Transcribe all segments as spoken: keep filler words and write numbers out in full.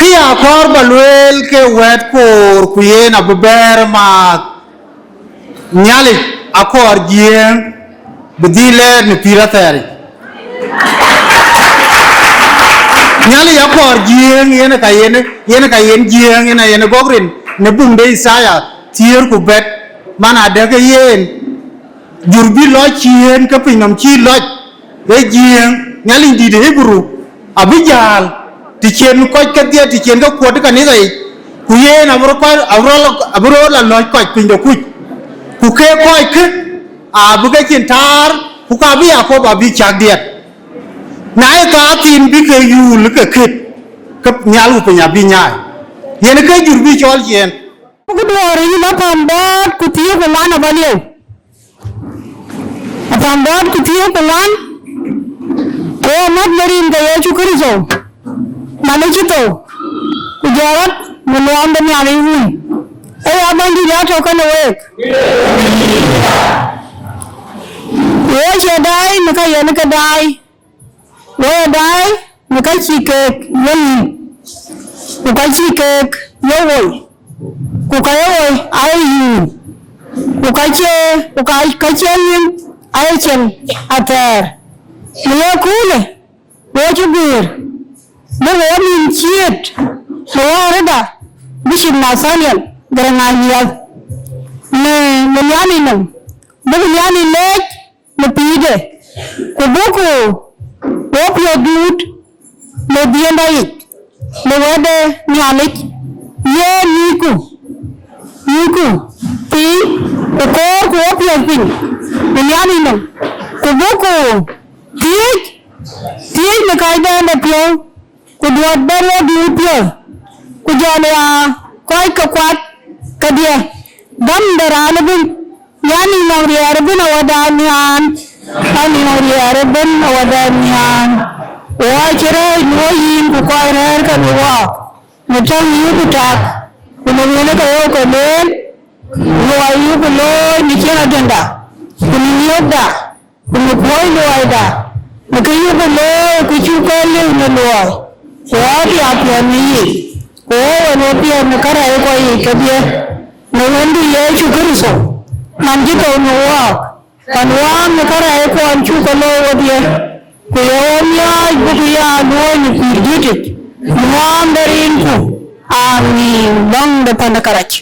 Kë ya kɔɔr ba lueel ke wɛ̈t koor, ku yen abï bɛ̈ɛ̈r ë maath. Nhialic akɔɔr Jiëëŋ bï dhil lɛɛr në pïïr athɛɛr yic. Nhialic akɔɔr Jiëëŋ, yen ka yen, yen ka yen Jiëëŋ, yen ayen gɔ̈k rin në buŋ de Yithaya thiëër ku bɛ̈t, man adɛ̈ ke yen jur bï lɔc ciëën ke piny nɔm cï lɔc, ee Jiëëŋ. Nhialic dït ë Hibru abï jäl të cïn kɔc kedhie, të cïn ke kuɔt ë kanitha yic, ku yen abï rɔt kɔc, abï rɔt, abï rɔt la lɔc kɔc piny de kuc, ku ke kɔc kë abï ke cin taar, ku ka bï Yakop abï cäk diɛt. Na ye kathiin bï ke yuul ke kët, ke nhial ku piny abï nyaai. Yen ke jur bï cɔl ciëën. Ku duɔɔr yïn Athäm dɔ̈ɔ̈t ku thiëër ku ŋuan abä lieu. Athäm dɔ̈ɔ̈t ku thiëër ku ŋuan, ku ë mät në rin ke Yecu Kërtho, man ë cï thou, ku jɔt rɔt në luɔm de Nhialic Wun. Ë ya Bɛ̈nydït ya tɔ̈ kenë week. Wo cie daai në ka yen ke daai, wo ye daai në ka cï keek ye nïn, ku ka cï keek ye woi, ku ka ye woi aa ye yïn, ku ka cie, ku ka, ka cie nïn aa ye cieŋ athɛɛr. Në ye kuulë, wo cï guiir, bï wo nïn ciët në wäärëda, Bishop Nathaniel Garaŋ Anyiɛth, në, në Nhialic nɔm, bï Nhialic leec në pïïrde, ku buk wo piɔ̈ɔ̈th duut në dhiënda yic, në wɛ̈t de Nhialic, ye nyucku, nyucku piny, ku koorku wo piɔ̈ɔ̈th piny në Nhialic nɔm, ku buk thiëëc, thiëëc në kacdɛn de piɔ̈u, ku duɔ̈t bɛ̈n wo duut piɔ̈ɔ̈th, ku jɔl ya kɔc ke kuat kedhie, gäm de raan ëbën, Nhialic nɔŋ riɛɛr ëbën awäda nhiaan, Nhialic nɔŋ riɛɛr ëbën awäda nhiaan. Wo acï rɛ̈ɛ̈c në wo yïn ku kɔc rɛ̈ɛ̈r ke në wɔɔk, në täŋ yï ku tak, ku në wël ke ɣöö ke lueel, luɔi yï ku looi në ciɛɛŋ adunda, ku në miökda, ku në puɔ̈i luɔida, në kë yï ku looi ku cuk ke liu në luɔi, ku ɣɔ̈ɔ̈t ya piɔ̈ɔ̈th në yic, ku ɣɔ̈ɔ̈t wën wo piɛth në kärɛckuɔ yiic kedhie, në Wëndu Yecu Kërtho, man cï thou në wɔɔk, pan wäär në kärɛckuɔn cuk ke looi wodhie, ku ye wo miɔɔc buk ya luööi në pïïr dïtic, në ŋuɔɔm de rinku. Amiin. Lɔ̈ŋ de pan de kärac.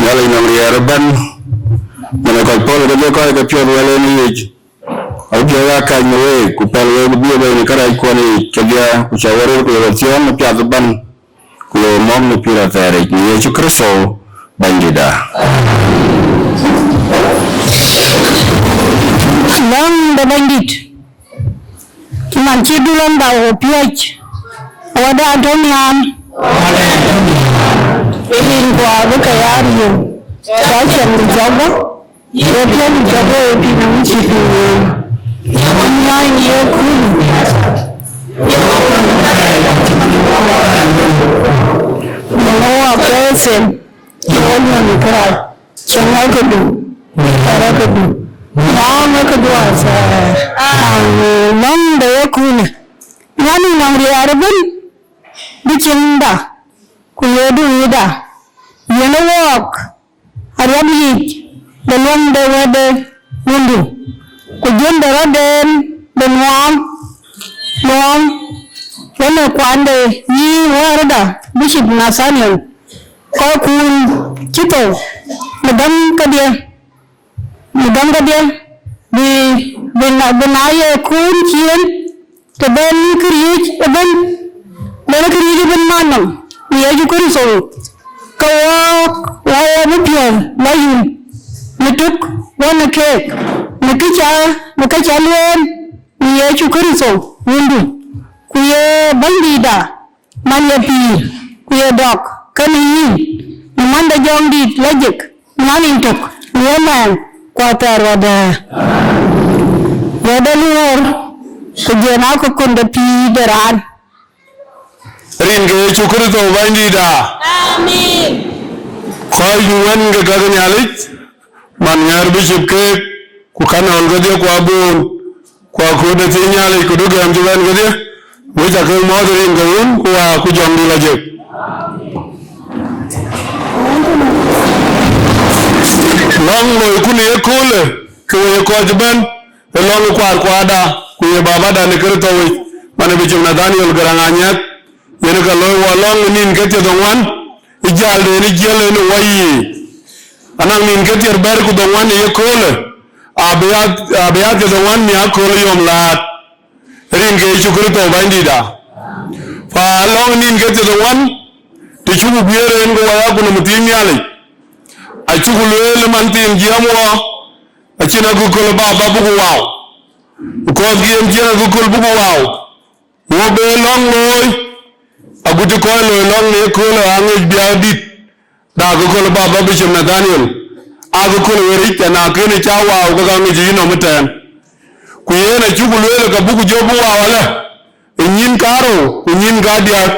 Nhialic nɔŋ riɛɛr ëbɛ̈n, man ë kɔc pɔ̈l kedhie, kɔc ke piɔ̈ɔ̈th wɛl en yic. Apiɔ̈ɔ̈th aa kääc në week, ku pɛ̈l week bï e bei në kärɛckuɔn yiic kedhie, ku cä we röt ku ye we thiɔ̈ɔ̈ŋ në piath ëbɛ̈n, ku ye we mɔ̈k në pïïr athɛɛr yic, në Yecu Kërtho Bɛ̈nydïtda. Lɔ̈ŋ de Bɛ̈nydït, cï man cï dulɔŋda wo piɔ̈ɔ̈c, awäda tɔ̈ nhial, rin ku abï ke ya riëëu, cä cieŋ de jɔkba, ye piɔ̈ɔ̈c jɔkba ye piny nɔm cï piny wëu, nhiany ye kul, në wɔ ke them, ye wɔ luɔ̈n kërac. Cieŋ ë këdu, kärɛ këdu, ŋɔɔŋ ë këdu athɛɛr. Amen. Lɔ̈ŋ de ye kunë, Nhialic nɔŋ riɛɛr ëbën, bï cieŋda, ku ye duiida, yen ë wɔɔk, ariɔp yiic, de luɔm de wɛ̈t de Wëndu, ku jön de rɔt den de nuɔɔm, nuɔɔm, yen ë kuande yï wäärëda Bishop Nathaniel, kɔckun cï thou në gäm kedhie, në gäm kedhie, bï, bï na, bï na ye kun ciëën, të ben këriëëc ëbën, ben këriëëc ëbën man nɔm, në Yecu Kërtho, ke wɔɔk, wɔ ye bï piɔ̈ɔ̈th lɔ yïn, në tök, wɔ në keek, në kë ca, në kë ca lueel, në Yecu Kërtho Wëndu, ku ye Bɛ̈nydïtda, man ye pïïr, ku ye dɔk kenë yïn, në man de Jɔŋdït lajik, man ë tök në ëmɛɛn, ku athɛɛr wädɛ̈, wädɛ̈ luɔ̈ɔ̈r, ku jɛn aa kɔ̈k kɔn de pïïr de raan. Rin ke Yecu Kërtho Bɛ̈nydïtda. Amen. Kɔc wën ke gäk Nhialic, man ŋɛ̈ɛ̈r bï cïp keek, ku kanɔl kedhie, ku aboon, ku akööl de thiëc Nhialic, ku dugɛ̈ɛ̈m cï bɛ̈n kedhie, wek ca ke mɔ̈ɔ̈th rin ke Wun, ku Wä, ku Jɔŋdït Lajik. Lɔ̈ŋ loiku në ye köölë, ke we ye kɔc bɛ̈n, ë lɔ̈ŋ ë kuaar kuaarda, ku ye babada në Kërtho yic, man ë Bishop Nathaniel Garaŋ Anyiɛth, yen ka looi wɔ lɔ̈ŋ ë nïn ke thiërdhoŋuan, ë jäl de yen ë jiël en ë wɔ yiic. Anɔŋ nïn ke thiërbɛ̈t ku dhoŋuan ë ye köölë, abï ya, abï ya thiërdhoŋuan miäk kööl ë yom läät, rin ke Yecu Kërtho Bɛ̈nydïïtda. Fa lɔ̈ŋ nïn ke thiërdhoŋuan, të cuk guiëër en, ku wɔ ya ku nɔm thiëc Nhialic, acuk lueel ë man thiin jiɛɛm wɔ, acïn akököl ë Baba buk wau, ku kɔ̈th yen cïn akököl buk wau, wɔ be lɔ̈ŋ looi, agut cï kɔc looi lɔ̈ŋ në ye köölë aŋic biäk dït, da akököl ë Baba Bishop Nathaniel, akököl ë weric, ana kënë ca wau ke ka ŋic yïnɔm ëtɛ̈ɛ̈n. Ku yen acuk lueel, ka buk jɔ bï wau alë, ë nyïn kaarou ku nyïn kadiäk,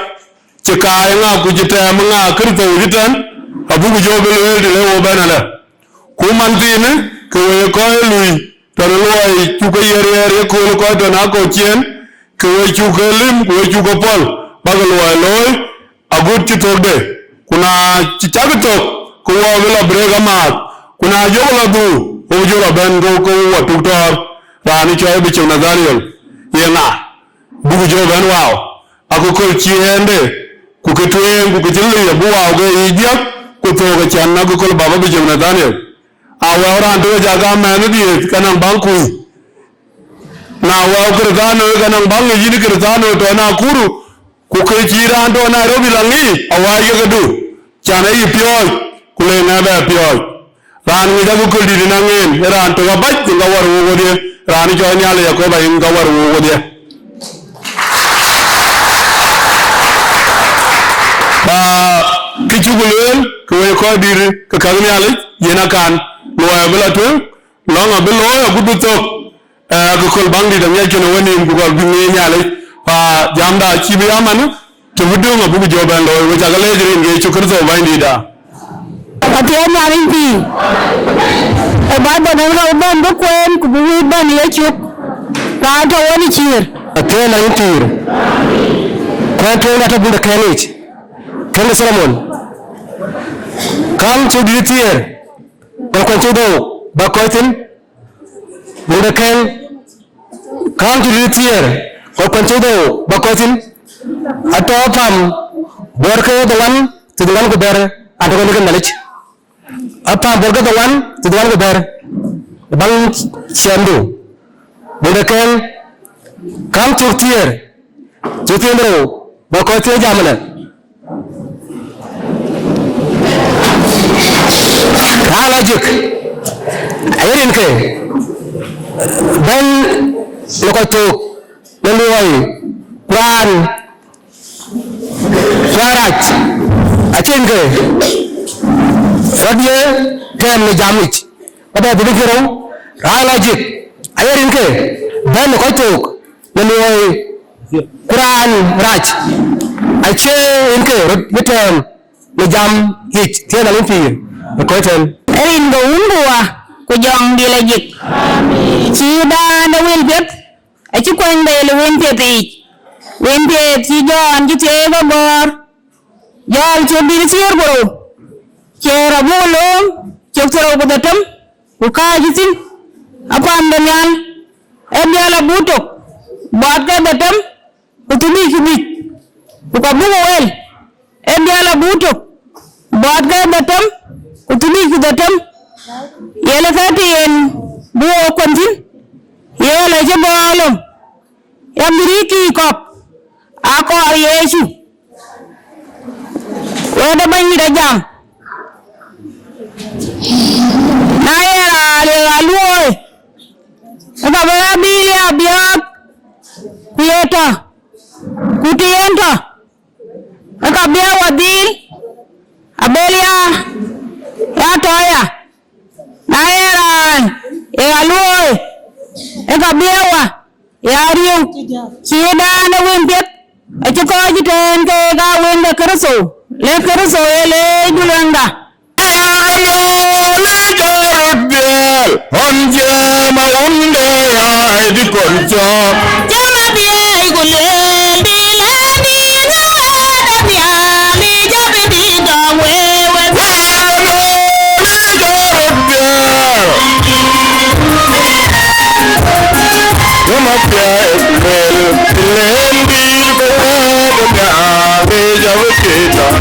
cï kaai ŋa ku cï tɛɛm ŋa Kërtho cï tɛ̈n, abuk jɔ bï lueel të le wo bɛ̈n alë. Ku man thiinë, ke we ye kɔc ë lui tɔ̈ në luɔi cuk ke ye riɛɛr ye kööl kɔc tɔ̈ në akɔ̈u ciëën, ke we cuk ke lim, ku we cuk ke pɔ̈l, bäk luɔi looi, agut cï thökde. Ku na cï cak thök, ke wɔ bï lɔ break amääth. Ku na jɔkï lɔ dhuk, ke wɔ jɔ lɔ bɛ̈n, ke, ke wɔ tuk tɔ̈ɔ̈r. Raan ë cɔl Bishop Nathaniel, ye ŋa? Buk jɔ bɛ̈n wau. Akököl ciëënde, ku kë tueŋ, ku kë cï lëu abï wau ke yic diäk, ku thök acän akököl Baba Bishop Nathaniel. A wɛu raan tök aca gam mɛnh ë dhiëëth, ke nɔŋ baŋ kuc. Na wɛu Kërthiano, ke nɔŋ baŋ ŋic yïn Kërthiano tɔ̈ Nakuru, ku kë cï raan tɔ̈ Nairobi la ŋic, awäc ke këdu, can ayï piɔ̈ɔ̈c, ku le ŋɛk bɛ piɔ̈ɔ̈c. Raan ŋic akököl dït ënɔŋ en, ë raan tök abac, yen ka wär wok wodhie, raan cɔl Nhialic Jakop ayen ka wär wok wodhie. Ba kë cuk lueel, ke wek kɔc dït ke käk Nhialic, yen akan, luɔi abï lɔ tueŋ, lɔ̈ŋ abï looi agut bï thök, eh, akököl baŋ dït aŋiɛc kënë wenïïm, ku gɔl bï ŋic Nhialic, pa jamda cï bï ya man, të bï döŋ abuk jɔ bɛ̈n looi, we cak leec rin ke Yecu Kërtho Bɛ̈nydïïtda. Athiɛɛn Nhialic pïïr, ë Baibol en ka bɛ̈n bï kueen, ku bï wïïk bɛ̈n ë yecök, raan tɔ̈ wën ë ciëër. Athiɛɛn Nhialic pïïr, kuɛ̈n tueŋda tɔ̈ buk de kɛ̈n yic, kën de Solomon, kaŋ cök dït thiëër, ku kuɛ̈n cök dhou bä kɔc thïn, buk de kɛ̈n, kaŋ cök dït thiëër, ku kuɛ̈n cök dhou bä kɔc thïn, atɔ̈ apam buɔɔr ke dhoŋuan, thiërdhoŋuan ku bɛ̈t, an tɔ̈ ke Nhialic. Apam buɔɔr ke dhoŋuan, thiërdhoŋuan ku bɛ̈t, ë baŋ ciɛɛmdu. Buk de kɛ̈n, kaŋ cök thiëër, cök thiëër rou, bä kɔc thiëër jam ëlë. Raan lɔ jik, aye rin ke bɛ̈n në kɔc thok në luɔi, ku raan, ku raan rac, acïn ke rɔt ye tɛɛm në jam yic, ka bɛ bï bï rou, raan lɔ jik, aye rin ke bɛ̈n në kɔc thok në luɔi, ku raan rac, acie rin ke rɔt ye tɛɛm në jam yic, thiëëc Nhialic pïïr ë kɔc tɛ̈n. Rin ke Wun ku Wä ku Jɔŋdït Lajik. Cï dan ë wël piɛth acï kuany bei ë wël piɛth yiic. Wël piɛth cï Jɔn cï thiëëc ke gɔ̈ɔ̈r, Jɔn cök dït thiëër ku rou, ciëër abuk lööm, cök thiërrou ku dhetem, ku kääc thïn, apam de nhial, ee biäl abuk tök, buɔɔt ke dhetem, ku thiërbiic ku biic, ku ka buk wel, ee biäl abuk tök, buɔɔt ke dhetem, ku thiërbiic ku dhetem, yen ë ka të yen bï wo kuɛn thïn, yen acï gɔɔr lom, ya mïrïïkï kɔ̈k, akɔɔr Yecu. Wɛ̈t ë Bɛ̈nydït ajam, na ye raan ye ɣa luɔ̈ɔ̈i, ë ka bï ɣa dhil ya biäk, ku ye tɔ̈, ku të yen tɔ̈, ë ka bï ɣa dhil abël ya, ya tɔ̈ ya. Na ye raan ye ɣa luɔ̈ɔ̈i, ë ka bï ɣa ya riëëu, cï dan ë wël piɛth acï kɔc ëtɛ̈ɛ̈n ke ka wël de Kërtho, le Kërtho ye leec bï luɛŋda. Aa, le jɔt röt dhiɛl. Ɣɔn jam awunde ya edi kɔn cɔɔk. Jam abiëëc ku lueel dï lɛ̈ɛ̈n dï ŋäwɛ̈ɛ̈t ë Nhialic abï dï dɔm wëëwën. Wëëwën ë jɔt röt biäär. Jam abiëëc ku lueel dï lɛ̈ɛ̈n dï ŋäwɛ̈ɛ̈t ë Nhialic abï dï dɔm.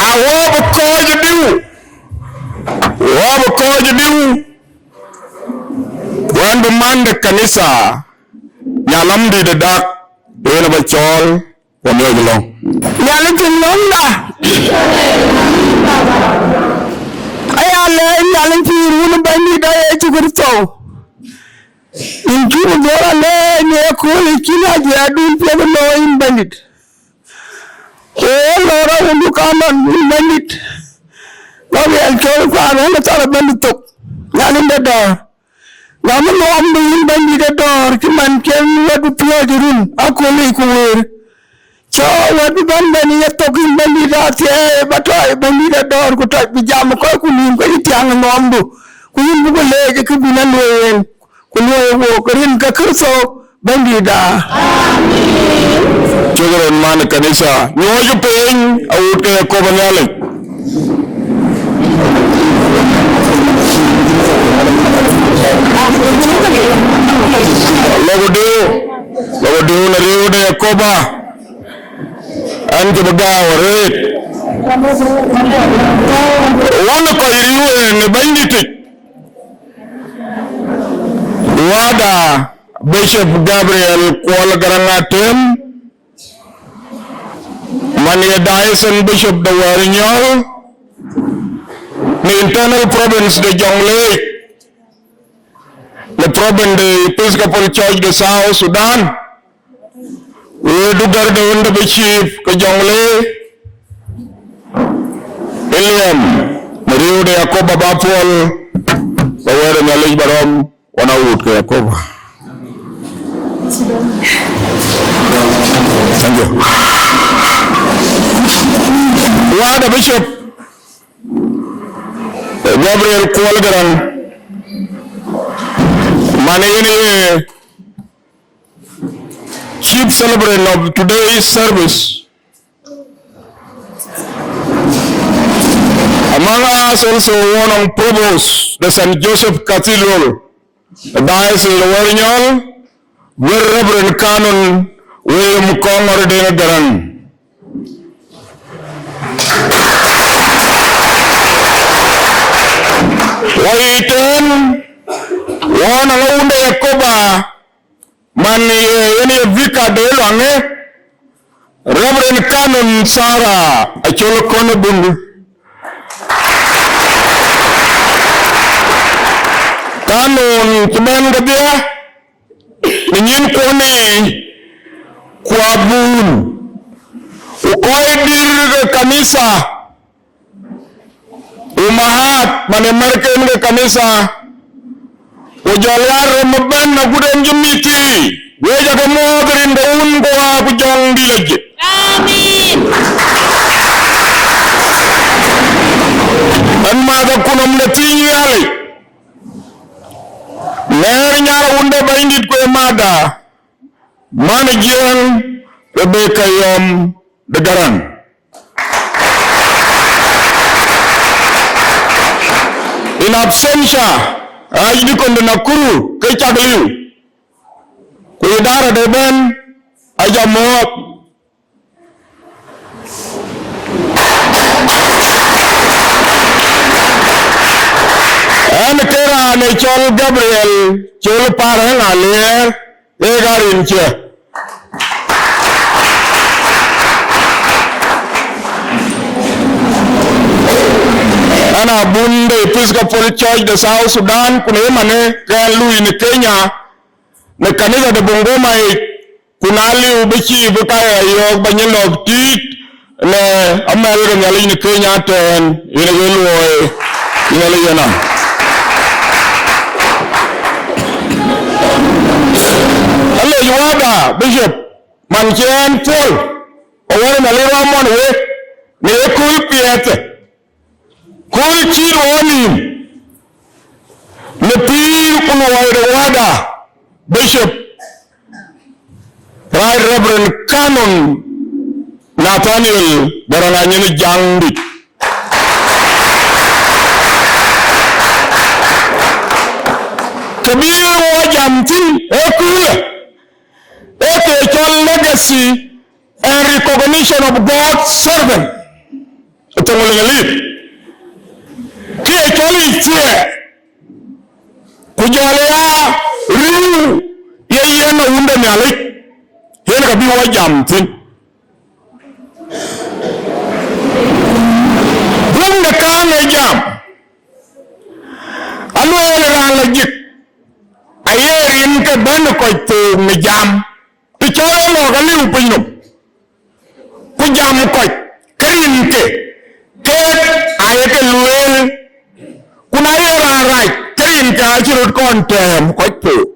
Awɔp kɔc diu, wɔp kɔc diu, wään bï man de kanitha, nyalamdït de dak, yen aba cɔɔl, wa miɔɔc lɔ̈ŋ. Nhialic cïn lɔ̈ŋda. Aya lɛɛc Nhialic pïïr wun Bɛ̈nydït da Yecu Kërtho. Yïn cuk dhuɔ̈r alɛɛc në ëkööl ë cïn ajiɛɛrdun piɛth ë looi yïn Bɛ̈nydït. Ku ë lɔ̈ɔ̈r awundu kanɔn yïn Bɛ̈nydït. Ba riɛl cɔl kuan wën ë thar ë Bɛ̈nydït thok. Nhialic de dɔ̈ɔ̈r. Gam nuɔmdu yïn Bɛ̈nydït ë dɔ̈ɔ̈r cï man cen wɛ̈tdu piɔ̈ɔ̈c run akööl yic ku wëër. Cɔɔk wɛ̈tdu bɛ̈n bɛ̈n ye thok yïn Bɛ̈nydït athiɛɛi ba tɔc Bɛ̈nydït ë dɔ̈ɔ̈r ku tɔc bï jam ë kɔc ku nïïm ke yï thiaŋ ë nuɔmdu. Ku yïn buk leec ë kë bï na luɔi en. Ku luɔi wook rin ke Kërtho Bɛ̈nydïtda. Cuk röt man ë kanitha. Nyuɔɔckë piny awut ke Yakoba Nhialic. Lɔku diu, lɔku diu në riëëu de Yakoba. Ɣɛn cï Gäu arëët. Wun ë kɔc riëëu ë në Bɛ̈nydït yic, wada Bishop Gabriel Kuɔl Garaŋ Atem, man ye Diocesan Bishop de Wɛ̈ɛ̈r Nyɔl, në Internal Province de Jonglei, në Province de Episcopal Church de South Sudan, wëëdu gärde wën de bï chief ke Jonglei, William, në riëëu de Yakoba ba puɔl, ba wɛ̈ɛ̈r ë Nhialic ba rɔm, wan a wut ke Yakoba. Thank you. Wada Bishop Gabriel Kuɔl Garaŋ, man yen ye chief celebrant of today's service. Among us also, wun ë Provost de Saint Joseph Cathedral, Diocese de Wɛ̈ɛ̈r Nyɔl, Very Reverend Canon William Kɔŋɔr Deŋ Garaŋ. Wɔ yic tɛ̈n, wun ë wun de Yakoba, man ye yen ye Vicar de Luaŋë, Reverend Canon Sarah Acol Kɔn Bun. Canon cï bɛ̈n kedhie në nyïn kuɔn yiic, ku abun, ku kɔc dït ke kanitha, ummahat, man ë märken ke kanitha, ku jɔl ya rem ëbɛ̈n agut en cï mïth thii, wek aake muɔ̈ɔ̈th rin de Wun ku Wä ku Jɔŋdït Lajik. Amin. Ɣɛn mäth akutnhom de thiëc Nhialic, Mɛ̈ɛ̈r, Nyar, Wun de Bɛ̈nydït ku ë Mada, man ë Jiëëŋ, Rebecca Yɔm de Garaŋ. In absentia, Archdeacon de Nakuru ke cak liu, ku idara de bɛ̈n ajɔ muɔ̈ɔ̈th. Ɣɛn ke raan ë cɔl Gabriel Col Par ɣɛn Aliɛɛr, ee ɣa rin cië. Ɣɛn abun de Episcopal Church de South Sudan, ku në ëmënë ke ɣɛn lui në Kenya, në kanitha de Bungoma yic, ku na liu bï cïï bï ka ya yɔ̈ɔ̈k ba nyin lɔ̈k tiit në amɛ̈l ke Nhialic në Kenya tɛ̈ɛ̈n, yen ke luɔi Nhialic yen am. Alec wada Bishop, man cï ɣɛn puɔl, awär Nhialic rɔ̈m mɔn wek, në ye kööl piɛth. Kööl cït ɣɔn nïïm në pïïr ku luɔi de wada Bishop, Right Reverend Canon Nathaniel Garaŋ Anyin Jaŋdït. Kë bï wɔ jam thïn ee köölë, ee kë cɔl legacy and recognition of God's servant. Ë thoŋ Leŋëlith, kë ye cɔl yic thiɛɛr, ku jɔl ya riëëu ye yen a Wun de Nhialic, yen ka bï wɔ jam thïn. Rum de kääŋ ë jam, alueel raan lajik, aye rin ke bɛ̈n kɔc thook në jam, të cɔl ë lɔ̈k aliu pinynhom, ku jam kɔc, ke rinke, keek aye ke lueel, ku na ye raan rac, ke rinke acï röt kɔn tɛ̈ɛ̈m kɔc thook.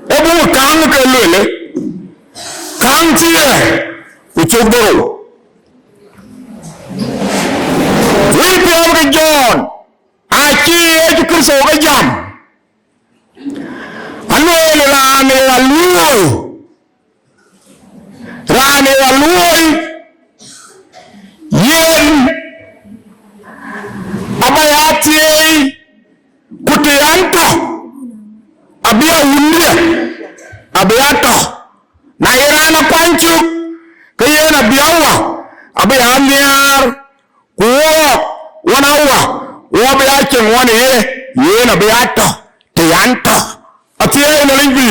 Ee buk kääŋ ke lueel, kääŋ thiɛɛr ku cök dhorou. Wël piɔ̈ɔ̈th ke Jɔn, acï Yecu Kërtho ke jam, alueel, raan ë ɣa luööi, raan ë ɣa luööi, yen aba ya thieei, ku të ɣɛn tɔ̈, abï a Wundiɛ̈, abï a tɔ̈. Na ye raan akuany cök, ke yen abï a Wä, anhiaar, ku wɔɔk ɣɔn awä, wɔ bï aa ceŋ ɣɔn ë ye, yen abï aa tɔ̈ të yan tɔ̈. Athiɛɛi Nhialic bï.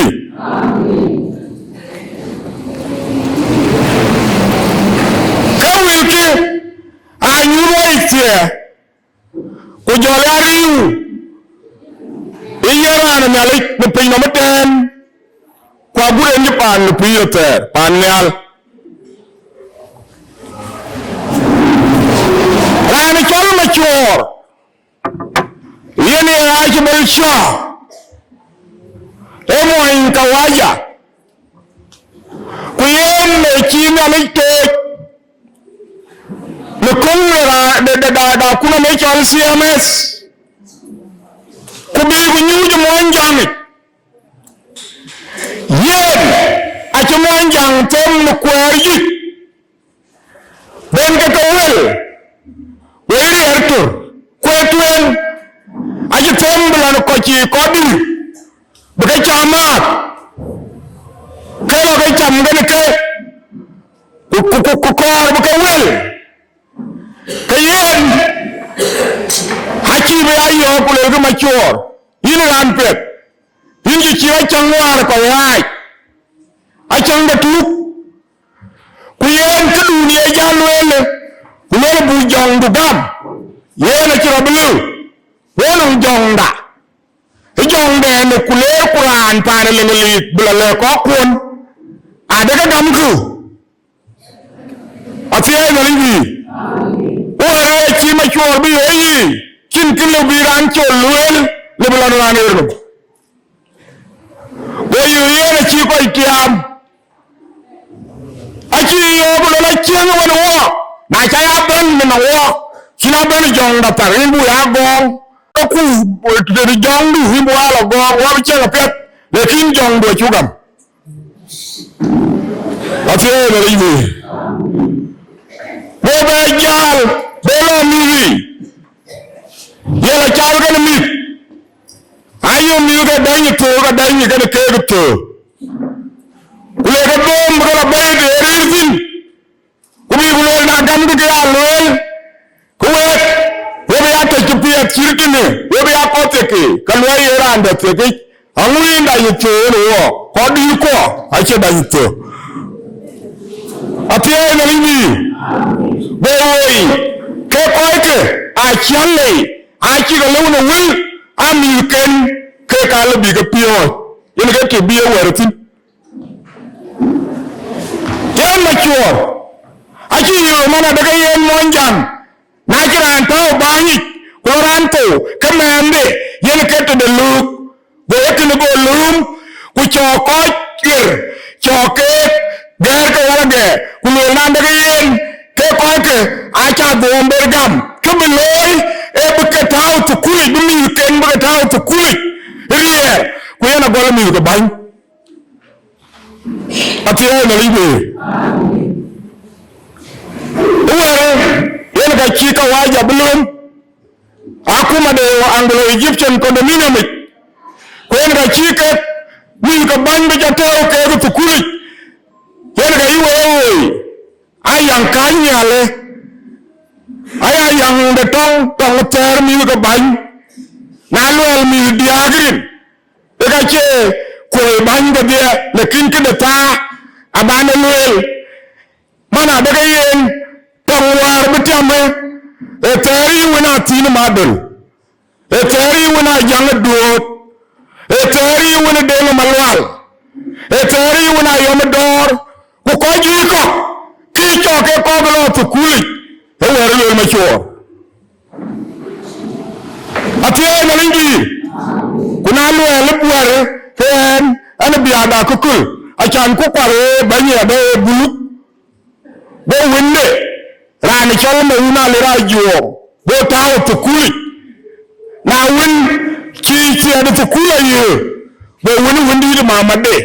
Ke wëlkï aa nyuuth wɔ yic thiɛɛr, ku jɔl aa riëëu ë ye raan ë Nhialic në piny nɔm ëtɛ̈ɛ̈n, ku agut en cï paan në piny ë thɛɛr, paan nhial. Raan cɔl Macuɔɔr, yen ë Acïbal Cɔɔr, ë mony Kawaja, ku yen ë cï Nhialic tooc në köŋ de ra-, de, de, de, de akun ë cɔl C M S, ku bï ku nyuuc ë Muɔnyjäŋ yic. Yen acï Muɔnyjäŋ them në kuɛɛr juëc, ben ke ke wël, wël riɛɛr tör, ku ë tueŋ acï them bï lɔ në kɔc cï kɔc dït, bï ke cam määth, ke lɔ ke cam kenë ke, ku, ku, ku, ku kɔɔr bï ke wël. Ke yen acï bï aa yɔ̈ɔ̈k ku luelkï, Macuɔɔr, yïn raan piɛth, yïn cï cïk acäŋ wäär kɔc ɣaac, acäŋ de tuuk, ku yen këdun ye jäl lueel, ku lueel buk jɔŋdu gam, yen acï rɔt bï lëu, wël nɔŋ jɔŋda, ë jɔŋdɛn ë ku leer ku raan paan ë Leŋeliith bï lɔ lɛ̈k kɔckuön, adekë gamkï. Athiɛɛi Nhialic bï. Ku ë rɛɛc cï Macuɔɔr bï ye yic, cïn kë lëu bï raan col lueel, lëu bï lɔ në raan ɣer nɔm. Go yï yen acï kɔc tiaam, acï yöök bï lɔ la cieŋ wën wɔɔk, na ca ya bɛ̈n në nɔm wɔɔk, cïn a bɛ̈n jɔŋda thar, yïn buk ya gɔɔŋ, ku tëde jɔŋdu, yïn buk aa lɔ gɔɔŋ, wɔ bï ciɛŋ apiɛth, lakin jɔŋdu acuk gam. Athiɛɛi Nhialic bï. Go bɛ jäl, bë lɔ mïth yiic, ye lɔ cal kenë mïth, ayök mïth ke dɛny ë thöök, ke dɛny kenë keek ë thöök, ku le ke dhoom bï ke lɔ bɛ̈i de rëër thïn. Ku bï ku lueel, na gamkï ke ya lueel, ku wek, we bï ya tɔ̈c cï piɛth cït tënë, we bï ya kɔc thiekë, ke luɛɛl ye raan dɛ̈ thiekic, aŋu yïn dac ë thöök ënë wɔɔk, kɔc dïïtkuɔ acie dac ë thöök. Athiɛɛi Nhialic bï. Go woi, ke kɔckë aa ciɛ̈n lei, acïk lëu në wël, aa mïthken, kek aa lɔ bï ke piɔ̈ɔ̈c, yen ke kë bï ye wɛ̈ɛ̈r thïn. Yen Macuɔɔr acï yöök man adekë yen Muɔnyjäŋ, na cï raan tääu bäny yic, ku lɔ raan thou, ke mɛɛnde yen ke tëde löök, go ye kënë go lööm, ku cɔɔk kɔc ɣer, cɔɔk keek gɛ̈ɛ̈r ke wal agɛ̈ɛ̈r, ku lueel, na adekë yen, ke kɔckë aca dhuɔɔm ber gam, kë bï looi, ee bï ke tääu thukulic, bï mïthken bï ke tääu thukulic, riɛɛr, ku yen agɔl mïth ke bäny. Athiɛɛi Nhialic bï. Ë wɛ̈ɛ̈r, yen ka cï Kawaja bï lööm, akuma de Anglo Egyptian Condominium yic, ku yen ka cï kek mïth ke bäny bï jɔ tɛ̈ɛ̈u keek ë thukulic, yen ka yï wëëu woi, ayaŋ kääc nhial ë, aya yaŋ de tɔŋ, tɔŋ thɛɛr mïth ke bäny, na luɛɛl mïth diääk rin, ë ka cie kuöi bäny kedhie, lakin këde thaa abän e lueel, man adekë yen tɔŋ wäär bï tiam ë, ë thɛɛr yï wën Athïn Madöl, ë thɛɛr yï wën Ajaŋ ë Duööt, ë thɛɛr yï wën Deŋ Malual, ë thɛɛr yï wën Ayɔm ë Dɔ̈ɔ̈r, ku kɔc juëc kɔ̈k, kë cɔk ke kɔ̈k lɔ thukulic, ë wɛ̈ɛ̈r lueel Macuɔɔr. Athiɛɛi Nhialic bï, ku na luɛɛl ë buɛ̈r, ke ɣɛn, ɣɛn ë biäkda akököl, acan ku kuar ë bäny ë adɛ ë buluk, go wënde, raan ë cɔl Mawun Ali Rajuɔɔr, go tääu ë thukulic. Na wën, cï thiëëth ë thukul aye, go wën ë wëndït ë mamade,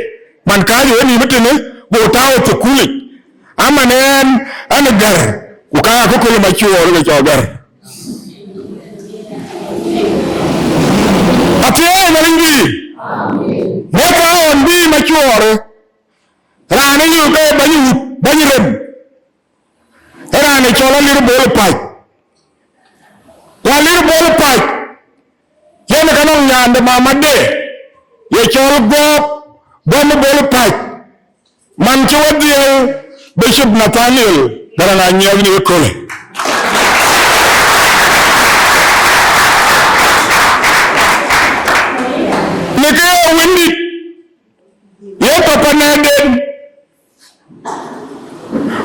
man kääc ë wenïïm ëtënë, go tääu ë thukulic. Aman ɣɛn, ɣɛn ë gär, ku ka akököl Macuɔɔr ke cɔl gär. Athiɛɛi Nhialic bï, wek aa ɣɔn bï Macuɔɔr, raan ë yök ke bäny wut, bäny rem. Ee raan ë cɔl Alir Bol Pac. Ku Alir Bol Pac, yen ka nɔŋ nyaande mamade, ye cɔl Gɔ̈k Bɔ̈m Bol Pac, man cï wä dhiëëu Bishop Nathaniel Garaŋ Anyiɛth në ëköölë. Në kë ye wëndït, ye tɔ̈ panɛden,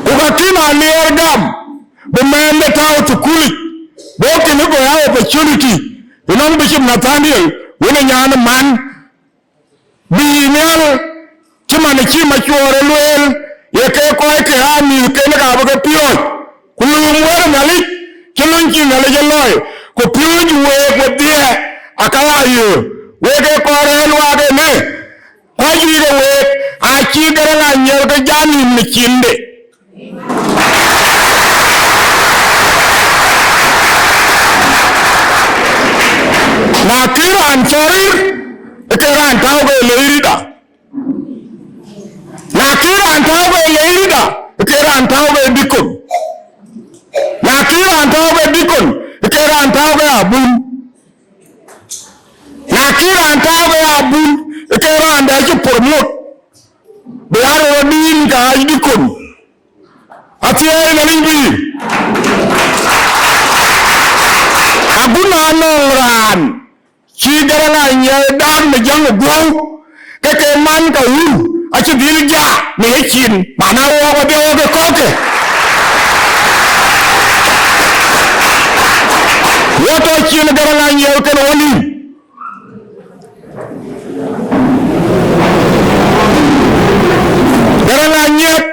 ku ka kïn aliɛɛr gam, bï mɛɛnde tääu thukulic, go kën go ya opportunity, ënɔŋ Bishop Nathaniel, wën ë nyan ë man, bï nhial, cï man cï Macuɔɔr ë lueel, ye ke kɔc ke aa mïth ken ka bï ke piɔ̈ɔ̈c, ku luum wɛ̈t Nhialic, cï luny cï Nhialic ë lɔi, ku piööc week wedhie, aka ya yöök, wek ee kɔc rɛ̈ɛ̈r luaak ënë, kɔc juëc ke week, acï Garaŋ Anyiɛth ke jam yïn në cinde. Na kï raan cɔl Rir, ke raan tääu ke lei Rida. Na kï raan tääu ke lei Rida, ke raan tääu ke dikon. Na kï raan tääu ke dikon, ke raan tääu ke abun. Na kï raan tääu ke abun, ke raan dɛ cï promote, bï aa rɔt dïïn ke aa dikon. Athiɛɛi në riny bï. Agun anɔŋ raan cï Garaŋ Anyiɛth daak në jäŋ ë guɔ̈u, ke ke man ka wun acï dhil ja në yecin, man a wɔɔk wadhie wɔɔk ë kɔ̈kkë. Wɔ tɔ̈ cin Garaŋ Anyiɛth kën wɔ nïïm. Garaŋ Anyiɛth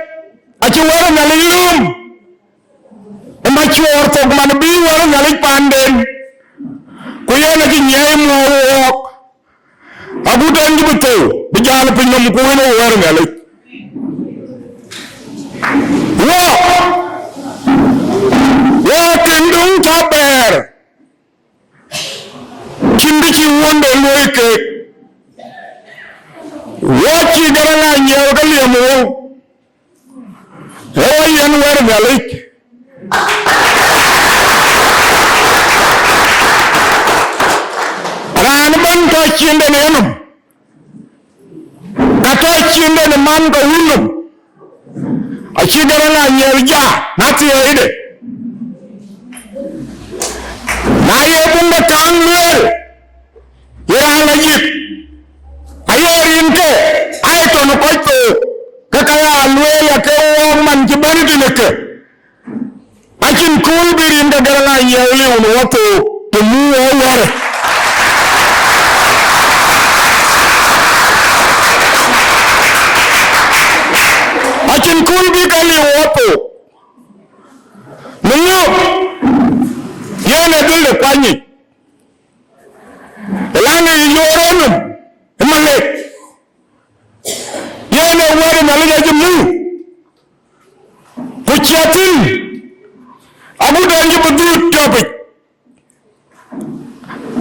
acï wɛ̈t Nhialic lööm. Ë Macuɔɔr thok man bï wɛ̈t Nhialic paanden, ku yen acï nyiɛɛi muɔɔr wɔɔk, agut en cï bï thou, bï jäl piny nɔm ku wën ë wɛ̈t Nhialic. Wɔ, wɔ kën döŋ cä bɛ̈ɛ̈r, cïn kë cï wuɔ̈nde luɔ̈i keek. Wɔ cï Garaŋ Anyiɛth ke liɛm wɔ, ee wɔ yen wɛ̈t Nhialic. Raan ëbɛ̈n tɔ̈ ciënden ë yenɔm, ka tɔ̈ ciënden ë man ke wun nɔm, acï Garaŋ Anyiɛth ja në athiɛɛide. Na ye buŋ de kaŋ lueel, ye raan lɔ yith, aye rinke, aye tɔ̈ në kɔc thook, ke ka ya lueel ake wɔɔk man cï bɛ̈n tënë ke. Acïn kööl bï rin ke Garaŋ Anyiɛth liu në wɔ thook, të mu wɔ wɛ̈ɛ̈r. Acïn kööl bï ke liu wɔ thook. Në ŋö? Yen ë dhil de kuany yic. Ëlan ë yoor ë nɔm ë malek. Yen ë wɛ̈t ë Nhialic acï mu, ku ciɛth thïn, agut en cï bï dhuut tɔpic,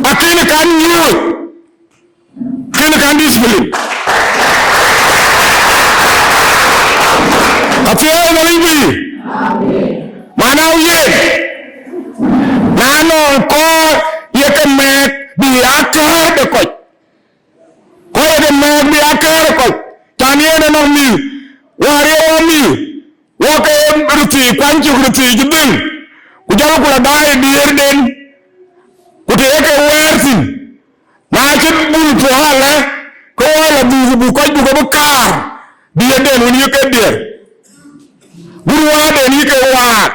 akën kan nyuööc, kën kan discipline. Athiɛɛi Nhialic bï, man au yen, na nɔŋ kɔc ye ke mɛɛk bï aa kɛ̈ɛ̈r de kɔc. Kɔc ye ke mɛɛk bï aa kɛ̈ɛ̈r ë kɔc, tän yen ënɔŋ mïth, wäär ye wɔ mïth, wɔ ke röthii kuany cök röthii cï dhil, ku jɔlku lɔ daai ë diëërden, ku të ye ke wɛɛr thïn, na cï bul puɔ̈u alë, ke wɔ lɔ dhuk, buk kɔc buk abï kaar diëërden wën ye ke diëër, wun wääden ye ke waak.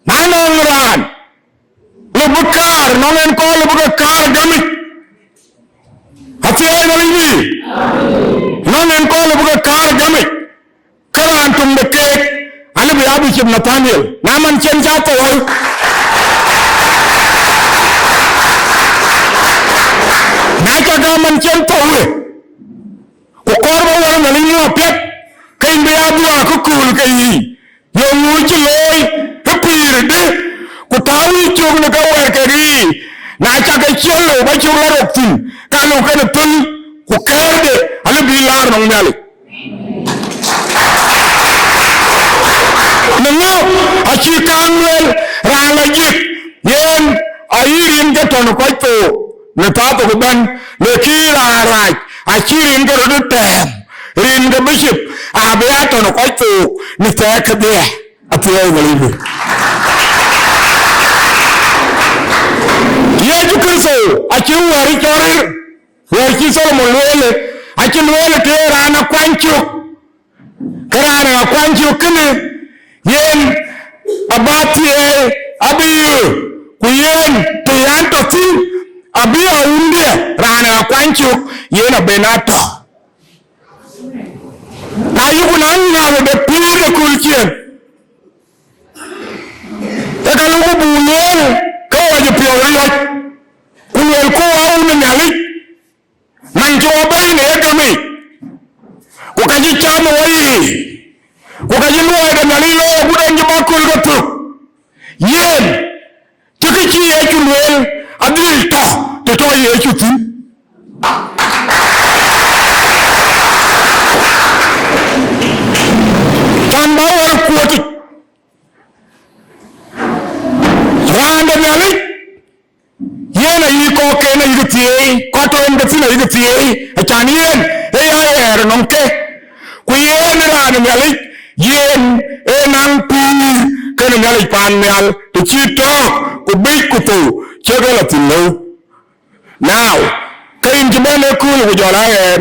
Na nɔŋ raan lë bï kaar, nɔŋ en kɔɔr lë bï ke kaar gamic. Athiɛɛi Nhialic bï, nɔŋ en kɔɔr lë bï ke kaar gamic, ke raan töŋ de keek alë bï aa Bishop Nathaniel, na man cen cä thou wei. Na cä ka man cen thou wei, ku kɔɔr bä wɛ̈t Nhialic muɔɔr piɛth, ke yïn bï aa dhuɔɔk akököl ke yï. Yeŋö cï looi ë pïïrdï, ku tääu yï cök në ke wɛ̈ɛ̈r kek yiic? Na cak ke ciël lëu bä cök la rok thïn, ka lëu kënë thöl, ku kɛ̈ɛ̈rde alë bï laar nɔm Nhialic. Në ŋö acï kaŋ lueel raan la jik, yen ayï rin ke tɔ̈ në kɔc thook në path thok ëbɛ̈n, në kï raan rac acï rin ke röt tɛ̈ɛ̈m, rin ke bicip abï ya tɔ̈ në kɔc thook në thɛɛk kedhie. Athiɛɛi Nhialic. Yecu Kërtho acï wɛ̈ɛ̈r cɔl ril, wɛ̈ɛ̈r cï Tholomon lueel, acï lueel të raan akuany cök, ke raan akuany cök kënë, yen aba thiɛɛi abï ɣöö, ku yen të yan tɔ̈ thïn, abï awundiɛ̈ raan akuany cök, yen aben a tɔ̈. Na yïku na ŋiɛ̈ɛ̈u de pïïr de kööl ciëën, ke ka luk buk lueel ke ɣɔc ë piɔ̈u ë lɔc, ku lueel ku wä wun ë Nhialic, man cï wä bɛ̈ɛ̈i në ye gamic, ku ka cï cam ë wä yiic, ku ka cï luɔi de Nhialic looi agut en cï bä kööl ke thök. Yen cï kë cï Yecu lueel adhil tɔ̈ të tɔ̈ Yecu thïn. Can bä wär kuötic, raan de Nhialic, yen ayï kɔ̈k ken ayï ke thieei, kɔc tɔ̈ en ke thïn ayï ke thieei, acan yen ee ya ɣɛɛr nɔm ke. Ku yen raan de Nhialic, yen ee naŋ pïïr kenë Nhialic paan nhial, të cï tɔ̈ɔ̈k ku bic ku thou, cï ke lɔ thïn lëu. Now, ke yïn cï bɛ̈n ë kööl ku jɔl a ɣɛɛr,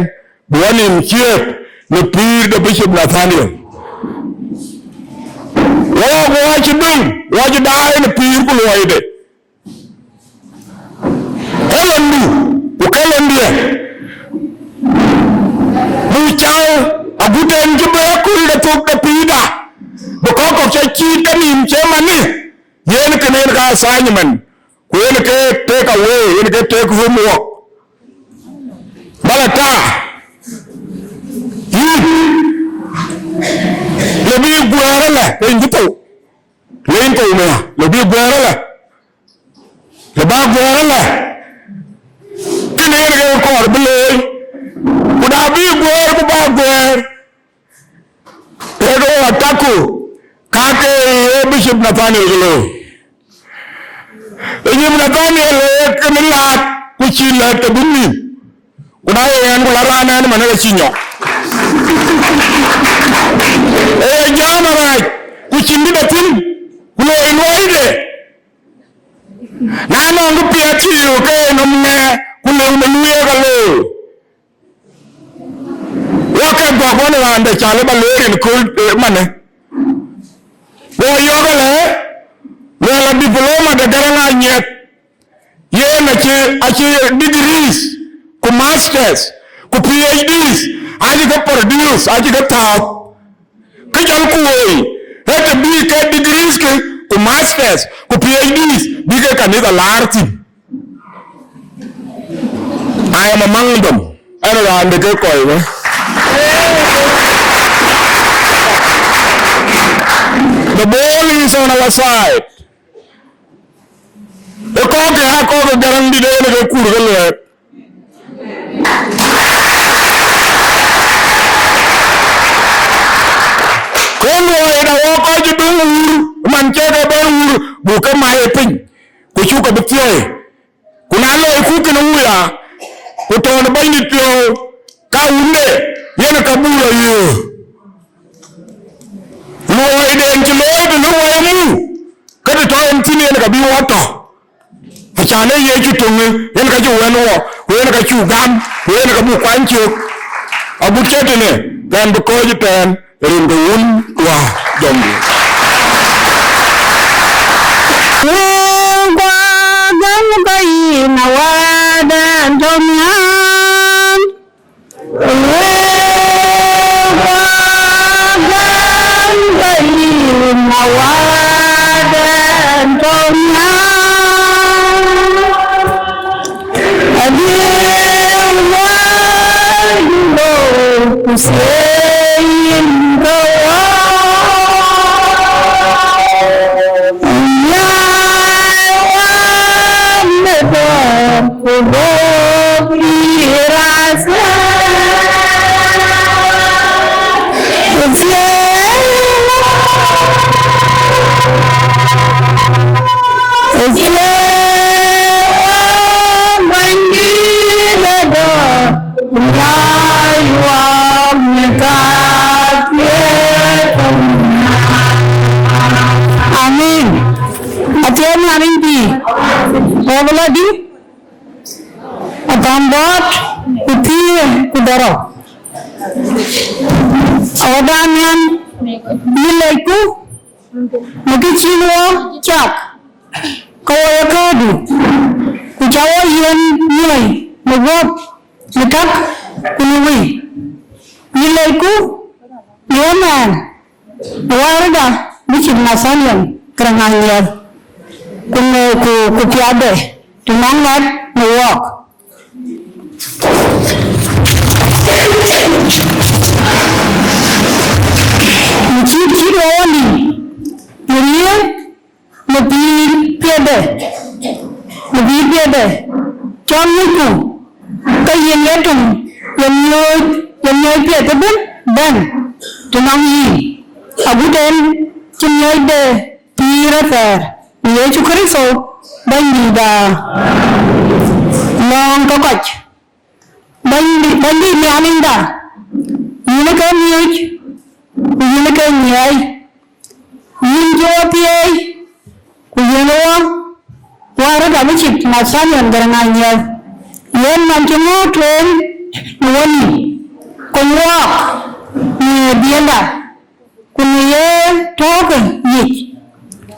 bï wä nïïm ciëët në pïïr de Bishop Nathaniel. Wɔɔk wä cï döŋ, wä cï daai në pïïr ku luɔide. Ke lɔndu, ku ke lɔndiɛ̈. Buk cau agut en cï bï aköl de thok de pïïrda, bï kɔ̈k kɔ̈k cä cïït kenïïm cï manë, yen kënë en ka assignment, ku yen ke take away, yen ke take homework. Bala ta, yïn, le bï guɛɛr ëlë, ke yïn cï thou, le yïn thou mia, le bï guɛɛr ëlë. Lë bä guɛɛr ëlë, kënë yen ke kɔɔr bï looi, ku na bï guɛɛr ku bä guɛɛr, ee ke wɔ takku, ka ke ye Bishop Nathaniel ke looi. Bishop Nathaniel ee kënë laat, ku cï lɛ̈k të bï nïïm. Ku na ye ɣɛn, ku la raan ɛn ëmën, ke cï nyɔk. Ee jam arac, ku cïn dït athïn, ku looi luɔide. Na nɔŋ kë piɛth cï yök ke nɔm ŋɛɛ, ku lëu në luui ë ka looi. Wɔ ke gɔ̈k ɣɔn raan de cal ë ba looi rin kööl, eh, manë. Go yɔ̈ɔ̈k ëlë, luɛɛl a diploma de Garaŋ Anyieth. Yen acï, acï degrees, ku masters, ku PhDs, acï ke produce, acï ke thääp. Kë jɔl ku woi, ee të bï ke degrees kë, ku masters, ku PhDs, bï ke kanitha laar thïn. I am among them. Ɛn raan de ke kɔc wë. The ball is on our side. Ë kɔ̈k ke aa kɔ̈k ke Garaŋdït en ke kur ke luɛɛk. Ke luɔi da wɔ kɔc cï döŋ wur, man cï ke bɛ̈n wur, buk ke mai piny, ku cuk ke bï thiɔ̈i. Ku na loi ku kënë wuya, ku tɔ̈ në Bɛ̈nydït piɔ̈u, ka wunde yen ka buk lɔ yöö. Luɔiden ë wɔ ë muk, ke të tɔ̈ en thïn yen ka bï wɔ tɔ̈. Acan ee Yecu töŋë, yen ka cï wɛ̈n wɔ, ku yen ka cuk gam, ku yen ka buk kuany cök. Agut cï tënë, kɛn bï kɔ̈ɔ̈c ëtɛ̈ɛ̈n, rin ke wun wäär jɔŋdï. Wëu guɔ gam ka yïn Awäda tɔ̈ nhial. Wëu guɔ gam ka yïn Awäda tɔ̈ nhial. Adï wëu guɔ ku thieei yïn ke wɔ. Nyai wën ë dɔ̈ɔ̈r ku bɔ̈ pïïr athɛɛr. Ku thiëëc Amin. Athiɛɛn Nhialic pïïr, wɔ bï lɔ dï, athäm bɔ̈t, ku thiëër, ku dhorou. Awäda nhial, yïn lecku, në kë cïn wɔ cak, ke wɔ ye käädu, ku ca wɔ yiɛ̈n nyuɔ̈i në guɔ̈p, në tak, ku në wëi. Yïn lecku, në ëmɛɛn, në wäärda, bï cït Nathaniel Garaŋ Anyiɛth, ku në, ku, ku piathde, të nɔŋ ŋɛk në wɔɔk. Në cït cït wɔ wɔ nïïm, në riëëu, në pïïr piɛthde, në pïïr piɛthde, cɔl ŋicku, ke yen ye töŋ, ye miööc, ye miööc piɛth ëbën bɛ̈n të nɔŋ yïn, agut en cï miööcde pïïr athɛɛr, në Yecu Kërtho Bɛ̈nydïïtda. Lɔ̈ŋ ke kɔc. Bɛ̈nydï-, Bɛ̈nydït Nhialicda, yïn ke miööc, ku yïn ke nyiɛɛi, yïn cï wɔ thieei, ku yïn wɔ wäärda bï cït Nathaniel Garaŋ Anyiɛth, yen man cï ŋɔ̈ɔ̈th tueŋ në wɔ nïïm, kony wɔɔk në dhiënda, ku në ye tɔ̈ɔ̈uke yic,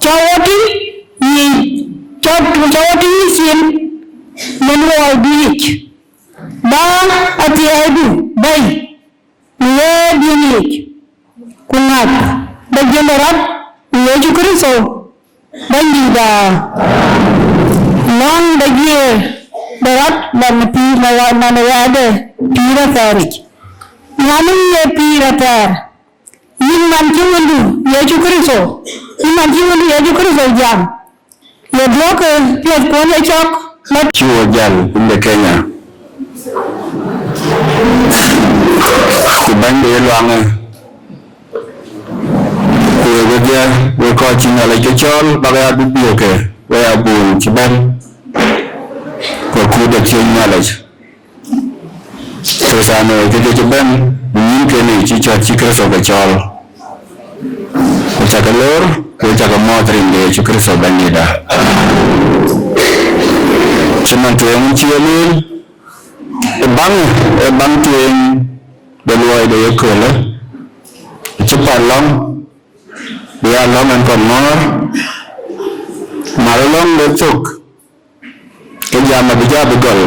cä wɔ tïŋ yic, cä, cä wɔ tïŋ yïcin, në luɔidu yic, bä athiɛɛidu bɛ̈i në ɣööt diën yic, ku ŋäth de jiël de rɔt në Yecu Kërtho Bɛ̈nydïïtda. Lɔ̈ŋ de jiël de rɔt lɔ në pïïr, lɔ, lɔ në ɣɛɛrde pïïr athɛɛr yic. Nhialic ye pïïr athɛɛr. Yïn man cï Wëndu Yecu Kërtho, yïn man cï Wëndu Yecu Kërtho jam, ye duɔ̈kkë piɛthkuɔn ë cɔk lɔ. Cï wo jäl piny de Kenya, ku bäny de ye luaŋë, ku wek wedhie, wek kɔc cï Nhialic ke cɔɔl, bäk ya dupiöökë, wek abun cï bɛ̈n, ku akut de thiëc Nhialic. Ku tënë kë ke cï bɛ̈n, ku nyïïn kënë cï cɔ̈t cï Kërtho ke cɔɔl. Ku cakë loor, ku cakë mɔ̈ɔ̈th rin de Yecu Kërtho Bɛ̈nydïïtda. Cï man tueŋ cï ye lueel, ë baŋ, ë baŋ tueŋ de luɔi de ye köölë, cï päl lɔ̈ŋ, bï ya lɔ̈ŋ ɛn kɔn ŋɔ̈ɔ̈r, mal lɔ̈ŋ de thök, ke jam abï jɔ bï gɔl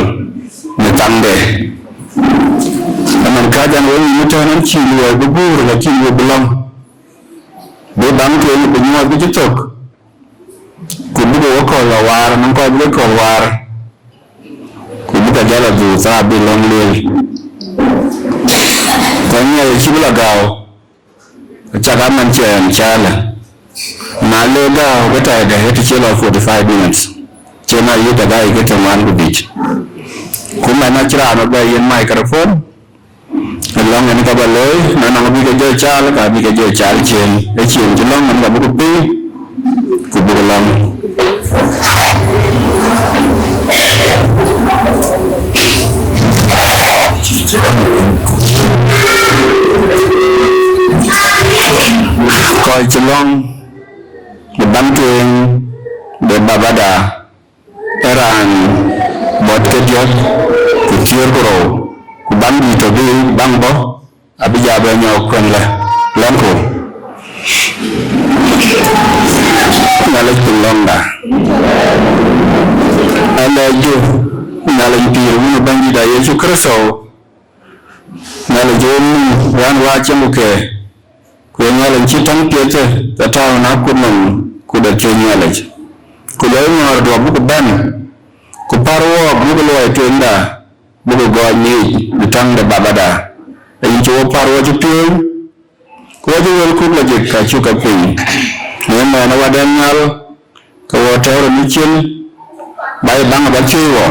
në thaŋde. Ëmën kääc an, wek nïïm ëtɛ̈ɛ̈n, ɛn cïï luɔi bï guur, lakin we bï lɔ̈ŋ. Bï baŋ tueŋ bï nyuɔɔth bï cï thök, ku bï ke we kɔ̈l la waar, nɔŋ kɔc bï ke kɔ̈l waar, ku bï ke jɔl adhuk thaa bï lɔ̈ŋ lueel. Ku anyiɛɛi cï bï la gääu. Cak aman cɛɛn caalë. Na le gääu ke tɛɛdë, ë të cï lɔ forty five minutes. Cï na yï dagai ke të ŋuan ku dhïc. Ku mɛn acï raan ë bɛ yiën microphone, ë lɔ̈ŋ en ka bä looi, na nɔŋ bï ke jɔ caal, ka bï ke jɔ caal cien. Ë cien cï lɔ̈ŋ en ka bï ku piŋ, ku bï ku lɔ̈ŋ. Kɔc cï lɔ̈ŋ de baŋ tueŋ de babada, ë raan bɔt ke diäk ku thiëër ku rou, ku baŋ dït tɔ bï baŋ bɔ̈, abï ja bɛ nyɔk kuën lɛ, lɛ̈ŋku. Nhialic piny lɔ̈ŋda. Alɛɛc jö, Nhialic pïïr wun ë Bɛ̈nydïïtda Yecu Kërtho, Nhialic ë wun nïïm raan wäär cieŋ ku kɛ̈ɛ̈r, ku ye Nhialic cï täŋ piɛth ë tääu në akut nɔm, ku de thiëc Nhialic. Ku jɔ ë nyɔɔr duɔ̈k buk bɛ̈n, ku pär wɔɔk buk luɔi tueŋda, buk gɔɔc miic në täŋ de babada. Ee yïn cï wo pär wo cï piööny, ku wo cï wël kuk lɔ jik ka cuk ke piny. Në ëmɛn ë wadɛn nhial, ke wo tɛ̈ɛ̈u rɔt në cin, ba ye baŋ aba thiëi wo,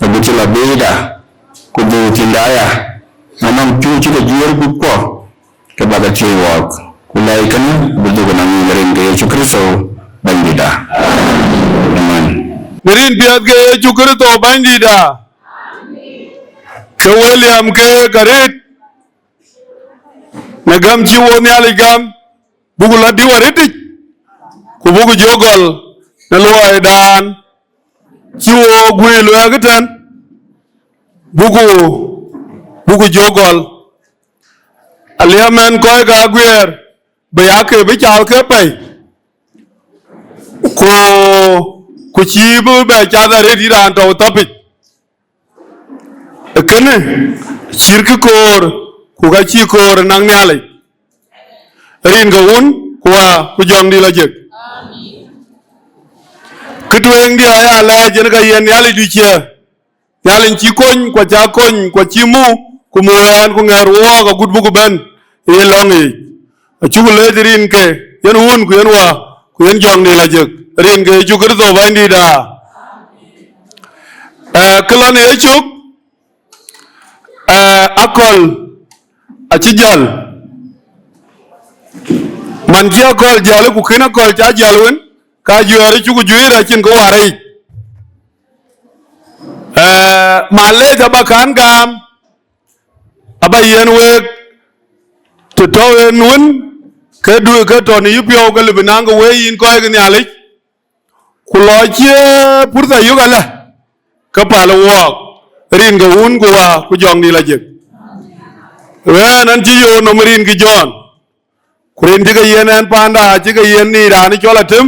agut cï lɔ biic da, ku dhuk thiënda aya, na nɔŋ pïu cï ke juëër gup kuɔ, ke ba ke thiëi wɔɔk, ku lɛɛc kënë bï dhuk ënɔŋ yïn rin ke Yecu Kërtho Bɛ̈nydïïtda. në rin piɛth ke Yecu Kërtho Bɛ̈nydïïtda. Ke William keek arëët, në gäm cï wo Nhialic gäm, buk lɔ diu arëtic, ku buk jɔ gɔl në luɔidan cï wo guiir luɛɛk ëtɛ̈n, buk, buk jɔ gɔl. Aliɛm ɛn kɔc ke aguiɛɛr bï ya ke bï cath ke pɛ̈i, ku, ku cïï bï bɛ cath arëët yï raan tɔ̈u thɔ̈pic. Ee kënë cït kë koor, ku ka cï koor ë näk Nhialic. Rin ke Wun, ku Wä, ku Jɔŋdït Lajik. Kë tueŋdiɛ̈ aya lɛɛc yen ka yen Nhialic duciëë. Nhialic cï kony, ku acä kony, ku acï mu, ku mu ɛn, ku ŋɛ̈ɛ̈r wook agut buk bɛ̈n ë ye lɔ̈ŋ yiic. Acuk leec rin ke yen Wun, ku yen Wä, ku yen Jɔŋdït Lajik, rin ke Yecu Kërtho Bɛ̈nydïïtda. Ee, kë lɔ në yecök, ee, akɔ̈l acï jäl. Man cï akɔ̈l jäl, ku kën akɔ̈l cä jäl wën, ka juɛ̈ɛ̈r cuk juiir acïn kë war yic. Ee, malec aba kan gam, aba yiɛ̈n week, të tɔ̈u en wën, ke du, ke tɔ̈ në yïpiɔ̈u, ke lëbï naŋ ke wëi yïn kɔc ke Nhialic, ku lɔ cie purtha yök alë, ke päl ë wook, rin ke Wun, ku Wä, ku Jɔŋdït Lajik. Ɣɛn, ɛn cï yöök nɔm rin ke Jɔn, ku rin cï ke yiɛ̈n ɛn panda, cï ke yiɛ̈n në raan cɔl Atem,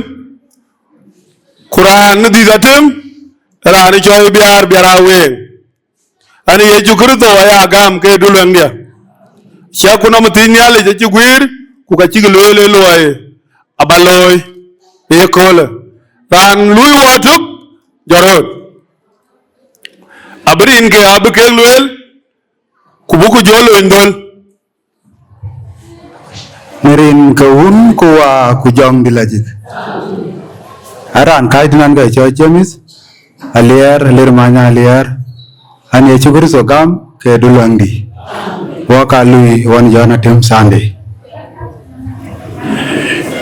ku raan në dhïth Atem, raan cɔl Biar, Biar Aweŋ. Ɛn Yecu Kërtho aya gam ke duluɛŋdiɛ̈. Ciɛkku nɔm thïn Nhialic acï guiir, ku ka cïk lueel ë luɔi aba looi ë yeköölë. Raan lui wɔ tök, jɔt röt. Abï rin ke abï kek lueel, ku buk jɔ lony dhöl. Në rin ke Wun, ku Wä, ku Jɔŋdït Lajik. Ë raan kääc tënɔn ke cɔl James Aliɛɛr, Aliɛɛr Many Aliɛɛr. Ɛn Yecu Kërtho gam ke duluɛŋdï. Wɔ ka lui ɣɔn Jɔn Atem Sunday.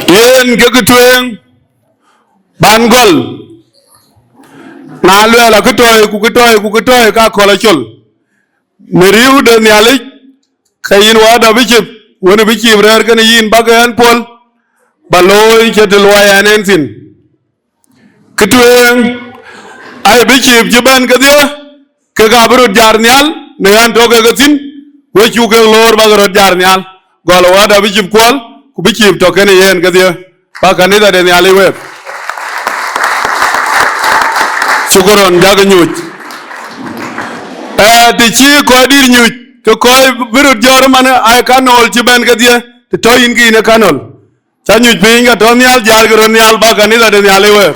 Yen ke kë tueŋ ban gɔl, na luɛɛl akë tɔ̈i, ku kë tɔ̈i, ku kë tɔ̈i, ka akɔ̈l acol. Në riëëu de Nhialic, ke yïn wä da bï cïp, wën bï cïp rɛ̈ɛ̈r kenë yïn bäk ɛn puɔ̈l, ba looi cït të luɔi ɛn en thïn. Kë tueŋ, ai bï cïp cï bɛ̈n kedhie, kek abï röt jar nhial, në ɣän tɔ̈ kek thïn, we cuk kek loor bäk röt jar nhial. Gɔl wä da bï cïp kuɔl, ku bï cïp tɔ̈ kenë yen kedhie. Ba kanitha de Nhialic wek. Shukran, jakï nyuc. Ee, të cï kɔc dït nyuc, ke kɔc bï röt jɔt ëmën, ai kanol cï bɛ̈n kedhie, të tɔ̈ yïn ke yïn ë kanol. Cä nyuc piny ka tɔ̈ nhial, jakï röt nhial, ba kanitha de Nhialic wek.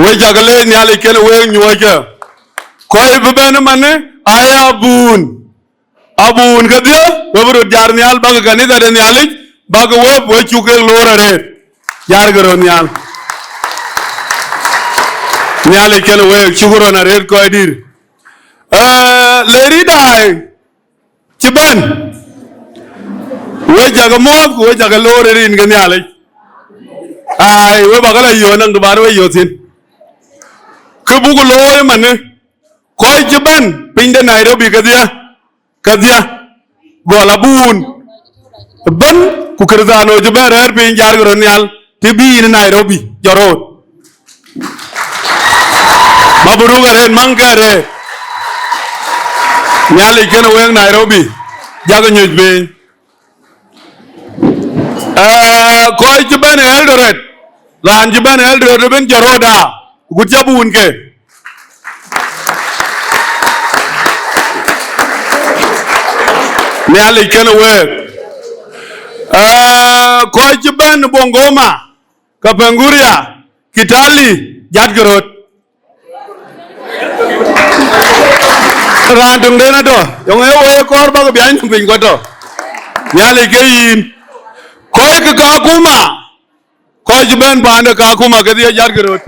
Wek jakï leec, Nhialic kenë wek nyuɔ̈ɔ̈ckë. Kɔc bï bɛ̈n ëmën, aya abun. Abun kedhie, we bï röt jar nhial, bäk kanitha de Nhialic, bäk wep, we cuk kek loor arëët. Jarkï röt nhial. Nhialic kenë week, shukran arëët kɔc dït. Ee, le rit daai cï bɛ̈n. We jakï muɔ̈ɔ̈th, ku we jakï loor ë rin ke Nhialic. Ai, we bäk la yöök naŋ të bän we yöök thïn. Kë buk looi ëmënë, kɔc cï bɛ̈n piny de Nairobi kedhie. Kedhie, gɔl abun ëbɛ̈n, ku Kërthiano cï bɛ̈n rɛ̈ɛ̈r piny, jarkï röt nhial, të bï yïn Nairobi, jɔt röt. Mabruk arëët, maŋkë arëët. Nhialic kenë week Nairobi, jakï nyuc piny. Ee, kɔc cï bɛ̈n Eldoret, raan cï bɛ̈n Eldoret ëbɛ̈n jɔt röt aa, agut cï abun ke. Nhialic kenë week. Ee, kɔc cï bɛ̈n Bungoma, Kapenguria, Kitale, jatkï röt. Raan töŋden atɔ̈, yɔŋ ee woi kɔɔr bäk biany nɔm piny ku atɔ̈. Nhialic ke yïn. Kɔc ke Kakuma, kɔc cï bɛ̈n paande Kakuma kedhie, jatkï röt.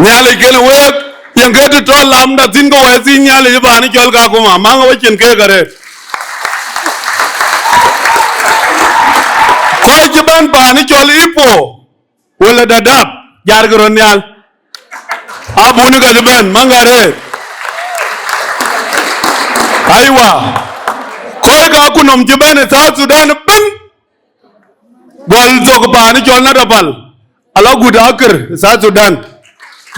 Nhialic kenë week, piɛŋkë të tɔ̈ lamda thïn ke wɛ̈ɛ̈t thïn Nhialic ë paan cɔl Kakuma, maŋ we cin keek arëët. Kɔc cï bɛ̈n paan cɔl Ipo, wël ë Dadaab, jarkï röt nhial. Abun ka cï bɛ̈n, maŋ arëët. Aiwa, kɔc ka kunɔm cï bɛ̈n ë South Sudan ëbën, gɔl thok paan cɔl Nadapal, ala gut akër ë South Sudan,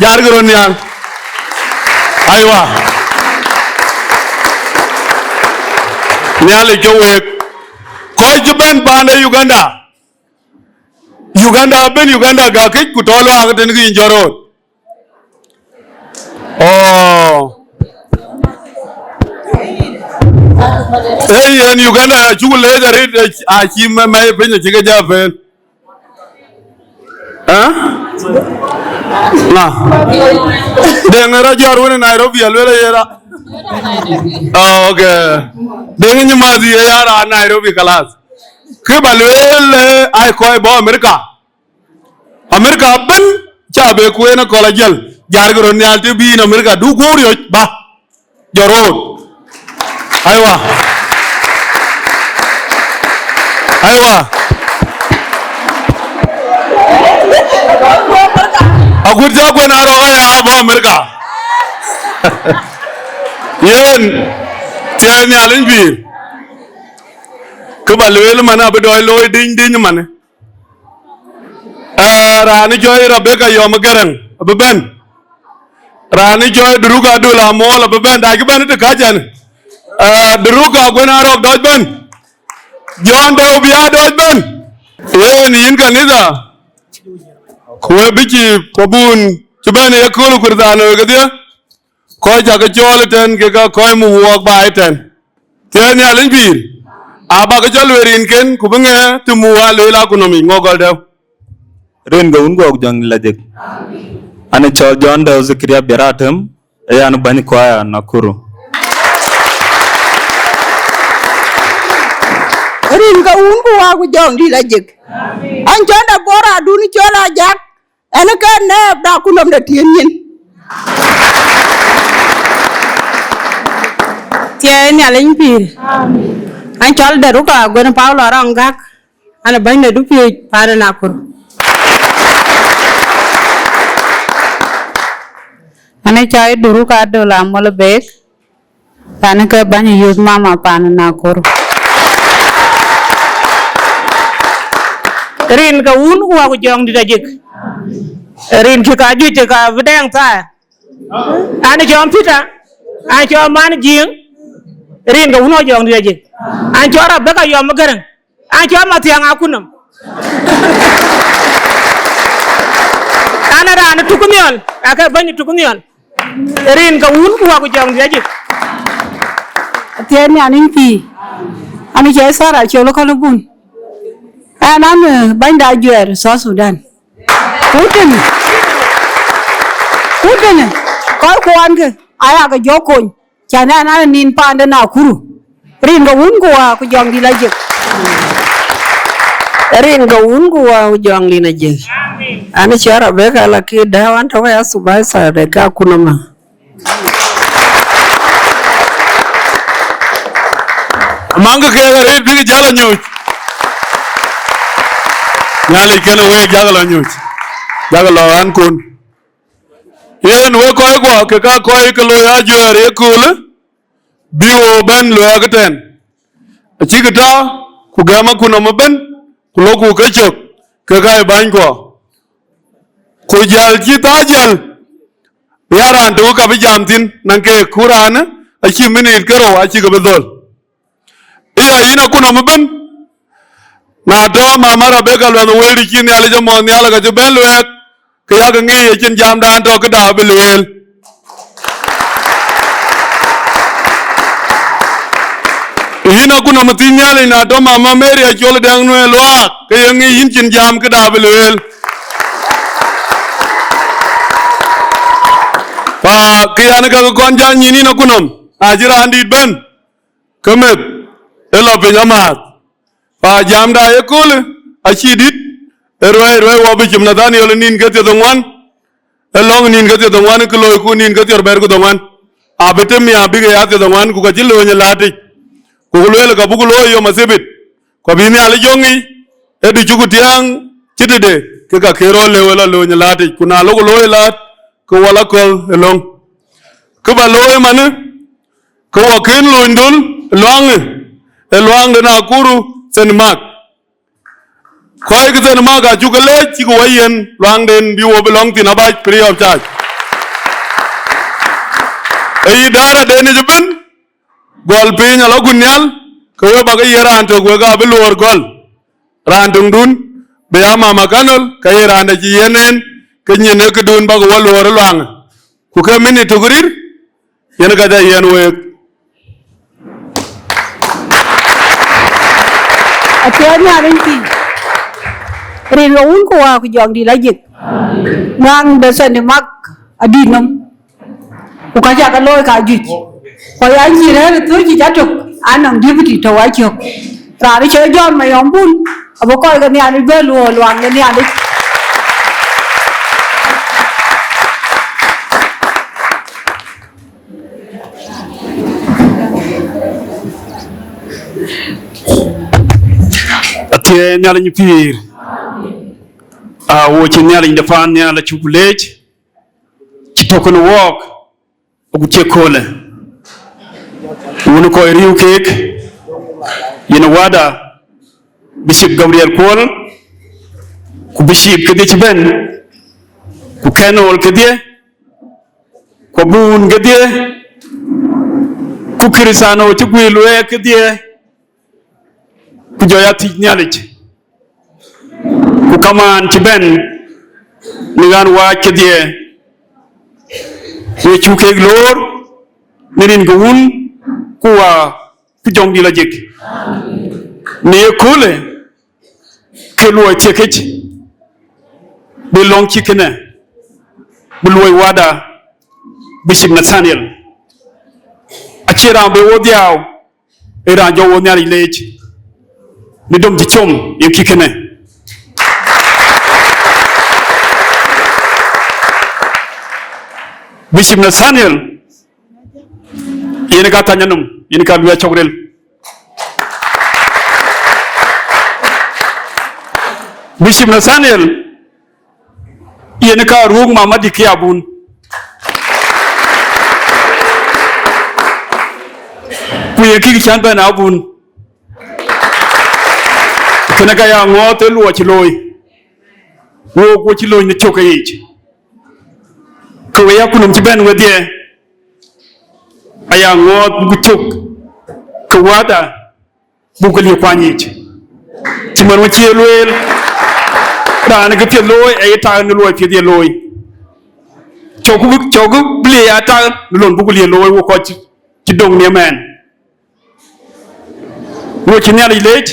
jarkï röt nhial. Aiwa, Nhialic ke week. Kɔc cï bɛ̈n paan de Uganda, Uganda ëbën, Uganda gäk këc ku tɔ luaak tën kï yïn jɔt röt. Oh. Ee yen Uganda acuk leec arëët, acï mɛmɛi piny acï ke jɔ peen. Ë? Na. Deŋ ë rɔt jɔt wën ë Nairobi aluel aye ra. Oh, okay. Deŋ ë Nyamathi aye raan Nairobi kalas. Kë ba lueel, eh, ai kɔc bɔ̈ Amerika. Amerika ëbën ca be kueen akɔl ajël, jarkï röt nhial të bï yïn Amerika du guöör riɔ̈c ba jɔt röt. Aiwa. Aiwa. Agut cä kuɛn arɔ̈k aya bɔ̈ Amerika. Yen, thiëi Nhialic pïïr. Kë ba lueel man abï dɔc looi diny diny man. Ee, raan cɔl Rebecca Yɔm Gäräŋ abï bɛ̈n. Raan cɔl Duruka Dul Amol abï bɛ̈n, dac kï bɛ̈n të kacɛn. Ee, Duruka Guën Arɔk dɔc bɛ̈n. John Bau bï a dɔc bɛ̈n. Yen yïn kanitha, ku we bï cï pabun cï bɛ̈n ë yekööl Kurithaanoi kedhie. Kɔc ca ke cɔɔl ëtɛ̈n kek aa kɔc muk wuɔɔk baai ëtɛ̈n. Thiëi Nhialic pïïr, aa bä ke cɔl lueel rinken, ku bï ŋɛk të muk aa lueel akutnɔm yic ŋö gɔl dɛ̈u. Rin ke Wun ku Wä ku Jɔŋdït Lajik. An, ë cɔl John Dɛ̈u Zakaria Biɛt Atem, ë yan bäny kuaya Nakuru. Rin ke Wun ku Wä ku Jɔŋdït Lajik. An, cɔl Debora dun cɔl Ajak, ɛn ke nɛɛp da kunɔm de tiën nyin. Thiëi Nhialic pïïr. An cɔl Deruka Guën Paulo Arɔŋ Gäk, an bäny de dupiööc paan Nakuru. An cɔl Duruka Dol Amol Beek, an ke bäny youth mama paan Nakuru. Rin ke Wun ku Wä ku Jɔŋdït Lajik. Rin kï ka juëc ka bï dɛŋ thaar. An cɔl Peter, an cɔl man Jiëëŋ. Rin ke Wun Wä Jɔŋdït Lajik. An cɔl Rebecca Yɔm Gäräŋ. An cɔl Mathiaŋ akutnɔm. An raan ë Tukuniɔl, ake bäny ë Tukuniɔl. Rin ke Wun ku Wä ku Jɔŋdït Lajik. Thiëi Nhialic pïïr. An cɔl Sara cɔl kɔn bun. An an bäny da juɛɛr South Sudan. Ku tënë, ku tënë, kɔc kuɔn kë aya ke jɔ kony. Can an an nin paan de Nakuru. Rin ke Wun ku Wä ku Jɔŋdït Lajik. Rin ke Wun ku Wä ku Jɔŋdït Lajik. An cɔl Rebecca Lakit Dɛ̈u, an tɔ̈ ke ya supervisor de ka kunɔm. Amaŋ ke keek arëët bïk jäl anyuc. Nhialic kënë week, jakë lɔ nyuc. Jakë lɔ ɣän kun. Yen wek kɔc kuɔ ke ka kɔc ke looi ajuɛɛr yeköölë, bï wo bɛ̈n luɛɛk ëtɛ̈n. Acïk tɔ, ku gɛm akutnɔm ëbën, ku lɔku kecök, ke ka ye bänykuɔ. Ku jäl cï thaa jäl, ya raan tök ka bï jam thïn, naŋ keek ku raanë, acï minit ke rou acï ke bï dhöl. Ëya yïn akutnɔm ëbën, na tɔ mama Rebecca Luɛnh Wël, të cï Nhialic amɔ̈ɔ̈th nhial ka cï bɛ̈n luɛɛk, ke yak ŋic acïn jamdan tɔ këda bï lueel. Yïn akutnɔm ë thïn Nhialic, na tɔ mama Mary Acol Dɛŋ Nuɛɛr Luaak, ke ye ŋic yïn cïn jam këda bï lueel. Pa kë yan ka ke kɔn jɔ nyïn yïn akutnɔm, acï raan dït bɛ̈n, ke meth ë lɔ piny amääth. Pa jamda yeköölë acï dït, ë ruɛ̈i, ruɛ̈i wɔ bï cïm Nathaniel ë nïn ke thiërdhoŋuan, ë lɔ̈ŋ nïn ke thiërdhoŋuan, kë loiku nïn ke thiërbɛ̈t ku dhoŋuan, abï tëm ya bïk ya thiërdhoŋuan, ku ka cï lööny ë latic, ku ku lueel ka buk looi yom athibit, ku abï Nhialic jɔ ŋic, ë du cuk tiɛɛŋ cï tëde, ke ka ke rɔt lëu ë la lööny ë laat yic, ku na lok looi ë laat, ke wɔ la kɔ̈l ë löŋ. Kë ba looi manë, ke wɔ kën lööny dhöl ë luaŋë, ë luaŋ de Nakuru Saint Mark. Kɔc ke Saint Mark acuk ke leec cï ke wɔ yiɛ̈n luaŋden bï wɔ bï lɔ̈ŋ thïn abac free of charge. Ë yï däär adenic ëbën, gɔl piny alɔ ku nhial, ke we bä ke ye raan tök wek abï luɔɔr gɔl. Raan töŋdun bï ya Mama Kanol, ke ye raan de cï yiɛ̈n en, ke nyin ë këdun bä ke wɔ luɔɔr ë luaŋë. Ku ke minit tök rïr, yen ka ca yiɛ̈n week. Athiɛɛn Nhialic pïïr, rin ke Wun ku Wät ku Jɔŋdït Lajik. Naŋ de Saint Mark adït nɔm, ku ka ca ke looi ka juëc. Ku ya cï rɛ̈ɛ̈r ë thööc yic atök, anɔŋ deputy tɔ̈u acök. Raan cï John Mayɔm Bun, abï kɔc ke Nhialic bɛ luɔɔr luaŋ de Nhialic. Athiɛɛn Nhialic pïïr, a wo cï Nhialic de paan nhial acuk leec, cï tök kënë wɔɔk, agut cï köölë. Wun kɔc riëëu keek, yen Wäda, Bishop Gabriel Kuɔl, ku Bishop kedhie cï bɛ̈n, ku Colonel kedhie, ku Abun kedhie, ku Krïthano cï guiir luɛɛk kedhie, ku jɔ ya thiëc Nhialic, ku kamaan cï bɛ̈n në ɣän wääc kedhie, we cuk keek loor në rin ke Wun ku Wät ku Jɔŋdït Lajik. Në ye köölë, ke luɔi thiekic, bï lɔ̈ŋ cï kënë, bï luɔi Wäda Bishop Nathaniel. Acie raan bï wo dhiau, ee raan jɔ wo Nhialic leec, në dom cï com yen kï kënë. Bishop Nathaniel, yen ka thany anɔm, yen ka luɛɛc cɔk ril. Bishop Nathaniel, yen ka ruuk mamadï ke Abun. Ku yen kï cän bɛ̈n Abun. Kënë ka ya ŋɔɔth ë luɔi cï looi. Wok wo cï loony në cök ke yiic. Ke we ya kunɔm cï bɛ̈n wedhie, aya ŋɔɔth buk cök ke Wäda, buk ke liep kuany yiic. Cï man wën cï ye lueel, raan ke piɛth looi, aye tak në luɔi piɛth ye looi. Cɔk ku, cɔk ku bï liep ya tak në lon buk liep looi, wo kɔc cï, cï döŋ në mɛɛn. Wo cï Nhialic leec,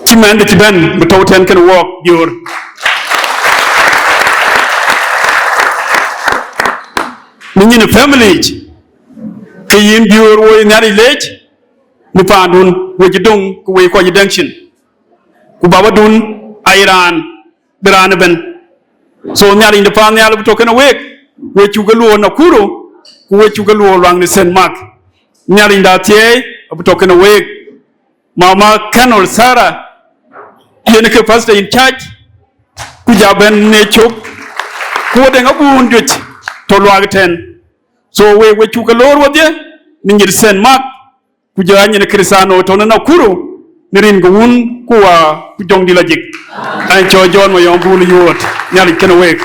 cï mɛnhde cï bɛ̈n bï tɔ̈u tɛ̈n kënë wɔɔk diöör. Në nyin ë family yic, ke yïn diöör wo ye Nhialic leec, në paandun, we cï döŋ, ku we kɔc dɛ̈ŋ cin. Ku babadun aye raan, bï raan ëbɛ̈n. So Nhialic de paan nhial bï tɔ̈ kënë week, we cuk ke luɔɔr Nakuru, ku we cuk ke luɔɔr luaŋ në Saint Mark. Nhialic de athiɛɛi abï tɔ̈ kënë week. Mama Colonel Sarah, yen ke pastor in charge, ku ja bɛ̈n në cök, ku wo deŋ Abun juëc tɔ̈ luaak tɛ̈n. So we, we cuk ke loor wodhie, në nyin Saint Mark, ku jɔ anyin Krïthano tɔ̈ në Nakuru, në rin ke Wun ku Wät ku Jɔŋdït Lajik. An cɔl John Mayɔm Bun Yuɔɔt, Nhialic kënë week.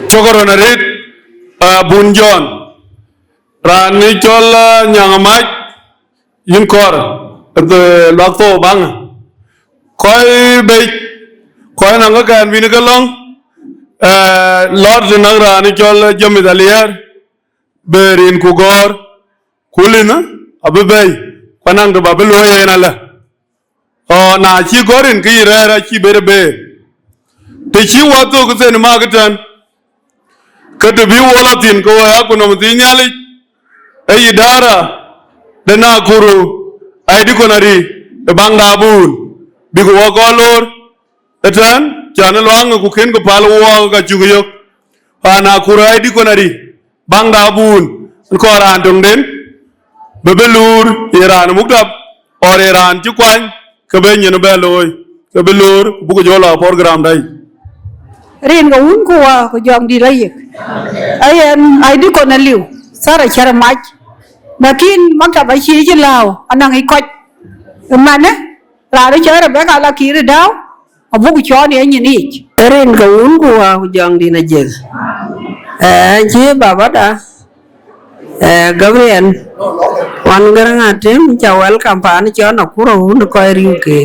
Cɔk rɔn arëët, ah, Bun John. Raan ë cɔl, ah, Nyaŋ Amac, yïn kɔɔr, ë luak thou baŋ. Kɔc bei, kɔc nɔŋ ke kɛn bïn ke lɔ̈ŋ, eh, lɔt të nɔŋ raan ë cɔl James Aliɛɛr, bë rin ku gɔ̈ɔ̈r. Ku lïn abï bɛ̈i, ku anaŋ të bä bï luɔ̈i en alë. Ɣɔn na cï gɔ̈ɔ̈r rin, ke yï rɛ̈ɛ̈r acï ber ë beer. Të cï wɔ thök thën mak ëtɛ̈n, ke të bï wɔ lɔ thïn, ke wɔ ya ku nɔm thïn Nhialic, ë yï däärä de Nakuru, ai dï kɔn arï ë baŋda Abun, bïk wɔ kɔn loor. Ëtɛ̈ɛ̈n, cän ë luaŋë ku kën ku päl wɔɔk ka cuk yök. Paan Nakuru ai dï kɔn arï, baŋda Abun, ën kɔɔr raan töŋden, bï bï luur ye raan ë muktab, or ye raan cï kuany, ke bï nyin bɛ looi, ke bï loor, ku buk jɔ lɔ program dai. Rin ke wun ku wa ku jɔŋ dït ayek. Ayen ai dï kɔn aliu, thar acär mac. Lakin maktaba cï cï lääu, anaŋ ic kɔc. Ëmënë, raan ë cɔl Rebecca la kïïr ë dääu, abuk cɔɔn ye nyin yic. Rin ke wun ku wa ku jɔŋ dït ajek. Ee, cï babada, ee, Gabriel, wan Garaŋ Atem, ca welcome paan cɔl Nakuru wun kɔc riëëu ke.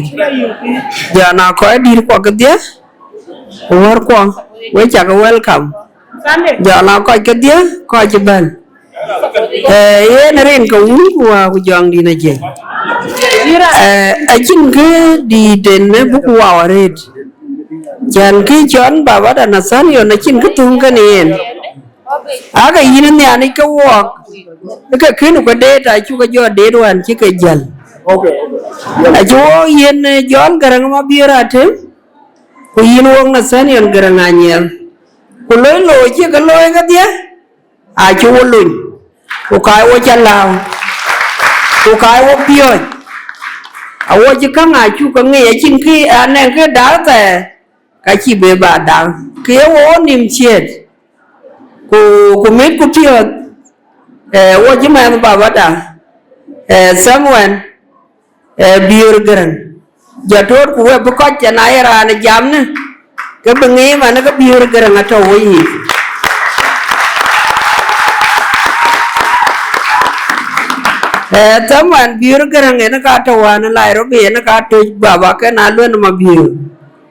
Jɔn a kɔc dït kuɔ kedhie, wär kuɔ, we cak welcome. Jɔn a kɔc kedhie, kɔc cï bɛ̈n. Ee, yen rin ke wun ku wa ku jɔŋ dït ajek. Ee, acïn kë dït den ë buk wau arëët. Cän kë cɔl babada Nathaniel acïn kë thöŋ kën yen. Ake yïn Nhialic ke wɔɔk, ke kën ku deet acuk ke jɔ deet wään cï ke jäl. Acï wɔɔk yïn, ee, Jɔn Garaŋ Mabiöör Atem, ku yïn wɔɔk Nathaniel Garaŋ Anyiɛl. Ku loi looi cï ke looi kedhie, acï wo lony, ku kaai wo cä lääu, ku kaai wo piɔ̈ɔ̈c. Awɔ cï käŋ acuk ke ŋic, acïn kë anɛŋ kë dak thɛɛr, ka cï be ba dak. Ke ye wo nïm ciët, ku, ku mit ku piɔ̈ɔ̈th, ee, wo cï mɛnh babada, ee, Samuel, ee, Biöör Garaŋ. Jɔ toot ku we bï kɔc cä na ye raan ë jam në, ke bï ŋic man ke Biöör Garaŋ atɔ̈ wo yic. Ee, Samuel Biöör Garaŋ en ka tɔ̈ wään ë Nairobi, en ka toc baba ke na luën Mabiöör.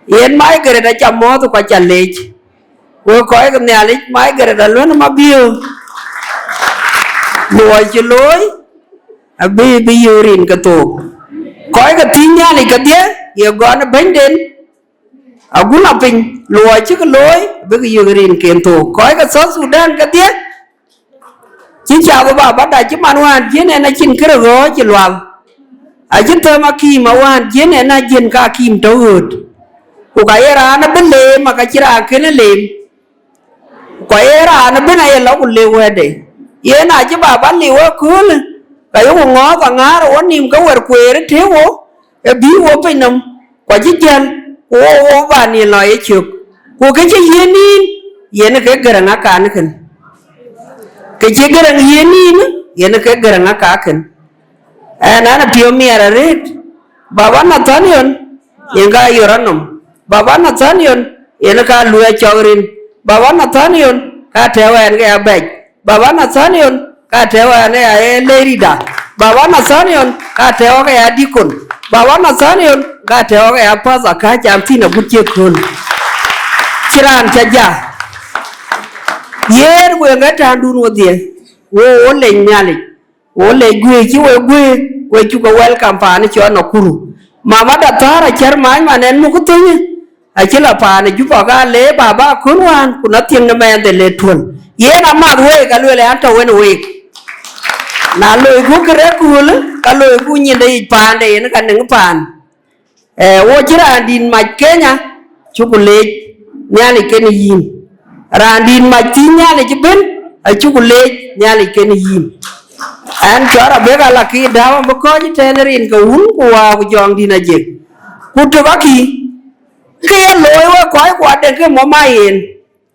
Yen Margaret aca mɔ̈ɔ̈th ku aca leec. Wek kɔc ke Nhialic, Margaret aluën Mabiöör. Luɔi cï looi, abï, bï yöök rin ke thook. Kɔc ke thiëc Nhialic kedhie, ye gɔn ë bɛ̈nyden, agun apiny, luɔi cï ke looi, abï ke yöök rin ken thook. Kɔc ke South Sudan kedhie, cï cath baba da cï man wään jiën en acïn kërë ɣɔ̈ɔ̈c cï lual. Acï thëm akïm awään jiën en ajiën ka akïm tɔ̈ ɣööt. Ku ka ye raan abï leem, aka cï raan kënë leem. Ku ye raan ëbën aye lɔ ku lëu wɛ̈tde. Yen acï baba liu ëköölë, ka yeku ŋɔ̈ɔ̈th aŋäär ë wo nïïm ke wär kueer ë tëë wo, ë bïï wo piny nɔm, ku acï jäl, ku wo, wo bä nïn lɔ ye cök. Ku kë cï yiën nïn, yen ke Garaŋ akan kën. Kë cï Garaŋ yiën nïn, yen ke Garaŋ aka kën. Ɛn, ɛn apiɔ̈u miɛt arëët. Baba Nathaniel, yen ka yɔr anɔm. Baba Nathaniel, yen ka luɛɛc cɔk rin. Baba Nathaniel, ka tɛ̈ɛ̈u ɛn ke ya bɛ̈c. Baba Nathaniel, ka tɛ̈ɛ̈u ɛn ke ya ee lërida. Baba Nathaniel, ka tɛ̈ɛ̈u ke ya dikon. Baba Nathaniel, ka tɛ̈ɛ̈u ke ya path akä cam thïn agut cï kööl. Cï raan cä ja. Yen wek ë täändun wodhie, wo, wo lec Nhialic. Wo lec guëër cï wek guëër, wek cuk ke welcome paan cɔl Nakuru. Mama da thäär acär mac man ɛn muk thönyë, acï la paan ë Juba ka le baba kön wään, ku na thiëŋ në mɛɛnde le tuöl. Yen amath week, alueel an, tɔ̈ wën week. Na loiku kërë köölë, ka loiku nyinde yic paande yen ka nïŋ paan. Ee, wo cï raandït mac Kenya, cuku leec Nhialic kenë yïn. Raandït mac thïn Nhialic ëbën, acuku leec Nhialic kenë yïn. Ɛn cɔɔr abek ala kï dääu abï kɔc ëtɛ̈ɛ̈n rin ke wun ku wäär ku jɔŋdït ajek. Ku tök akï, ke ye looi wek kɔc kuatde ke mɔm aa yen.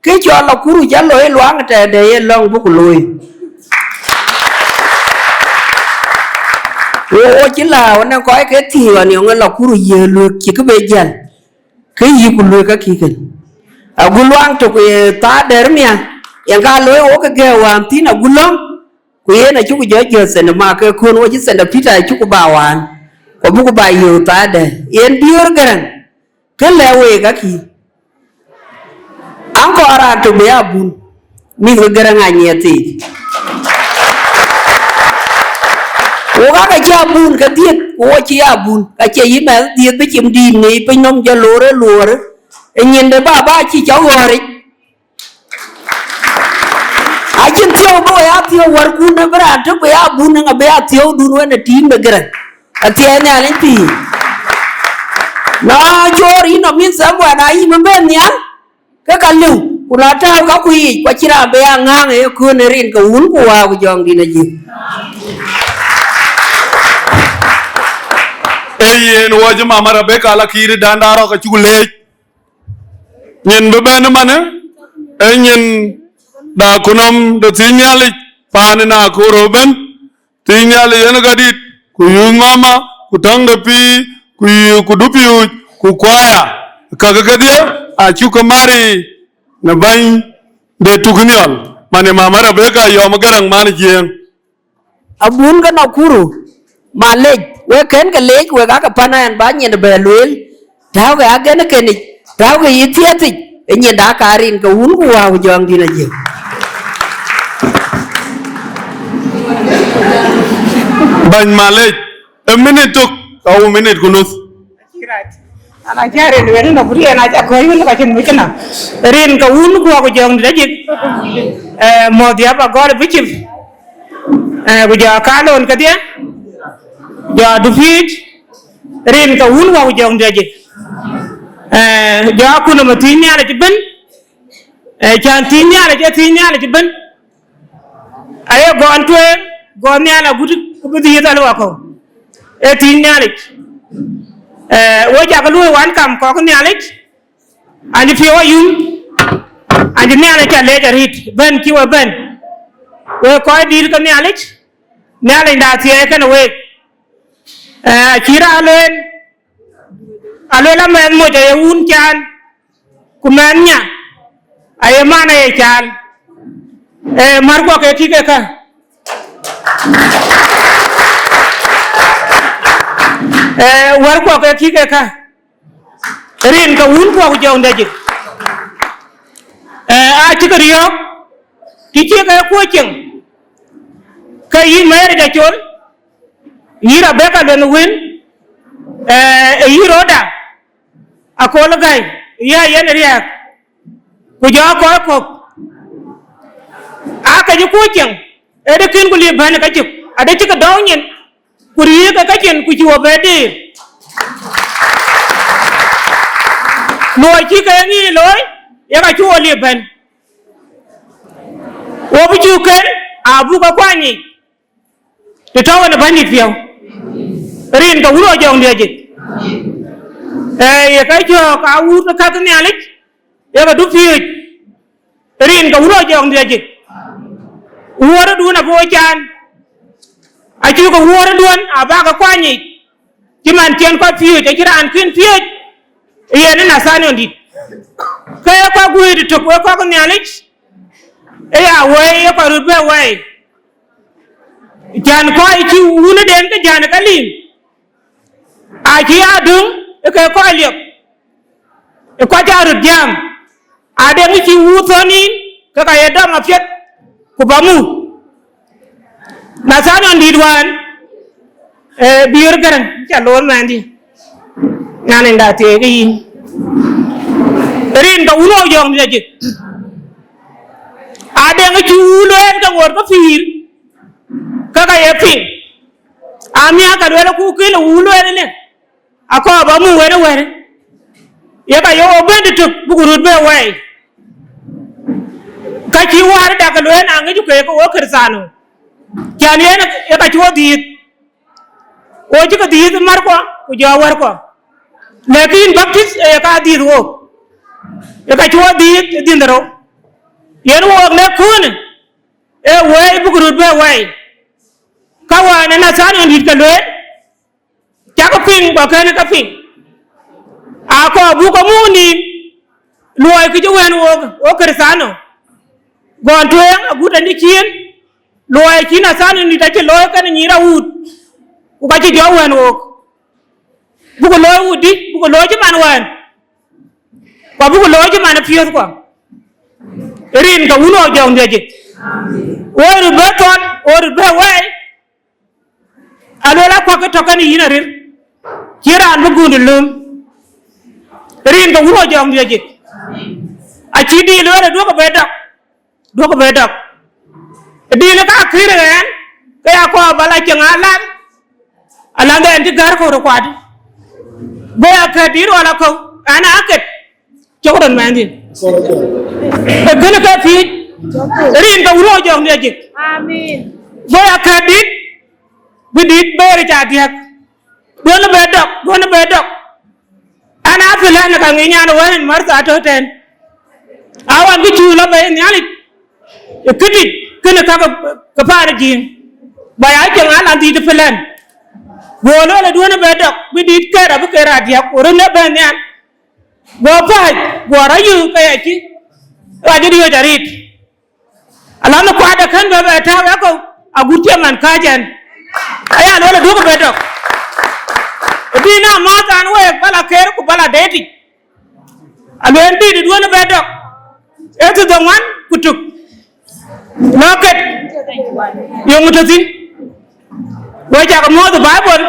Kë cɔl Nakuru cä looi luaŋ tɛ̈dɛ̈ ye lɔ̈ŋ buk looi. Wo, wo cï lääu në kɔc ke thiëëu aniɔŋ ë Nakuru yiëë luëk cï kë be jäl. Kë yï ku luëk akï kën. Agu luaŋ tök ye thaa dɛ̈r mia, yen ka looi wo ke gɛ̈ɛ̈u wään thïn agu lɔ̈ŋ, ku yen acuku jɔ jɔ̈ɔ̈th thende ma ke kön wo cï thende Peter acuku ba wään, ku abuku ba yöök thaa dɛ̈. Yen Biöör Garaŋ, kë lɛ̈k week akï. Aŋkɔ raan tök bï aa bun, mïth ke Garaŋ anyiɛth yiic. Wok aka cï aa bun ke dhiëth, ku wo cï aa bun, ka cie yï mɛnh dhiëth bï cim dïït ŋic piny nɔm jɔ loor ë luɔɔr, ë nyinde baba cï cä ɣɔ̈ric. Acïn thiëëu bï we ya thiëëu wärkun, ë bï raan tök bï ya bun, ë ŋa bï ya thiëëudun wën ë tiim bï Garaŋ. Athiɛɛi Nhialic pïïr. Na cɔɔr yïn nɔm yïn Samuel, na yïn bï ben nhial, ke ka lëu, ku na tääu ka ku yiic, ku acïn raan bï ya ŋääŋ ë ye köön ë rin ke wun ku wäär ku jɔŋdït ajïth. Yen wɔ cï mama Rebeka la kiir danda rɔk acuk leec. Nyin bï bɛ̈n ëmanë, ee nyin da kunɔm de thiëc Nhialic, paan ë Nakuru ëbën. Thiëc Nhialic yen ka dït, ku youth mama, ku täŋ de pïïr, ku yu-, ku dupiööc, ku kuaya. Käkë kedhie acuk ke mari në bäny de Tukï Nhial, man ë mama Rebeka Yɔm Gäräŋ, man ë Jiëëŋ. Abun ke Nakuru, malec, wek kën ke leec, wek ake pan ɛn ba nyin bɛ lueel, tääu ke agɛn kënic, tääu ke yï thiathic, ë nyin da ka rin ke wun ku wäu jɔŋdït ajiëk. Bäny malec, ë minit tök, ka wu minit ku nuth. Acï rac. An, acä rin wën ënɔ, ku riɛn acä kɔ̈ɔ̈c wën ka cïn mïcïna. Rin ke wun guɔ ku jɔŋdït ajik. Eh, mɔ̈th ya ba gɔl bï cïp. Eh, ku jɔ ka lon kedhie. Jɔ dupiööc. Rin ke wun guɔ ku jɔŋdït ajik. Eh, jɔ akun ëmɔ thiëc Nhialic ëbën. Eh, cän thiëc Nhialic, ee thiëc Nhialic ëbën. Aye gɔn tueŋ, gɔn nhial agut ku bï dhiëëth aluɔkɔ. Ee thiëc Nhialic. Eh, wo cak luöi wan kam kɔk Nhialic, anï piɔ̈u ayum, anï Nhialic ca leec arït, bɛ̈n cï we bɛ̈n. Wek kɔc dït ke Nhialic, Nhialic da thiɛɛi kënë week. Eh, acï raan lueel, aluel amɛnh moc aye wun caan, ku mɛnh nya aye man aye caan. Eh, märkuɔ ke kïk ë kä. Eh, wärkuɔ ke kïk ë kä. Rin ke wun kuɔ ku jɔŋdït ajik. Eh, acï ke riɔ̈ɔ̈k, të cï ke kuɔ̈c cieŋ, ke yï Mary de col, yï Rebeka lueth wën, eh, yï Rhoda, Akol Gäi, ya yen riääk, ku jɔ kɔc kɔ̈k. Aa ke cï kuɔ̈c cieŋ, ë de kën ku liep bɛ̈n ë kecök, ade cï ke dɔ̈u nyin, ku riëëk ë kecin, ku cï wɔ bɛ deer. Luɔi cï ke ŋic looi, ye ka cï wɔ liep bɛ̈n. Wo bï cuk ken, abuk ke kuany yic. Të tɔ̈u en ë Bɛ̈nydït piɔ̈u, rin ke wun ɣɔn jɔŋdït ajik. Ee, ye ke cɔ̈ɔ̈k aa wut ke käk Nhialic, ye ke dupiööc, rin ke wun ɣɔn jɔŋdït ajik. Wuɔ̈ɔ̈rduön abï wo caan, acuk ke wuɔ̈ɔ̈rduön abä ke kuany yic, cï man cïn kɔc piööc, acïn raan kën piööc, yen ë Nathaniel dït. Ke ye kɔc guëër tök, wek kɔc Nhialic, ë ya wɛi, ye kɔc röt bɛ wɛi. Cän kɔc cï wun ëden ke jän ë ke lim, acï aa döŋ ë ke kɔc liep, ë kɔc aa röt jam, adeŋ cï wun thɔ̈n nïn, ke ka ye dɔm apiɛth, ku bä muk. Nathaniel dït wään, ee, Biöör Gäräŋ, ca loor mɛnhdï. Nyan en da thiëëk yïn. Rin ke wun ɣɔn jɔŋdït ajik. Adeŋ cï wun lueel ke ŋoot ke pïïr, ke ka ye piŋ. Amiäk ka lueel ku kën ë wun lueel ënë, akɔɔr bä muk wën ë wɛ̈t. Ye ka ye wo bɛ̈n tök, buk röt bɛ wɛɛi. Ka cï Wärda ke lueel, aŋic ku ke ke wo Kërthiano. Cän yen ye ka cï wo dhiëëth. Wo cï ke dhiëëth märkuɔ, ku jɔ wärkuɔ. Lakin Baptist ee ka dhiëëth wok. Ye ka cï wo dhiëëth ë dhiëndhë rou. Yen wok në köölë, ee wɛɛi buk röt bɛ wɛɛi. Ka wään ë Nathaniel dït ke lueel, cak piŋ, ku kën ke piŋ. Akɔɔr buk ke muk nïïm, luɔi kë cï wɛ̈n wok, wo Kërthiano. Gɔn tueŋ agut ë ciin, luɔi cï Nathaniel dït acï looi kenë nyïïr awut, ku ka cï jɔ wɛ̈n wok. Buk looi wutdï, buk looi cï man wään, ku abuk looi cï man ë piööthkuɔ. Rin ke wun ɣɔn jɔŋdït ajik. Wo röt bɛ thɔn, wo röt bɛ wɛɛi, aluel akuak ke tɔ̈ kenë yïn arir, cïn raan bï gundë löm. Rin ke wun ɣɔn jɔŋdït ajik. Acï dï lueel, duɔ̈kkë bɛ dɔk, duɔ̈kkë bɛ dɔk. Dï në ka kër ɣɛn, ke ya kɔɔr bä la cieŋ alan, alan dhɛn cï gär kɔ̈u röt kuat. Bë ya kɛ̈t dït wala kɔ̈u, an, aa ket. Cök röt mɛnhdï. Ë kënë ke piööc, rin ke wun ɣɔn jɔŋdït ajik. Amin. Go ya kɛ̈t dït, bï dït beer ca diäk. Duɔ̈n bɛ dɔk, duɔ̈n bɛ dɔk. An, a plan ka ŋic nyan wën Martha tɔ̈ tɛ̈n. Awan kë cuk lɔ bei Nhialic ë këdït kënë ka ke, ke paan ë Jiëëŋ. Ba ya cieŋ alandït plan. Go lueel, duɔ̈n bɛ dɔk, bï dït kër abï kër adiäk, ku röt ë bɛ̈n nhial. Go pääc, go rɔt yök ke ya cï ɣac riɔ̈ɔ̈c arëët. Alɔn kuat ë kën bɛ bɛ tääu ë kɔ̈u, agut cï man kääc ɛn. Aya lueel, duɔ̈k bɛ dɔk. Bï na mäth an, week ba la kër ku ba la deetic. Alueel dït, duɔ̈n bɛ dɔk. Ee thiërdhoŋuan ku tök. Lɔ ket. Yöŋ tɔ̈ thïn. We cak muɔ̈th ë Baibol.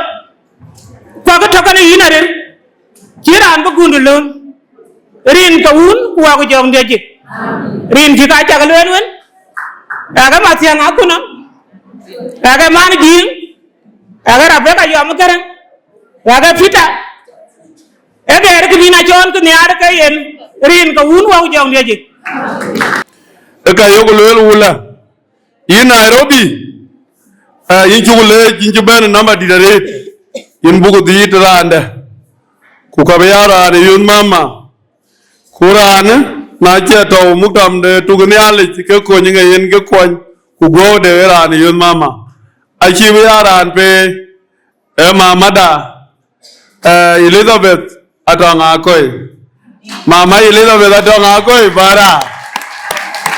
Ku akë tɔ̈ kënë yïn arëër. Cï raan bï gundë lööm, rin ke Wun ku Wä ku Jɔŋdït Ajik. Rin cï ka cak lueel wën, ɣɛkë Mathiäŋ Akuna, ɣɛkë man Jiëëŋ, ɣɛkë Rebeka Yɔm Gäräŋ, ɣɛkë Peter, ë gɛɛr kë nïn acɔɔn kë nhiaar ke yen, rin ke Wun Wä ku Jɔŋdït Ajik. Ë ka yok lueel wulä. Yïn Nairobi, eh, yïn cuk leec, yïn cï bɛ̈n ë namba dït arëët, yïn buk dhiit raandɛ, ku ka bï ya raan ë youth mama, ku raanë na cï tɔ̈u muktam de tuk Nhialic ke kony ŋe yen ke kuɔny, ku guɔ̈u de raan ë youth mama, acï bï ya raan pe, eh, mamada, eh, Elizabeth Atɔŋ Akoi. Mama Elizabeth Atɔŋ Akoi, bara.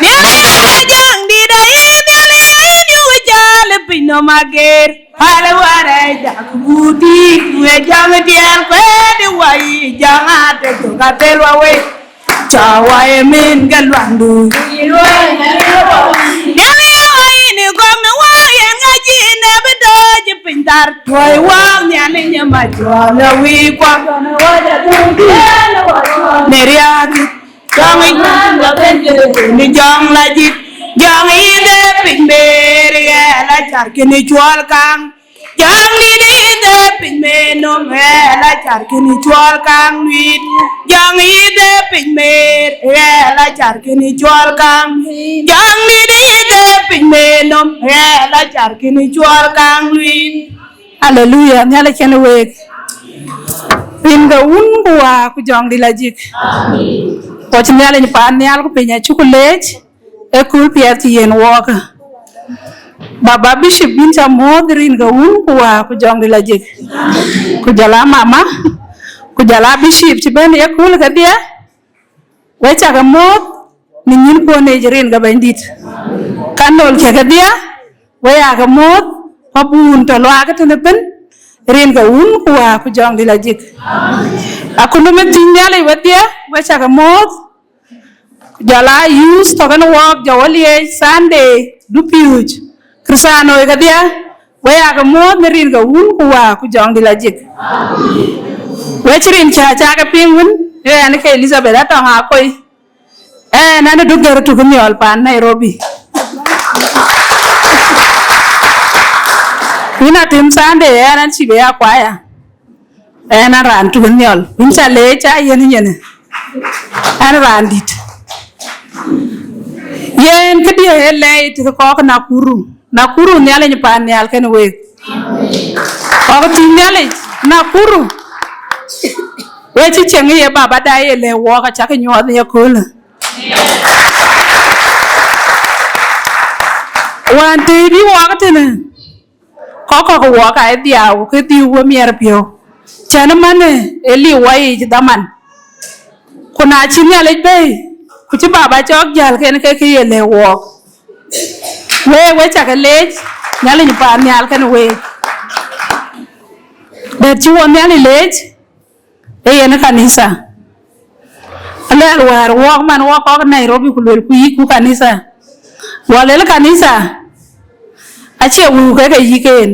Nhialic ë Jɔŋdït ayï, Nhialic ayï, yïn wïc jäl ë piny nɔm ageer. Pal warɛc dak guti, ku ë Jɔŋ diɛɛr kuɛɛt ë wai, Jɔŋ atek thok athel wawei. Cä wai ë min ke luaŋdu. Nhialic ë wai në gɔm në wai, yen ŋac yïn ë bï dɔɔc ë piny thar. Tuɔi waak Nhialic ë mac tuɔɔk lɔ wiik kuak. Në riääk, Jɔŋ yic, në Jɔŋ la jik, Jɔŋ yï de piny beer, ɣɛɛl acar kënë cuɔl kaŋ. Jɔŋdït yï de piny beer nɔm, ɣɛɛl acar kënë cuɔl kaŋ luiit. Jɔŋ yï de piny beer, ɣɛɛl acar kënë cuɔl kaŋ. Jɔŋdït yï de piny beer nɔm, ɣɛɛl acar kënë cuɔl kaŋ luiit. Aleluya, Nhialic kenë week. Rin ke Wun ku Wä ku Jɔŋdït la jik. Wɔ cï Nhialic paan nhial ku piny acuk leec, ë kööl piɛth cï yen wɔɔkë. Baba Bishop bïn cä muɔ̈ɔ̈th rin ke Wun ku Wä ku Jɔŋdït la jik. Ku jɔl a mama, ku jɔl a Bishop cï bɛ̈n ë kööl kedhie. We cakë muɔ̈ɔ̈th në nyïnkuɔn yic rin ke Bɛ̈nydït. Ka nöl cï kedhie, we yakë muɔ̈ɔ̈th, abun tɔ̈ luaakë tënë bɛ̈n, rin ke Wun ku Wä ku Jɔŋdït la jik. Akutnhom ë tïŋ Nhialic wedhie, we cakë muɔ̈ɔ̈th, ku jɔl a youth tɔ̈ kenë wɔɔk jɔ we liec Sunday dupiööc. Kërthianoi kedhie, we yakë muɔ̈ɔ̈th në rin ke Wun ku Wä ku Jɔŋdït la jik. We cï rin cä cakë piŋ wën, ë ɣɛn ke Elizabeth Atɔŋ Akoi. Ɣɛn an, ë duk gɛ̈r tuk nhiɔl paan Nairobi. Yïn a tim Sunday, ɣɛn an cï bï ya kuaya. Ɣɛn an raan tuk nhiɔl. Yïn cä leec cä yen yen. Ɣɛn raan dït. Yen këdiɛ̈ ë lɛɛi të kɔɔk Nakuru. Nakuru, Nhialic paan nhial kenë week. Kɔɔk tïŋ Nhialic Nakuru. We cï cieŋ ye baba da ye lɛ̈k wɔɔk, acakë nyuɔɔth ye köölë. Wään tëë bï wɔɔk tënë, kɔ̈k kɔ̈k wɔɔk aa dhiau, ke dhiu we miɛr piɔ̈u. Cän ëmënë ë liu wɔ yiic dhaman. Ku na cï Nhialic bɛ̈i, ku cï baba cɔk jäl, ken ke kë ye lɛ̈k wɔɔk. Week, we cakë leec, Nhialic paan nhial kenë week. Dɛ̈t cï wɔ Nhialic leec, ee yen kanitha. Alɛɛl wäär wɔɔk man wɔɔk kɔ̈k Nairobi, ku luelku yïku kanitha. Wɔ lel kanitha, acie wëu keke yïk en.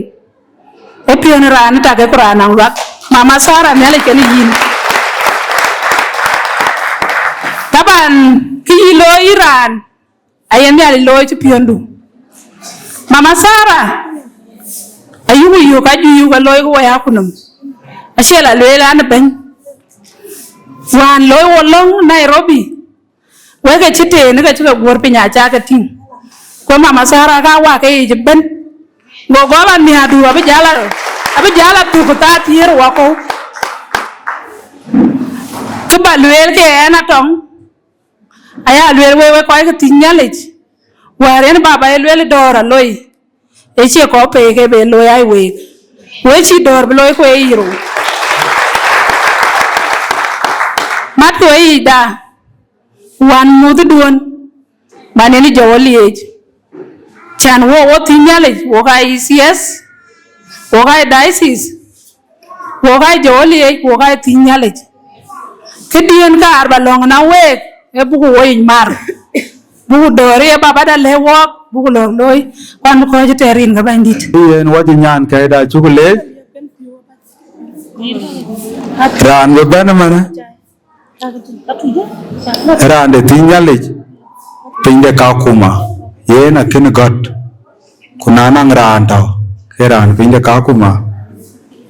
Ee piɔ̈n raan tak ku raan naŋ luak. Mama Sarah, Nhialic kenë yïn. Taban, kë yï looi yï raan, aye Nhialic looi cï piɔ̈ndu. Mama Sarah, ayuku yök, aju yök alooi ku waya kunɔm. Acie la lueel an, bɛ̈ny. Wään looi wo lɔ̈ŋ Nairobi. Wek ke cï teen ke cï ke guɔ̈r piny acä ke tïŋ. Ku Mama Sarah ka wak ke yic ëbën. Go gɔl an, miäädu abï jäl a, Abï jäl athuk thaa thiëër wakɔ̈u. Kë ba lueel ke ɣɛn atɔŋ, aya lueel wek, wek kɔc ke thïn Nhialic, wäär yen baba ye lueel dɔ̈ɔ̈r aloi, ë cie kɔc pei ke be looi ai week, we cï dɔ̈ɔ̈r bï looi ku ë yic rou. Mat ku ë yicda, wän muthduön, man yen jɔ wɔ liec, cän wɔ wɔ thïn Nhialic, wɔ ka E C S, wɔ ka diocese, wɔ ka jɔ wɔ liec, wɔ ka thïn Nhialic. Këdiën kaar ba lɔ̈ŋ na week, ee buku wɔ yic mar, buku dɔ̈ɔ̈r ye babada lɛ̈k wɔɔk, buku lɔ̈ŋ looi, kuan bï kɔc tɛɛr rin ke Bɛ̈nydït. Yen wɔ cï nyan kɛɛda cuk leec. Raan bï bɛ̈n ëmënë, raan de thïn Nhialic, piny de Kakuma, yen akën gɔ̈t, ku na naŋ raan tɔ̈ ke raan piny de Kakuma,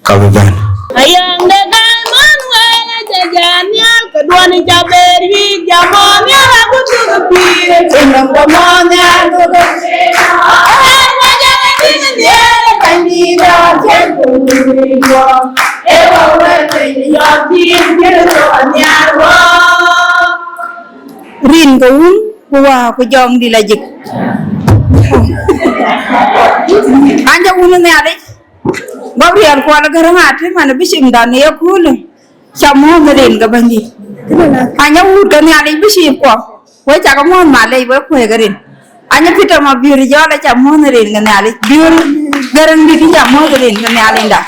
ka bï bɛ̈n. Ayaŋ de gal man wɛɛl ajaja nhial, ke duɔ̈n ca ber wic jam mɔ nhial, aku cïk pïïr, cïn nɔm ke mɔ nhial, ku ke cïn. Wɛɛl ajaja nhial, ke duɔ̈n ca ber wic jam mɔ nhial, aku cïk pïïr. Rin ke Wun ku Wä ku Jɔŋdït Lajik. An, cä Wun Nhialic, Gabriel Kuɔl Gäräŋ Atem, man bishop dan ë yeköölë, cä muɔ̈ɔ̈th në rin ke Bɛ̈nydït. An, cä wut ke Nhialic bishop kuɔ, we cakë muɔ̈ɔ̈th malec, we kuëëk rin. Anyë Peter Mabiöör Jɔl, aca muɔ̈ɔ̈th në rin ke Nhialic. Biöör Gäräŋdït, aca muɔ̈ɔ̈th rin ke Nhialicda.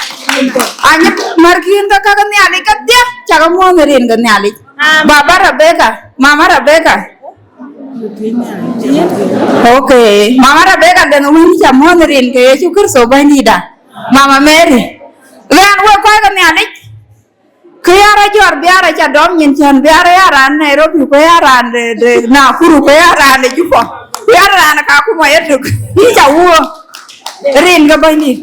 Anyë märkiën ke käk Nhialic kedhie, cakë muɔ̈ɔ̈th në rin ke Nhialic. Amen. Baba Rebecca, Mama Rebecca. Okay, Mama Rebecca, dɛ̈ŋ wën, aca muɔ̈ɔ̈th në rin ke Yecu Kërtho Bɛ̈nydïtda. Mama Mary. Ɣɛn, wek kɔc ke Nhialic. Kë ya rɔt jɔt biaar aca dɔm nyin cän biaar ya raan Nairobi, ku ya raan de, de Nakuru, ku ya raan de Juba, ku ya raan Kakuma yetök. Yïn ca wuö rin ke Bɛ̈nydït.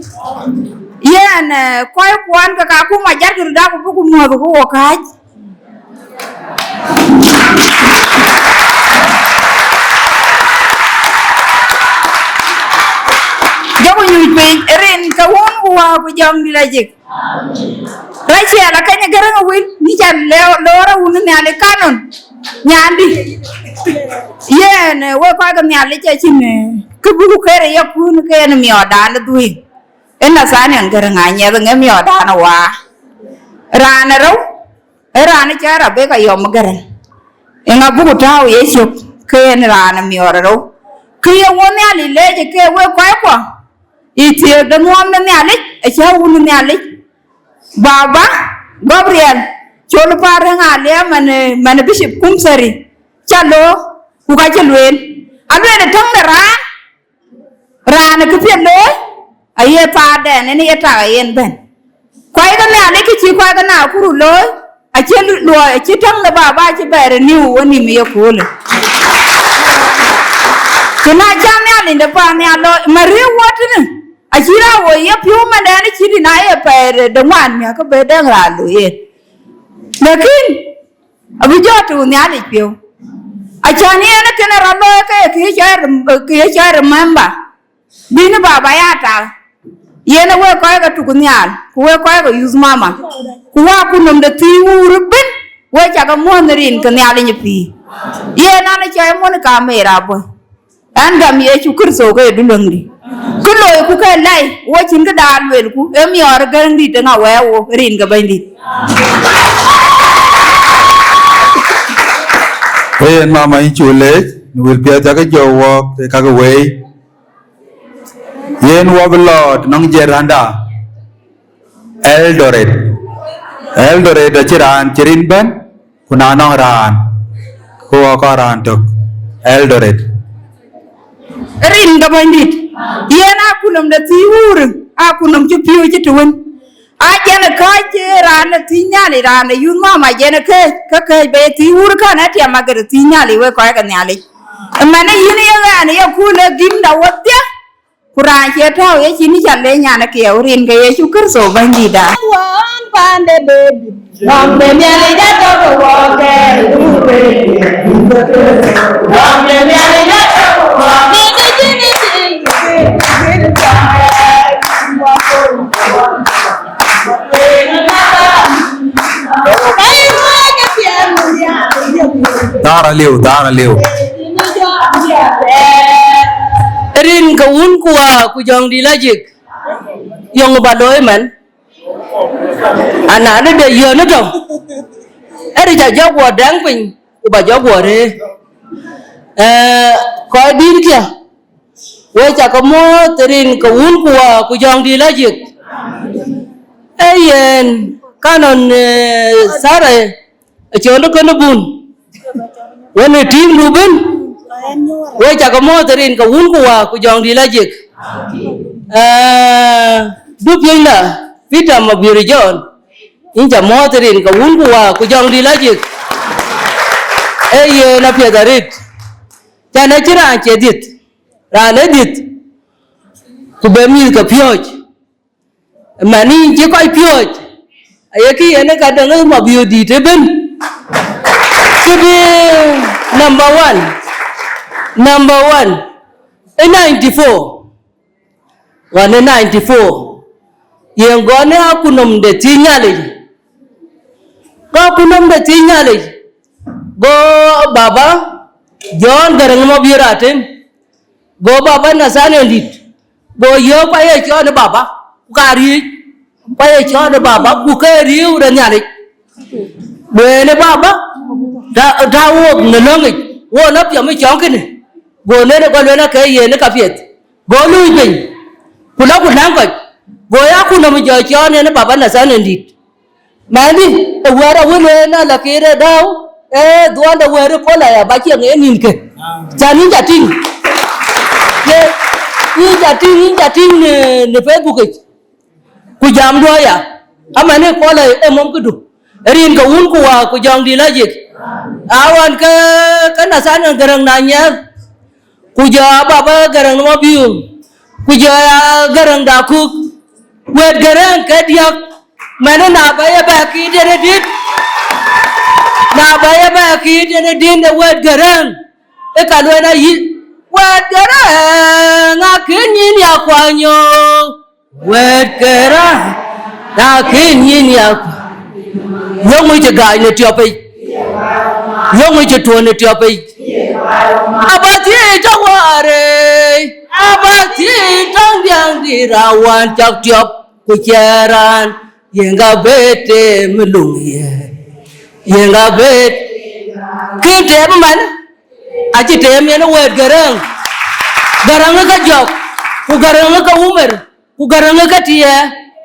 Yen, eh, kɔc kuɔn ke Kakuma jat kë röt dak ku buk muɔ̈th ku wɔ kääc. Jɔku nyuc piny rin ke Wun ku Wä ku Jɔŋdït Lajik. Rachel Akeny Gäräŋ Wïl, ni ca lɛ̈u loor a Wun Nhialic kanon, nyandï. Yen, eh, wek kɔc ke Nhialic acïn, eh, kë buk kër ë yekun ke yen miɔɔrdan ë dhuëëŋ. Ë Nathaniel Gäräŋ Anyiɛth, ŋë miɔɔrdan ë Wä. Raan ë rou, ë raan cɔl Rebecca Yɔm Gäräŋ. Eeŋa buk tääu ye cök ke yen raan ë miɔɔr ë rou? Kë ye Wun Nhialic leec ke wek kɔckuɔ, ë thiëëk de nuɔɔm de Nhialic, acä Wun Nhialic, Baba Gabriel Col Par Reŋ Aliɛɛm, man, man Bishop Kumthari, cä loor, ku ka cï lueel. Alueel ë täŋ de raan, raan ë këpiɛth looi, aye thaardɛn en ye tak ayen bɛ̈n. Kɔc ke Nhialic kë cï kɔc ke Nakuru looi, acï luɔi, acï täŋ de Baba acï bɛ renew ë nïm ë yeköölë. Ku na cä Nhialic de paannhial looi, ma riëëu wɔ tënë, acï raan woi ye piɔ̈u mandɛn ë cït na ye pɛɛi de ŋuan miäk ke bï dɛ̈ŋ raan looi yen. Lakin abï jɔ tëu Nhialic piɔ̈u. Acän yen ë kënë rɔt looi ke ye kë ye cɔl rem-, kë ye cɔl remember. Bï në Baba ya tak. Yen ë wek kɔc ke Tuk Nhial, ku wek kɔc ke Youth Mama, ku wä ku nɔm de thii wuur ëbën, wek cakë muɔ̈th në rin ke Nhialic ë pïïr. Yen an, ë cɔl Monica Mary Aboi. Ɣɛn gam Yecu Kërtho ke ye duluäŋdï. Kë loiku ke lɛi, wo cïn këda luelku, ë miɔɔr ë Gäräŋdït ë ŋa wɛɛu wo rin ke Bɛ̈nydït. Ee yen mama, yïn cuk leec, në wël piɛth cakë jɔ wɔɔk, ee kakë wei. Yen wɔ bï lɔ të nɔŋ jiɛt randa. Eldoret. Eldoret acï raan cï rin bɛ̈n, ku na nɔŋ raan, ku wɔ kɔn raan tök. Eldoret. Rin ke Bɛ̈nydït. Yen akunɔm de thii wuur, akunɔm cï piööc cï të wën. Ajɛn ë kääc raan ë thii Nhialic, raan ë Youth Mama, ajɛn ë kääc, ke kääc bɛ ye thii wuur kän ë tiam agër thii Nhialic, wek kɔc ke Nhialic. Ëmɛnë yïn ye ɣɛn ye kul ë gïmda wodhie. Ku raan cie tääu ye cin, ca le nyan ë kiɛɛu rin ke Yecu Kërtho Bɛ̈nydïtda. Wään pande David. Nɔm de Nhialic atɔ̈ ke wɔɔk kɛɛr. Nɔm de Nhialic atɔ̈ ke wɔɔk kɛɛr. Dhar aliu, dhar aliu. Rin ke wun ku wa ku jɔŋdït lajik. Yɔŋ ba looi man. Ana de de yön tɔ. Eri ca jɔ guɔ dɛŋ piny, ku ba jɔ guɔ rëër. Eh, kɔc dït kiɛ. We ca ke muɔ̈ɔ̈th rin ke wun ku wa ku jɔŋdït lajik. Ee yen, kanon, eh, Sara, acɔl kënë bun. Wën ë tiiŋdu bën, we ca ke muɔ̈ɔ̈th rin ke wun ku wa ku jɔŋdït lajik. Eh, du piönyda, Peter Mabiöör John, yïn ca muɔ̈ɔ̈th rin ke wun ku wa ku jɔŋdït lajik. Ee yen apiɛth arët. Can acïn raan cie dhiëth. Raan ë dhiëth, ku be mïth ke piööc. Man yïn cï kɔc piööc, aye kë yen ë ka däŋ ë Mabiöör dït ëbën. Kë bï number one, number one, ë ninety four, ɣɔn ë ninety four, yen gɔn ë akunɔm de thiëc Nhialic. Go akunɔm de thiëc Nhialic, go baba John Garang Mabiöör Atem, go baba Nathaniel dït, go yöök kua ye cɔɔl ë baba, ku ka riëëc, kua ye cɔɔl ë baba, ku ke riëëu de Nhialic. Lueel ë baba, ta, ta wok në löŋic, wo na piɔm ë cɔŋ kënë, go nene go lueel ake yen ë kapiɛth, go luui piny, ku la ku läŋ kɔc, go ya ku nɔm jɔ cɔɔl yen ë baba Nathaniel dït. Mɛnhdi, ë wɛ̈ɛ̈r awën ë na la kir ë dääu, ee dhuɔnde wɛ̈ɛ̈r ë kola ya ba cieŋ ë nïnkë. Can yïn ca tïŋ. Ye, yïn ca tïŋ, yïn ca tïŋ në, në Facebook yic. Ku jam duɔ̈ɔ̈r ya. Aman ë kola ë mɔm këdu. Rin ke wun ku wa ku jɔŋdït lajik. Awan ke, ke Nathaniel Garang na nyiɛth. Ku jɔ a baba Garang Mabiöör, ku jɔ a Garang Dakuk, wɛ̈ɛ̈t Garang ke diäk, mɛnë na ba ye bɛ kiit yen ë dït, na ba ye bɛ kiit yen ë dït de wɛ̈ɛ̈t Garang, ë ka lueel ayï, wɛ̈ɛ̈t Garang akën yïn ya kuany. Wɛ̈ɛ̈t ke raan, na kën yïn ya. Yöŋ ë cï gaac në tiɔpic, yöŋ ë cï tuɔ̈n në tiɔpic. Aba thiëëc tɔ wäär ëë, aba thiëëc tɔ diäŋ dï raan wään cak tiɔp, ku cɛɛr raan, yen ka bë teem luŋ ye, yen ka bë. Kën teem man, acï teem yen wɛ̈ɛ̈t Garang, Garang ë ka jɔk, ku Garang ë ka wumer. Ku Garang ë ke tiɛɛr,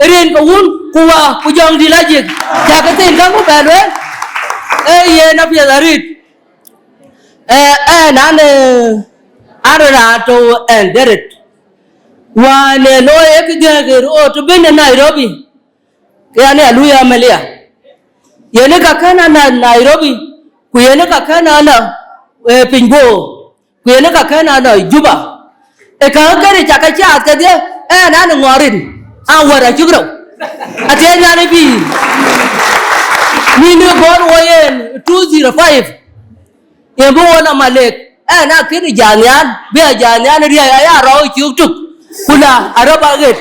rin ke wun, ku wa, ku jɔŋdït lajik, cak ke thïn käŋ ku bɛ lueel, ee yen apiɛth arët. Ee, ɛn an, ee, an raan tɔ̈u ɛn deret. Wään ee looi ee kë gɛ̈ɛ̈k ë röt bï në Nairobi, ke an, ee aluui Amalia. Yen ë ka kën an Nairobi, ku yen ë ka kën an, ee, piny Bor. Ku yen ë ka kën an nɔc Juba. Ë käŋ kënë cak ke caath kedhie, ɛn an ŋɔɔr rin, an wär acuk rou. Athiɛɛny an ë bï. Nïn ë gɔl wɔ yen two zero five. Yen bï wɔ nɔm Malek, ɛn a kën jal nhial, bï a jal nhial riäi aya rɔu cuk tuk. Ku la arɔp aɣet.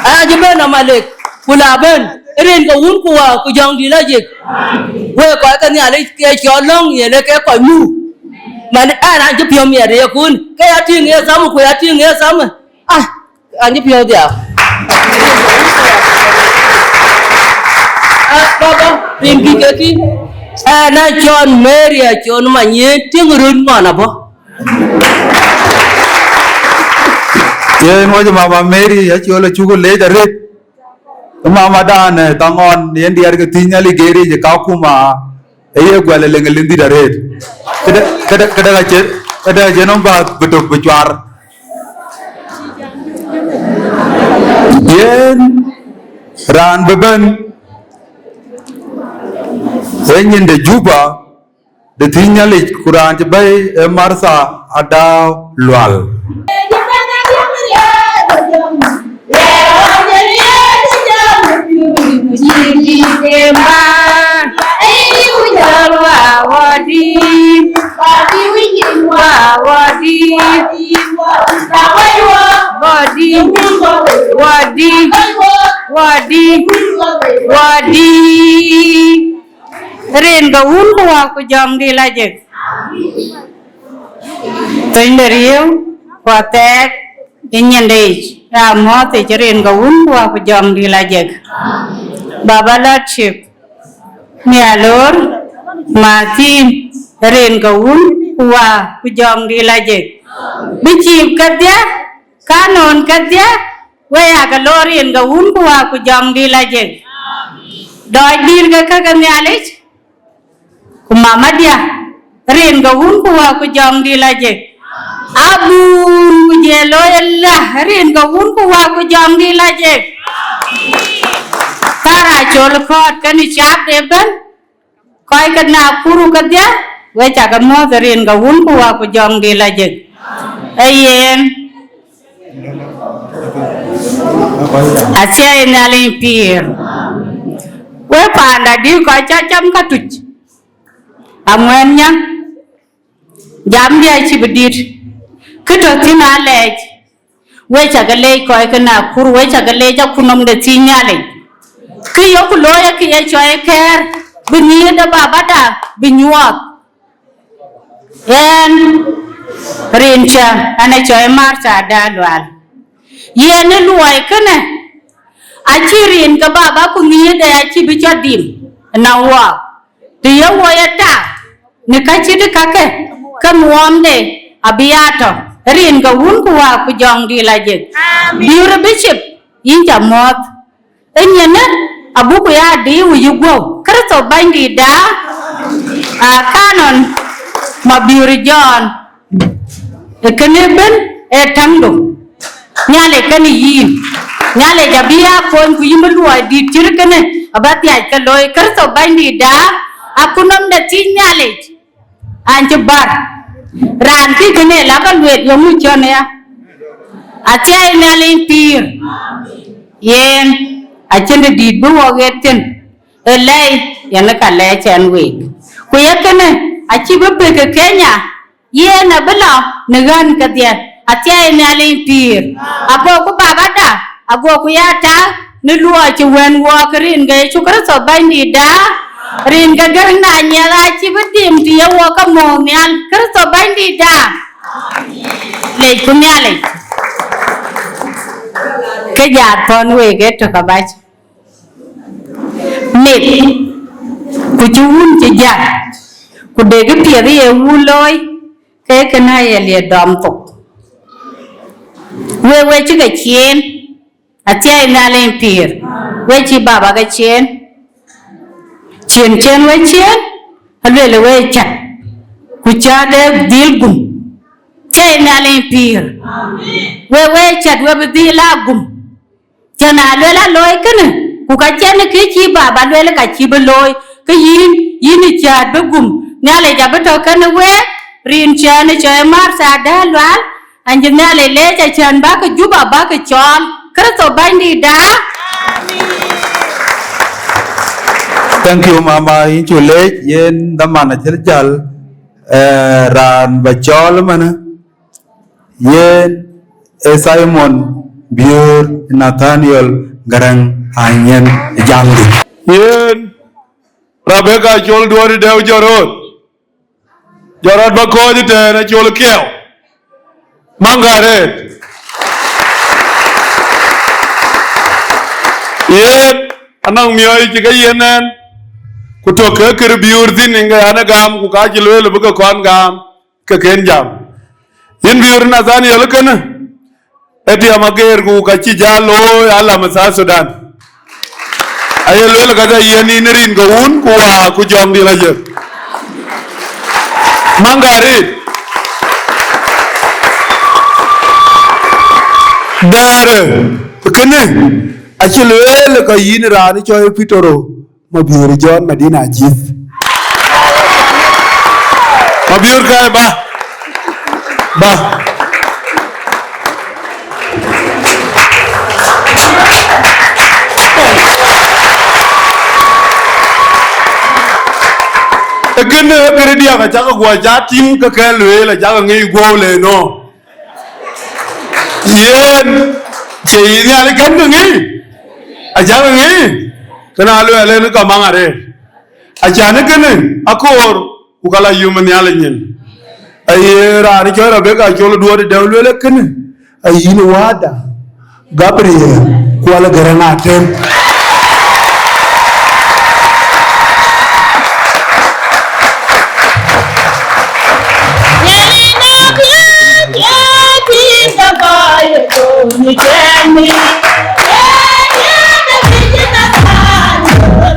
Aya cï bɛ̈n nɔm Malek, ku la bɛ̈n. Rin ke wun ku wa ku jɔŋdït lajik. Wek kɔc ke Nhialic ke cɔl lɔ̈ŋ yen ee ke kɔc nu. Man ɛn an cï piɔ̈u miɛt ë yekun, ke ya tïŋ ye thamë, ku ya tïŋ ye thamë. Ah, an cï piɔ̈u dhiau. Ah, baba, rin kï ke kï. Ɛn a cɔl Mary acɔl many ye tïŋ röt ŋɔn abɔ̈. Yen wec Mama Mary, acɔl acuk leec arëët. Mama dan, eh, thaŋɔn, yen diɛɛr ke thïn Nhialic geeric ë Kakuma, ë ye guɛl ë leŋ ë lindït arëët. Këdë, këdë, këdë ka cï, këdë ka cï nɔm bä bï tök bï cuar. Yen raan bï bɛ̈n ë nyin de Juba, de thïn Nhialic, ku raan cï bɛ̈i ë Martha Adau Lual. Rin ke wun ku wa ku jɔŋdït lajik. Thöny de riëëu ku athɛɛk ë nyin de yic, aa mɔ̈ɔ̈th yic rin ke Wun ku Wä ku Jɔŋdït Lajik. Baba Lordship, Mialor, Martin, rin ke Wun ku Wä ku Jɔŋdït Lajik. Bishop kedhie, canon kedhie, we ya ke loor rin ke Wun ku Wä ku Jɔŋdït Lajik. Dɔc dït ke käke Nhialic, ku mama dia, rin ke Wun ku Wä ku Jɔŋdït Lajik. Abun ku je looi ëlä, rin ke Wun ku Wä ku Jɔŋdït Lajik. Thar acol kɔɔt kenë cap de ëbën, kɔc ke Nakuru kedhie, we ca ke mɔ̈ɔ̈th rin ke Wun ku Wä ku Jɔŋdït Lajik. Ee yen, athiɛɛi Nhialic pïïr. We paanda dï kɔc ca cam ka tuc, aŋuɛ̈n nya, jamdiɛ̈ acï bï dït, kë tɔ̈ thïn alɛɛc. We ca ke leec kɔc ke Nakuru, we ca ke leec akutnɔm de thiëc Nhialic. Kë yok looi, kë ye cɔɔl kɛ̈ɛ̈r, bï nhiëër de babada bï nyuɔɔth. Ɣɛn rin cä, ɣɛn ë cɔɔl Martha Daa Lual. Yen ë luɔi kënë, acï rin ke baba ku nhiëërde acï bï cɔl dhim ënɔŋ wɔ. Të ye wɔ ye tak në ka cït kakë, ke muɔɔmde abï ya tɔ̈ rin ke Wun ku Wä ku Jɔŋdït Lajik. Amen. Biur Bishop, yïn ca mɔ̈ɔ̈th. Ë nyinë, abuku ya dïïu yï guɔ̈u. Kërtho Bɛ̈nydït daa, aa canon Mabiöör Jɔn. Ë kënë ëbën ee täŋdu. Nhialic kenë yïn. Nhialic abï ya kony, ku yïn bï luɔi dït cït kënë abä thiac ke looi. Kërtho Bɛ̈nydït daa, akutnɔm de thiëc Nhialic. An cï bär. Raan kï kënë la bä lueel, yeŋö cɔn aya? Athiɛɛi Nhialic pïïr. Yen acïn dït bï wɔ ɣet thïn. Ë lɛi, yen ë ka lɛc ɛn week. Ku ye kënë, acï bï pek ë Kenya, yen abï lɔ në ɣän kedhie. Athiɛɛi Nhialic pïïr. Agoku babada, agoku ya tak në luɔi cï wën wɔɔk rin ke Yecu Kërtho Bɛ̈nydït daa, rin ke gär na nyiɛth acï bï dhim të ye wɔɔk ke mɔ̈ɔ̈th nhial. Kërtho Bɛ̈nydït daa. Lecku Nhialic. Kë jaath thɔ̈n week ë tök abac. Meth, ku cï wun cï jäl, ku dek piɛth ye wun looi, ke kënë aye liɛt dɔm thok. We, we cï ke cieen, athiɛɛi Nhialic pïïr, we cï baba ke cieen, cieen cieen we cieen, aluel we cät, ku cä de dhil gum. Athiɛɛi Nhialic pïïr, we, we cät we bï dhil aa gum. Cän a luel a looi kënë, ku ka cïn kë cï baba luel ka cï bï looi, ke yïn, yïn ë cäät bï gum. Nhialic abï tɔ̈ kënë week, rin cän ë cɔɔl Martha Daa Lual, an cï Nhialic leec acän bäk Juba bäk cɔɔl. Kërtho Bɛ̈nydït daa. Thank you, mama, yïn cuk leec, yen dhaman acï jäl, eh, raan ba cɔɔl ëmënë. Yen ee Simon Biöör Nathaniel Gäräŋ Anyiɛn jamdï. Yen Rebecca Col Duɔ̈ɔ̈r Dɛ̈u jɔt röt. Jɔt röt bä kɔ̈ɔ̈c ëtɛ̈ɛ̈n, Acol Kiɛu. Maŋ Gäret. Yen anɔŋ miɔɔc cï ke yen ɛn, ku tök ke kër Biöör thïn, yen ke an, ë gam, ku ka cï lueel bï ke kɔn gam. Ke kën jam. Yïn Biöör Nathaniel kënë, ë tiɛm ageer ku ka cï ja looi alam ë South Sudan. Aye lueel ka ja yen yïn rin ke Wun ku Wä ku Jɔŋdït Lajik. Maŋ Gäret. Dɛɛrë kënë, acï lueel ka yïn raan cɔɔl Petero. Mabiöör John Madina Ajith. Mabiöör kaai ba. Ba. Ee kënë, ee kënë diäk acäk guɔ ca tïŋ ke kɛ̈l lueel, acäk ŋic guɔ̈u le nɔ. Yen, cie yï Nhialic kën ke ŋic? Acäk ŋic? Kënë aluɛɛl en ka maŋ arëët. Acan kënë akoor, ku ka la yum Nhialic nyin. Aye raan cɔl Rebeka cɔl duɔɔt dɛ̈u lueel kënë, ayïn Wäda Gabriel Kuɔl Garaŋ Atem.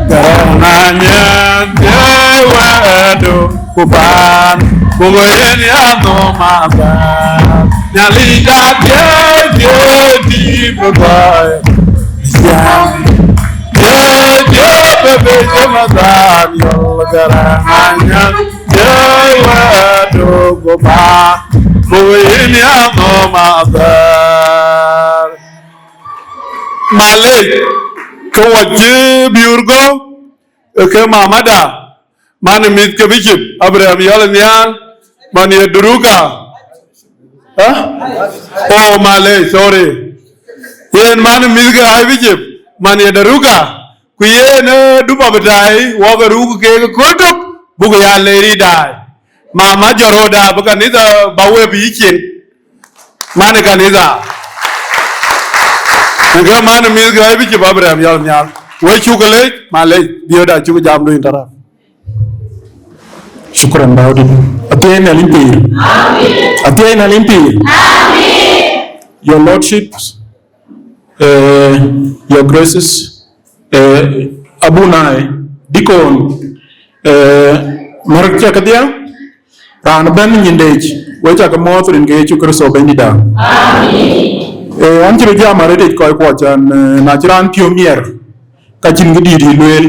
Garaŋ Anyiɛth, ye wɛ̈ɛ̈tdu ku paan, ku yen ya nhom adhar. Nhialic da thiëëc, thiëëc dïït bï gɔ̈i. Nhialic, thiëëc, thiëëc bï bï jëm adhar yɔl. Garaŋ Anyiɛth, ye wɛ̈ɛ̈tdu ku paan, ku yen ya nhom adhar. Malec, ke wɔ cï biur gɔ̈u, ke mamada, man ë mïth ke Bishop Abraham Yɔl Nhial, man ye Daruka. Ë? Oh, malec, sorry. Yen man ë mïth ke Archbishop, man ye Daruka. Ku yen, eh, dupa bï daai, wɔ ke ruk keek ëkööl tök, buk ya leer ë daai. Mama jɔt röördä bï kanitha ba wep yï cin. Man ë kanitha. Në ke man ë mïth ke Archbishop Abraham Yɔl Nhial. We cuk lec, malec, biöda cuk jamdu interrupt. Shukran, Daudi. Athiɛɛi Nhialic pïïr. Athiɛɛi Nhialic pïïr. Your Lordships, eh, Your Graces, eh, abunai, deacon, eh, mär cä kedhia, raan bɛ̈n nyindec, we cä ke mɔ̈ɔ̈th rin ke Yecu Kërtho Bɛ̈nydïtda. Amen. Eh, an cï röt jam arëtic kɔc kuɔ can, eh, na cï raan piɔ̈u miɛr, ka cïn kë dïït yï lueel.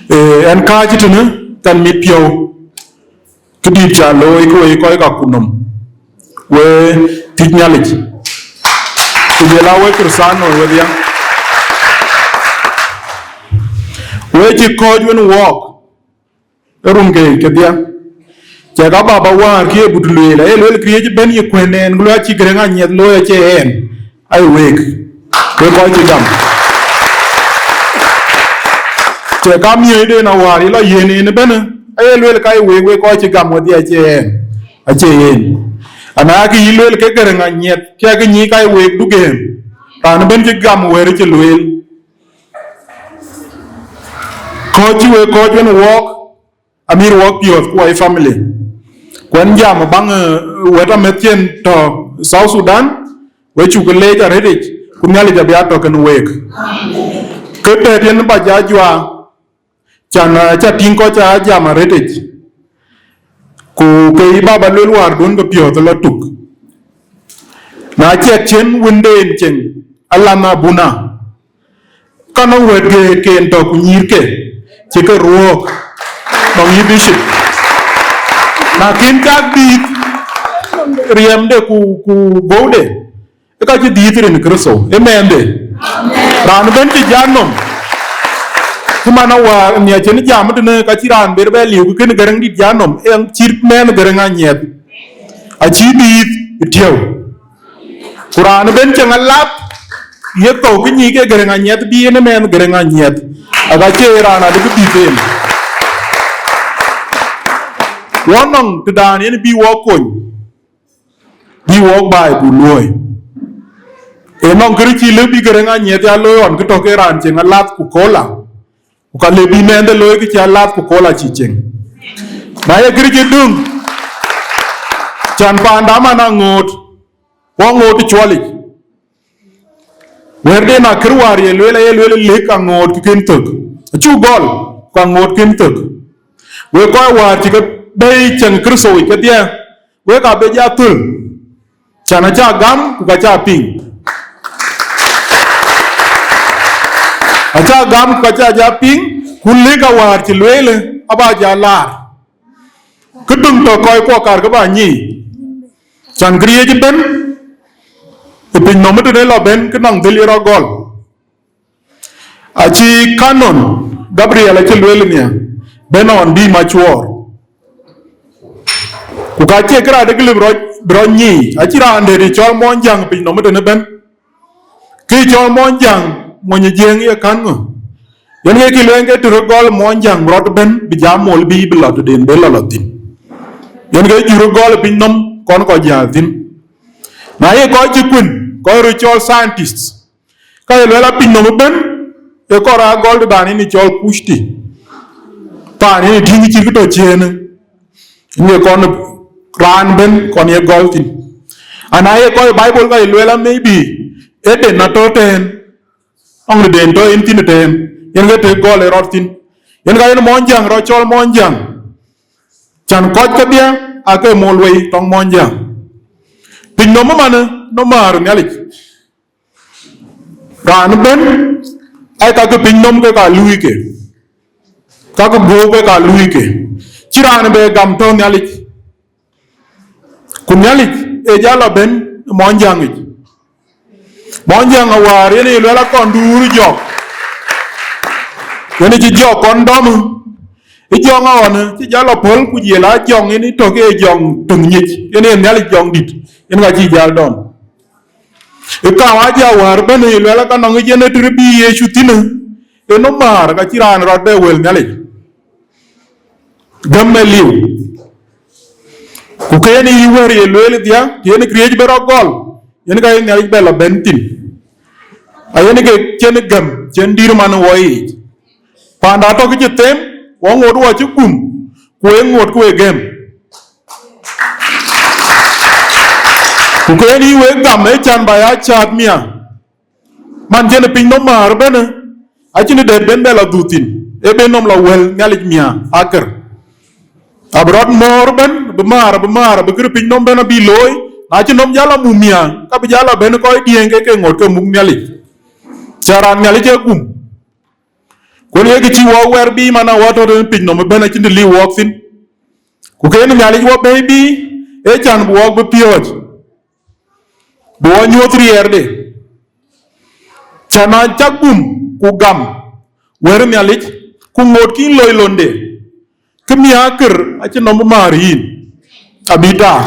Eh, ɛn kääc tënë, kan mit piɔ̈u. Këdït ca looi ke wek kɔc kaku nɔm, we thiëc Nhialic, ku jɔl a wek Krïthiano wedhia. We cï kɔc wën wɔɔk ë run ke kedhia. Cɛ ka baba wäär kë ye but lueel, aye lueel këriëëc ëbɛ̈n ye kuën ɛn, ku lueel acï Garaŋ Anyiɛth looi acie ɛn. Ai week, wek kɔc cï gam. Cɛ ka miɔ̈cden awäär yï lɔ yen en ëbɛ̈n, aye lueel ka ye week, wek kɔc cï gam wedhie acie ɛn, acie yen. Ana kë yï lueel ke Garaŋ Anyiɛth, ke kë nyic ka ye week du gɛ̈ɛ̈m. Raan ëbɛ̈n cï gam wɛ̈ɛ̈r cï lueel. Kɔc cï wek kɔc wën wɔɔk, amïr wɔk piɔ̈ɔ̈th ku wai family. Kuɛn jam baŋ, eh, wɛ̈t amɛ̈thkiɛn tɔ̈ South Sudan, we cuk leec arëtic, ku Nhialic abï a tɔ̈ kën week. Kë tɛ̈t yen ba ja juaa, can, eh, ca tïŋ kɔc ca jam arëtic. Ku ke yï baba luel wäär duɔ̈n ke piɔ̈ɔ̈th lɔ tuk. Na ciɛk cïn wënden cieŋ, alan abuna. Ka nɔŋ wɛ̈t geet ke en tɔ̈ ku nyïïrke, cï ke ruɔ̈ɔ̈k nɔŋ yï bishop. Na kën cak dhiith riɛmde ku, ku bɔ̈ude, ë ka cï dhiith rin Kërtho, ë mɛnhde. Raan ëbɛ̈n cï jat nɔm. Cï man awäär nhiac cïn jam tënë ka cï raan ber bɛ liu, ku kën Garaŋdït jat nɔm, ë cït mɛnh Garaŋ Anyiɛth. Acï dhiith ë tiëu. Ku raan ëbɛ̈n cieŋ alath, ye thou kë nyic ke Garaŋ Anyiɛth bï en ë mɛnh Garaŋ Anyiɛth, aka cie raan adï bï dhiëth en. Wɔ nɔŋ tëdan yen bï wɔ kony, bï wɔ baai buk luɔ̈ɔ̈i. Ee nɔŋ kërë cï lëu bï Garaŋ Anyiɛth ya looi ɣɔn kë tɔ̈ ke raan cieŋ alath ku kola. Ku ka le bï mɛnhde looi kë cï alath ku kola cï cieŋ. Na ye kërë cï döŋ, can paanda man aŋoot, ku aŋoot ë cuɔlic. Wɛ̈ɛ̈rden akër wäär ye lueel, aye lueel lëk aŋoot kë kën thök. Acuk gɔl, ku aŋoot kën thök. Wek kɔc wäär cï ke bɛ̈i cieŋ Kërtho yic kedhie, wek abï ja thöl. Can acä gam ku ka cä piŋ. Acä gam ku ka cä ja piŋ, ku lëk awäär cï lueel aba ja laar. Kë döŋ tɔ̈ kɔc kuɔ kar kë ba nyic. Can këriëëc ëbɛ̈n ë piny nɔm ëtënë lɔ bɛ̈n kë nɔŋ dhil ye rɔt gɔl. Acï Canon Gabriel acï lueel nia, bɛ̈n ɣɔn bï mac cuɔɔr. Ku ka cie kërɛɛc de gëlë bï rɔt, bï rɔt nyiic, acï raan dɛ̈t ë cɔl Muɔnyjäŋ piny nɔm ëtënë bɛ̈n. Kë cɔl Muɔnyjäŋ, mony ë Jiëëŋ ye kän ŋö? Yen ke kï lueel ke të röt gɔl Muɔnyjäŋ bï rɔt bɛ̈n, bï jam mol bï bï lɔ tëden bï lɔ lɔ thïn. Yen ke jur gɔl piny nɔm kɔn kɔc jäl thïn. Na ye kɔc cï kuën, kɔc röt cɔl scientists, ka ye luɛl a piny nɔm ëbën, e kɔɔr a gɔl de dan yen cɔl Kuc ti, paan yen tïŋ cït kë tɔ ciëën, yen ye kɔn raan bën kɔn ye gɔl thïn. Ana ye kɔc Bible ka ye luɛl a maybe Eden atɔ tɛ̈ɛ̈n, ɔŋ de den tɔ yen thïn tɛ̈ɛ̈n, yen ke tëk gɔl e rɔt thïn. Yen ka yen mɔny jäŋ rɔt cɔl mɔny jäŋ, can kɔc kedhie ake mol wei tɔŋ mɔny jäŋ. Piny nɔm ëmanë, nɔm määr Nhialic. Raan ëbën, ai, ka ke piny nɔm ke ka luui ke, ka ke guöp ke ka luui ke, cï raan bɛ gam tɔ Nhialic. Ku Nhialic e jal a bën mɔny jäŋ yic. Mɔny jäŋ awäär yen ye luɛl a kɔn duur jɔk. Yen cï jɔk kɔn dɔm. Ë jɔŋ aɣɔn cï jal a pɔ̈l ku jiël a jɔŋ yen tɔ ke jɔŋ töŋ nyic, yen ye Nhialic jɔŋ dït, yen ka cï jal dɔm. Ë kam a jɔ wäär bën ye luɛl a ka nɔŋ yic yen e tër bï Yecu thïn, ë nɔm määr ka cï raan rɔt bɛ wël Nhialic. Gäm ë liu. Ku ke yen yï wɛ̈ɛ̈r ye lueel dhia, të yen këriëëc bï rɔt gɔl, yen ka ye Nhialic bɛ lɔ bɛ̈n thïn. Ayen ke cïn gäm, cïn dïïr man wɔ yiic. Paanda tɔ kë cï them, wɔ ŋoot wɔ cï gum, ku ee ŋoot ku ee gɛ̈m. Ku ke yen yï wek gam ë can ba ya cäät mia. Man cïn piny nɔm määr ëbën, acïn dɛ̈t ben bɛ lɔ dhuk thïn, ee ben nɔm lɔ wël Nhialic mia akër. Abï rɔt mɔ̈ɔ̈r ëbën, bï määr, bï määr, bï kër piny nɔm bɛ̈n abï looi, na cï nɔm jal a mum mia, ka bï jal a bɛ̈n kɔc diëëŋ ke ke ŋoot ke muk Nhialic. Cä raan Nhialic ee gum. Kuën ye kë cï wɔ wɛ̈ɛ̈r bï man a wɔ tɔ tën piny nɔm ëbën acïn të liu wɔk thïn. Ku ke yen Nhialic wɔ bɛ̈i bï, ee can bï wɔk bï piɔ̈ɔ̈c, bï wɔ nyuɔ̈th riɛɛrde. Cä na cak gum ku gam wɛ̈ɛ̈r Nhialic, ku ŋoot kïn loi londe, kë mia kër acï nɔm bï määr yïn, abï taar.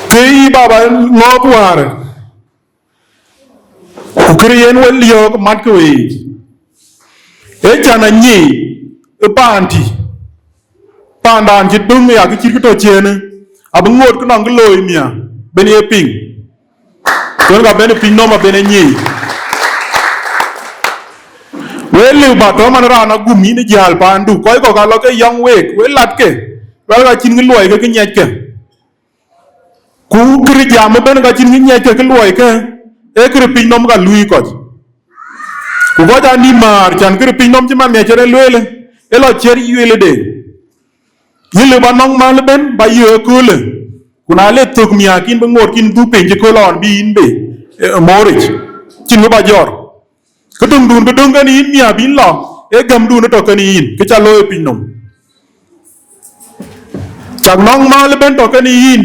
Ke yï baba ŋɔɔk wäär, ku kër yen we liɔ̈ɔ̈k mat ke weyiic. Ee can anyic ë paan tï, paandan cï döŋ ya kë cït kë tɔ ciëënë, abï ŋoot kë nɔŋ kë looi mia, ben ye piŋ. Kuën ka ben piny nɔm aben anyic. We liu ba tɔ man raan agum yïn ë jäl paandu, kɔc kɔ̈k alɔ ke yɔŋ week, we lat ke, wɛl ka cïn kë luɔi ke kë nyiɛc ke. Ku kër jam ëbën ka cïn kë nyiɛc ke kë luɔi ke, ee kër piny nɔm ka luui kɔc. Ku kɔc aa nïm määr, can kër piny nɔm cï man ŋiɛc cï rɛn lueel, ë lɔ ciɛ̈t yuelëde. Yïn lë ba nɔŋ mal ëbën, ba yiëë ëköölë. Ku na le thök miäk yïn bï ŋoot kïn dhuk piny cï kööl ɣɔn bï yïn be, eh, mooric. Cïn kë ba jɔr. Kë döŋdun bï döŋ kën yïn mia bïn lɔ, ee gämdun ë tɔ kën yïn, kë ca looi ë piny nɔm. Cak nɔŋ mal ëbën tɔ kën yïn,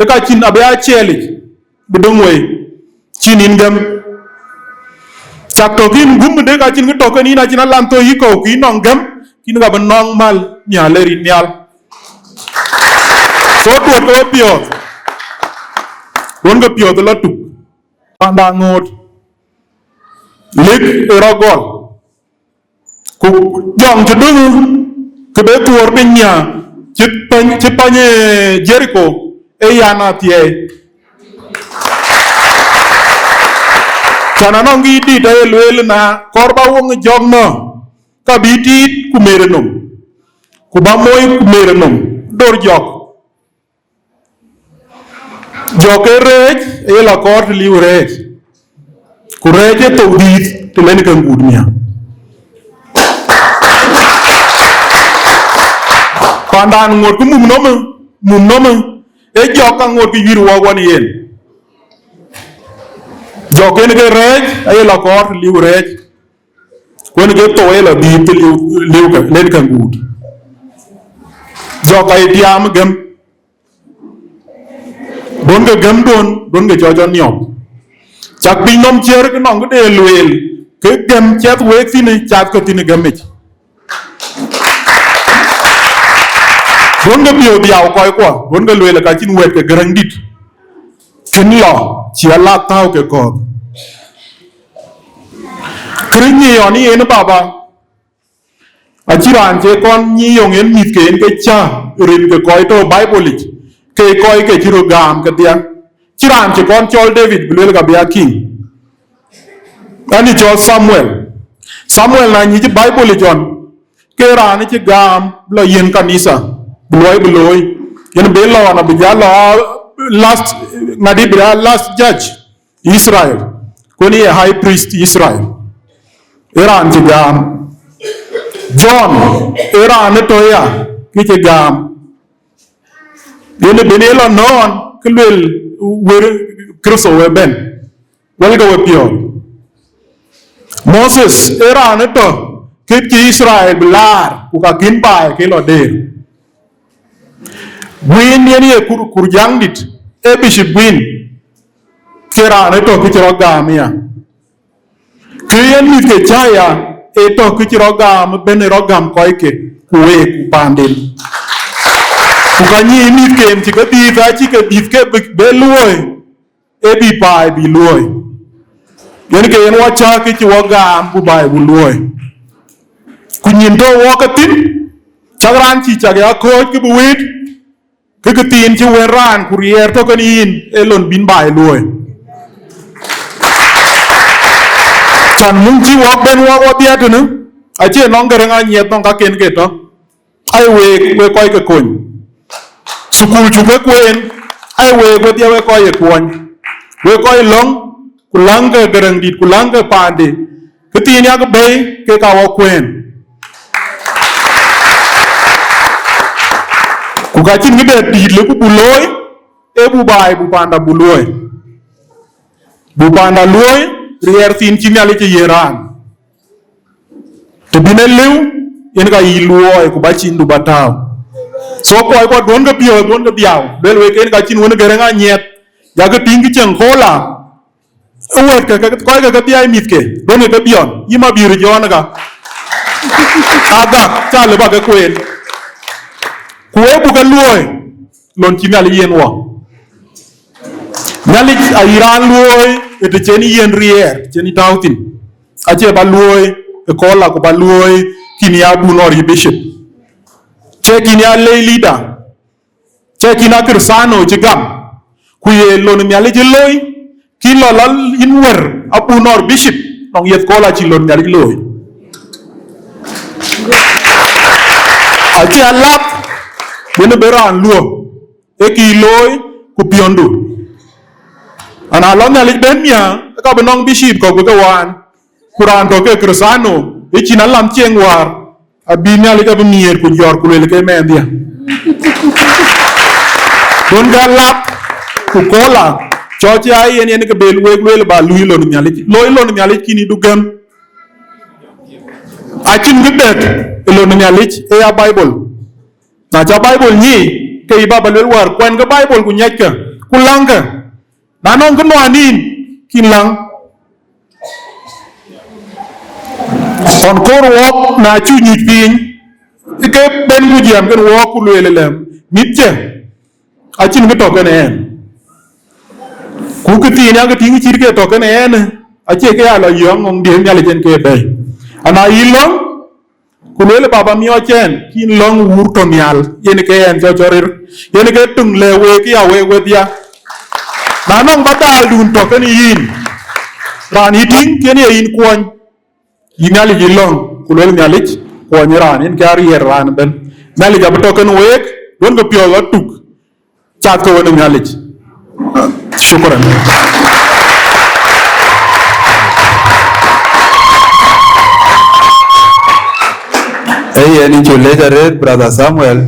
ë ka cïn abï aa ciɛɛlic, bï döŋ wei, cïn yïn gäm. Cak tɔ kïn gum de ka cïn kë tɔ kën yïn acïn alan thoi yï kɔ̈u, ku yïn nɔŋ gäm, kïn ka bï nɔŋ mal nhial ë rin nhial. So duɔt ke we piɔ̈ɔ̈th, duɔn ke piɔ̈ɔ̈th ë lɔ tuk, panda ŋoot, lik ë rɔt gɔl. Ku jɔŋ cï döŋ kë be thuɔɔr piny nhial, cï pany, cï pany, eh, Jeriko, ee yan athiɛɛi. Can anɔŋ kï dït aye lueel na kɔɔr ba woŋ jɔk nɔ, ka bï tiit ku mer ë nɔm, ku ba moi ku mer ë nɔm, dor jɔk. Jɔk ke rɛɛc, aye lɔ kɔɔr të liu rɛɛc. Ku rɛɛc ee thou dhiith të lɛn ke ŋuut miäk. Pandan ŋuɔt ku mum nɔmë, mum nɔmë, ee jɔk ka ŋuɔt ke yuiir wɔ wan yen. Jɔk ken ke rɛɛc, aye lɔ kɔɔr të liu rɛɛc. Ku en ke thou aye lɔ dhiith të liu, liu ke, lɛn ke ŋuut. Jɔk aye tiaam gɛm. Duɔn ke gɛm duɔn, duɔn ke cɔcɔ niɔp. Cak piny nɔm ciɛɛr ke nɔŋ këde lueel, ke gɛm ciɛth week thïn, cath ke thïn gɛmic. Duɔn ke piɔ̈u dhiau kɔckuɔ, duɔn ke lueel ka cïn wɛ̈t ke Gäräŋdït. Kën lɔ, cï alath thäu ke kɔ̈th. Kërë nyiɔɔn yen baba, Acï raan cie kɔn nyï yɔŋ yen mïthken ke cä rin ke kɔc tɔ̈ Bible yic, ke kɔc ke cï röt gam kedhie. Cï raan cï kɔn cɔl David bï lueel ka bï a king. Ani cɔl Samuel. Samuel na nyic Bible yic ɣɔn, ke raan cï gam lɔ yiën kanitha, bï luɔi bï looi. Yen bï lɔ ɣɔn abï ja lɔ a last, ŋadï bï a last judge Israel. Kuen ye high priest Israel. Ë raan cï gam. John, ë raan ë tɔ̈ ya, kë cï gam. Yen ë ben ye lɔ nɔ̈ɔ̈n, kë luel wër Kritho we bɛ̈n. Wälkë we piɔ̈ɔ̈th. Moses, ë raan ë tɔ̈, kë cï Israel bï laar, ku ka kïn baai ke lɔ deer. Guiin yen ye kur, kur jaŋdït, ee bishop Guiin, ke raan ë tɔ̈ kë cï rɔt gam ya. Kë yen mïth ke cä ya, ee tɔ̈ kë cï rɔt gam, ben ë rɔt gam kɔc ke, ku week, ku paanden. Ku ka nyïï mïthken cï ke dhiëth, acï ke dhiëth ke bï, bï luɔ̈ɔ̈i, ee bï baai bï luɔ̈ɔ̈i. Yen ke yen wɔ cä kë cï wɔ gam, ku baai bï luɔ̈ɔ̈i. Ku nyin tɔ̈ wɔ ke thïn, cak raan cï cak ya kɔ̈ɔ̈c kë bï wëët, ke kë thiin cï wën raan ku riɛɛr tɔ̈ kën yïn, ee lon bïn baai luɔ̈ɔ̈i. Can muŋ cï wɔ ben wɔ wɔ dhiëëth tënë, acie nɔŋ Gäräŋ Anyieth nɔŋ kaken ke tɔ̈. Ai week, wek kɔc ke kony. Thukul cuk ke kueen, ai week wedhie wek kɔc ye kuɔny. Wek kɔc lɔ̈ŋ, ku läŋkë Gäräŋdït, ku läŋkë paande. Kë thiin yak bɛ̈i, kek aa wɔ kueen. Ku ka cïn kë dɛ̈t dïït lëku buk looi, ee buk baai, buk panda buk luɔ̈ɔ̈i. Buk panda luɔ̈ɔ̈i, riɛɛr thiin cï Nhialic ë yiën raan. Të bïn e lëu, yen ka yï luɔɔi, ku ba cïndu ba tääu. So kɔc kɔ̈k duɔ̈nkë piɔ̈ɔ̈th, duɔ̈nkë dhiau, luel wek en ka cïn wën Gäräŋ Anyieth, yakë tïŋ kë ceŋ kola. Ë wɛ̈t ke, ke, kɔc ke ke dhiai mïthke, duɔ̈nkë ke biɔn, yï ma bï röt jɔɔn ë ka. Agak, cä lë ba ke kueen. Ku wek buk ke luɔɔi, lon cï Nhialic yiën wɔ. Nhialic ayï raan luɔɔi ë të cen yï yen riɛɛr, të cen yï tääu thïn. Acie ba luɔɔi ë kola ku ba luɔɔi kïn ya bun ɣɔr yï bishop. Cï kïn ya lay leader. Cï kïn a Krithano cï gam. Ku ye lon Nhialic ë loi, kïn lɔ lɔ yïn wër abun ɣɔr bishop, nɔŋ yeth kola cï lon Nhialic looi. Acie alath, yen ë bï raan luɔ̈ɔ̈i. Ee kï looi ku piɔ̈ndu. Ana lɔ Nhialic ben miäk, ka bï nɔŋ bishop kɔ̈k bï ke waan, ku raan tɔ̈ ke Krithano, ë cïn alam cieŋ wäär, abï Nhialic abï miëër ku jɔ̈ɔ̈r ku lueel ke mɛnhdiɛ̈. Duɔ̈nkë alath ku kola, cɔk cï aa yen yen ke bel wek lueel ba luui lon Nhialic. Loi lon Nhialic kïn yï du gɛ̈m. Acïn kë dɛ̈t ë lon Nhialic, ee ya Bible. Na cä Bible nyic, ke yï ba ba luel wäär, kuɛnkë Bible ku nyiɛckë, ku läŋkë. Na nɔŋ kë nuan yïn, kïn läŋ. Ɣɔn koor wɔɔk, na cuk nyuc piny, ke ben ku jiɛɛm kën wɔɔk ku lueel ëlë, mïthkiɛ̈, acïn kë tɔ̈ kën ɛn. Ku kë thiin ya kë tïŋ cït ke tɔ̈ kën ɛn, acie ke ya lɔ yɔ̈ɔ̈ŋ ŋɔŋ diëër Nhialic en ke bɛ̈ɛ̈i. Ana yï lɔ̈ŋ, ku lueel, Baba miɔɔc ɛn, kïn lɔ̈ŋ wuur tɔ̈ nhial, yen ke ɛn cɔl cɔl rir, yen ke töŋ lɛ̈k week ya week wedhia. Na nɔŋ ba daaldun tɔ̈ kën yïn, raan yï tïŋ, kën ye yïn kuɔny, yï Nhialic yï lɔ̈ŋ, ku lueel Nhialic, kuɔny raan, yen ke ariɛɛr raan ëbɛ̈n. Nhialic abï tɔ̈ kën week, duɔ̈nkë piɔ̈ɔ̈th atuk. Cath ke wën ë Nhialic. Shukran. Ee yen, yïn cuk leec arëët, Brother Samuel.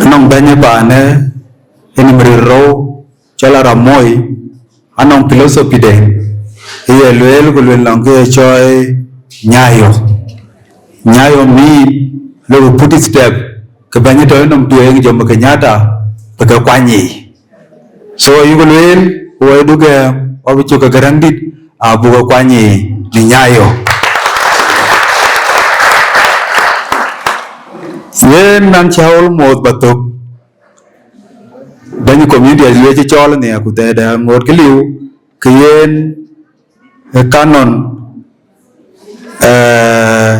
Anɔŋ bɛ̈ny ë paanë, ë nïm ril rou, cɔl Arap Moi, anɔŋ philosophy de, ë ye lueel, ku lueel nɔŋ kë ye cɔɔi Nyayo. Nyayo mean, lok put step, ke bɛ̈ny tɔ̈ nɔm tueŋ Jomo Kenyatta, bï ke kuany yiic. So, yuk lueel, woi duk, eh, wa bï cuk ke Gäräŋdït, abuk ke kuany yiic në Nyayo. Yen nan cä almost ba thök. Bɛ̈ny community alueel cï cɔɔl nhiɛɛr ku thɛɛrdɛ ŋoot kë liu, ke yen ë canon Eh,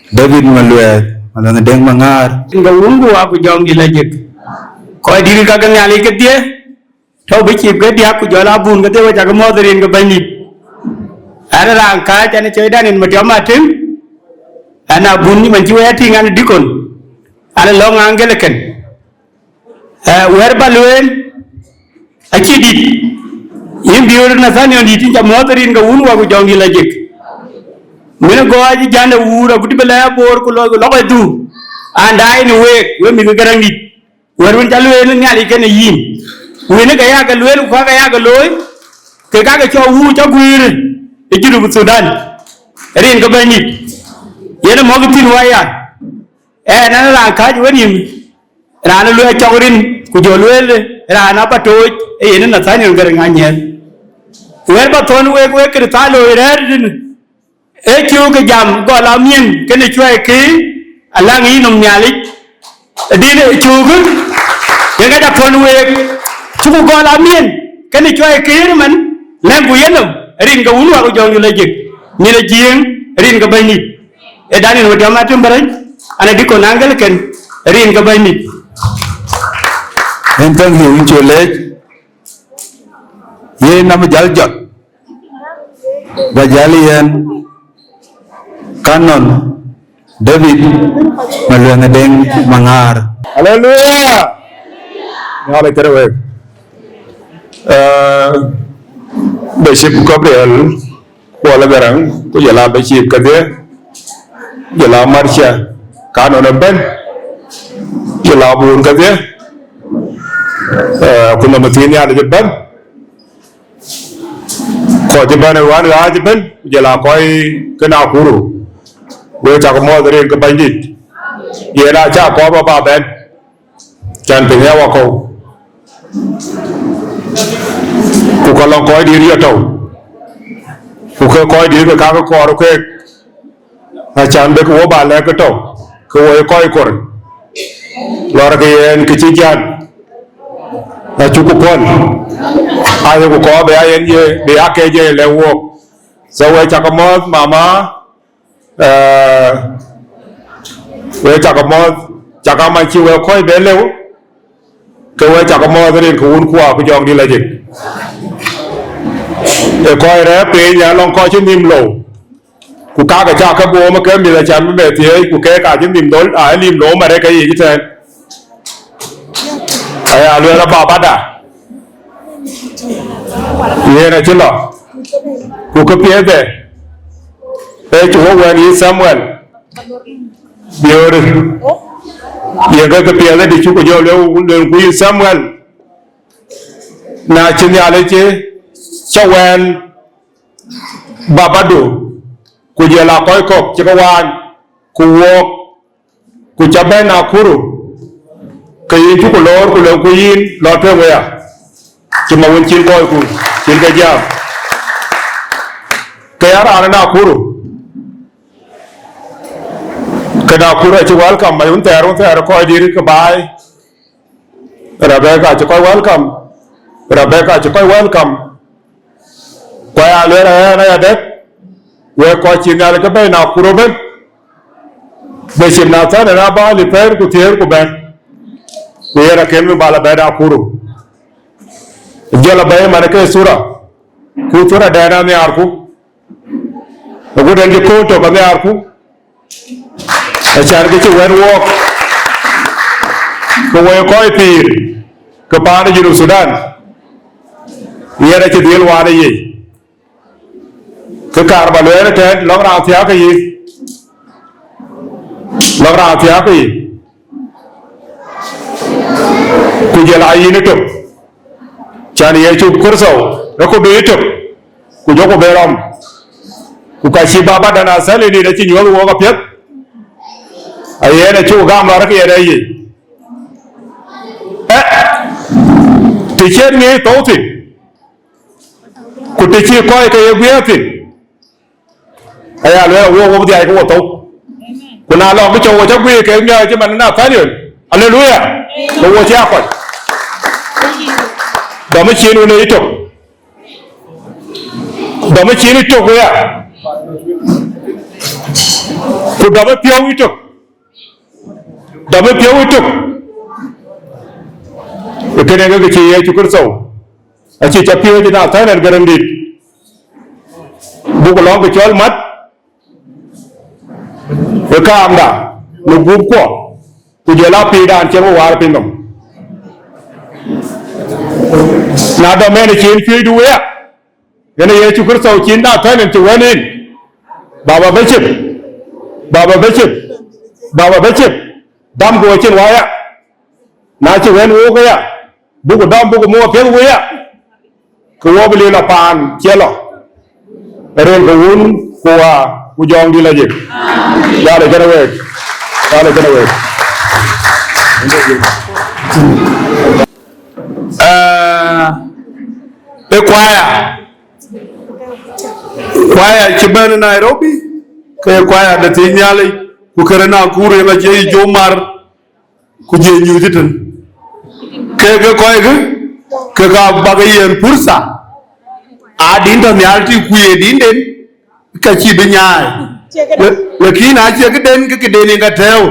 David Malueth, Malueth Deŋ Maŋaar. Rin ke Wun ku Wä ku Jɔŋdït Lajik. Kɔc dït kakë Nhialic kedhie, tɔ̈u bï cïï ke diäk ku jɔl abun kedhie, we cakë mɔ̈ɔ̈th rin ke Bɛ̈nydït. Ɣɛn raan kääc, ɣɛn ë cɔl Daniel Matiɔp Matem, ɣɛn abun man cï we ya tïŋ, ɣɛn dikon. Ɣɛn lɔ̈ŋ Anglican. Eh, wɛ̈t ba lueel, acï dït. Yïn Biöör Nathaniel dït, yïn ca mɔ̈ɔ̈th rin ke Wun Wä ku Jɔŋdït Lajik. Min gɔɔc ë jände wuur agut bï lɛɛr Bor ku lɔ, ku lɔ kɔc dhuk. An daai në week, we mïth ke Garaŋdït. Wɛ̈t wën ca lueel Nhialic kenë yïn. Wënë ke ya ke lueel ku ka ke ya ke looi, ke ka ke cɔl wuur ca guiir ë Junub Thudan. Rin ke Bɛ̈nydït. Yen ë mɔ̈k thïn wä ya. Ɣɛn, ɣɛn raan kääc wenïïm, raan ë luɛɛl cɔk rin, ku jɔ lueel raan aba tooc, ee yen Nathaniel Garaŋ Anyiɛth. Wɛ̈t ba thɔ̈n week, wek Kërtho looi rɛ̈ɛ̈r tënë, ee cöökë jam gɔl amiën kenë cuai këër, aläŋ yïnɔm Nhialic, dïn ë cöökë, yen ka ca thɔ̈n week, cuku gɔl amiën kenë cuai këër ëmën, lɛ̈ŋku yenɔm, rin ke Wun Wä ku Jɔŋdït Lajik, nyin ë Jiëëŋ, rin ke Bɛ̈nydït. Ee Daniel Matiɔp Matem Barac, an ë dikon Anglican, rin ke Bɛ̈nydït. Yen thank you, yïn cuk leec. Yen nɔm jäl jɔt. Ba jäl yen Canon David Malueth Deŋ Maŋaar. Haleluya! Nhialic këde wek. Eh, Bishop Gabriel Kuɔl Garaŋ, ku jɔl a Bishop kedhie, jɔl a Marcia, Canon ëbɛ̈n, jɔl a bun kedhie, eh, ku nɔm thïn Nhialic ëbɛ̈n, kɔc ëbɛ̈n ë wään ɣaac ëbɛ̈n, ku jɔl a kɔc ke Nakuru, we cak mɔ̈ɔ̈th rin ke Bɛ̈nydït. Yen acä kɔɔr ba bɛ̈n. Can piny ë wakɔ̈u, ku ka lɔŋ kɔc dït yɔt tɔ̈u, ku ke kɔc dït ke kakë kɔɔr keek, acan bïk wo ba lɛ̈k ke tɔ̈u, ke wo ye kɔc kor, lɔr ke yen ke cï jat, acuku pɔ̈l, ayeku kɔɔr bï ya yen ye, bï ya kec ye lɛ̈k wook. So we cakë mɔ̈ɔ̈th mama, Eh, we cakë mɔ̈ɔ̈th, cakë man cï we kɔc bɛ lëu, ke we cakë mɔ̈ɔ̈th rin ke Wun ku Wä ku Jɔŋdït Lajik. Ee kɔc rɛ̈ɛ̈r piny, ya lɔŋ kɔc cï nïm lou, ku kakë cakë boom ke mïth acan bï bɛ thiëëc, ku keek acï nïm dhol, aa nïm lou marë ke yic tɛ̈ɛ̈n. Aya lueel ababada, yen acï lɔ, ku këpiɛth de, ee cï wok wɛ̈n yï Thamuel, biööri, yen ke këpiɛth de cï ku jɔ lueel, lueel ku yï Thamuel, na cï Nhialic cï cä wɛ̈n babadu, ku jɔl a kɔc kɔ̈k cï ke waany, ku wook, ku ca bɛ̈n Nakuru, ke yïn cuku loor, ku lëuku yïn lɔ tueŋ wëya, cï ma wën cïn kɔcku cïn ke jam. Ke ya raan ë Nakuru, ke Nakuru acï welcome, ma wën thɛɛr, wën thɛɛr kɔc dït ke baai, Rebecca acï kɔc welcome, Rebecca acï kɔc welcome. Ku aya lueel ɣɛn aya dɛ̈t, wek kɔc cï Nhialic ke bɛ̈i Nakuru ëbɛ̈n, Bishop Nathan ë na bä lipɛ̈n ku thiëër ku bɛ̈n, ku yen akën bï bä lɔ bɛ̈n Nakuru. Jɔl abɛ̈i man ke thura, ku thura dɛn anhiaarku, agut ɛn cï kööl tök anhiaarku, acan ke cï wɛ̈t wook, ke woi kɔc pïïr ke paan ë Junub Thudan, yen acï dhil waan ë yic. Kë kaar ba lueel ëtɛ̈ɛ̈n, lɔ̈k raan thiääk ke yï, lɔ̈k raan thiääk ke yï, ku jël a yïn ëtök, can Yecu Kërtho ë ku bï ëtök, ku jɔku bï rɔm, ku ka cï Baba dan Athalini acï nyuɔ̈th wook apiɛth, ayen acuk gam lɔ̈ɔ̈r ke yen ë yic. Ë, të cïn ŋic thou thïn, ku të cï kɔc ke ye guiëër thïn, aya lueel awok wok dhiac ke wo thou. Ku na lɔ kë cɔk wo cä guiir kek miɔɔc cï man Nathaniel. Aleluya. Ke wo cï a kɔc. Dɔm ë cin wën ë yïtök. Dɔm ë cin yïtök wëya. Dɔm ë piɔ̈u ëtök. Dɔm ë piɔ̈u ëtök. Kënë ke kë cï Yecu Kërtho, acï ca piɔ̈ɔ̈c ëna thɛ̈n ɛn gërɛndït. Buk lɔ̈ŋ kë cɔl mat ë kaamda në gupkuɔ, ku jɔl a piirdan cïn we waar piny nɔm. Na dɔm ɛn cïn cuëëcdu wëya, yen Yecu Kërtho cïn na thɛ̈n ɛn cï wën en, Baba Bishop, Baba Bishop, Baba Bishop, dɔm ku acïn waya. Na cï wën wook aya, buk dɔm buk muk apiɛth wëya, ke wɔ bï lëu la paan cië lɔ, rin ke Wun ku Wä ku Jɔŋdït Lajik. Jal ë kënë week, jal ë kënë week. Ah, ë kwaya, kwaya cï bɛ̈n Nairobi, ke kwaya de thiëc Nhialic, ku kënë Nakuru yen acie yic jɔ mar, ku jɔ nyuuth tën. Ke, ke kɔckë, ke ka bak yen pursa, a din tɔ̈ nhial tï ku ye dinden, ka cï bï nyaai. Le, lakin acie këden, ke këden yen ka tɛ̈ɛ̈u.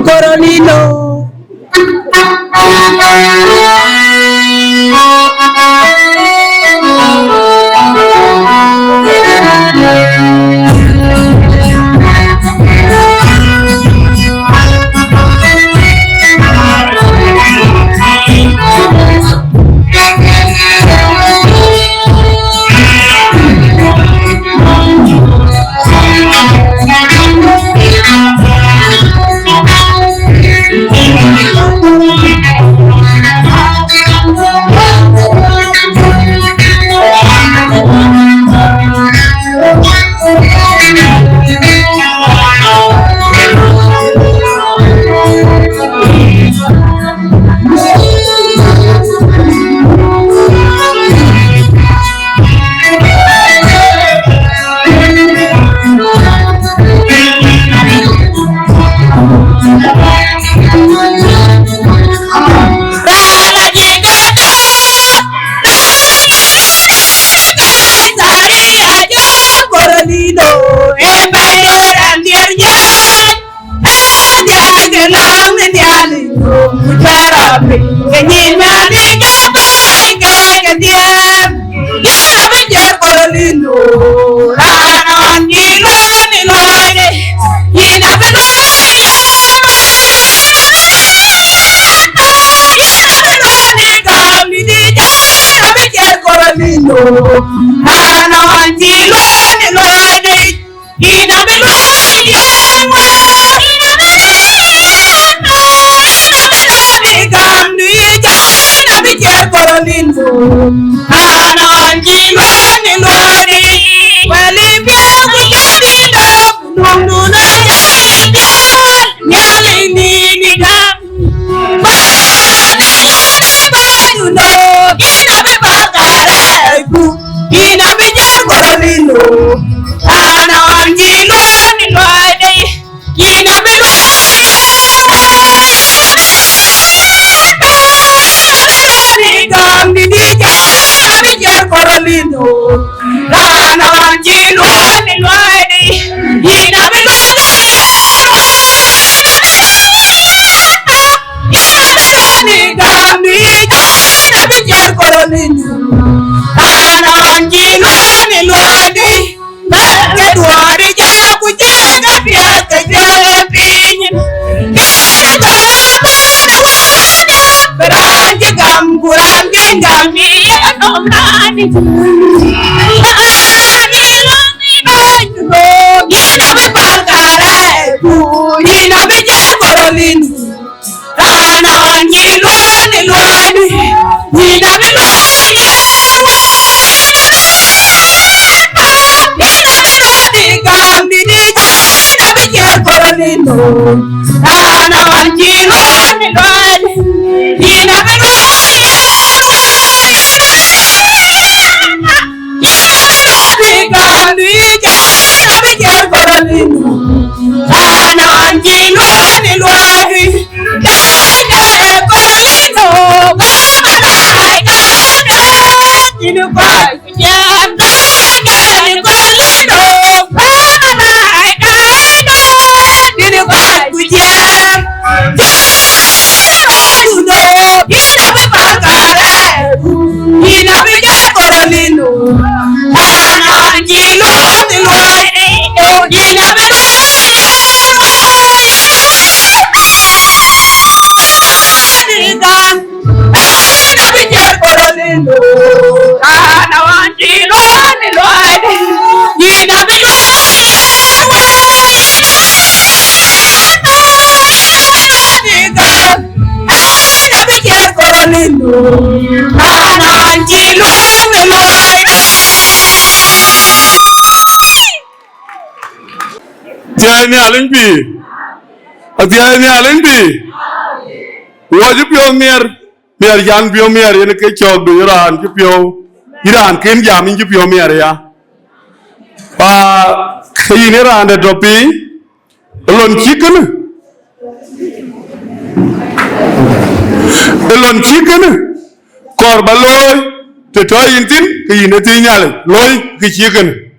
Coralino. Thiëi Nhialic bï, athiëi Nhialic bï, wɔ cï piɔ̈u miɛr, miɛr can piɔ̈u miɛr, yen ke cɔɔk du, yïn raan cï piɔ̈u, yïn raan kën jam, yïn cï piɔ̈u miɛr ya. Pa, ke yïn ë raan de tɔ̈ piny, ë lon cï kënë, ë lon cï kënë, kɔɔr ba looi, të tɔ̈ yïn thïn, ke yïn ë thiëi Nhialic, looi kë cï kënë.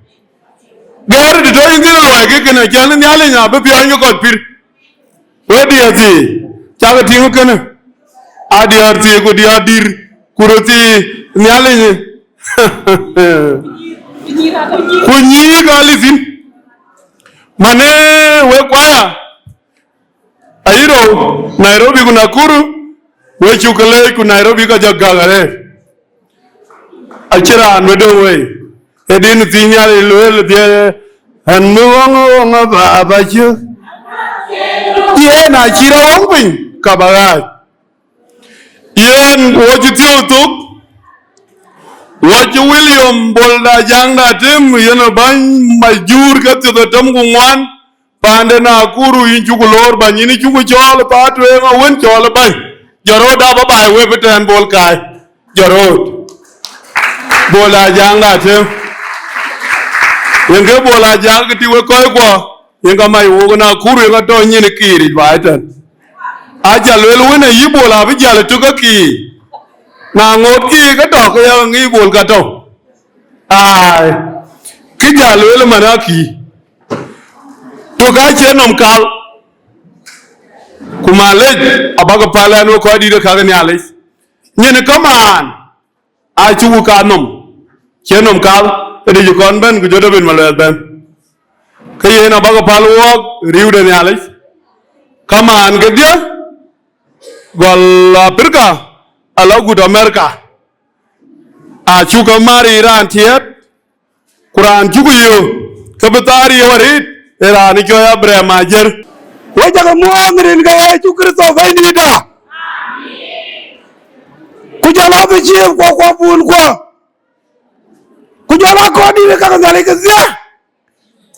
Gɛ̈ɛ̈r të tɔ̈ yïn thïn luɔi ke kënë, cɔl Nhialic abï piɔ̈ɔ̈ny ke kɔc pïr. Wek D R C, cakë tïŋ kënë, a D R C ku D R dïr, ku röt thii Nhialic, ku nyïïk aa lith thïn. Mane wek kuaya, ayï rou, Nairobi ku Nakuru, wek cuk ke leec, ku Nairobi ka jɔ gäk arëët. Acïn raan bï döŋ wei. Ee din thii Nhialic lueel dhiëë, ɛn mi ɣɔŋ ɣɔŋ baba cök. Yen acï rɔt ɣɔŋ piny, ka ba ɣaac. Yen wɔ cï thiɔ̈k thok, wɔ cï William Bol da Jaŋ da Tim, yen ë bäny majuur ke thiɔ̈k ë tëm ku ŋuan, paan de Nakuru, yïn cuk loor bäny, yïn cuk cɔɔl ë thaa tueŋ awën cɔɔl ë bäny. Jɔt rɔt da ba baai wep ëtɛ̈ɛ̈n Bol kaai. Jɔt rɔt. Bol Ajaŋ da Tim. Yen ke Bol Ajaŋ ke tï wek kɔc kuɔ, yen ka mac wok ë Nakuru, yen ka tɔ nyin ë kiiric baai tɛ̈n. Aca lueel wën, ayï Bol abï jäl ë tök ke kiir. Na ŋoot kiir ke tɔ, ke ya ŋic Bol ka tɔ. Ai, kë ja lueel man akï. Tök acie nɔm kal. Ku malec, abäkï päl ɛn wek kɔc dït ë käk Nhialic. Nyin kamaan, acuk ka nɔm. Cie nɔm kal, ë dï cï kɔn bɛ̈n, ku jɔ David Maluɛth bɛ̈n. Ke yen abäkï päl wɔɔk riëëu de Nhialic. Kamaan kedhie, gɔl Apirika, ala gut Amerika. Acuk ke mar ë raan tiɛɛt, ku raan cuk yök, ke bï thaar yök arëët, ee raan cɔl Abraham Ajer. Wek jakï muɔɔth rin ke Yecu Kërtho Bɛ̈nydïïtda. Ku jɔl aa bï ciëëp kuɔ, kuɔ bun kuɔ. Ku jɔl aa kɔc dït ë käk Nhialic kedhie.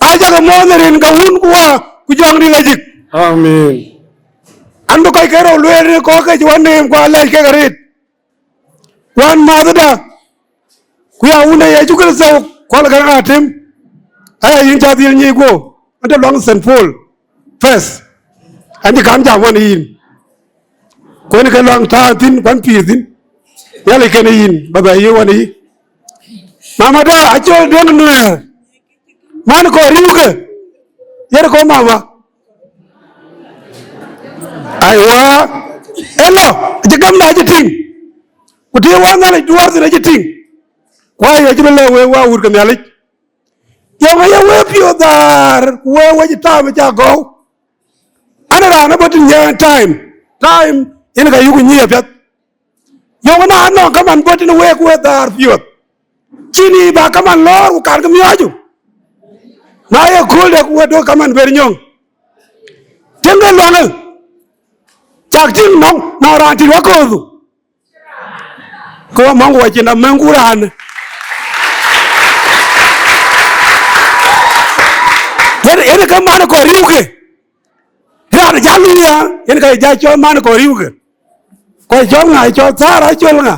Ajakï muɔɔth rin ke Wun ku Wä ku Jɔŋdït Lajik. Amen. An bï kɔc ke rou lueel rin kɔc ke cï wä neem ku alɛc kek arëët. Wän mäthda, ku ya Wun de Yecu Kërtho, kuɔl kën atem, aya yïn cä dhil nyic guɔ, an tɔ luaŋ Saint Paul First, an cï kam jam wän yïn. Kuën ke luaŋ tääu thïn, kuan pïïr thïn. Nhialic kën yïn, ba bɛ yï wän yï. Mama da, acol duëŋ nuɛɛr. Man kɔ riuke. Yer kɔ mama. Aiwa. Elo, acï gamda acï tïŋ. Ku tïŋ wa Nhialic duɔɔr thïn acï tïŋ. Ku aye cï bï lɛ̈k wek wa wut ke Nhialic. Yɔŋ aye wek piɔ̈ɔ̈th dhaar, ku wek wec taam ca gɔ̈u. An raan abä tïŋ yɛn time. Time yen ka yuk nyic apiɛth. Yɔŋ na anɔŋ kaman bä tïn wek wek dhaar piɔ̈ɔ̈th. Cïn yic ba kaman lɔɔr ku kan ke miɔɔcu. Na ye kööl de ku we dök kaman ber nyɔŋ. Tiëŋkë luaŋë. Cak tïŋ nɔŋ, nɔŋ raan tït wakööthu. Ke wa mɔŋ ku wa cin amɛŋku raan. Yen, yen ke man kɔ riuke. Raan ja lunya, yen ka ja cɔl man kɔ riuke. Kɔc cɔl ŋa, cɔl thäär acɔl ŋa?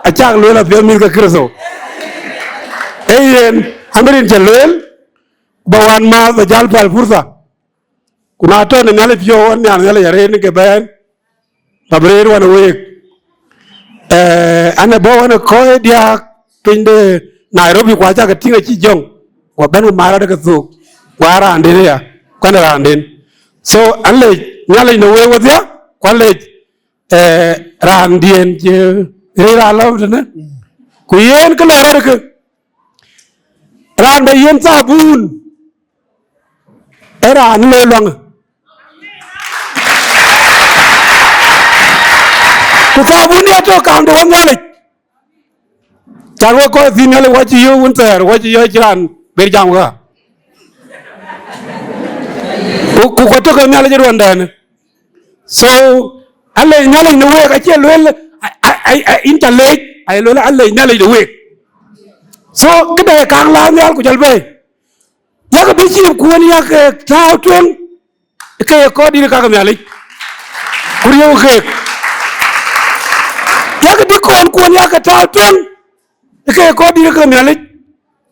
Acak lueel apiɛth mïth ke Kërtho. Ee yen, amirin cä lueel, ba wan maath ba jäl päl purtha. Ku na tɔ̈ në Nhialic piɔ̈u, ɣɔn nhial Nhialic arëët në ke bɛ̈ɛ̈n, ba bï rëër wan ë week. Ee, an ë bɔ̈ wan ë kɔc diääk piny de Nairobi, ku acä ke tïŋ acï jɔŋ, ku abɛ̈n ku mat rɔt ke thok, ku aa raanden aya, ku an ë raanden. So, an lec Nhialic në week wedhia, ku an lec, ee, raandiɛ̈n cï rëër alɔ̈ɔ̈m tënë, ku yen kë lɔ rɔt kë, raan bɛ yiɛ̈n thabun, ee raan le luaŋ. Ku thabun ya tɔ kaam de wä Nhialic. Can wek kɔc thïn Nhialic wä cï yöök wun thɛɛr, wä cï yɔ̈ɔ̈c cï raan ber jam ɣa. Ku, ku kɔc tök ë Nhialic ë ruɔndɛn. So, alec Nhialic në week, acie lueel, a, a, a, a, yïn ca leec, aye lueel alec Nhialic në week. So, këde kaŋ la nhial ku jɔl bɛ̈ɛ̈i. Yak bï cïï kuën yak, eh, tääu tueŋ, ke ye kɔc dït käk Nhialic, ku riëëu keek. Yak dï kɔn kuën yak tääu tueŋ, ke ye kɔc dït käk Nhialic,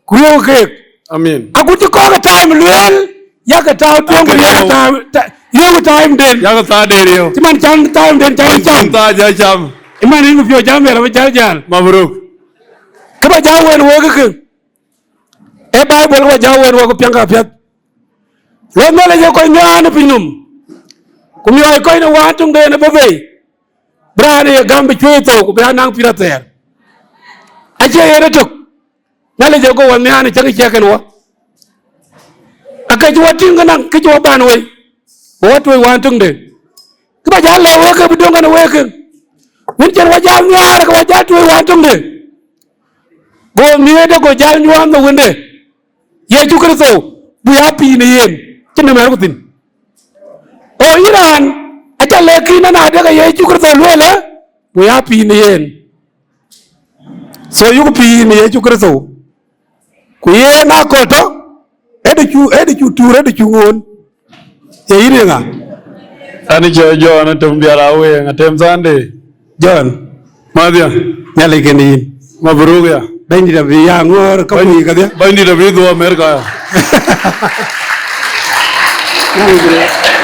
ku riëëu keek. Amin. Agut cï kɔk ë time lueel, yak tääu tueŋ, ku riëëu time, ta-, riëëu time den. Yak thaa den riëëu. Cï man can time den can cam. Can thaa ja cam. Ë man yïn piɔ̈u jam bɛ̈ɛ̈r abï jäl jäl. Mabruk. Kë ba ja wën wek kë. Ee Baibol wa ja wën wok piɛŋ ka piɛth. Luɔi Nhialic ee kɔc nhiaan ë piny nɔm. Ku miɔɔc kɔc në wään töŋden ë bï bei, bï raan ë ye gäm bï cuëëc thou, ku bï a naŋ pïïr athɛɛr. Acie yen ëtök. Nhialic ë go wɔ nhiaan ë cäk ë ciɛk kën wɔ. Ake cï wɔ tïŋ ke naŋ kë cï wɔ ban wei, ku wɔ tuöc wään töŋde. Kë ba jäl lɛ̈k wek ke bï döŋ kɛn wek ke. Wën cïn wɔ jäl nhiaar ke wɔ jäl tuöc wään töŋde. Go miëëtde go jäl nyuɔɔth në Wënde, Yecu Kërtho, buk ya pïïr në yen, cïn nɔm ɣɛɛrku thïn. O yïn raan, aca lɛ̈k yïn ënɔɔnë, adek Yecu Kërtho lueel, buk ya pïïr në yen. So yuk pïïr në Yecu Kërtho. Ku yen akɔ̈l tɔ̈, ëdë cu, ëdë cu tuur, ëdë cu ŋoon. Ye yïn ye ŋa? An cɔl John, atem diäär aweŋ, atem Sunday. John. Madhia. Nhialic kënë yïn. Mabruk ya. Bɛ̈nydït abï ya ŋoor ka Bɛ̈ny-, kuc kadhia. Bɛ̈nydït abï dhuɔ̈k America ya.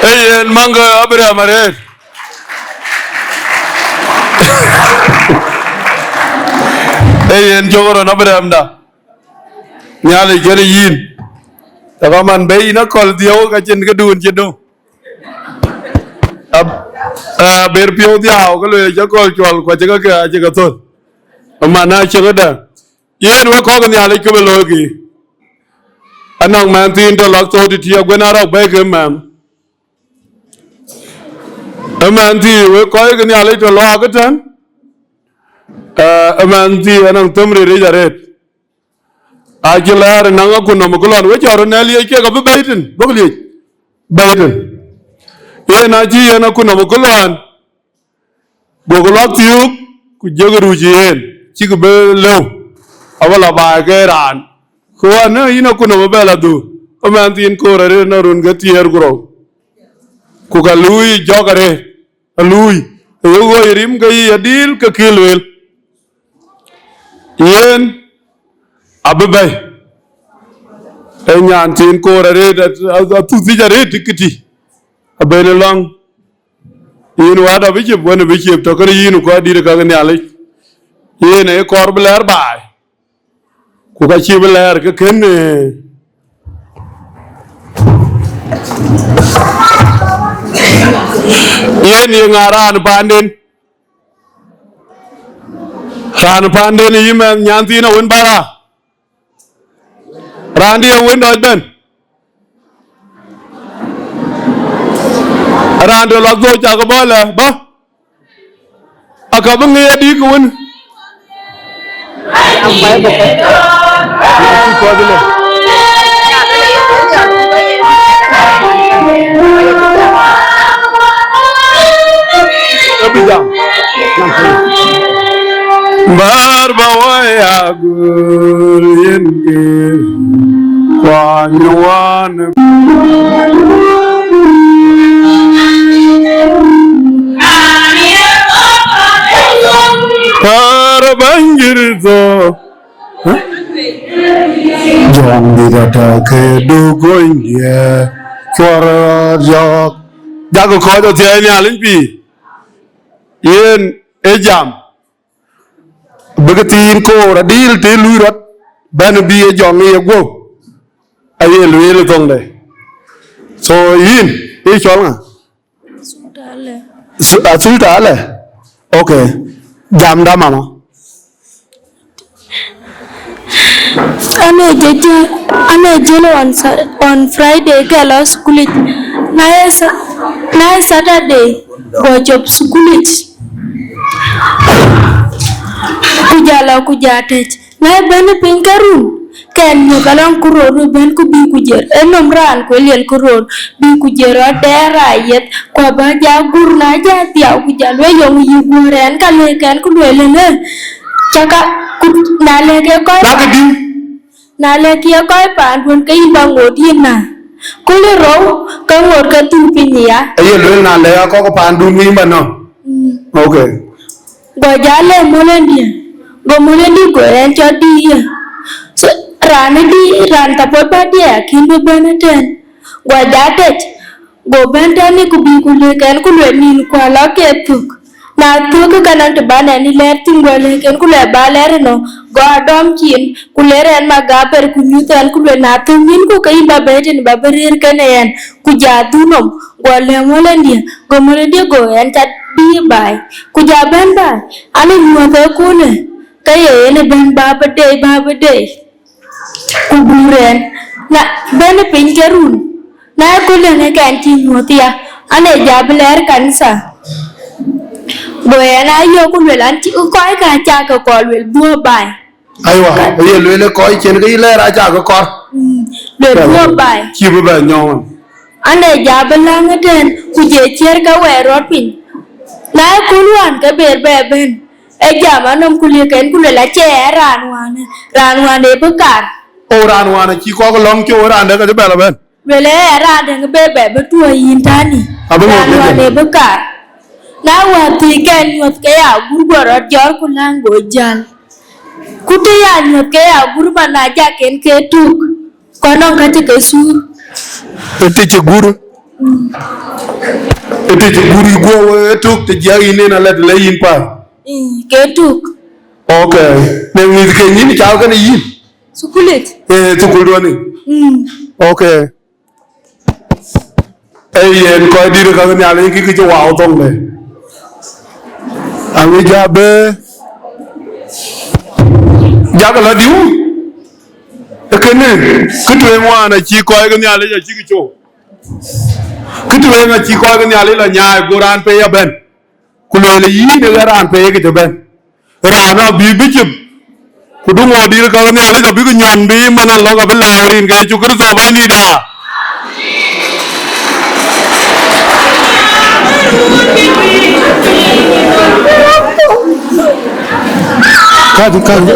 Ee yen maŋ ke Abraham arëët. Ee yen cök rɔn Abraham da. Nhialic kënë yïn. Të ka man bɛ̈i yïn akɔ̈l dhiëëu ka cïn këdun cï döŋ. Ab-, aa, ber piɔ̈u dhiau ke lueel cï akɔ̈l cuɔl ku acï ke, ke, acï ke thöl. Aman acï këdë. Yen wek kɔc Nhialic kë bï looi kï. Anɔŋ mɛnh thiin tɔ̈ lak thou tïtï, aguën arɔk bɛ̈i ke mɛnh. Ëmɛn thii wek kɔc ke Nhialic tɔ̈ luaak ëtɛ̈n, ë, ëmɛn thii anɔŋ thëm riric arëët. Acï lɛɛr ë naŋ akutnɔm ë këlɔn, we cɔl röt nɛ̈ liec kek abï bɛ̈i tïn, duɔ̈k liec, bɛ̈i tïn. Yen acï yen akutnɔm ë këlɔn, gokï luak thiöök, ku jëkï ruuc yen, cïkï bï lëu, abï la baai ke raan. Ku wën, ë, yïn akutnɔm ëbɛ̈n la dhuk, ëmɛn thiin koor arëët ënɔŋ run ke thiëër ku rou. Ku ka luui jɔ̈k arëët, aluui, ë ye ɣööc rim ke yï adil ke kï lueel. Yen abï bɛ̈i, ë nyan thiin koor arëët, a-, a-, athuthic arëët tïkïtï, abën ë lɔ̈ŋ. Yïn wääda bï ciëp, wën bï ciëp, tɔ̈ kënë yïn ku adït ë ka ke Nhialic. Yen ë kɔɔr bï lɛɛr baai. Ku ka cï bï lɛɛr ke kën, ee, yen ye ŋa raan paanden? Raan paanden yï mɛnh nyan thiin awën bära. Raan dï awën dɔc bɛ̈n. Raan de luak dhou cakë bɔ̈ lɛ, bɔ̈. Aka bï ŋic adï kë wën. Bär ba wai agur yen ke kuany wan. Kar banjir tho. Jɔŋ dït atɔ̈ ke du gony diɛɛr cuɔr jɔk. Jakï kɔc athiɛɛi Nhialic pïïr. Yen ë jam. Bïk thiin koor adil të lui rɔt bɛ̈n bï ë jɔŋ ë ye guöp. Aye lueel ë thoŋde. So yïn, ë cɔl ŋa? Sulta Alɛ. Su-, a Sulta Alɛ? Okay. Jamda mama. Ane jëjë, ane jël on Sa-, on Friday ke lɔ school. Na ye sa-, na ye Saturday, go jop school. Ku jala ku ja tec. Na bɛ̈n piny ke run, ke nyök alɔŋ ku ror bɛ̈n ku bï ku jer. Ë nɔm raan ku ë liel ku ror, bï ku jer rɔt dɛɛr aa yeth, ku abä ja gur na ja dhiau, ku ja lueel yɔŋ yï guɔ̈ɔ̈r ɛn ka lëk ɛn ku lueel ënë. Caka ku na lëk ye kɔc. Lakï dï? Na lëk ye kɔc paanduön ke yïn ba ŋoot yïn na. Ku lë rou ke ŋoot ke thïn piny ya. Aye lueel na lëk akɔk paanduön ke yïn ba nɔ̈k. Mm. Okay. Go jal le mulendiɛ̈, go mulendi go ɛn cɔl dï ye. So, raan ë dï, raan support ba diɛɛr akïn bï bɛ̈n ëtɛ̈ɛ̈n. Go jal tec, go bɛ̈n tënë ku bï ku lëk ɛn ku lueel nïn ku alɔ ke thök. Na thök ke ka nɔn të ban ɛn ë lɛɛr thïn, go lëk ɛn ku lueel ba lɛɛr ënɔ, go adɔm cin, ku lɛɛr ɛn ma gak ber ku nyuth ɛn ku lueel na thök nïn ku ke yïn ba bɛ̈ɛ̈i tënë ba bï rëër kënë ɛn, ku ja dhuk nɔm. Guɔ lɛ̈m wälɛndiɛ̈, go mölëdiɛ̈ go ɣɛn cat bï baai, ku ja bɛ̈n baai, an, ë nyuɔ̈th ë köölë, ke ye yen ë bɛ̈n bä bï dei, bä bï dei. Ku guur ɣɛn, na bɛ̈n piny ke run, na ë kööl ënë kɛn cï nyuɔ̈th ya, an, ë ja bï lɛɛr kanitha. Go ɣɛn a yɔ̈ɔ̈k ku luel, an, cï kɔc ka ca ke kɔɔr luel dhuɔ̈k baai. Aywa, aye lueel ë kɔc cïn ke yï lɛɛr aca ke kɔɔr. Mm, luel dhuɔ̈k baai. Cï bï bɛ nyɔŋ. An, ë ja bï läŋ ëtɛ̈ɛ̈n, ku je ciɛ̈r ke wɛɛr rɔt piny. Na ë kööl wään ke ber bɛ bɛ̈n, ë jam anɔm ku liëk ɣɛn ku luel, acie ɣɛn raan wään, raan wään ë bï kar. O raan wään acï kɔk lɔ̈ŋ cï o raan dɛ̈ ke cï bɛ lɔ bɛ̈n. Luel ë ɣɛn raan dɛ̈ bï bɛ bï tuɔ̈c yïn tani. Abï ŋö raan wään ë bï kar. Na wäthii kɛn nyuɔ̈th ke ya gur guɔ rɔt jɔr ku läŋ go jäl. Ku të ya nyuɔ̈th ke ya gur man na jakken ke tök. Kɔn nɔŋ ka cï ke thuur. Ë të cï gur. Ë të cï gur yï guɔ we ë tök të jiɛk yïn en alɛt le yïn paai. Ii, ke tök. Ok. Në mïth ke nyïn cal kënë yïn. Thukulit. Ee, thukul duɔni. Mm. Ok. Ee yen kɔc dït ka Nhialic kï kï cï wau thoŋde. Aŋi ja bë jak lɔ diu. Ee kënë kë tueŋ wään acï kɔc ke Nhialic acï kï cou. Kë tueŋ acï kɔc ke Nhialic lɔ nyaai go raan pei abɛ̈n. Ku lueel yïn ë ɣɛn raan pei kë cï bɛ̈n. Raan abï bicip, ku duŋ ŋö dït ka Nhialic abï ke nyuɔ̈n bï man alɔ̈k abï lɛɛr rin ke Yecu Kërtho Bɛ̈nydït aa. Kadi, kadi.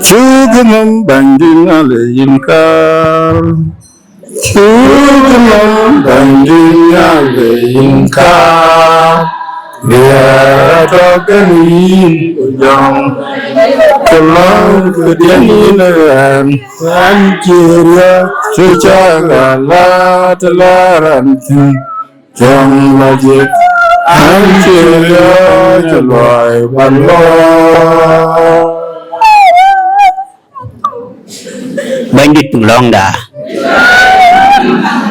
Cuk nɔm Bɛ̈nydït Nhialic yïn kär. Cuk nɔm Bɛ̈nydït Nhialic yïn kär. Riɛɛr atɔ̈ kën yïn ku jɔŋ, ku lɔ̈ŋ këdiɛ̈n yïn ɣɛn, ɣɛn cï riɔ̈c cï cäk alat lɛ̈ɛ̈r ɣɛn thïn. Cäŋ lajik, ɣɛn cï riɔ̈c luɔi bä luɔi. Bɛ̈nydït piŋ lɔ̈ŋda.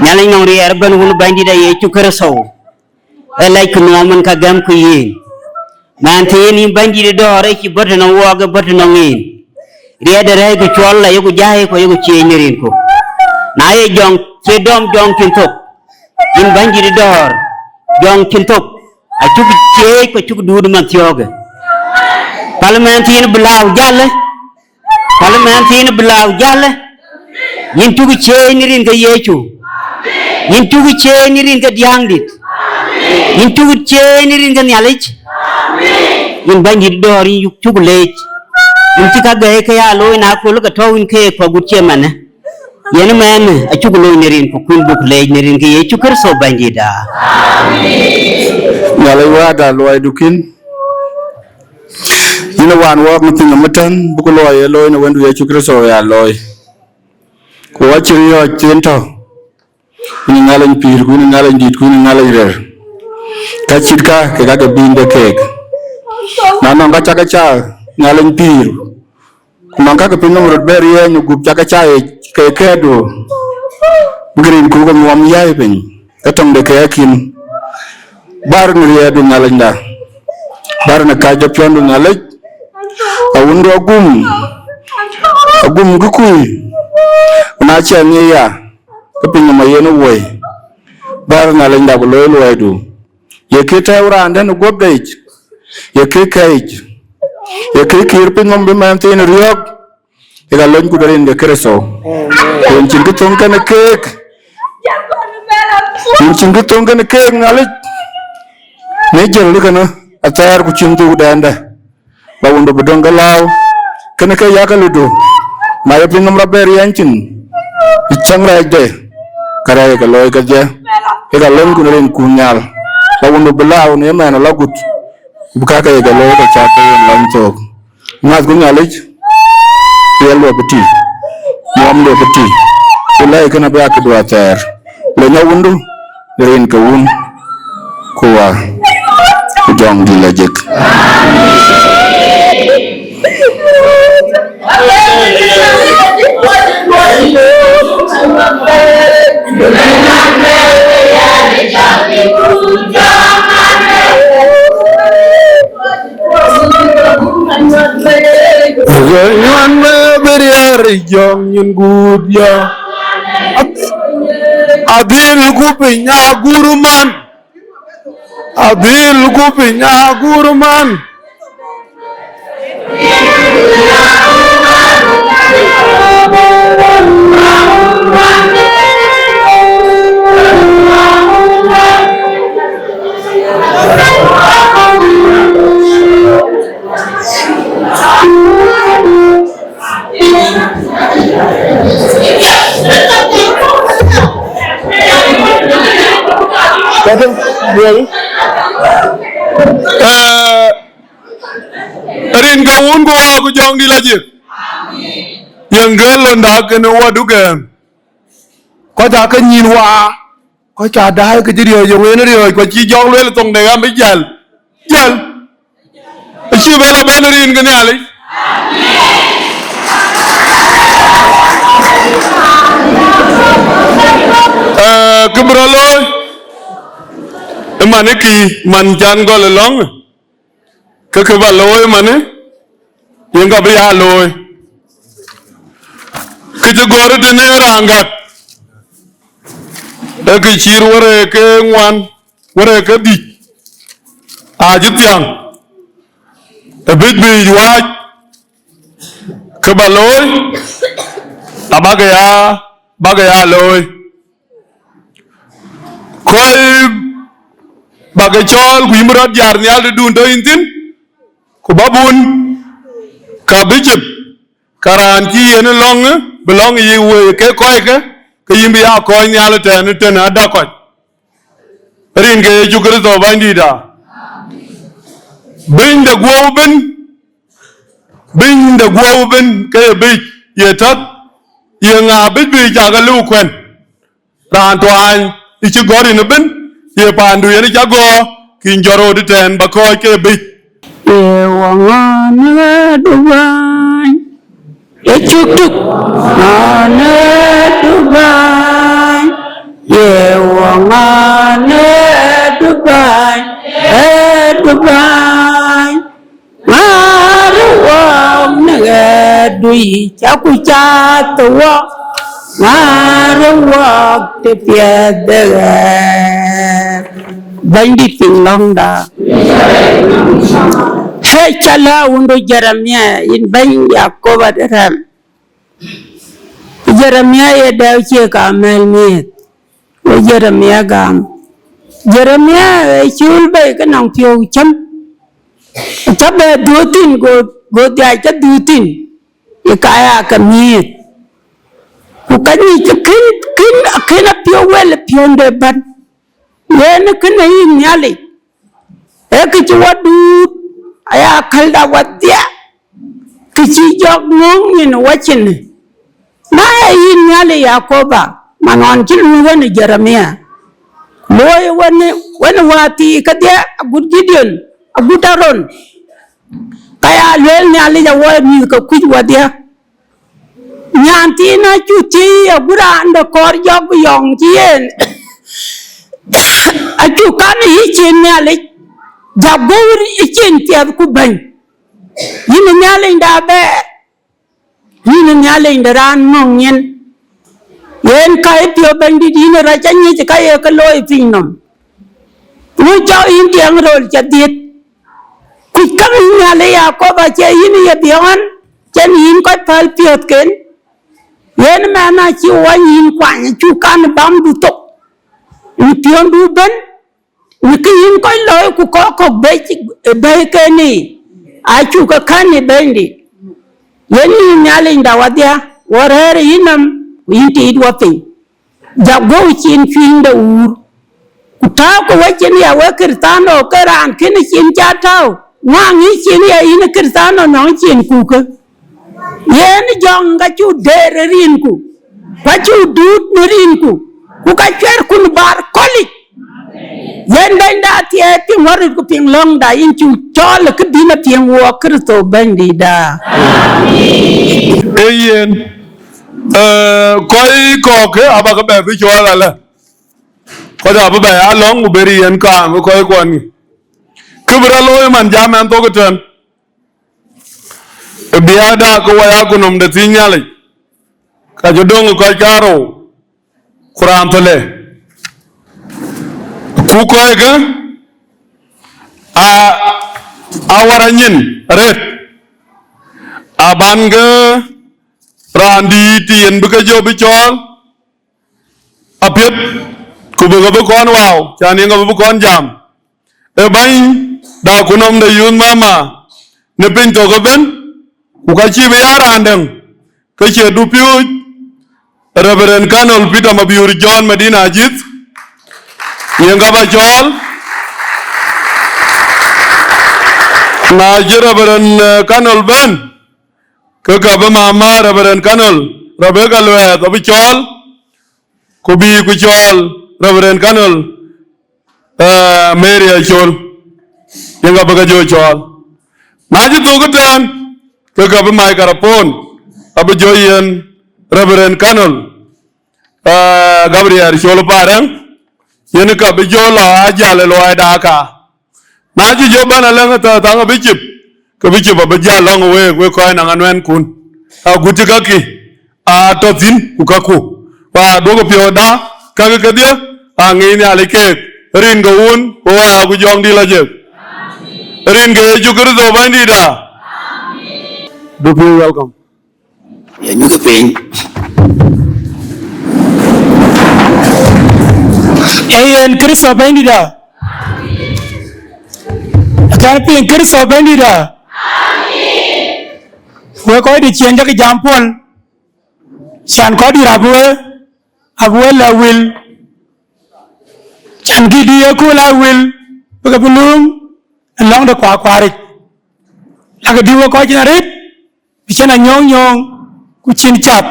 Nhialic nɔŋ riɛɛr ëbɛ̈n wun Bɛ̈nydït a Yecu Kërtho. Ë lɛc kë nuɔɔm en ka gɛ̈m ku yïn. Mɛn thiin yïn Bɛ̈nydït ë dɔ̈ɔ̈r ë cï bɔ̈ tënɔŋ wɔɔk ë bɔ̈ tënɔŋ yïn. Riɛɛt de rɛ̈ɛ̈c ku cuɔl la yeku jai ku yeku cieec në rin ku. Na ye jɔŋ cie dɔm jɔŋ cïn thok. Yïn Bɛ̈nydït ë dɔ̈ɔ̈r, jɔŋ cïn thok, acuk cieec ku acuk duut man thiɔ̈ɔ̈kë. Pal mɛn thiin bï lääu jalë, pal mɛn thiin bï lääu jalë. Yïn cuk cieec në rin ke Yecu. Yïn cuk cieec në rin ke diäŋdït. Yïn cuk cieec në rin ke Nhialic. Yïn Bɛ̈nydït ë dɔ̈ɔ̈r yïn cuk leec. Yïn cï ka gɛ̈i ke ya looi na kööl ke tɔ̈u yïn keek ku agut cie manë. Yen ëmɛnë acuk looi në rin ku kuïn buk leec në rin ke Yecu Kërtho Bɛ̈nydït aa. Nhialic Wääda luɔidu kïn. Yïn ë wään wɔɔk në piny nɔm ëtɛ̈n buk luɔi ye looi në Wëndu Yecu Kërtho ya looi. Ku acï riɔ̈ɔ̈c cïn tɔ̈. Yïn ë Nhialic pïïr, ku yïn ë Nhialic dït, ku yïn ë Nhialic rɛ̈ɛ̈r. Ka cït ka kek ake bïïnde keek. Na nɔŋ ka cak ca Nhialic pïïr, ku nɔŋ ka ke piny nɔm röt bɛ̈ɛ̈r riɛɛny ë gup cak ca yic ke kɛ̈ɛ̈tdu, bïk rin ku ke ŋuɔm yäi piny, ke töŋde ke akïn. Bär në riɛɛrdu Nhialicda, bär në kacde piɔ̈ndu Nhialic, awundu agum, agum kë kuc, ku na cï ŋic ya, ke piny nɔm ayen ë woi. Bär Nhialicda ku looi luɔidu. Ye kë tɛ̈ɛ̈u raan dɛ̈n ë guɔ̈pde yic, ye kë kɛ̈ic, ye kë kïïr piny nɔm bï mɛnhthiin riɔ̈ɔ̈k, ye ka lony ku de rin ke Kërtho. Ku yen cïn kë thöŋ kenë keek, Yïn cïn kë thöŋ kënë keek Nhialic, në jël kënë athɛɛr ku cïn dhuukdɛn dɛ. Ba wundu bï döŋ ke lääu, kënë ke yakë ludu, na ye pinynhom rɔt bɛ riɛny cin, ë cäŋ rɛɛcde, ke rɛɛc ke looi kedhie, ë ka lon kun rin kuny nhial. Ba wundu bï lääu në ëmɛn ala gut, ku bï kakë ye ke looi ke cak ke yen lɔny thook. Ŋäthku Nhialic, riɛl luɔi bï tï, muɔm luɔi bï tï, ku lɛ̈i kënë abï akëdu athɛɛr. Lony awundu, rin ke wun, ku wa, ku jɔŋdït lajik. Nyuan me bï riɛɛr jɔŋ nyin guut ya. Adhil ku piny agur man. Adhil ku piny agur man. Ee, rin ke wun ku wa ku jɔŋdït lajik. Yen gël londa kënë wä dukɛɛm. Kɔc aa ke nyïn waa, kɔc aa daai ke cï riɔ̈ɔ̈c, ye wen riɔ̈ɔ̈c, ku acï jɔŋ lueel thoŋde ɣam bï jäl. Jäl. Acï bɛ la bɛ̈n rin ke Nhialic. Ee, kë bï rɔt looi, ë man ë kï, man can gɔl ë lɔ̈ŋ, ke kë bä looi manë, yen ka bï ya looi. Kë cï gɔ̈ɔ̈r tënë raan gät, ee kë cït wärë ke ŋuan, wärë ke dhïc, acï thiäŋ, ë bïc bï waac, kë bä looi, abäkë ya, bäkë ya looi. Kɔc bä ke cɔɔl, ku yïn bï rɔt jäär nhial tëdun tɔ yïn thïn, ku bä bun, ka bï cïp, ka raan cï yen lɔ̈ŋ, bï lɔ̈ŋ yï wëi ke kɔckë, ke yïn bï ya kɔc nhial ëtɛ̈ɛ̈n, ëtɛ̈ɛ̈n adä kɔc. Rin ke Yecu Kërtho Bänydïïtda. Bïny de guɔ̈u ëbën, bïny de guɔ̈u ëbën, ke ye bïc, ye täth, ye ŋa bïc bïc cak e lëu kuɛ̈n? Raan tuaany ë cï gɔ̈ɔ̈r yïn ëbën, ye paandu yen cä gɔ̈ɔ̈r, kïn jɔt röt ëtɛ̈ɛ̈n bä kɔ̈ɔ̈c ke bïc. Ye wɔ ŋɔn ɣɛɛrdu bäny, ye cuk tuk ŋɔn ɣɛɛrdu bäny, ye wɔ ŋɔn ɣɛɛrdu bäny, ɣɛɛrdu bäny. Ŋäär wɔɔk në ɣɛɛrdu yic, aku cath wɔ, ŋäär wɔɔk të piɛth de ɣɛɛr. Bɛ̈nydït piŋ lɔ̈ŋda. Ee, cä lɔ wundu Jeremia, yïn bɛ̈ny Yakoba de rɛm. Jeremia ye dɛɛu cie ka mɛ̈l miëth. Wo Jeremia gam. Jeremia ë cul bei ke nɔŋ piɔ̈u cäm. Cä bɛ dhuöt thïn, go, go dhiac ke dhuöt thïn, ye ka ya ke miëth. Ku ka nyic ke kën, kën, kën apiɔ̈u wël ë piɔ̈nde bän. Yen kënë yïn Nhialic, ee kë cï wɔ duut, aya kälda wadhia, kë cï jɔk ŋöŋ nyin wacin. Na ee yïn Nhialic Yakoba, man ɣɔn cï luui wën ë Jeremia, luɔi wën, wën wäthii kedhie agut Gideon, agut Aron, ka ya lueel Nhialic awɔ mïth ke kuc wadhia. Nyan thiin acu thiëi agut raan de kɔɔr jɔk bï yɔŋ cï yen. Acu kan ë yï cin Nhialic, jak guöör ë cin piɛth ku bɛ̈ny. Yïn ë Nhialic da bɛɛr, yïn ë Nhialic de raan mɔ̈ŋ nyin. Yen ka ë piɔ̈u Bɛ̈nydït yïn ë rac anyic ka ye ke looi piny nɔm. Ŋö cɔk yïn tiɛŋ röl ca dhiëth? Kuc käŋ yïn Nhialic Yakoba, acie yïn ye biɔɔn, cïn yïn kɔc päl piɔ̈thken. Yen mɛn acï wɔ nyïïn kuany, acuk kan bamdu thok. në piɔ̈ndu ëbën, në kë yïn kɔc looi ku kɔc kɔ̈k bɛ̈ɛ̈i, bɛ̈ɛ̈i kenë, acuk ke kän ë Bɛ̈nydït. Yen yïn Nhialicda wadhia, wɔ rɛ̈ɛ̈r ë yïnɔm, ku yïn tiit wɔ piny. Jak guɔ̈u cin cuïnyde wuur. Ku tääu ke wek cin ya wek Krïthiano ke raan kënë cin ca tääu, ŋuaŋ yï cin ya yïn Krïthiano nɔŋ cin kukë. Yen jɔŋ ka cuk deer ë rinku, ku acuk duut në rinku, ku ka cuɛrkun baar kɔlic. Yen Bɛ̈nyda thiëëc piŋ wärït ku piŋ lɔ̈ŋda, yïn cuk cɔɔl ë këdïn apiɛŋ wɔ Kërtho Bɛ̈nydïtda. Ee yen, ee, kɔc kɔ̈k ke abä ke bɛ bï cɔɔl alë. Kɔc abï bɛ ya lɔ̈ŋ ku beri yen kaam ë kɔc kuɔn. Kë bï rɔt looi man jam ɛn thok ëtɛ̈n. Ë biäkda ke wɔ ya ku nɔm de thïn Nhialic, ka jɔ döŋ ë kɔc karou, ku raan thëlë. Ku kɔckë a, a wär anyin arëët, aban ke raan dïït yen bï ke jɔ bï cɔɔl, apiɛth, ku bï ke bï kɔn waau, can yen ke bï kɔn jam. Ë bäny da ku nɔm de youth mama në piny thok ëbën, ku ka cïï bï ya raan däŋ, ke cie dupiööc, Reverend Colonel Peter Mabior John Medina Ajith, yen ka bä cɔɔl. Na cï Reverend, eh, Colonel bɛ̈n, ke ka bï mama Reverend Colonel Rebecca Luɛɛth abï cɔɔl, ku bï ku cɔɔl Reverend Colonel, eh, Mary Acol, yen ka bï ke jɔ cɔɔl. Na cï thok ëtɛ̈ɛ̈n, ke ka bï microphone abï jɔ yen Reverend Colonel, eh, Gabriel Col Parɛŋ, yen ka bï jɔ lɔ ajal ë luɔida ka. Na cï jɔ bɛ̈n alɛ̈ŋ ë thaŋ abï cip, ke bï cip abï jal lɔ̈ŋ week, wek kɔc naŋ anuɛɛnkun. Agut cï kakï aa tɔ thïn ku kaku, ku aa duɔ̈kï piɔ̈ɔ̈da, kakï kedhie aa ŋic Nhialic keek. Rin ke Wun, ku Wä, ku Jɔŋdït lɔ jek. Rin ke Yecu Kërtho Bɛ̈nydïïtda. Dupiööc, welcome. Ya nyuke piny. Ee yen Kërtho Bɛ̈nydïïtda. Akɛ̈n piŋ Kërtho Bɛ̈nydïïtda. Wek kɔc de ciɛɛŋ jakï jam puɔl. Can kɔc dït abï we, abï we lɛ wil. Can kï dï ye kööl a wil, bï ke bï lööm ë lɔ̈ŋ de kuakuaric. Lakï dï we kɔc cin arëët, bï cïn anyɔ̈ɔ̈ŋ nyɔ̈ɔ̈ŋ, ku cïn cath,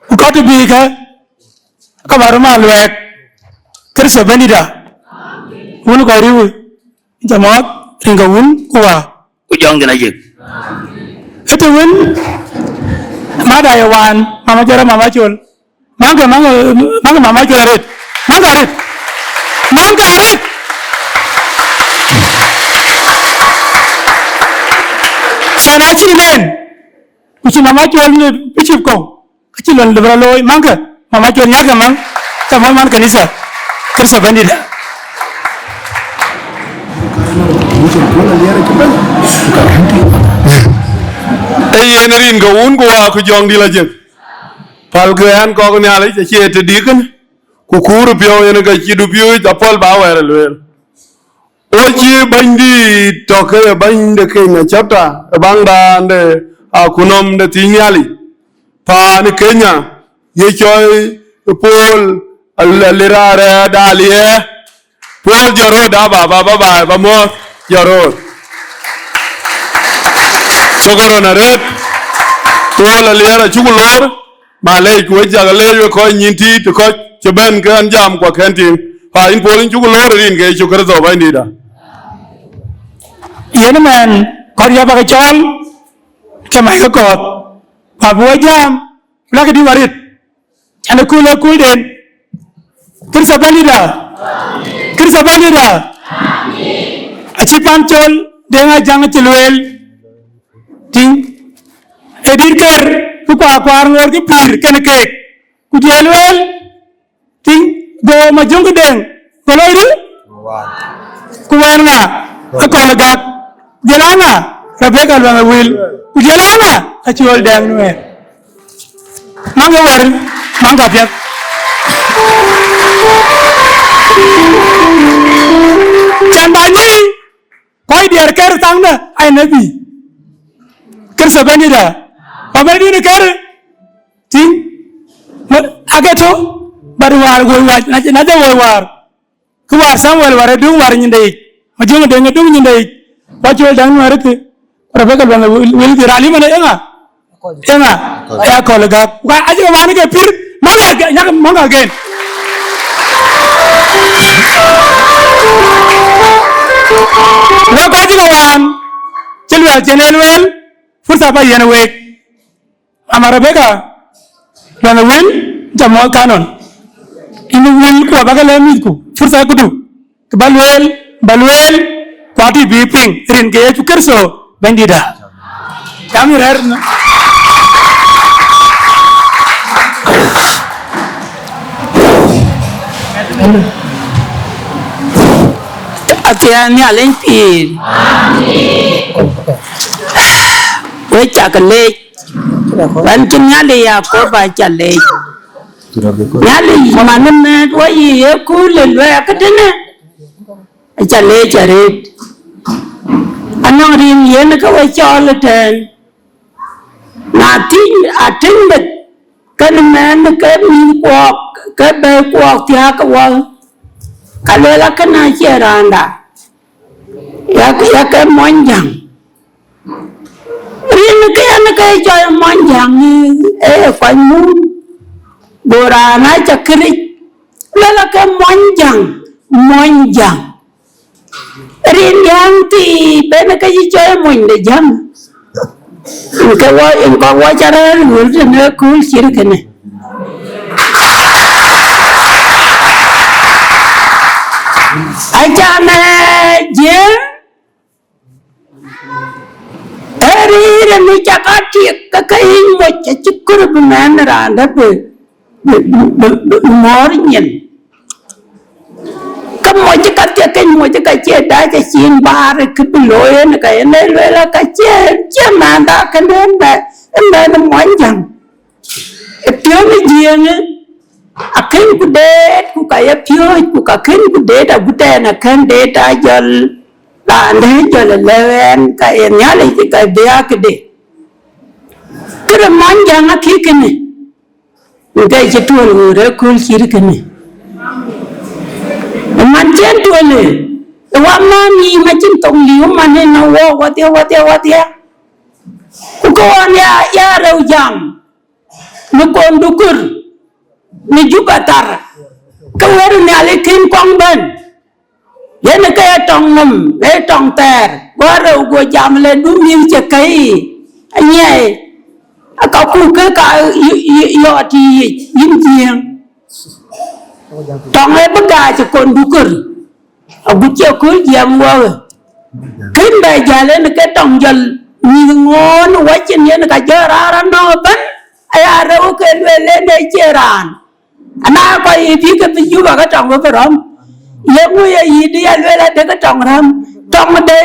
ku ka të bï ke, ka bä röt maa luɛɛk, Kërtho Bɛ̈nydïïtda. Wun kɔc riëëu, jɔ mɔ̈ɔ̈th, rin ke Wun ku Wä, ku Jɔŋdït lɔ jek. Ëtë wën, mada ye wään, mama jɔrë mama col. Maŋkë, maŋkë, maŋkë mama col arëët. Maŋkë arëët. Maŋkë arëët. Can acïn nɛn. Ku cï mama col në bicip kɔ̈u. Ka cï lon lëbë rɔ looi, maŋkë, mama col nyaŋkë maŋ, ca mɔ̈l man kanitha, Kërtho Bɛ̈nydïïtda. Ee yen rin ke Wun ku Wä ku Jɔŋdït lɔ jek. Pälkï ɣɛn kɔc Nhialic, acie të dï kënë, ku kuur piɔ̈u yen ka cï dupiööc apɔl bä wɛ̈ɛ̈r ë lueel. Ɣo cï Bɛ̈nydït tɔ ke ye bɛ̈ny de Kenya chapter ë baŋdan de akunɔm de thïn Nhialic. Paan Kenya ye cɔi Paul Al-, Alira Rɛɛt Aliɛ. Paul jɔt röt da baba, baba, ba muɔ̈th jɔt röt. Shukran arëët. Paul Aliɛ acuk lor. Malec, ku wek cak leec wek kɔc nyïn tiit, kɔc cï bɛ̈n ke ɣɛn jam ku akɛ̈n tïŋ. Pa yïn Paul, yïn cuk lor rin ke Yecu Kërtho Bɛ̈nydïïtda. Yen ëmɛn kɔc ya bä ke cɔɔl ke mac ke kɔɔth, ku abï we jam, ku lakï dï warit, can ë kööl ë köölden. Kërtho Bɛ̈nydïïtda, Kërtho Bɛ̈nydïïtda, acï pan col Deŋ Ajaŋ cï lueel, tïŋ, ë dït ker, ku kuakuaar ŋoot ke pïïr kenë keek, ku jël lueel, tïŋ, go Majöŋ ke Deŋ, go loi rï, ku wɛ̈ɛ̈r ŋa, akɔ̈l ë gak, jël aa ŋa, Rebeka Luɛŋ ë Wël, ku jël aa ŋa, Acol Dɛŋ Nuɛɛr. Maŋkë wär, maŋkë apiɛth. Yan ba nyïï, kɔc diɛɛr kɛ̈r thaŋdä, ai nabi. Kërtho Bɛ̈nydïtda. Ba Bɛ̈nydït kɛ̈r, tïŋ, ake tɔ̈, bat wäär woi wäär, na, na jɔ woi wäär. Kë wäär Samuel wäär ë duŋ wäär nyinde yic. Ma Jöŋ Deŋ ë duŋ nyinde yic. Ba col däŋ nuäär ëkë. Rebeka luaŋ ë wil, wil kë raan yï man ë ŋa? Ë ŋa? Ë akɔ̈l ë gäk. Ku ka acï ke wään ke pïr, mɔ̈ŋ ake, nyak mɔ̈ŋ again. Wek kɔc cï ke wään, cï luɛl cïn ee lueel, fursa ba yiɛ̈n week. Mama Rebeka, luaŋ ë wil, ca mɔ̈ɔ̈th kanon. Yïn wil ku abäkë lɛ̈k mïthku, fursa këdu. Kë ba lueel, ba lueel, ku atï bï piŋ, rin ke Yecu Kërtho, Bɛ̈nydïtda. Jam yï rɛ̈ɛ̈r në. Athiɛɛn Nhialic pïïr. Wek cak leec. Ɣɛn cï Nhialic Yakoba ca leec. Nhialic man ë mɛ̈ɛ̈t wɔ yiic ë kööl ë luɛɛk këtënë, aca leec arëët. Anɔŋ rin yen ke we cɔɔl ëtɛ̈ɛ̈n. Na tïŋ, atïŋ meth, kën mɛ̈ɛ̈n ke mïth kuɔɔk, ke bɛ̈i kuɔɔk thiääk ke wɔ, ka lueel akënë acie raanda. Yak, yak ke Muɔnyjäŋ. Rin ke yen ke cɔl Muɔnyjäŋ, ee kɔc mum. Go raan acä këric, luel ke Muɔnyjäŋ, Muɔnyjäŋ. Rin jäŋ thii ben ke cï cɔl mony de jäŋ. Ke wɔ, in kɔk wɔ cä rɛ̈ɛ̈r ɣöl tënë kööl cït kënë. Acan ë jiëëm, ee rïïr ë mi cak aa tiek ke ke yic moc acï kɔɔr bï mɛɛn raan dɛ̈ bï, bï, bï, bï, bï mɔ̈ɔ̈r nyin. Ke moc ka thiek ke moc ka cie dac acïn baar kë bï looi en ka yen ee lueel ka cie, cie mɛɛnda kënë ë mɛ-, ë mɛɛn ë Muɔnyjäŋ. Ë piɔ̈n ë jiëëŋë, akën ku deet, ku ka ye piööc, ku ka kën ku deet, agut ɛn akën deet, a jɔl raan dɛ̈ jɔl ë lëu ɛn, ka ye Nhialic ka bï a këde. Këde Muɔnyjäŋ akï kënë, në ke cï tuöl ɣöör ë kööl cït kënë. Ë man cïn tuöl ë, ë wamääth nïïm acïn thoŋ liu man ë nɔŋ wɔ wadhia, wadhia, wadhia. Ku ke ɣɔn ya, ya rɛu jam. Në Kondukër, në Juba thar, ke wɛ̈t Nhialic kën kɔŋ bɛ̈n. Yen ke ye tɔŋ nɔm, ee tɔŋ thɛɛr, go rɛu go jam le du mïth cï kɛ̈i, anyiɛɛi, aka ku ke ka yɔ-, yɔ-, yɔɔt yiic, yïn jiëëŋ. Tɔŋ ee bï gaac ë Kondukër. Agut cï kööl jiɛɛm wɔɔkë. Kën bɛ jäl en ke tɔŋ jɔl mïth ŋoon wacin yen ka jɔ raan anɔ̈k ëbɛ̈n, aya rɛu ke lueel en ee cie raan. Ana kɔc yï bï ke bï Juba ke tɔŋ ke bï rɔ̈m. Ye ŋö ye yï dï ya lueel adë ke tɔŋ rɔ̈m? Tɔŋ de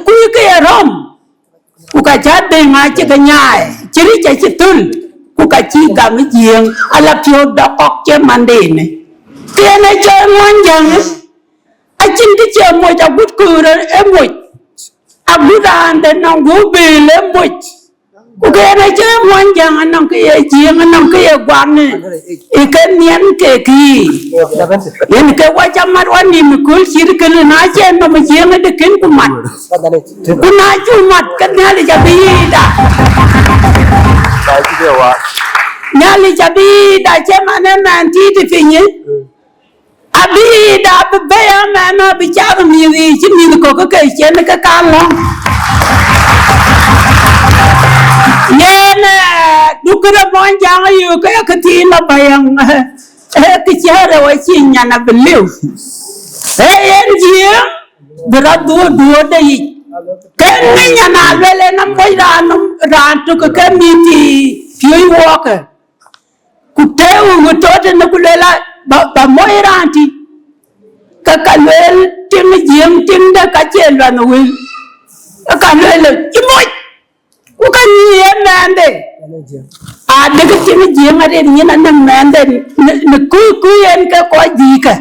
kuc ke ye rɔ̈m. Ku ka cä dhëŋ acï ke nyaai, cï ric acï thöl, ku ka cï gam ë jiëëŋ, ala piɔ̈u dɔk kɔk cï mandenë. Kën ë cɔl Muɔnyjäŋ, acïn kë cie moc agut köör ë moc, agut raan de nɔŋ gup bëël ë moc. Ku kën ë cɔl Muɔnyjäŋ anɔŋ kë ye jiëëŋ, anɔŋ kë ye guanë. Ë ke nhiɛn ke kï. Yen ke wɔ cä mat wɔ nïm ë kööl cït kënë, na cï nɔm ë jiëëŋ ëdë kën ku mat. Ku na cuk mat, ke Nhialic abï yiic da. Nhialic abï yiic da, cï man ë mɛn tiit ë piny. Abï yiic da bï bɛ̈i amɛn, abï cath mïth yiic cï mïth kɔ̈k ke cïn ke ka lɔ̈ŋ. Yen, eh, dukë de Muɔnyjäŋ ayök ke këthiin lɔ bäyäŋ. Ee kë cä rɛu acï nyan abï liu. Ee yen jiëëŋ bï rɔt dhuöör dhuöörde yic. Ke ŋic nyan a luel en amoc raan, raan tök ke mïth piööc wɔɔkë. Ku tëëu ŋö tɔ̈ tënë ku luel a ba, ba moc raan tï. Ke ka luel tiŋ jiëëŋ tiŋde ka cie luɛnh wël. Ke ka luel cï moc. Ku ka nyïï ye mɛɛnde. Adï ke cïn jiëëŋ arëët nyin anäŋ mɛɛnde në, në kuc kuc en ke kɔc dhïïkë.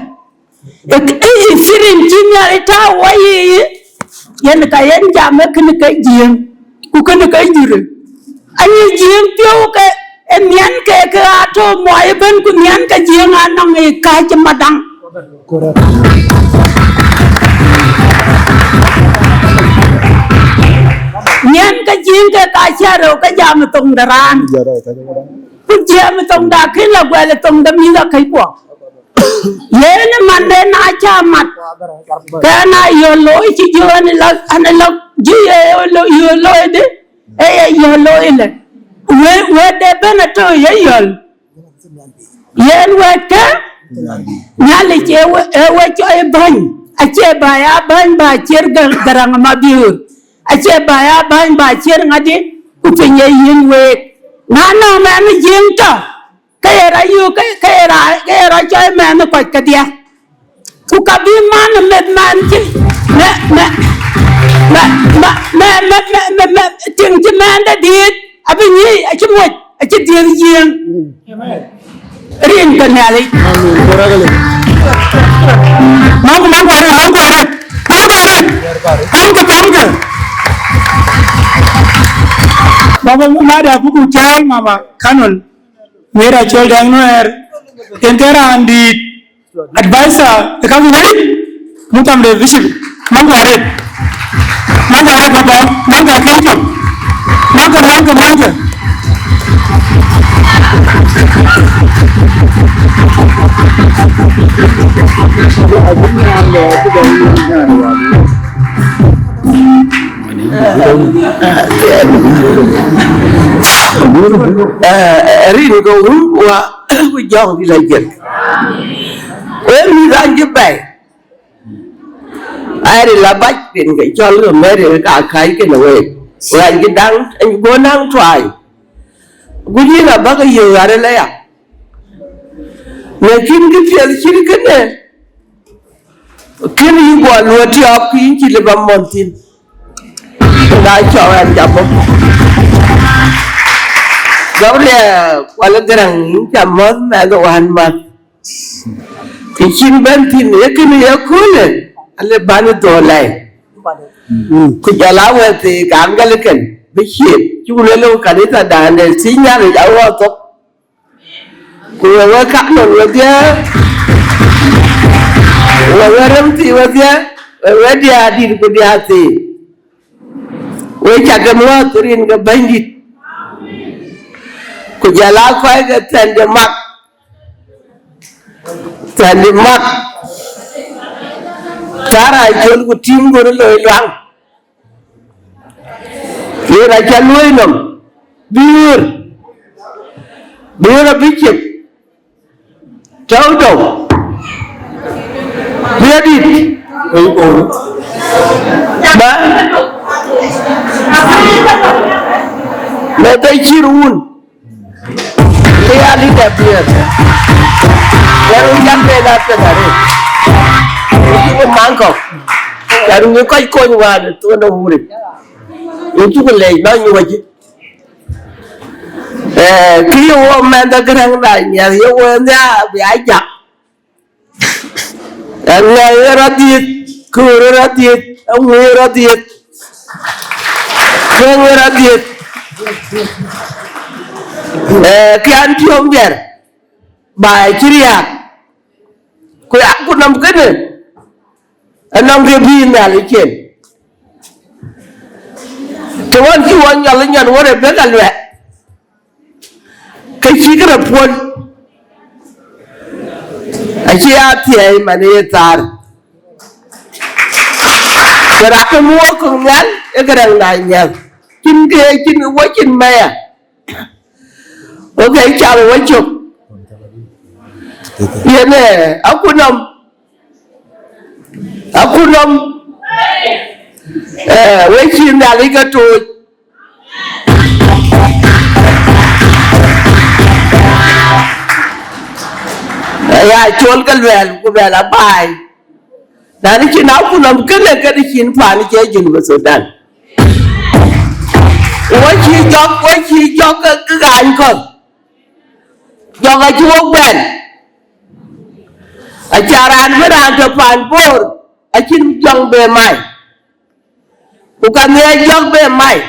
Ë, ë, ë firin cï Nhialic tääu wɔ yiic, yen ka yen jam ë kënë ke Jiëëŋ, ku kënë ke jurë. Anyi Jiëëŋ piɔ̈u ke ë nhiɛn ke ke aa tɔ̈ muɔi ëbën, ku nhiɛn ke Jiëëŋ anɔŋ ë kääc ë madaŋ. Nhiɛn ke Jiëëŋ ke ka cä rou ke jam ë thoŋ de raan. Ku jiɛɛm ë thoŋda kën la guɛl ë thoŋ de mïth akëckuɔ. Yen ë man de na cä mat, ke na yöl looi cï jö an ë lɔ, an ë lɔ, jï ye yöl looi dï, ee ye yöl looi lë. Wë, wëde bën atɔ̈ ye yöl. Yen wɛ̈ɛ̈tkë, Nhialic ee we, ee we cɔi bäny, acie bä ya bäny bä cier Gä-, Gäräŋ Mabiöör, acie bä ya bäny bä cier ŋadï, ku piny ee yïn week. Na nɔŋ mɛnh ë Jiëëŋ tɔ̈, ke ye rɔt yök, ke, ke ye rɔt, ke ye rɔt cɔi mɛnh ë kɔc kedhie. Ku ka bï man ë meth man cï, mɛ, mɛ, mɛ, tiŋ cï mɛnhde dhiëëth, abï nyic, acï moc, acï dhiëëth Jiëëŋ. Rin ke Nhialic. Maŋkï, maŋkï arëët, maŋkï arëët, maŋkï arëët. Kaŋkï, kaŋkï. Mama, mama, da buku cääl, mama, Canon. Mira Col Deng Nuer, yen ke raan dït, advisor, ë ka wïc adï, muktam de bishop, maŋkï arëët, maŋkï arëët, maŋkï, maŋkï, maŋkï, maŋkï, maŋkï, maŋkï. Eh, rin ke wun wa ku jɔŋ dï la jek. Wek mïth an cï bɛ̈i. Ai rin la bac rin ke cɔl ke mɛ̈t rin ka kac kën wek. Wek an cï daŋ, an cï go naŋ tuany. Ku yïn abäkë yök ɣär ëlë ya. Lakin kë piɛth cït kënë, kën yï guɔ luɔ̈t tiɔp, kë yïn cï lëu ba mɔ̈n thïn. Ku na cɔk ɛn ca bɔ̈. Gabriel Kuɔl Gäräŋ, yïn ca mɔ̈th mɛnh wään mäth. Kë cïn bɛ̈n thïn, ee kënë ye köölë, alë bän ë dhöl lɛ̈i. Ku jɔl a wɛ̈t thii kaam gɛl kën, bï ciëët, cuk lueel ë kanitha dan de thïn Nhialic a ɣɔ̈ɔ̈th thok. Ku we, we Canon wedhie, we, we rem thii wedhie, we, we diäär dït ku diäär thii. We cak ke muɔ̈th rin ke Bɛ̈nydït. Ku jɔl a kɔc ke Thɛn de Mak. Thɛn de Mak. Thar a col ku tïŋ gon loi luaŋ. Yen aca luɔ̈i nɔm, bï ɣöör, bï ɣöör abï ciëk, tɔ̈u tɔ̈u, bï adït, ba, meth ë cïr wun. Ke ya leader piɛth. Yen wun jam ke la piɛth arëët. Wun cuk maŋ kɔ̈k. Yen wun kɔc kony wään ë thon ë wuric. Wun cuk lɛc lɔ nyuɔ̈c. Eh, kë ye wo mɛnh de Gäräŋ na nyiɛth ye wo nhiaar bï a jak. Aŋɛ̈i ë rɔt dhiëth, köör ë rɔt dhiëth, aŋui ë rɔt dhiëth, tueŋ ë rɔt dhiëth. Eh, kë an tiɔ̈m biɛr, ba ë cï riääk. Ku ya ku nɔm kënë, anɔŋ kë bï Nhialic cen. Të ɣɔn cï ɣɔn nyɔl ë nyɔn wär ë bek aluɛk. Ke cï kërë puɔ̈l, acï ya thiɛɛi man ë ye thaar. Ku raan ke muɔɔk kɔ̈k nhial ë Gäräŋ na nyiɛth. Cïn ke cïn wɔ cïn maya. Wok ke cam wɔ cök. Yen ë akunɔm, akunɔm, eh, we cï Nhialic ke tooc. Aya col ke luɛɛl ku luɛɛl abaai. Na ni cïn akunɔm kënë kënë cïn paan cie Junub Thudan. Wo cï jɔk, wo cï jɔk ke, ke ɣaany kɔ̈th. Jɔk acï wok bɛ̈n. Aca raan bï raan tɔ̈ paan Bor, acïn jɔŋ be mai. Ku ka nhiɛɛr jɔŋ be mai.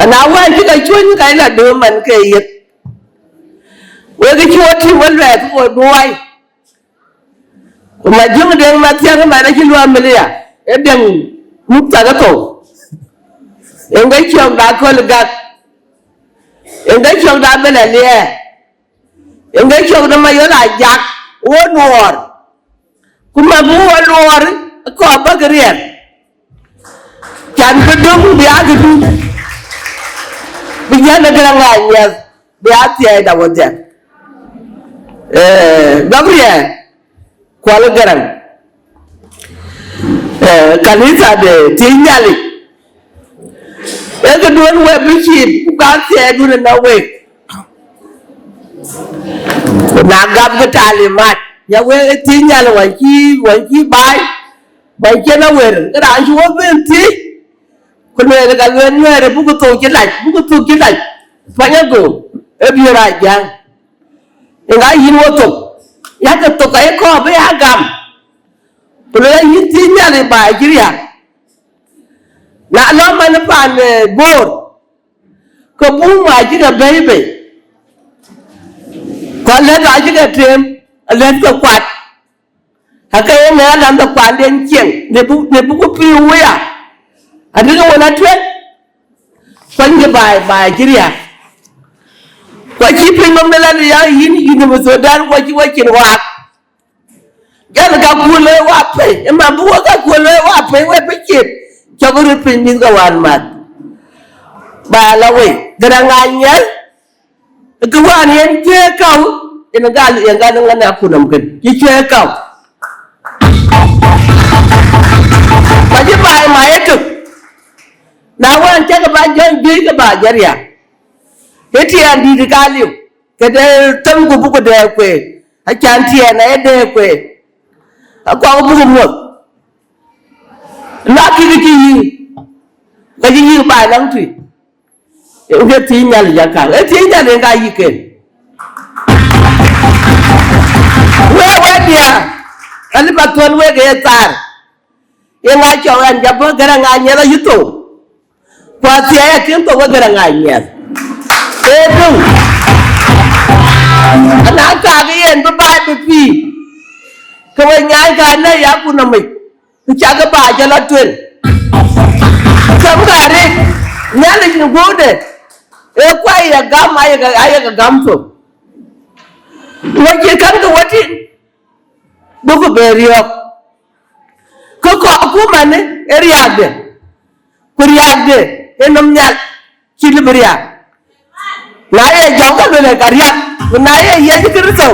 Ana wään cï ke cuny ka ila dööm man ke yeth. Wek cï wo tïŋ we luɛɛth wo duɔɔi. Ku ma jiŋ deŋ ma thiäŋ man acï luɔi milia. E deŋ muk thak ethou. Eŋ ke ciɔk da köl gak. Eŋ ke ciɔk da bɛn aliɛɛr. Eŋ ke cök de Mayol Ajak, wo luɔɔr. Ku ma bï wo luɔɔr, kɔɔr bäk riɛl. Can bï döŋ bï aa këdu. Bï yɛn ë Garaŋ Anyiɛth, bï aa thiɛɛi da wodhia. Eh, Gabriel, Kuɔl Garaŋ. Eh, kanitha de thiëc Nhialic. Ee këduön wek bï cït, ku ka thiɛɛidun ënɔ wek. Ku na gam ke talimat, ya wek ë thiëc Nhialic wän cï, wän cï baai, wän cï na wer, ke raan cï wo ben thiëc. Ku lueel ka lueel Nuɛɛr, buk thok cï lac, buk thok cï lac. Panyagö, ë biöör a jäŋ. Ë ŋa yïn wo thok? Yakë thok ka ye kɔɔr bï ya gam. Ku lueel yïn thiëc Nhialic baai cï riäk. Na lɔ man paan, eh, Bor, ke buk ma cï ke bɛ̈i bei. Ku alɛ̈th acï ke tem, alɛ̈th ke kuat. Ake ye ŋɛ̈ɛ̈r lam de kuanden cieŋ, ne buk, ne buk pïïu wëya. Adï ke wën atueŋ, kuany ke baai, baai cï riäk. Ku acï piny nɔm de la ya yïn, yïn de Methodian, ku acï wecin waak. Jal ka kuöl looi wa pei, ëma bï wek ka kuöl looi wa pei, we bï cït, cɔk röt piny mïth ke wään mat. Ba la wei, Garaŋ Anyiɛth, kë wään yen cuëë käu, yen gal, yen gal ŋa na kunɔm kën, cï cuëë käu. Ba cï baai ma ye tök. Na wään cäkë ba jɔny juëc ke ba jɔ riäk. Ë tiɛɛn dïït ka liu. Këde themku buk dɛɛr kueer, acan tiɛɛn aye dɛɛr kueer, akɔk buk muɔth. Luak kï cï yïk, ka cï yïk baai lɔŋ tui. Ke thiëc Nhialic akaŋ, ee thiëc Nhialic en ka yïk ken. Wek wek diäär, alip athɔ̈n wek ë thaar. Ye ŋa cɔk ɛn jɔ bɔ̈ Garaŋ Anyiɛth ayï thou? Ku athiɛɛi akën thou we Garaŋ Anyiɛth. Ee döŋ. Ana kaak yen bï baai bï pïïr. Ke we nyaai ka në ya ku nɔmic. Ku cakë baai jɔ lɔ tueŋ. Cam ka rik. Nhialic në guökde. Ee kuai ye gam ayeke, ayeke gam thou. Ku we cï kän ke we tïŋ. Duku be riɔ̈ɔ̈k. Ke kɔɔr akumanë ë riääkde, ku riääkde ë nɔm nhial cï lëu bï riääk. Na ye jɔŋ, ka lueel ka riääk, ku na ye Yecu Kërtho,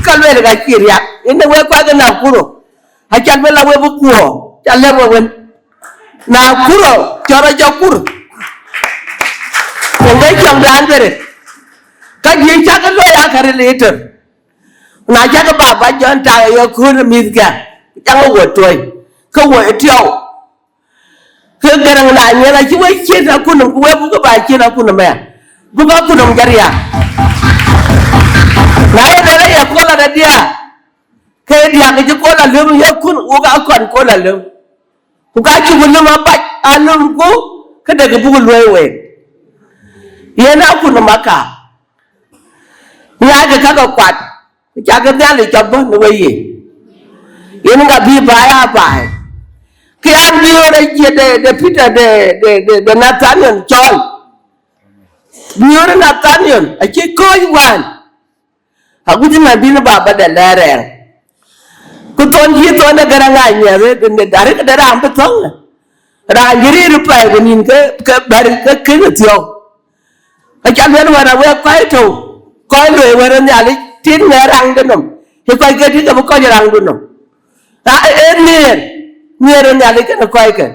ka lueel ka cï riääk. Yen ë wek kuak ë Nakuro, acan bï la wek bï kuɔɔr, ca lɛ̈k we wën. Nakuro, cɔl rɔt jɔ kur. Ku ŋic cɔŋdan bërë, ka juëc cakë looi aa ka ril ë tër. Na cakë baba Jɔn tak ë ye kööl ë mïthkë, ku cakë wo tuɔ̈c, ke wo ë tiɔu. Ke Garaŋ Anyiɛth acï we ciët akunëm, ku we buk ba ciët akunëm aya, buk akunëm jɔ riääk. Na ye lueel aye kol adï diäär, ke diäk cï kol alëm ye kun, wok akɔn kol alëm. Ku ka cuk lëm abac, alëmku, këde kë buk luɔ̈i week. Yen akunëm aka. Nhiackë ka ke kuat, ku cakë Nhialic cɔk bɔ̈ në weyiic. Yen ka bï baai aa baai. Kë an, biöör ë cie de, de Peter de, de, de, de Nathaniel cɔɔl. Biöör ë Nathaniel acï kɔ̈ɔ̈c wään. Agut cï man bï në baba de lɛɛr rɛɛr. Ku thon cï thon de Garaŋ Anyiɛth, de, de, arëk de raan bï thɔ̈ŋ. Raan cï rëër pɛɛi ku nïn ke, ke bɛ̈r ke kën ë thiɔ̈k. Aca lueel wɛ̈t awek kɔc tɔ̈u, kɔc luɔi wɛ̈t ë Nhialic, tin ŋɛɛr raŋ de nɔm, ë kɔc ke tïŋ ke bï kɔc raŋ de nɔm. Aa, ee nhiëër, nhiëër ë Nhialic kënë kɔckë.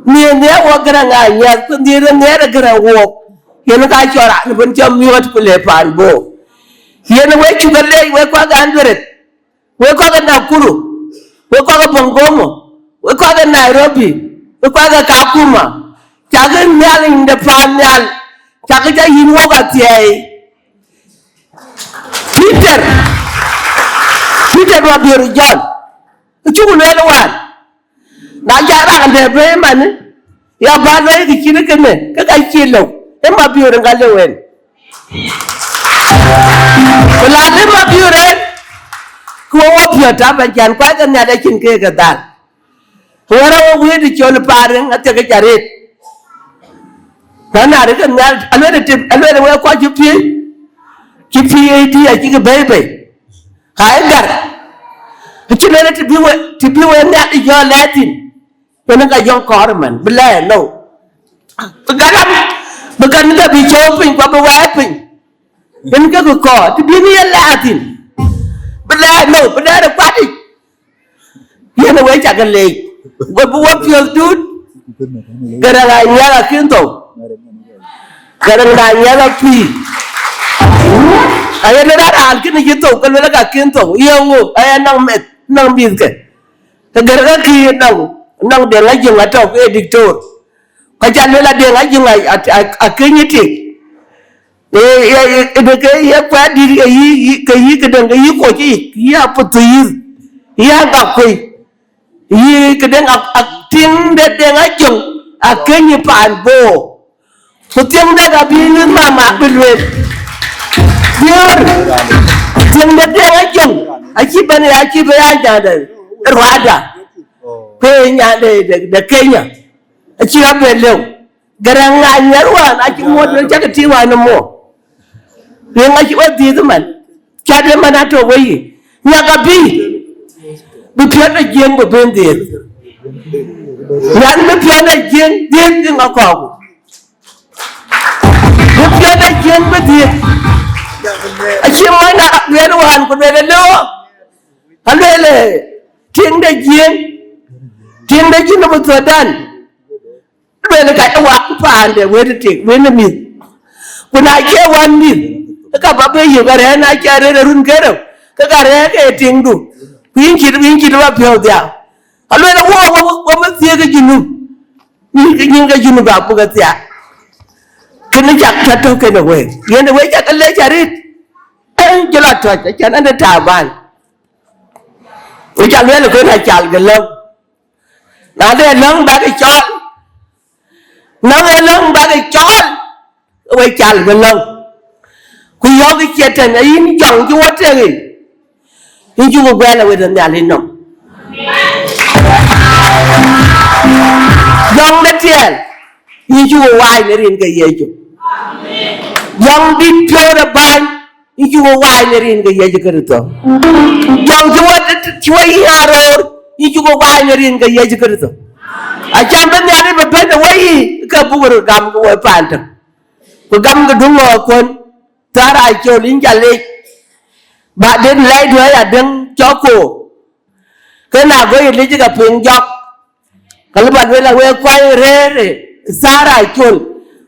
Nhiëër nhiëër wok Garaŋ Anyiɛth, ku nhiëër ë nhiëër ë Garaŋ wok. Yen ka cɔl raan ëbën cɔl miɔ̈ɔ̈t ku le paan Bor. Yen ë wek cuk ë leec, wek kuak ë Eldoret, wek kuak ë Nakuru, wek kuak ë Bungoma, wek kuak ë Nairobi, wek kuak ë Kakuma. Cakë Nhialic de paan nhial, cakë jɔ yïn wok athiɛɛi. Peter, Tëë Mabiöör Jɔn, acuk lueel wään, na ca raan dɛ bɛ̈i manë, ya bä lueel kë cït kënë, ke ka cïï lëu, ee Mabiöör ë ka lëu en. Ku la lë Mabiöör en, ku we wɔ piɔ̈ɔ̈th tap, acän kuackë nhial acïn keek ke dhal. Ku wär awɔ wëët ë cɔl paar ë athiek arëët. Na na rëk nhial, alueel ë tïp, alueel ë wek kɔc cï piëëc, cï P H D acïkï bɛ̈i bei. Ka ë gär, acï lueel ë të bï we, të bï we nhial ë jɔ lɛɛr thïn, yen ka jɔŋ kɔɔr ëmën, bï lɛɛr nou. Bï gäk, bï gäk ke bï cöök piny, ku bï wɛɛr piny. Yen ke kɔɔr, të bï yen lɛɛr thïn, bï lɛɛr nou, bï lɛɛr ë kuat yic. Yen ë wek cakë leec, we bï we piɔ̈ɔ̈th dut, Gäräŋ Anyiɛth akïn thou, Gäräŋ Anyiɛth apïïr. Ayen ë raan raan kënë cï thou, ke luel ka kïn thou, ye ŋö, aya nɔŋ meth, nɔŋ mïthke. Ke Gäräŋ akï nɔŋ, nɔŋ Deŋ Ajöŋ atɔ̈ ke diktor. Ka ca luel a Deŋ Ajöŋ a, a, a, akëny ë tik. Ee, ee, ee, ee, ke ye kuɛɛr dït ke yï, yï, ke yï këdäŋ, ke yï koc yic, yï aputhuyith, yï agakuëi, yï këdäŋ a, a, tiŋ de Deŋ Ajöŋ, a keny ë paan Bor. Ku tiŋ de ka bï yïn mama bï lueel. Biöör, tiŋ de Deŋ Ajöŋ, acï bɛ̈n ya, acï bɛ̈n ya nyande Rwanda. Ku ye nyande de, de Kenya. Acï abɛ lëu. Gäräŋ Anyiɛth wään, acï ŋuɔ̈t wën cakë tïŋ wään ëmɔ. Riŋ acï we dhiëëth man, cat ë man atɔ̈ we yic. Nyak abï, bï piɔ̈n de Jiëŋ bï ben dhiëëth. Nyan bï piɔ̈n de Jiëŋ dhiëëth, dhiëŋ akɔɔku. Bï piɔ̈n de Jiëŋ bï dhiëëth. Acï mɔc na lueel wään ku lueel ëlë, alueel, tiŋ de Jiëŋ, tiŋ de Junub Thudan. Lueel ka ë wak paande wëët tik, wëët ë mïth. Ku na cie wän mïth, ke ka bä bë yök arɛ̈ɛ̈r, na cie arëër ë run kerou, ke ka rɛ̈ɛ̈r ke tiŋdu. Ku yïn cït, yïn cït bä piɔ̈u dhiau. Alueel wok, wok, wok bï thiëëk ë Junub. Yïn ke, yïn ke Junub abuk ë thiaak. Kënë cak tɔ̈ tɔ̈ kënë wek. Yen ë wek cak ke lec arëët. Ee, jɔl a tɔ̈c, acän ënë taban. Ku ca lueel ë kën acal ke lɔ̈ŋ. Na de lɔ̈ŋ bäk cɔl, nɔŋ ee lɔ̈ŋ bäk cɔl, ke we cal bï lɔ̈ŋ. Ku yɔ̈ɔ̈k ë ciɛt tën, ayïn jɔŋ cï wɔ tek yic, yïn cuk guɛɛl awët ë Nhialic nɔm. Jɔŋ de tiɛɛl, yïn cuk waai në rin ke Yecu. Jɔŋ dït piɔ̈u de bäny, yïn cuk waai në rin ke Yecu Kërtho. Jɔŋ cï wɔ, cï wɔ yïn aroor, yïn cuk waai në rin ke Yecu Kërtho. Acän bï Nhialic bï bɛ̈n ë weyiic, ke buk röt gam ke we paan tök. Ku gam ke duŋ ŋɔɔk kuön, Thar Acol yïn ca lec. Ba den lɛc duëëc adëŋ cɔk koor. Ke na go yï lec ka piŋ jɔk. Ka lë ba lueel a wek kuany rëër ë Thar Acol,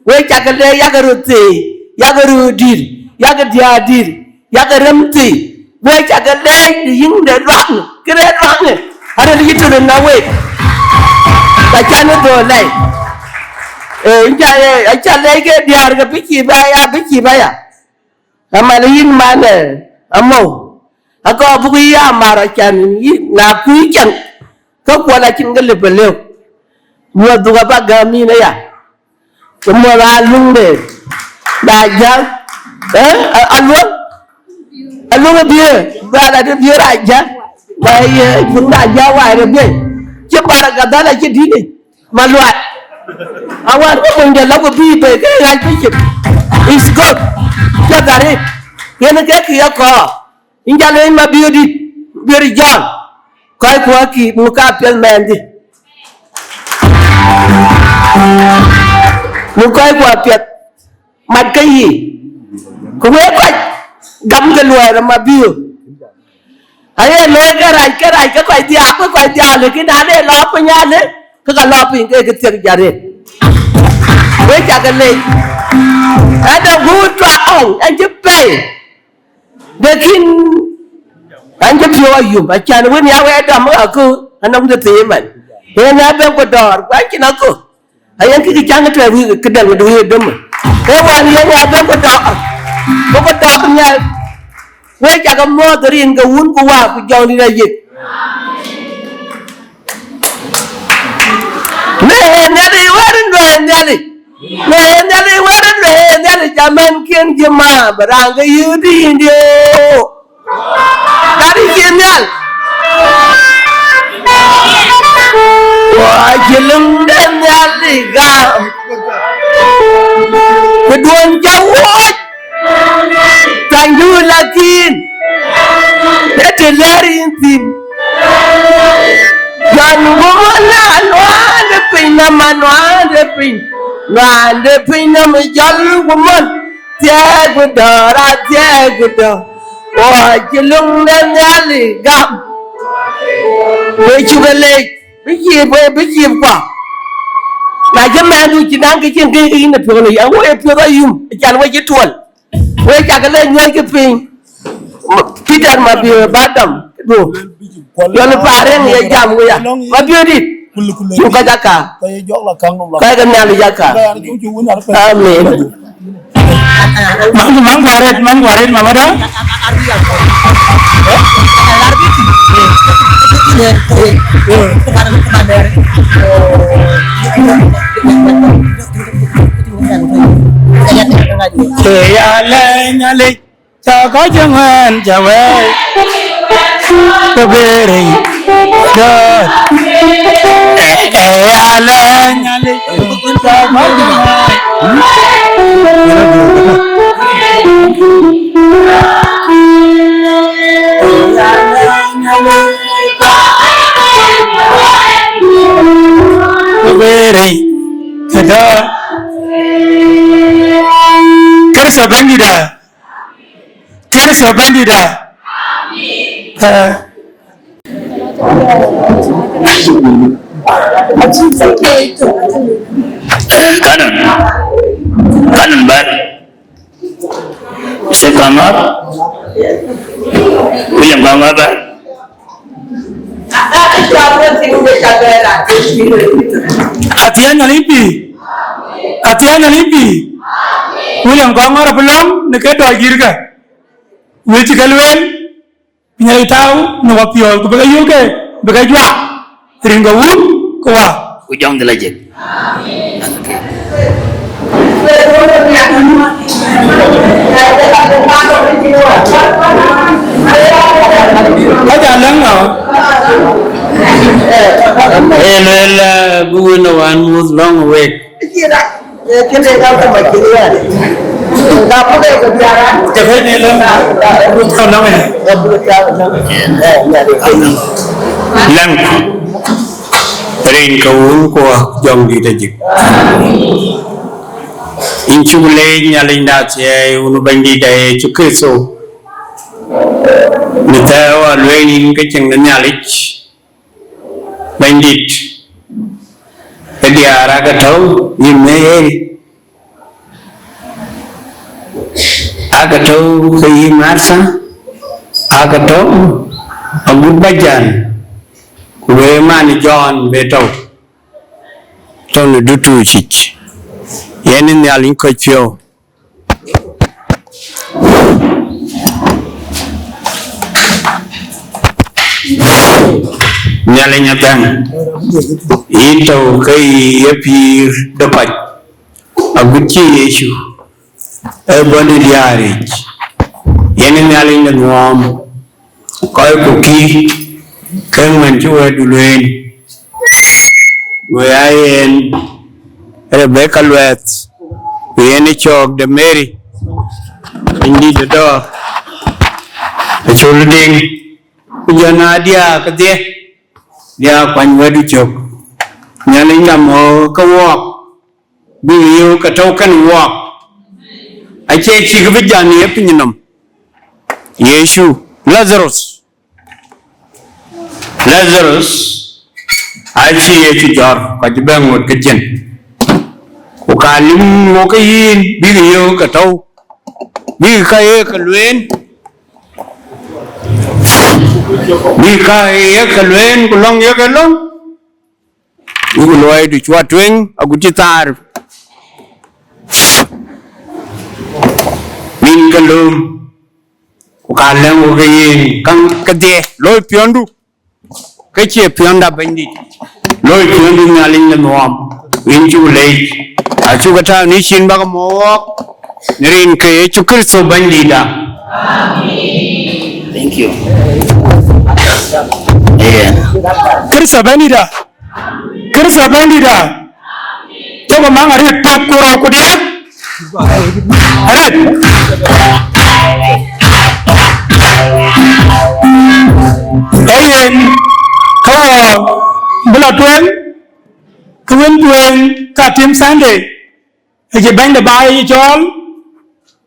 wek cakë leec, yakë röt thii, yakë röt dït, yakë diäär dït, yakë rem thii, wek cakë leec në yïŋ de luaŋ, kërɛɛc luaŋ, arëët yï tëde na wek, ka can ë dhöl lɛc. Ee, aca, ee, aca leec ke diäär ke bï cïï bä ya, bï cïï bä ya. Aman yïn man, ee, amou, akɔɔr buk yï amar acan yï, na kuc cäŋ, ke kuɔl acïn ke lëp ë lëu. Nyuɔth dhuk abä gäm yïn aya. Ke muɔth aa luŋde, na jäŋ, ee, a, aluɔŋ, aluɔŋ ë biëë, bä la de biëë ra jäŋ. Na ye, luŋ da jäŋ waai de biëë. Cï bar gadhal acï dït yic. Maluat. Awär ke bony de lɔ ku bï bei ke ŋac bï cït. It's good. Cä gari. Yen ke kï ye kɔɔr. Yïn jal yen Mabiöör dït, Mabiöör Jɔn. Kɔc kuɔ kï muk ka piɛth mɛɛndï. Muk kɔc kuɔ piɛth. Mat ke yï. Ku wek kɔc gam ke luɔɔr ë Mabiöör. Aye looi ke rac, ke rac, ke kɔc dhiaak, ke kɔc dhiaak, lakin na le lɔ piny alë, ke ka lɔ piny ke ke thiek jat en. Wek cakë leec. Ade guut tuaŋ, ɛn cï pɛi. Lakin ɛn cï piɔ̈u ayum, acan wën ya wɛɛt dɔm ë akö, anɔm de thii man. Yen abɛn ku dɔɔr, ku acïn akö. Ayen kï cäŋ tɛ̈ wïïk këdäŋ du ye dömë. Ee wään yen abɛn ku dɔɔr, ku ku dɔɔr nhial. Wek cakë muɔ̈ɔ̈th rin ke Wun ku Wät ku Jɔŋdït Lajik. Në Nhialic wär, në Nhialic, në Nhialic wär, në Nhialic, amɛnkiɛ̈n cï ma bï raan ke yï dïït diu. Ka bï cï nhial. Wɔ cï löŋ de Nhialic gam. Këduɔ̈n ca wuɔ̈c. Thank you, lakin. Ë të lɛ̈ɛ̈r yïn thïn. Jɔn guöm la nuaande piny, na ma nuaande piny. Nuaande piny, na ma jɔl guöm. Thiëëk ku dɔ̈ɔ̈r, a thiëëk ku dɔ̈ɔ̈r. Wɔ cï löŋ de Nhialic gam. Wek cuk leec, bï ciëp, bï ciëp kuɔ. Na cï mɛnhdu cï naŋ kë cïn kë yïn ë piɔ̈ɔ̈th, ya wɔ ë piɔ̈ɔ̈th ayum, can wek cï tuɔl. Wek cakë le nyuɔ̈ɔ̈ckë piny. Peter Mabior Badam, du. Yɔn Pareng ye jam wëya. Mabior dït. Cuk kɔc aka. Kɔc ke Nhialic aka. Amen. Man, man kuaret, man kuaret, mama da. Ee, ya lɛny alec, ca kɔc ŋuɛ̈ɛ̈n ca wɛɛi, ke beri dɔ̈ɔ̈r. Ee, ya lɛny alec, ca kɔc ŋuɛ̈ɛ̈n. Ke beri dɔ̈ɔ̈r. Kërtho Bɛ̈nydït aa. Kërtho Bɛ̈nydït aa. Ee. Ee, Canon. Canon Bär. Joseph Kaŋɔ̈ɔ̈r. William Kaŋɔ̈ɔ̈r Bär. Athiɛɛn Nhialic pïïr. Athiɛɛn Nhialic pïïr. William Kaŋɔ̈ɔ̈r abï lɔ̈ŋ në ke dɔc gïrkë. Wël cï ke lueel, piny ayï tääu në wapiɔ̈ɔ̈th, ku bï ke yöök ke, bï ke juak, rin ke Wun, ku Wät, ku Jɔŋdït Lajik. Kɔc aa lɛ̈ŋ nɔ. Ee lueel, ee, bï Wën ë Wään muɔ̈th lɔ̈ŋ ë week. Lɛ̈ŋ rin ke Wun ku Wät Jɔŋdït Lajik. Yïn cuk leec Nhialicda thiɛɛi, Wun Bɛ̈nydïtda Yecu Kërtho, në thɛɛu alueel yïn ke cieŋ de Nhialic. Bɛ̈nydït, ke diäär aake tɔ̈u yï Mary, aake tɔ̈u ke yï Martha, aake tɔ̈u agut bä jäl, ku wëë man Jɔn bï tɔ̈u, tɔ̈u në dutuuc yic. Yen ë Nhialic kɔc piɔ̈u. Nhialic abɛ̈n, yïn tɔ̈u ke yï ye pïïr de kɔc, agut cï Yecu ë bɔ̈ në diäär yic. Yen ë Nhialic de nuɔɔm, kɔc ku kï, ke mɛn cï wɛ̈tdu lueel. Go ya yen Rebecca Luɛth, ku yen ë cɔɔk de Mary, Bɛ̈nydït de dɔ̈ɔ̈r, acol Deŋ, ku jɔn aa diäär kedhie, diäär kuany wɛ̈tdu cök. Nhialic, lam ɣɔ̈k ke wɔɔk, bï yöök ke tɔ̈u kenë wɔɔk, acie cïk bï jäl në ye piny nɔm. Yecu, Lazarus, Lazarus, acï Yecu jɔ̈ɔ̈r, ku acï bɛ ŋot ke cin. Ku ka lim ŋot ke yïn, bïk yöök ke tɔ̈u, bïk ka ye ke lueel, bïk ka ye ke lueel, ku lɔ̈ŋ ye ke lɔ̈ŋ. Buk luɔidu cuat tueŋ agut cï thaar. Bïn ke lööm, ku Alɛ̈ŋ wek ke yen käŋ kedhie, loi piɔ̈ndu, ke cie piɔ̈nda Bɛ̈nydït, loi piɔ̈ndu Nhialic në nuɔɔm. Yïn cuk leec, acuk tääu në cin bäk mɔ̈ɔ̈k, në rin ke Yecu Kërtho Bɛ̈nydïtda. Thank you. Amen. Kërtho Bɛ̈nydïtda. Kërtho Bɛ̈nydïtda. Cɔk maŋ arëët, tök ku rou ku diäk. Arëët. Ee yen, ka wɔ bï lɔ tueŋ, ke wën tueŋ ka tim Sunday, ë cï bɛ̈ny de baai ë cɔɔl,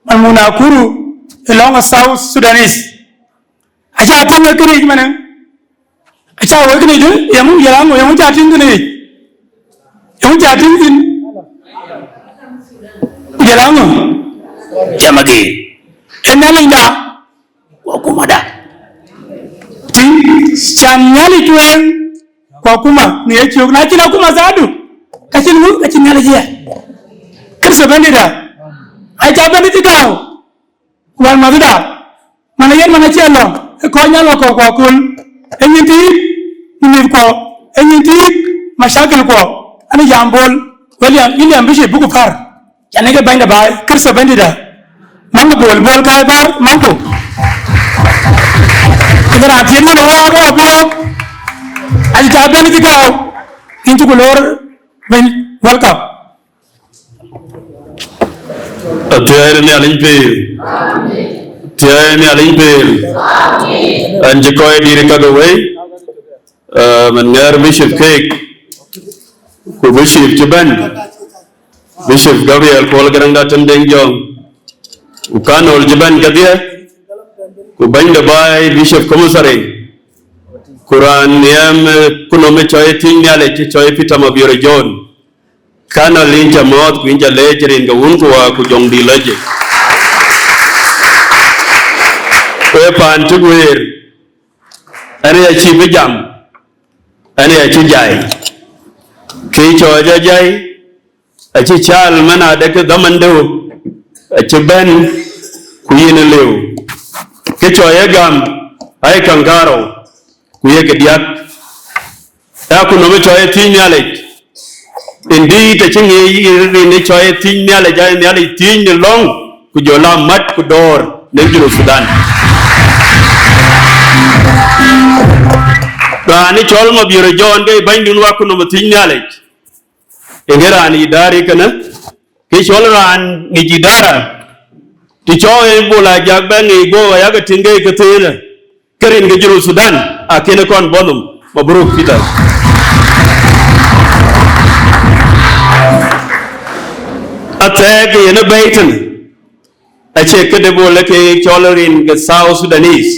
man muk Nakuru, ë lɔŋ ë South Sudanese. Aca tïŋ ë këric manë, aca wek këric dë, yeŋö, yɛn aŋö, yeŋö ca tïŋ këric? Yeŋö ca tïŋ thïn? Ku jɔl aŋö? Cam agee. Ë Nhialicda ku akumada. Tïŋ, can Nhialic tueŋ ku akuma në yecök. Na cïn akuma zaadu, ka cïn ŋö, ka cïn Nhialic ya. Kërtho Bɛ̈nydïtda, aca Bɛ̈nydït gääu. Wal mäthda, man yen man acie lɔ, ë kɔc Nhialic kɔ̈k ku aköl, ë nyin tiit në mïthkuɔ, ë nyin tiit mashakilkuɔ, an jam Bol, William, William Bishop buku pär, can ke bɛ̈ny de baai, Kërtho Bɛ̈nydïtda, maŋku Bol, Bol ka pär, maŋku. Kënë raan thiëëc yen wä rɔɔk biɔɔk, aca Bɛ̈nydït gääu, yïn cuk loor bɛ̈ny, welcome. Athiɛɛi Nhialic pïïr. Athiɛɛi Nhialic pïïr. Ɣɛn cï kɔc dït kakë wei, eh, man ŋɛɛr Bishop keek, ku Bishop cï bɛ̈n, Bishop Gabriel Kuɔl Garaŋda Tëndeŋ Jɔŋ, ku Colonel cï bɛ̈n kedhie, ku bɛ̈ny de baai Bishop Commissary, ku raan nhiam, eh, kunɔm ë cɔɔi thiëc Nhialic, cɔɔi Peter Mabior John. Colonel, yïn ca mɔ̈ɔ̈th, ku yïn ca leec rin ke wun ku wä ku jɔŋdït lɔc. Ku ë paan cï guëër, ɣɛn aya cïï bï jam, ɣɛn aya cï jai. Kë cɔɔc ajai, acï caal man adekë dhamandeu, acï bɛ̈n, ku yïn ë lëu. Kë cɔɔc ë gam, ayï käŋ karou, ku ye kë diäk. Ë akutnɔm ë cɔɔi ë thiëc Nhialic. Indeed, acï ŋic rin ë cɔɔi ë thiëc Nhialic, aa Nhialic thiëc në lɔ̈ŋ, ku jɔ la mat ku dɔ̈ɔ̈r në Junub Thudan. Raan ë cɔl Mabior John ke bɛ̈nydun wakutnɔm ë thiëc Nhialic. Ë ke raan ë idara kënë, ke cɔl raan ŋic idara. Të cɔɔk ë Bol Ajak bɛ ŋic guɔ̈p ayak tïŋ ke ke thëënë. Ke rin ke Junub Thudan akënë kɔn bɔ̈ nhom. Mabruk Peter. Athɛɛk yen ë bɛ̈i tënë, acie këde Bol ë ke cɔl rin ke South Sudanese.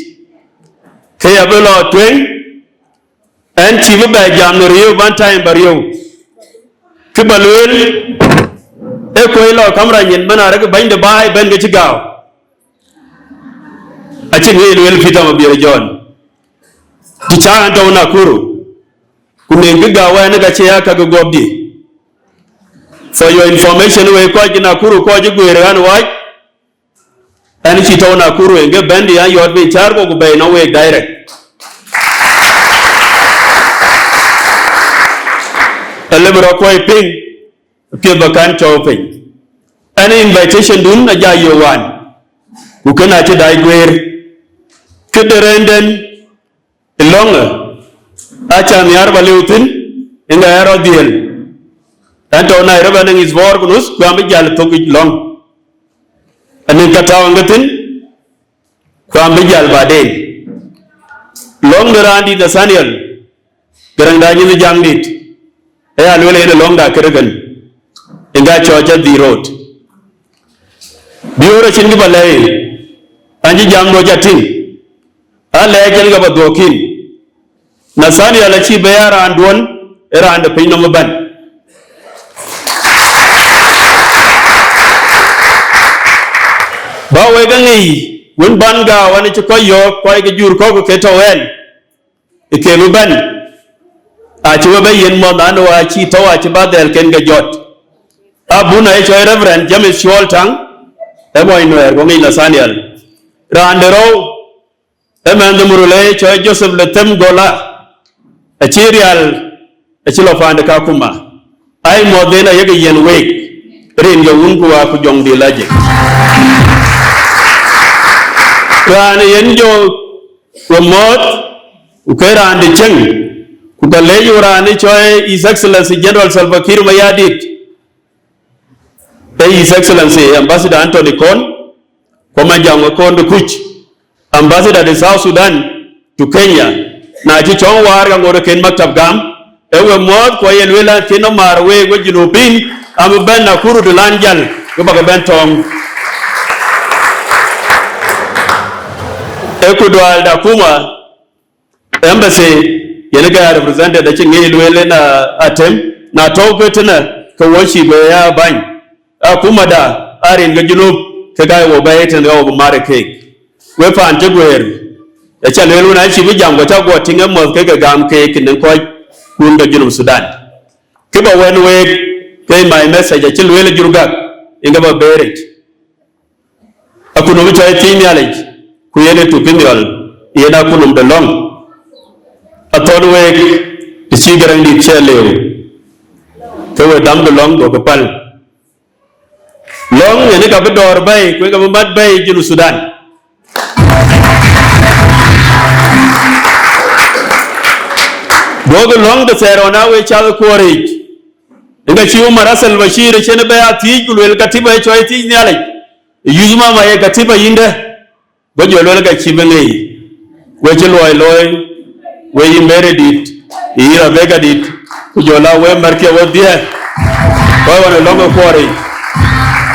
Ke ya bï lɔ tueŋ, ɣɛn cïï bï bɛ jam në riëëu ban time bä riëëu. Kë bä lueel, ee kuöc lɔ käm rany yen bɛ̈n arëk bɛ̈ny de baai bɛ̈n ke cï gääu. Acïn wëi lueel Peter Mabior John. Të cä ɣɛn tɔ̈u Nakuru, ku nɛ̈ŋ kë gääu ɣɛn ka cie ya ka ke guɔ̈pdï. For your information, wek kɔc Nakuru, kɔc ë guëër ɣän wac, ɣɛn cï tɔ̈u Nakuru, yen ke bɛ̈n dï an yɔt piny cäär, ku bɛ̈i nɔm week direct. Alë bï rɔt kuɔ̈c piŋ, piɛth bä kan cɔu piny. Ɣɛn invitation dun aja yök wään, ku kën acï dac guëër. Këde rɛ̈ɛ̈nden ë lɔ̈ŋë, aca nhiaar bä lëu thïn, ë ŋa ë rɔt dhiël. Ɣɛn tɔ̈u Nairobi anɔŋ is bɔɔr ku nuth, ku an bï jäl thok yic lɔ̈ŋ. Anɔŋ ka tääu ɣɛn ke thïn, ku an bï jäl baden. Lɔ̈ŋ de raandït Nathaniel, Garaŋda nyin Jaŋdït, aya lueel yen ë lɔ̈ŋda kërëkën, ë ŋa cɔɔc adhil rot. Bï ɣöt acïn kë bä lɛ̈i, an cï jam dɔc atïŋ, alɛɛc yen ke bä dhuɔ̈k kïn. Nathaniel acï bɛ̈i aa raanduɔ̈n, ë raan de piny nɔm ëbɛ̈n. Bä wek e ŋic, wën bän gääu an cï kɔc yɔ̈ɔ̈k, kɔc ke jur kɔ̈k ke tɔ̈u ɣɛn. Ë ke bï bɛ̈n, acï we bɛ yiën mɔ̈th, an, wa cï tɔ̈u, acï bä dhɛl ken ke jɔt. Abun aye cɔɔc Reverend James Cuɔl Taŋ, ë mɔny Nuɛɛr, ku ŋic Nathaniel. Raan de rou, Ëmɛn de Murle cɔl Joseph Lethem Gola, acï rial, acï lɔ paan de Kakuma. Ai muɔth en ayek yen week, rin ke wun ku wa ku jɔŋdï lajik. Raan yen jɔ we mɔɔth, ku ke raan de cieŋ, ku ka lec we raan cɔl His Excellency General Salva Kiir Mayardit, ee His Excellency Ambassador Anthony Kon, ku Majɔŋ Kon de Kuc, Ambassador de South Sudan to Kenya, na cï cɔŋ waar ka ŋoot ken maktab gam, ee we mɔɔth ku aye lueel an cïn nɔm maar week we Junubin, am bɛ̈n Nakuru de lan jal, ke bak bɛ̈n tɔŋ. Ee ku dual da kuma, embassy, yen ke represented acï ŋic lueel en, ah, atem, na tɔ̈u ke tënë, ke wo cï be ya bäny. Akumada, arin ke Junub, ke ka wo bɛ̈ɛ̈i tën ka wo bï mar keek. We paan cï guëër, aca lueel wën acï bï jam, ku ca guɔ tïŋ ë mɔ̈th ke ke gam keek në kɔc kun ke Junub Sudan. Kë ba wën week, ke my message acï lueel jur gak, yen ke ba beeric. Akunɔm cɔl thiëc Nhialic, ku yen ë tuk ë nhiɔl, yen akunɔm de lɔ̈ŋ. Athɔ̈n week, të cï Garaŋdït cï lëu, ke we dam de lɔ̈ŋ, gokï päl. Lɔ̈ŋ yen ka bï dɔ̈ɔ̈r bɛ̈ɛ̈i, ku yen ka bï mat bɛ̈ɛ̈i Junub Sudan. Duɔ̈kï lɔ̈ŋ de thɛɛr ɣɔn aa we cath ë kuɔɔr yiic. Yen ka cï Umar Hassan al-Bashir cïn bɛ ya thiëëc, ku lueel katiba ë cɔl thiëc Nhialic. Yuth mama ye katiba yïndë. Go jɔ lueel ka cï bï ŋic, we cï luɔi looi, we yï Mary dït, yï Rebecca dït, ku jɔ la we märkiɛ wedhie, kɔc ɣɔn ë lɔ̈ŋ ë kuɔɔr yic,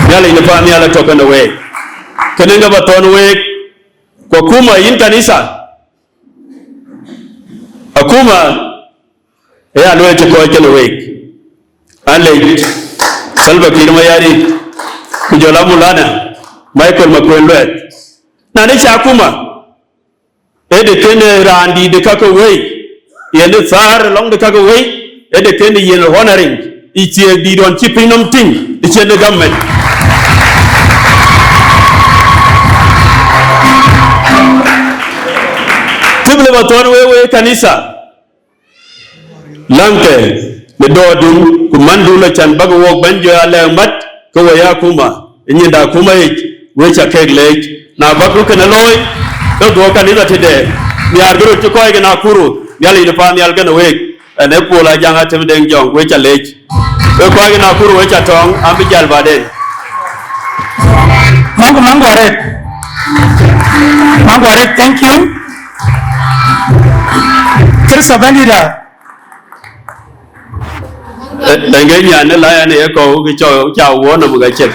Nhialic në paannhial ë tök kenë week. Kënë ke ba thɔ̈n week, ku akuma yïn kanitha, akuma ë ya lueel cï kɔc kenë week, an lec Salva Kiir Mayardit, ku jɔ la Maulana Michael Makuei Lueth. Na në cï akuma, ë de kënë raan dïït de kakë wëi, yen ë thaar lɔ̈ŋ de kakë wëi, ë de kënë yen honouring ë thiëëk dïït ɣɔn cï piny nɔm tïŋ, ë cïn de government. Tïp lë ba thɔ̈n wek, wek kanitha, läŋkë në dɔ̈ɔ̈rdun ku mandun, acän bäk wok bɛ̈n jɔ ya lɛ̈k mat, ke we ya akuma, ë nyin de akuma yic, we ca kek leec. Na bäk du kënë looi, ke dhuɔ̈k kanitha tëde, nhiaar bï röt cï kɔc ke Nakuru, Nhialic në paannhial kenë week, ɛn ë Kuol Ajaŋ Atem Deŋ Jɔŋ, we ca leec. We kɔc ke Nakuru, we ca tɔŋ, an bï jäl baden. Maŋ, maŋ guɔ arëët. Maŋ guɔ arëët, thank you. Kërtho Bɛ̈nydït aa. Thank you, nyan ë la yan ë ye kɔ̈u, ke cɔ, ca wuɔ̈n nɔm ke cek.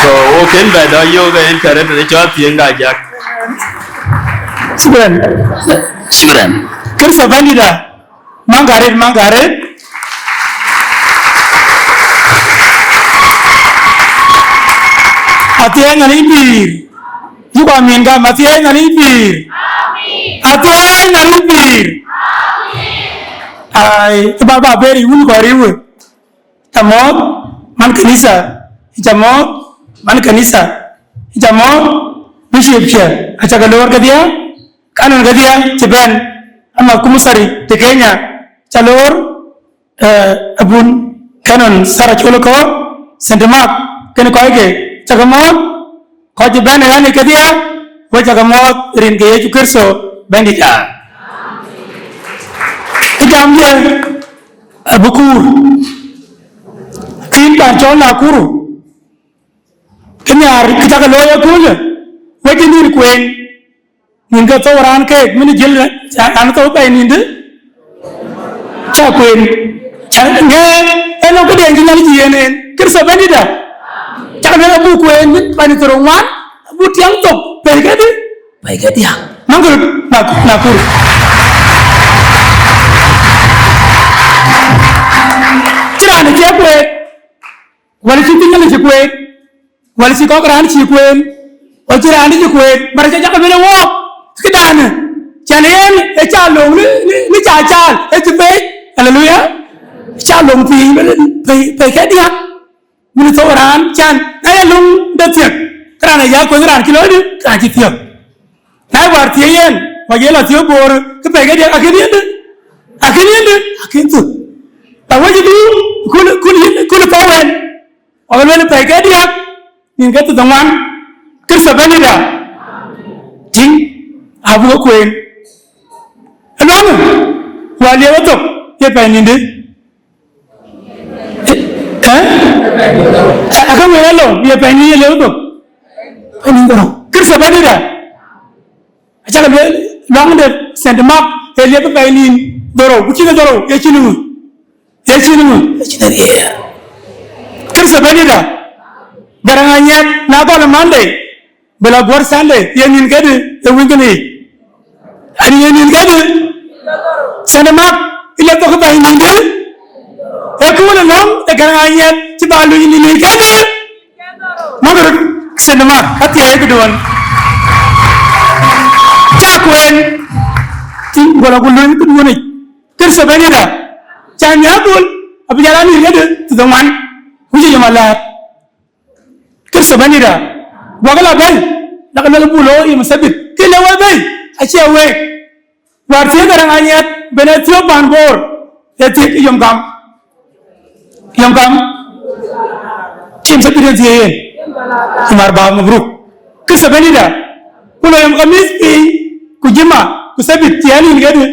So, wo kën bɛ dɔ yök en kärë tëde cɔl thiëŋ da jak. Shukran. Shukran. Kërtho Bɛ̈nydït aa. Maŋ guɔ arëët, maŋ guɔ arëët. Athiɛɛny Nhialic pïïr. Yï guɔ min gam, athiɛɛny Nhialic pïïr. Athiɛɛny Nhialic pïïr. Ai, ë ba, ba bɛ̈ɛ̈r yï wun kɔc riëëu. Ca mɔ̈ɔ̈th, man kanitha, ca mɔ̈ɔ̈th, man kanitha, ca mɔ̈ɔ̈th, bishop cä, aca ke loor kedhie, kanon kedhie cï bɛ̈n, ama kumusari të Kenya, ca loor, eh, abun Canon Sarah Col Koor, Saint Mark, kën kɔc ke, ca ke mɔ̈ɔ̈th, kɔc cï bɛ̈n ë ɣɛn ë kedhie, we ca ke mɔ̈ɔ̈th rin ke Yecu Kërtho Bɛ̈nydït aa. Ë jamdiɛ̈, abï kuur. Kïn pan cɔl Nakuru. Kë nhiaar kë cak looi ëköölë, we cï nïn kueen. Nïn ke thou raan keek, min jiël an thou bɛ̈i nïndë, cä kueen. Cä ŋɛɛr, en nɔm këden cï Nhialic yen en. Kërtho Bɛ̈nydït aa. Cak lueel abuk kueen, min bɛ̈ny thou ŋuan, abuk tiɛŋ thok, pɛ̈i kedï, pɛ̈i ke diäk. Maŋ ke röt Nakuru. Cï raan ë cï kueen. Wala cï piny Nhialic cï kueen, wala cï kɔk raan cï kueen, wala cï raan cï kueen, bär ca cak bï në wɔɔk, këdaanë, cän yen ë ca löŋ në, në, në ca caal, ë cï pɛ̈i, aleluya, ë ca löŋ piny, pɛ̈i, pɛ̈i ke diäk, min thou raan, cän, na ye löŋ de thiëk, ke raan ë ya kueen raan cï looi dï, raan cï thiëk. Na wäär thiëëc yen, ku ye lɔ thiëëc Bor, ke pɛ̈i ke diäk akën yende, akën yende, akën thök. Awëc du, kun, kun yïn, kun kɔ̈u wɛn, wakë lueel pɛ̈i ke diäk, nïn ke thiërdhoŋuan, Kërtho bɛ̈n ëda, tïŋ, abuk kueen. Ëlɔŋ, wäär liep ethok, ye pɛ̈i nïn dï? Ë? Aka wëë alo, ye pɛ̈i nïn ye liep ethok. Pɛ̈i nïn dhorou. Kërtho bɛ̈n ëda. Acä ke lueel, lɔŋ de Saint Mark, ye liep pɛ̈i nïn dhorou. Ku cïn dhorou, ye cïn ŋö? Ye cïn ŋö? Ye cïn riɛɛr. Kërtho bɛ̈n ëda. Garaŋ Anyiɛth, na gɔl ë Monday, bï lɔ guɔ̈r Sunday, ye nïn kedï, ye wïc kënë yic. Ani ye nïn kedï, Saint Mark, ë liep thok pɛ̈i nïn dï? Ee kööl ë lɔ̈ŋ ë Garaŋ Anyiɛth, cï bä luny nïn kedï? Maŋ röt Saint Mark, athiɛɛi këduön. Cä kueen, tïŋ, gɔl aku luny këduön yic. Kërtho bɛ̈n ëda. Cä nyathul, abï jal a nïn kedï, thiërdhoŋuan. Ku cï yom alaar. Kërtho bɛ̈n ëda, guɔkë lɔ bɛ̈n, lak lɔ bul ë yom Thabit. Kë le wek bɛ̈i, acie week. Wäär thiëëk Garaŋ Anyiɛth, bɛ̈n ë thiëëk paan Bor, ë thiëëk yom gam. Yom gam. Cï yom Thabit yen thiëëk yen. Yom Arbaa, mabruk. Kërtho bɛ̈n ëda. Ku lɔ yom Khamis piny, ku Juma, ku Thabit, thiëëk nïn kedï?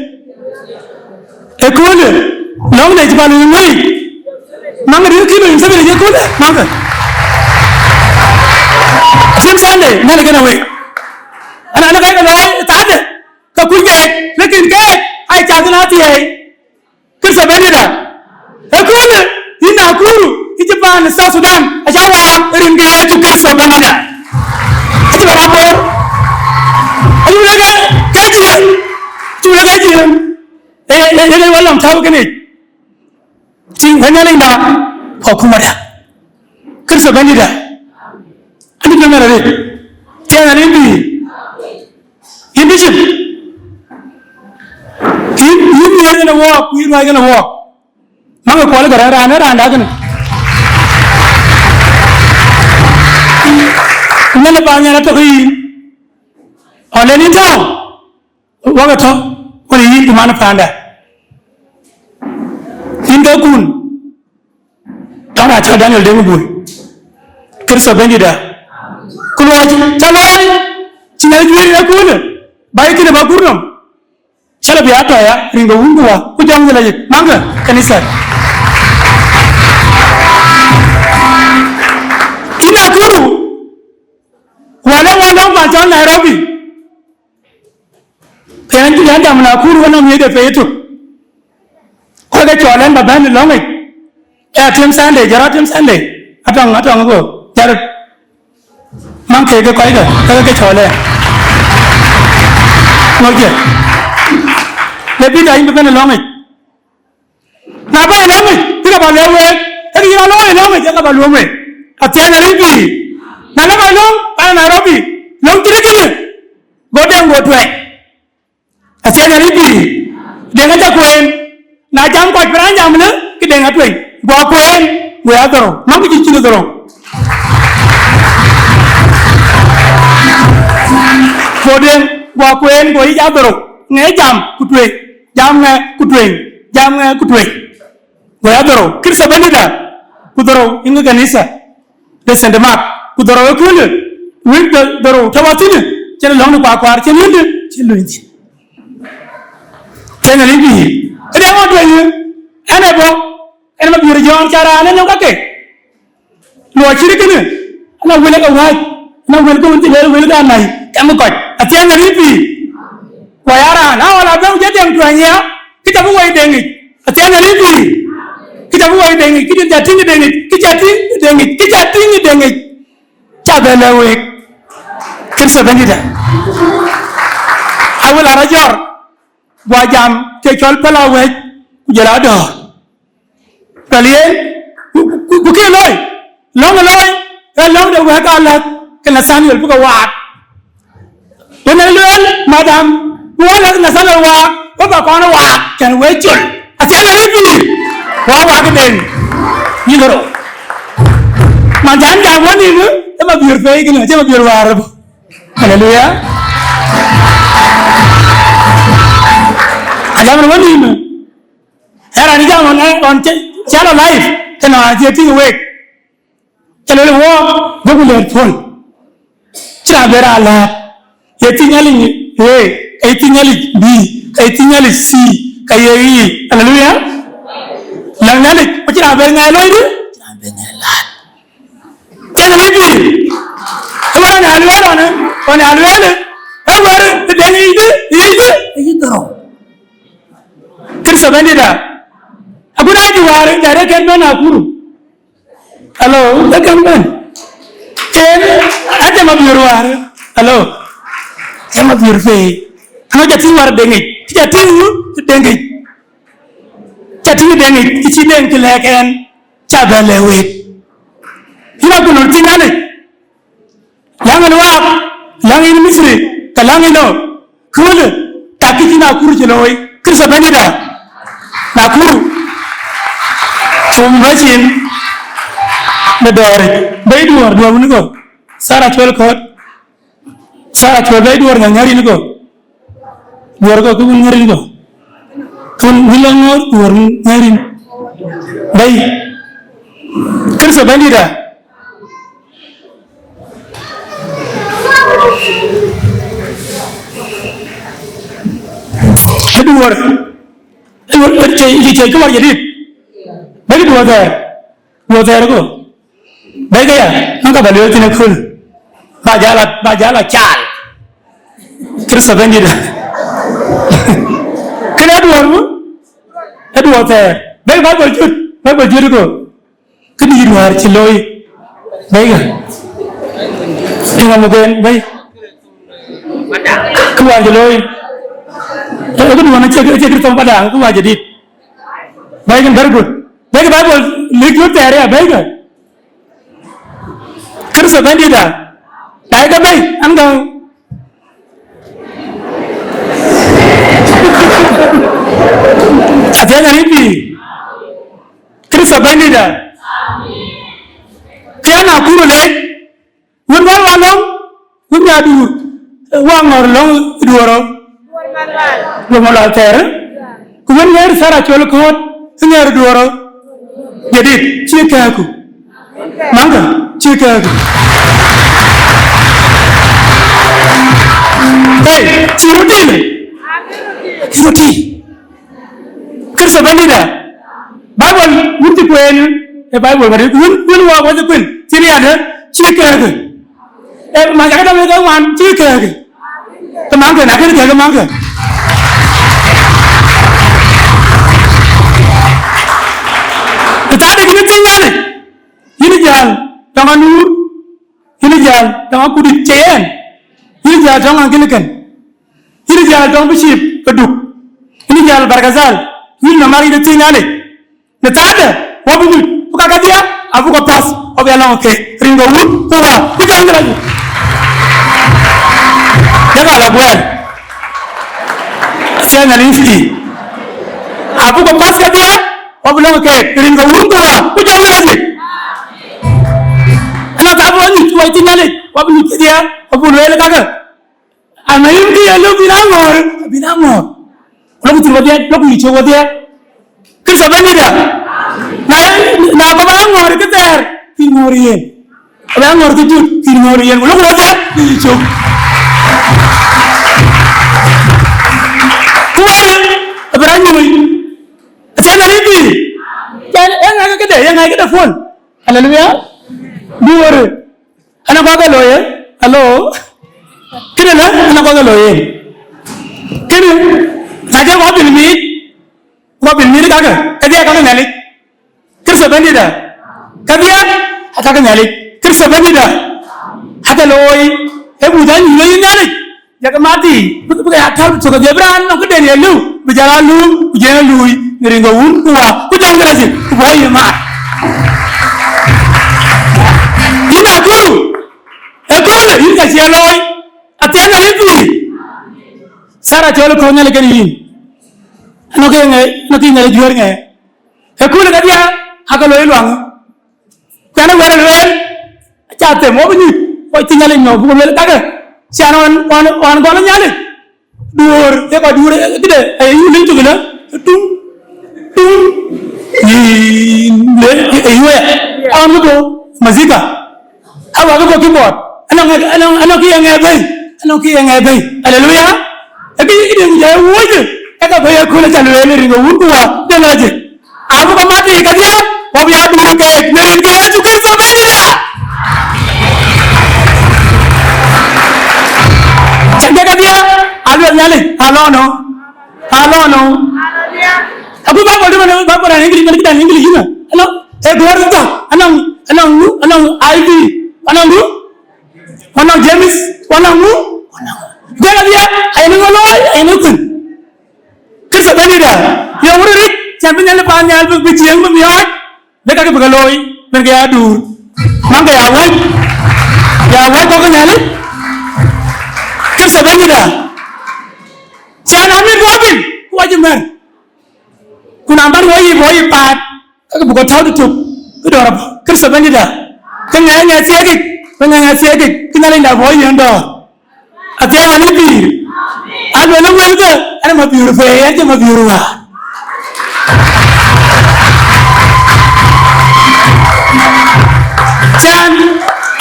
Ëköölë, lɔ̈ŋ de cï bä luny ŋöi. Maŋ de kï luny Thabit ëköölë, maŋ ke. Tim Sunday, nɛn kën awek. Ana, ana kɛ̈k lɔ thaade, ka kuc kɛɛk, lakin kɛɛk, ai cath na thiɛɛi. Kërtho bɛ̈n ëda. Ëköölë, yïn Nakuru, yïn cï paan South Sudan, acä waak rin ke Yecu Kërtho bɛ̈n ëda. Acï bɛ waak Bor. Acï bɛ lek ke Jiëëŋ. Acï bɛ lek ke Jiëëŋ. Ee, ee, ee, ee, wä lɔ̈ŋ tääu kënë. Tïŋ, wä Nhialicda, kɔc kumada. Kërtho bɛ̈n ëda. Anï bɛ̈n ëda rëët. Tiɛɛn anï bï. Yïn bicip, yïn, yïn nhiëër kënë wɔɔk, ku yïn ruääi kënë wɔɔk. Maŋ ë kuɔl ë gɔ̈r ë raan, ë raan dak kënë. Ku nɛn ë bä nhial atök ë yïn. Ɣɔn lɛn yïn tääu, wak ë tɔ̈, wën ë yïn ku man ë paanda. Yïn ke kun. Tɔ̈ raan cɔl Daniel Deŋ Bul. Kërtho bɛ̈nydït ë. Ku luɔi cä looi, cïn ë juëc ë kunë, ba yï kënë ba gur nɔm. Cä lɔ bï a tɔ̈ ya, rin ke wun ku wä, ku jɔŋ dhil ayïk, maŋkë, kanitha. Cïn akuru, wä lɔ wä lɔ̈ŋ pan cɔl Nairobi. Ke yɛn, yɛn jam Nakuru wën nɔm yiëëde pei ëtök. Kɔc ke cɔɔl ɛn bä bɛ̈n ë lɔ̈ŋic. Ë atem Sunday, jɔt atem Sunday. Atɔŋ, atɔŋ ëbö, jɔt. Maŋ keek ke kɔckë, ke ke cɔɔl ɛn. Ŋö cë? Le Peter yïn bï bɛ̈n ë lɔ̈ŋic. Na bä lɔ̈ŋ yic, bï ke bä luɔm week, ee kë yïn a lɔ̈ŋ ë lɔ̈ŋ yic, ee ke bä luɔm week. Athiɛɛn arëëc bï. Na lɔ bä lɔ̈ŋ, bä Nairobi, lɔ̈ŋ cït kënë, go Deŋ go tuɛɛc. Athiɛɛn arëëc bï. Deŋ acä kueen. Na jam kɔc bï raan jam lë, kë Deŋ atueny. Guɔ kueen, go ya dhorou. Maŋ kë cï cïn dhorou. Go Deŋ, guɔ kueen, go yic a dhorou. Ŋɛ jam, ku tueny. Jam ŋɛ ku tueny, jam ŋɛ ku tueny. Go ya dhorou, Kërtho bɛ̈nydït ë, ku dhorou yïn ke kanitha de Saint Mark, ku dhorou ë köölë, wël de dhorou tɔ̈ wä thïnë, cïn lɔ̈ŋ de kuakuaar, cïn yïndë, cïn luny thïn. Cïn ë lïc bï, këde ŋɔ tueny, ɛn ë bɔ̈, ɛn Mabiöör Jɔ̈ɔ̈n cä raan ë nɔm kakë. Luɔi cït kënë, ana wël ke wääc, ana wël ke wën cï lëër wël ke anai, kɛm kɔc, athiɛɛn arëëc bï. Ku ya raan, na ɣɔn abëu jɔ Deŋ tuɛny ya, kë cä bï woi Deŋ yic, athiɛɛn arëëc bï. Kë cä bï woi Deŋ yic, kë cä tïŋ Deŋ yic, kë cä tïŋ Deŋ yic, kë cä tïŋ Deŋ yic. Cä bɛ lɛ̈k week. Kërtho bɛ̈nydït ë. Awël arɔ jɔr, guɔ jam ke cɔl päl awɛc, ku jɔl adɔ̈ɔ̈r. Päl yen, ku, ku, ku kë looi, lɔ̈ŋ ë looi, ee lɔ̈ŋ de wɛ̈ɛ̈k alath, ke Nathaniel bï ke waak. Yen ë lueel, madam, ku wä lath Nathaniel waak, wä bä kɔn waak, kɛn wee col. Athiɛɛn arëëc bï, wä waak ë den, yïn rou. Man cän jam wä nïn, ë Mabiöör pei kënë, acï Mabiöör wäär rou. Haleluya. Ajam në wëndiim, ë raan jam ɣɔn, ɣɔn cä, cä lɔ live, tënɔŋ acie tïŋ wek. Cä lueel wɔ, duökï lɛ̈ɛ̈t puɔ̈l. Cï raan bɛ raan läät, ye thiëc Nhialic A, ka ye thiëc Nhialic B, ka ye thiëc Nhialic C, ka ye E. Aleluya. Läŋ Nhialic, ku cï raan bɛ ŋɛk lɔ̈ɔ̈i dï, cï raan bɛ ŋɛk läät. Cän ë bï, ë ɣɔn ë alueel ɣɔn, ɣɔn ë alueel, ë wär ë deŋ yic dï, yic dï, yic dhorou. Kërtho bɛ̈nydït aa, agut aa jɔ wäär, dɛ̈t ë kën bɛ̈n Nakuru. Alo, ë kën bɛ̈n. Ken, aca Mabiöör wäär. Alo, aca Mabiöör pei. Ɣɛn aca tïŋ wäär deŋ yic, aca tïŋ deŋ yic. Aca tïŋ deŋ yic, kë cï deŋ cï lɛ̈k ɛn, aca bɛ lɛ̈k wek. Yïn akut nɔn thiëc Nhialic. Läŋ ɣɛn waak, läŋ yïn Mithri, ke läŋ yïn ë köölë, tak kë cï Nakuru cï looi, Kërtho bɛ̈nydït aa, Nakuru. Cum bä cin në dɔ̈ɔ̈ric, bɛ̈i duɔ̈ɔ̈r, duɔ̈ɔ̈r wun ë kɔ̈u, Sarah Cuɔl Kɔ̈ɔ̈t, Sarah Cuɔl bɛ̈i duɔ̈ɔ̈r ŋäŋ ŋärin ë kɔ̈u. Duɔ̈ɔ̈r kɔ̈k kë wun ŋärin kɔ̈u. Kë wun wun lɔ ŋɔ̈ɔ̈r duɔ̈ɔ̈r wun ŋärin. Bɛ̈i. Kërtho bɛ̈nydït aa. Ë duɔ̈ɔ̈r. Ë duɔ̈ɔ̈r, ë cï, cï, cï kë wär jadït. Bɛ̈i duɔ̈ɔ̈r thɛɛr. Duɔ̈ɔ̈r thɛɛr kɔ̈u. Bɛ̈i këya, nɔŋ ka bä lueel thïn ëkööl. Bä jäl a, bä jäl a caal. Kërtho bɛ̈nydït. Kënë aduɔ̈ɔ̈r mu? Aduɔ̈ɔ̈r thɛɛr. Bɛ̈i Baibol jut, Baibol jut ëkööl. Këdït wäär cï looi. Bɛ̈i kë. Tïŋ amuken, bɛ̈i. Kë wäär cï looi. Ë, këduɔ̈ɔ̈r acie, acie Kërtho Badaŋ, kë wäär jadït. Bɛ̈i kën, very good. Bɛ̈i kë Baibol, lik jut thɛɛr ya, bɛ̈i kë. Kërtho bɛ̈nydït aa, tai ke bɛ̈i, an gäu. Athiɛɛny arït pïïr. Kërtho bɛ̈nydït aa. Kë ya Nakuru leec, wën wäl wa lɔ̈ŋ, wën ya duur, wa ŋɔ̈r lɔ̈ŋ duɔ̈ɔ̈r rɔt. Duɔ̈ɔ̈r Malual thɛɛr, ku wën ŋɛ̈ɛ̈r Sarah Cuɔl Kɔ̈ɔ̈t, ŋɛ̈ɛ̈r duɔ̈ɔ̈r rɔt. Jadït, cï kääku. Maŋkë, cï kääku. Hey, cï röt tïŋ. Cï röt tïŋ. Kërtho bɛ̈nydït aa. Baibol wun cï kueen, ë Baibol ŋadï, wun, wun wɔ wɔ cï kueen, cï riɛɛndë, cï kääkë. Ë, ma cakë dɔm ë ke ŋuan, cï kääkë. Ke maŋkë, na kën kääkë maŋkë. Ë thaade kën thiëc Nhialic, yïn jäl tɔŋ Anuur, yïn jäl tɔŋ Akudït cï yen, yïn jäl tɔŋ Anglican. Yïn jäl tɔŋ bishop ke Duk, yïn jäl Bargazal, yïn nɔm arït ë thiëc Nhialic. Në thaade, wɔ bï nyuc, ku ka kedhie, abuk ke path, wɔ bï ya lɔŋ ke, rin ke wun, ku wa, ku jɔŋ ke la nyuc. Jaka la guɛɛr. Thiëc Nhialic thii. Abuk ke path kedhie, wɔ bï lɔŋ ke, rin ke wun, ku wa, ku jɔŋ ke la nyuc. Ënɔɔnë, ka bï wɔ nyuc, wɔ thiëc Nhialic, wɔ bï nyuc kedhie, wɔ bï lueel kakë. Ana yïn kë ye lëu bïn a ŋɔ̈ɔ̈r, abïn a ŋɔ̈ɔ̈r. Lok thïn wedhie, lok yï cök wedhie. Kërtho bɛ̈nydït aa. Na, na kɔn bä ŋɔ̈ɔ̈r kë thɛɛr, kï ŋɔ̈ɔ̈r yen. Abï a ŋɔ̈ɔ̈r kë jut, kï ŋɔ̈ɔ̈r yen. Lok wedhie, kï yï cök. Ku wëë, abï rɔt nyuc. Athiɛɛny arït pïïr. Cän, ee ŋa ke këde, ee ŋa ke këde puɔ̈l. Aleluya. Duɔ̈ɔ̈r. Ana kɔ̈k ke looi, alo? Kënë lë, ana kɔ̈k ke looi yen. Kënë, na jël kɔc pil miit, kɔc pil miit kakë, kedhie kakë Nhialic. Kërtho bɛ̈nydït aa. Kedhie, akakë Nhialic. Kërtho bɛ̈nydït aa. Akë looi, ee buth anyuc looi Nhialic. Jɔkï mat thii, bï, bï ke ya täl bï thök kedhie, bï raan nɔŋ këden ye lëu, bï jɔl a luui, ku jɔl a luui, në rin ke wun, ku wa, ku jɔŋ ke la thïn, ku bɔ̈ ye mat. Yïn Akuru, ëköölë, yïn ka cie looi, athiɛɛny arït pïïr. Sarah Cuɔl Kɔ̈ɔ̈t Nhialic kenë yïn. Anɔŋ ke ŋe, anɔŋ ke Nhialic juëër ŋe. Ëköölë kedhie, akë looi luaŋ. Ku ɣɛn ë wɛ̈t ë lueel, aca them, wɔ bï nyuc, wɔ thiëc Nhialic nɔm, buk lueel kakë. Ciɛn ɣɔn, ɣɔn, ɣɔn gɔl Nhialic. Duɔ̈ɔ̈r, ee kɔc duɔ̈ɔ̈r, ee, këde, ee, yu liny tök ëlä, tuŋ, tuŋ, yï, le, ee, ee, yu aya. Ɣɔn kë bɔ̈, mazika. Awä kë bɔ̈ keyboard. Anɔŋ, anɔŋ, anɔŋ kë ye ŋɛk bɛ̈i. Anɔŋ kë ye ŋɛk bɛ̈i. Aleluya. Ee kë, kë de ku jɔ ye wuɔ̈c, ee ka bɛ̈i ë köölë ca lueel rin ke wun ku wä, de lɔ jik. Abuk mat yiic kedhie, ku abï ya duur keek, në rin ke Yecu Kërtho Bɛ̈nydït. Cïn ke kedhie, aluel Nhialic, alɔ̈ɔ̈në, alɔ̈ɔ̈në. Aku Bible dï man, Bible raan English, man këdan English yïn. Anɔŋ, ee duɔ̈ɔ̈r thok, anɔŋ, anɔŋ nu, anɔŋ I V, anɔŋ nu, anɔŋ James, anɔŋ nu. Ke kedhie, ayen ŋö looi, ayen ŋö thïn. Kërtho Bɛ̈nydït, yöŋ röt ric, cän bï Nhialic paannhial bï, bï ciëŋ bï miɔɔc, bï kakë bï ke looi, bï ke ya duur. Maŋ ke ya wuɔ̈c, ya wuɔ̈c kɔ̈k ke Nhialic. Kërtho Bɛ̈nydït, cän amit wɔ piny, ku wɔ cï mɛ̈r. Ku na bän wɔ yic, wɔ yic paat, kakë bï kɔc tääu tëtök, bï dɔ̈ɔ̈r abɔ̈. Kërtho Bɛ̈nydït, ke ŋɛk ŋɛk thiëëkic, ke ŋɛk ŋɛk thiëëkic, ke Nhialic dap wɔ yic en dɔ̈ɔ̈r. Athiɛɛn Nhialic pïïr. Aluel ë wëlkë, ɛn ë mabiöör pei, ɛn cï mabiöör wäär. Cän,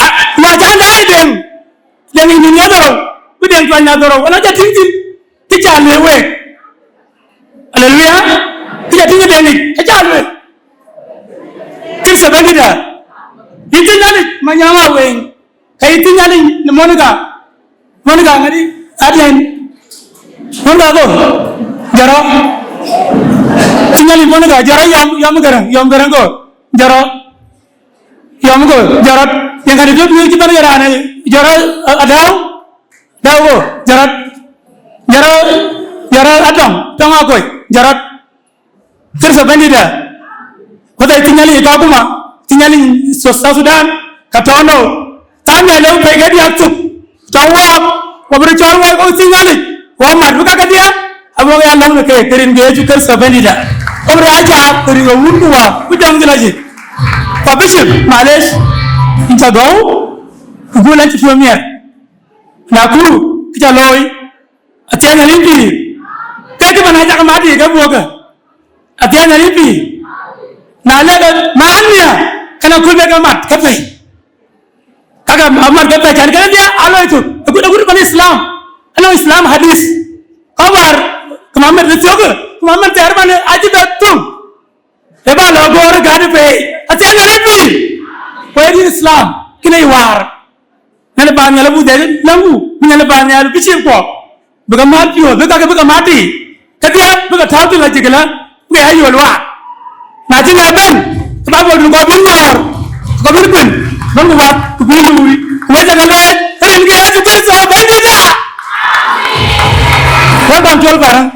a, na cän dai deŋ, deŋ yïn yïn ya dhorou, bï deŋ tuany na dhorou, wala ca tïŋ thïn, kë ca lueel week. Aleluya. Kë ca tïŋ ë deŋ yic, aca lueel. Kërtho Bɛ̈nydït, yïn thïn Nhialic, Manyaŋ Awëŋ. Ka yï thïn Nhialic në Monica. Monica ŋadï? Adɛn. Monica go. Jɔt rɔt. Thïn Nhialic Monica, jɔt rɔt yɔm, yɔm Gäräŋ, yɔm Gäräŋ go. Jɔt rɔt. Yɔm go, jɔt rɔt. Yen ka dï tɔ̈ piööc cï bɛ̈n ke raan, jɔt rɔt, a, Adäu. Adäu go, jɔt rɔt. Jɔt rɔt, jɔt rɔt Atɔŋ, Tɔŋ Akɔc, jɔt rɔt. Kërtho Bɛ̈nydït, whether thïn Nhialic Kakuma, thïn Nhialic South, South Sudan, ka tɔ̈ nou, thaŋ Nhialic pɛ̈i ke diäk thok, tɔ̈ wɔɔk, wɔ bï röt cɔl wɔ kɔc thïn Nhialic, wɔ mat bï ka kedhie, abuk ya lɔ̈ŋ në keek, ke rin ke Yecu Kërtho Bɛ̈nydït. Wɔ bï röt ya caar, ke rin ke wun ku wä, ku jɔŋdït lɔ jik. Ku Bishop, malesh, yïn ca gɔ̈u, ku gul an cï piɔ̈u miɛt. Na ku, kë ca looi, Athiɛɛn Nhialic pïïr. Ke cï man acak mat yiic ke buɔ̈kë. Athiɛɛn Nhialic pïïr. Na lek man nhial, kënë aköl bï ke mat ke pɛ̈i. Kakë amat ke pɛ̈i, cän kënë dhia aloi thök. Agut, agut man Islam. Anɔŋ Islam hadith. Kɔc wäär, ke Muhammad bï thiɔ̈kë, ke Muhammad thɛɛr man acï bɛ thöŋ. Ë ba lɔ gɔ̈ɔ̈r ë gäät ë pɛ̈i. Athiɛɛn Nhialic pïïr. Ku ë dït Islam. Kënë yï wäär. Nhialic paannhial abuk dhiɛl läŋku, bï Nhialic paannhial bï cïï kuɔk, bï ke mat piɔ̈ɔ̈th, bï kakë bï ke mat tiic, kedhie bï ke tääu thïn lɔ jik ëlä, bï ke ya yuöl waar. Na cïn ë bɛ̈n, ke Baibol bï kɔc bï nyɔɔr, kɔc bï kuën, bɛ̈n ku wat, ku bï luui, ku wek ca ke lueel, rin ke Yecu Kërtho Bɛ̈nydït aa. Welcome to Olparaŋ.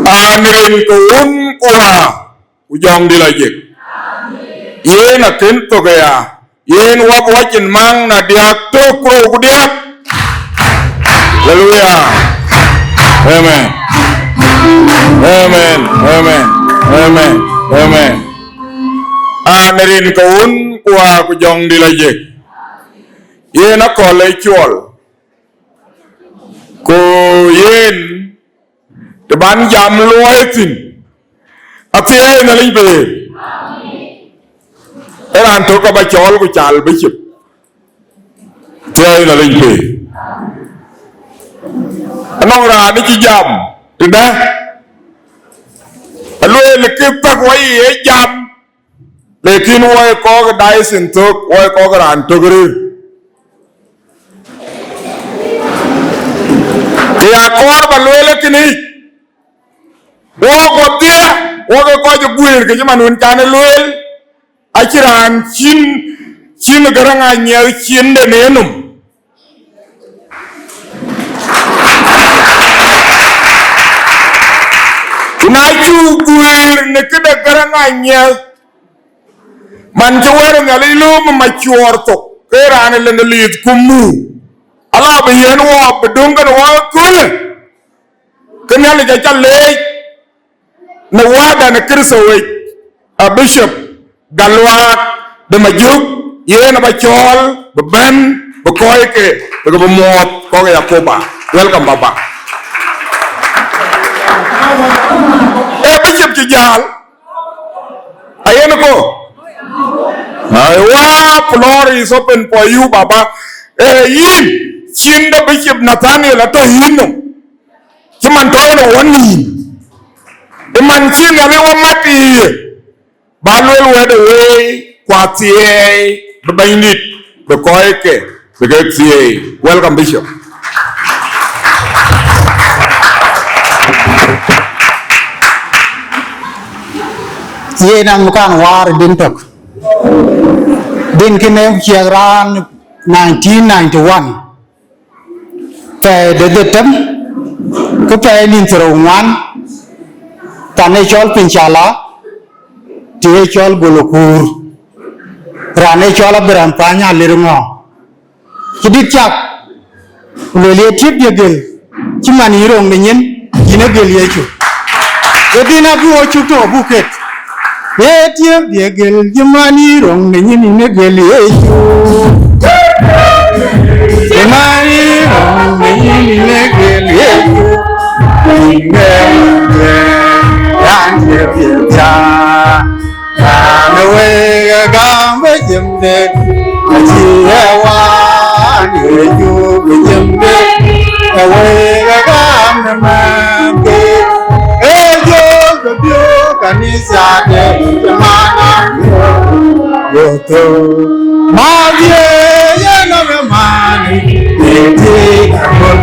An rin ke wun ku wä, ku jɔŋdït lɔ jik. Yen akën thök aya, yen wä bɔ̈ cin maŋ na diäk tök ku rou ku diäk. Haleluya. Amen. Amen. Amen. Amen. Amen. An rin ke wun ku wä, ku jɔŋdït lɔ jik. Yen akɔ̈l ë cuɔl. Ku yen të ban jam luɔi thïn, athiɛɛi Nhialic pïïr. Ë raan tök ka ba cɔɔl ku cal bï cïp. Athiɛɛi Nhialic pïïr. Anɔŋ raan ë cï jam tëdë, alueel kë thäk wä ye jam. Lakin wɔ ye kɔc ë diocese thök, wɔ ye kɔc ë raan tök rëër. Ke ya kɔɔr ba lueel ë kënë yic, wɔk wɔdhie, wɔk ë kɔc ë guëër, ke cï man wën can ë lueel, acïn raan cïn, cïn Gäräŋ Anyiɛth cïn de në nɔm. Ku na cuk guëër në këde Gäräŋ Anyiɛth, man cï wɛ̈t Nhialic lööm ë macuɔɔr thok, ke raan ë lënë liith ku muk, ala bï yiɛ̈n wɔ bï döŋ kenë wɔ ëköölë. Ke Nhialic aca leec në Wäda në Kërtho yic, a Bishop Galuak de Majök, yen aba cɔɔl bï bɛ̈n, bï kɔc ke, bï ke bï muɔɔth kɔc ke Yakoba. Welcome, Baba. Ee Bishop cï jäl, ayen ko. Aiwa, floor is open for you, Baba. Ee, yïn, cïn de Bishop Nathaniel atɔ̈ yïn nɔm. Cï man tɔ̈ yen ë wɔ nïïm, ë man cï Nhialic wɔ mat yiye, ba luel wɛ̈t ë wei, ku athiɛɛi bï Bɛ̈nydït, bï kɔc ke, bï kek thiëëi. Welcome, Bishop. Yen an, kan waar din tök. Din kënë ciɛk raan nineteen ninety-one. Pɛɛi de dhetem, ke pɛɛi nïn thiërrou ŋuan, pan ë cɔl Pincala, të ë cɔl Golokur, raan ë cɔl Abraham Panya Lir Ŋɔ̈ɔ̈ŋ. Cï dït cak, ku lueel ye tiëp ye gël, cï man yï roŋ de nyin, yïn ë gël Yecu. Ye din abï wo cuk tɔ̈ buk ket. Ye tiëp ye gël, cï man yï roŋ de nyin, yïn ë gël Yecu. Cï man yï roŋ de nyin, yïn ë gël Yecu. Yïn ë gël, raan tiëp ye thiaak. Raan wek ë gam bï jëmde, acï ë wään ë cuk bï jëmde, ë wek ë gam në mɛnhkë, ë jɔl bï biöök kanithade, cï man an, go thou. Ma dhiëëth ë nɔm ë man, ë tik abɔ̈,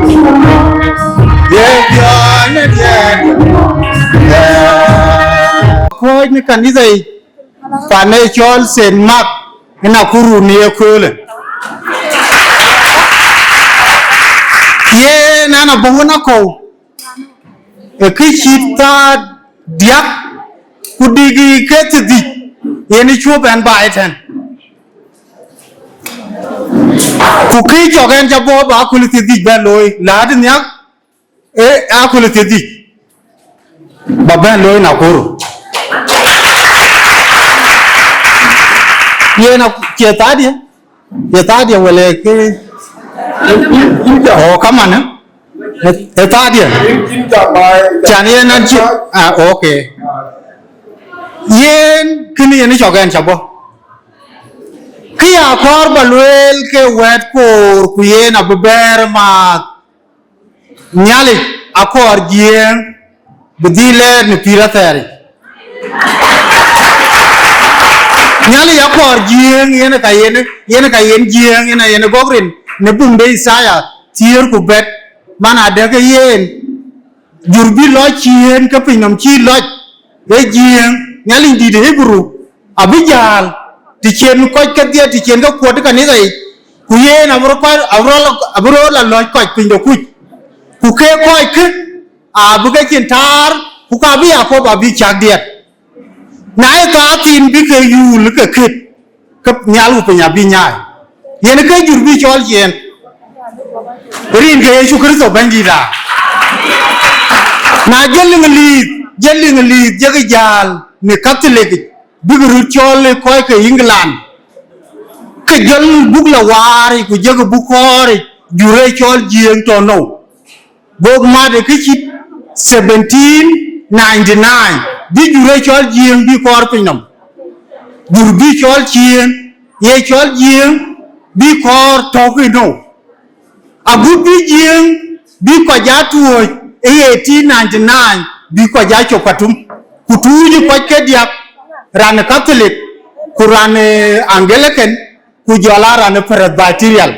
ye piɔ̈ɔ̈ny ë diɛɛr. Kɔc në kanitha yic, pan ë cɔl Saint Mark ë Nakuru në ye köölë. Yen an, abɔ̈ wën akɔ̈u, ë kë cït thaa diäk, ku dïk ke thiërdhïc, yen ë cuɔp ɛn baai ëtɛ̈n. Ku kë cɔk ɛn ca bɔ̈ ba aköl thiërdhïc bɛ̈n looi, läät nhiäk, ee aköl thiërdhïc ba bɛ̈n looi Nakuru. Yen a, cie thaadiɛ̈? Ye thaadiɛ̈ wala ke? Oh, kaman, eh? Ë thaadiɛ̈. Can yen an cï, ah, okay. Yen kënë yen cɔk ɛn ca bɔ̈. Kë ya kɔɔr ba lueel ke wɛ̈t koor, ku yen abï bɛ̈ɛ̈r maath. Nhialic akɔɔr Jiëëŋ bï dhil lɛɛr në pïïr athɛɛr yic. Nhialic akɔɔr Jiëëŋ, yen ka yen, yen ka yen Jiëëŋ, yen a yen gɔ̈k rin në buŋ de Ithaya thiëër ku bɛ̈t, man adɛ̈ ke yen jur bï lɔc ciëën ke piny nɔm cï lɔc, ee Jiëëŋ, Nhialic dït ë Hibru, abï jäl, të cïn kɔc kedhie, të cïn ke kuɔt ë kanitha yic, ku yen abï rɔt kɔc, abï rɔt, abï rɔt la lɔc kɔc piny de kuc, ku ke kɔc kë abï ke cin taar, ku ka bï Yakoba abï cäk diɛt. Na ye ka thiin bï ke yuul ke kët, ke nhial ku piny abï nyaai. Yen ke jur bï cɔl ciëën, rin ke Yecu Kërtho Bɛ̈nydït aa. Na jël liŋ liith, jël liŋ liith jekï jäl në Catholic, bïk röt cɔl ë kɔc ke England, ke jɔl buk la waar yic, ku jekï buk kɔɔr yic, jur ë cɔl Jiëëŋ tɔ̈ nou. Go mat ë kë cït seventeen ninety-nine, bï jur ë cɔl Jiëëŋ bï kɔɔr piny nɔm. Jur bï cɔl ciëën, ye cɔl Jiëëŋ bï kɔɔr tɔ̈u ke nou. Agut bï Jiëëŋ bï kɔc aa tuɔ̈ɔ̈c ë eighteen ninety-nine, bï kɔc aa cop Katum, ku tuuc ë kɔc ke diäk, raan ë Catholic, ku raan ë Anglican, ku jɔl aa raan ë Presbyterian.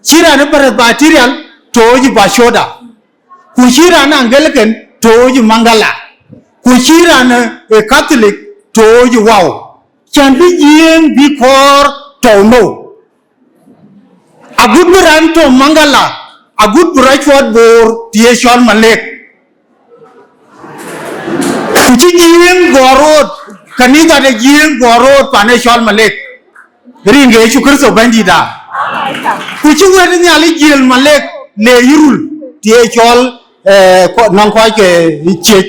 Cï raan ë Presbyterian tooc ë Bashoda, ku cï raan ë Anglican tooc ë Mangala, ku cï raan ë Catholic tooc ë Wau. Cän bï Jiëëŋ bï kɔɔr tɔ̈u nou. Agut bï raan tɔ̈ Mangala, agut bï rɔt cuɔt Bor të ye cɔl Malek. Ku cï Jiëëŋ gɔɔr root, kanitha de Jiëëŋ gɔɔr root pan ë cɔl Malek, rin ke Yecu Kërtho Bɛ̈nydït aa. Ku cï wɛ̈t Nhialic jiël Malek le yï rul, të ye cɔl, eh, kɔ-, nɔŋ kɔc ke ciëc,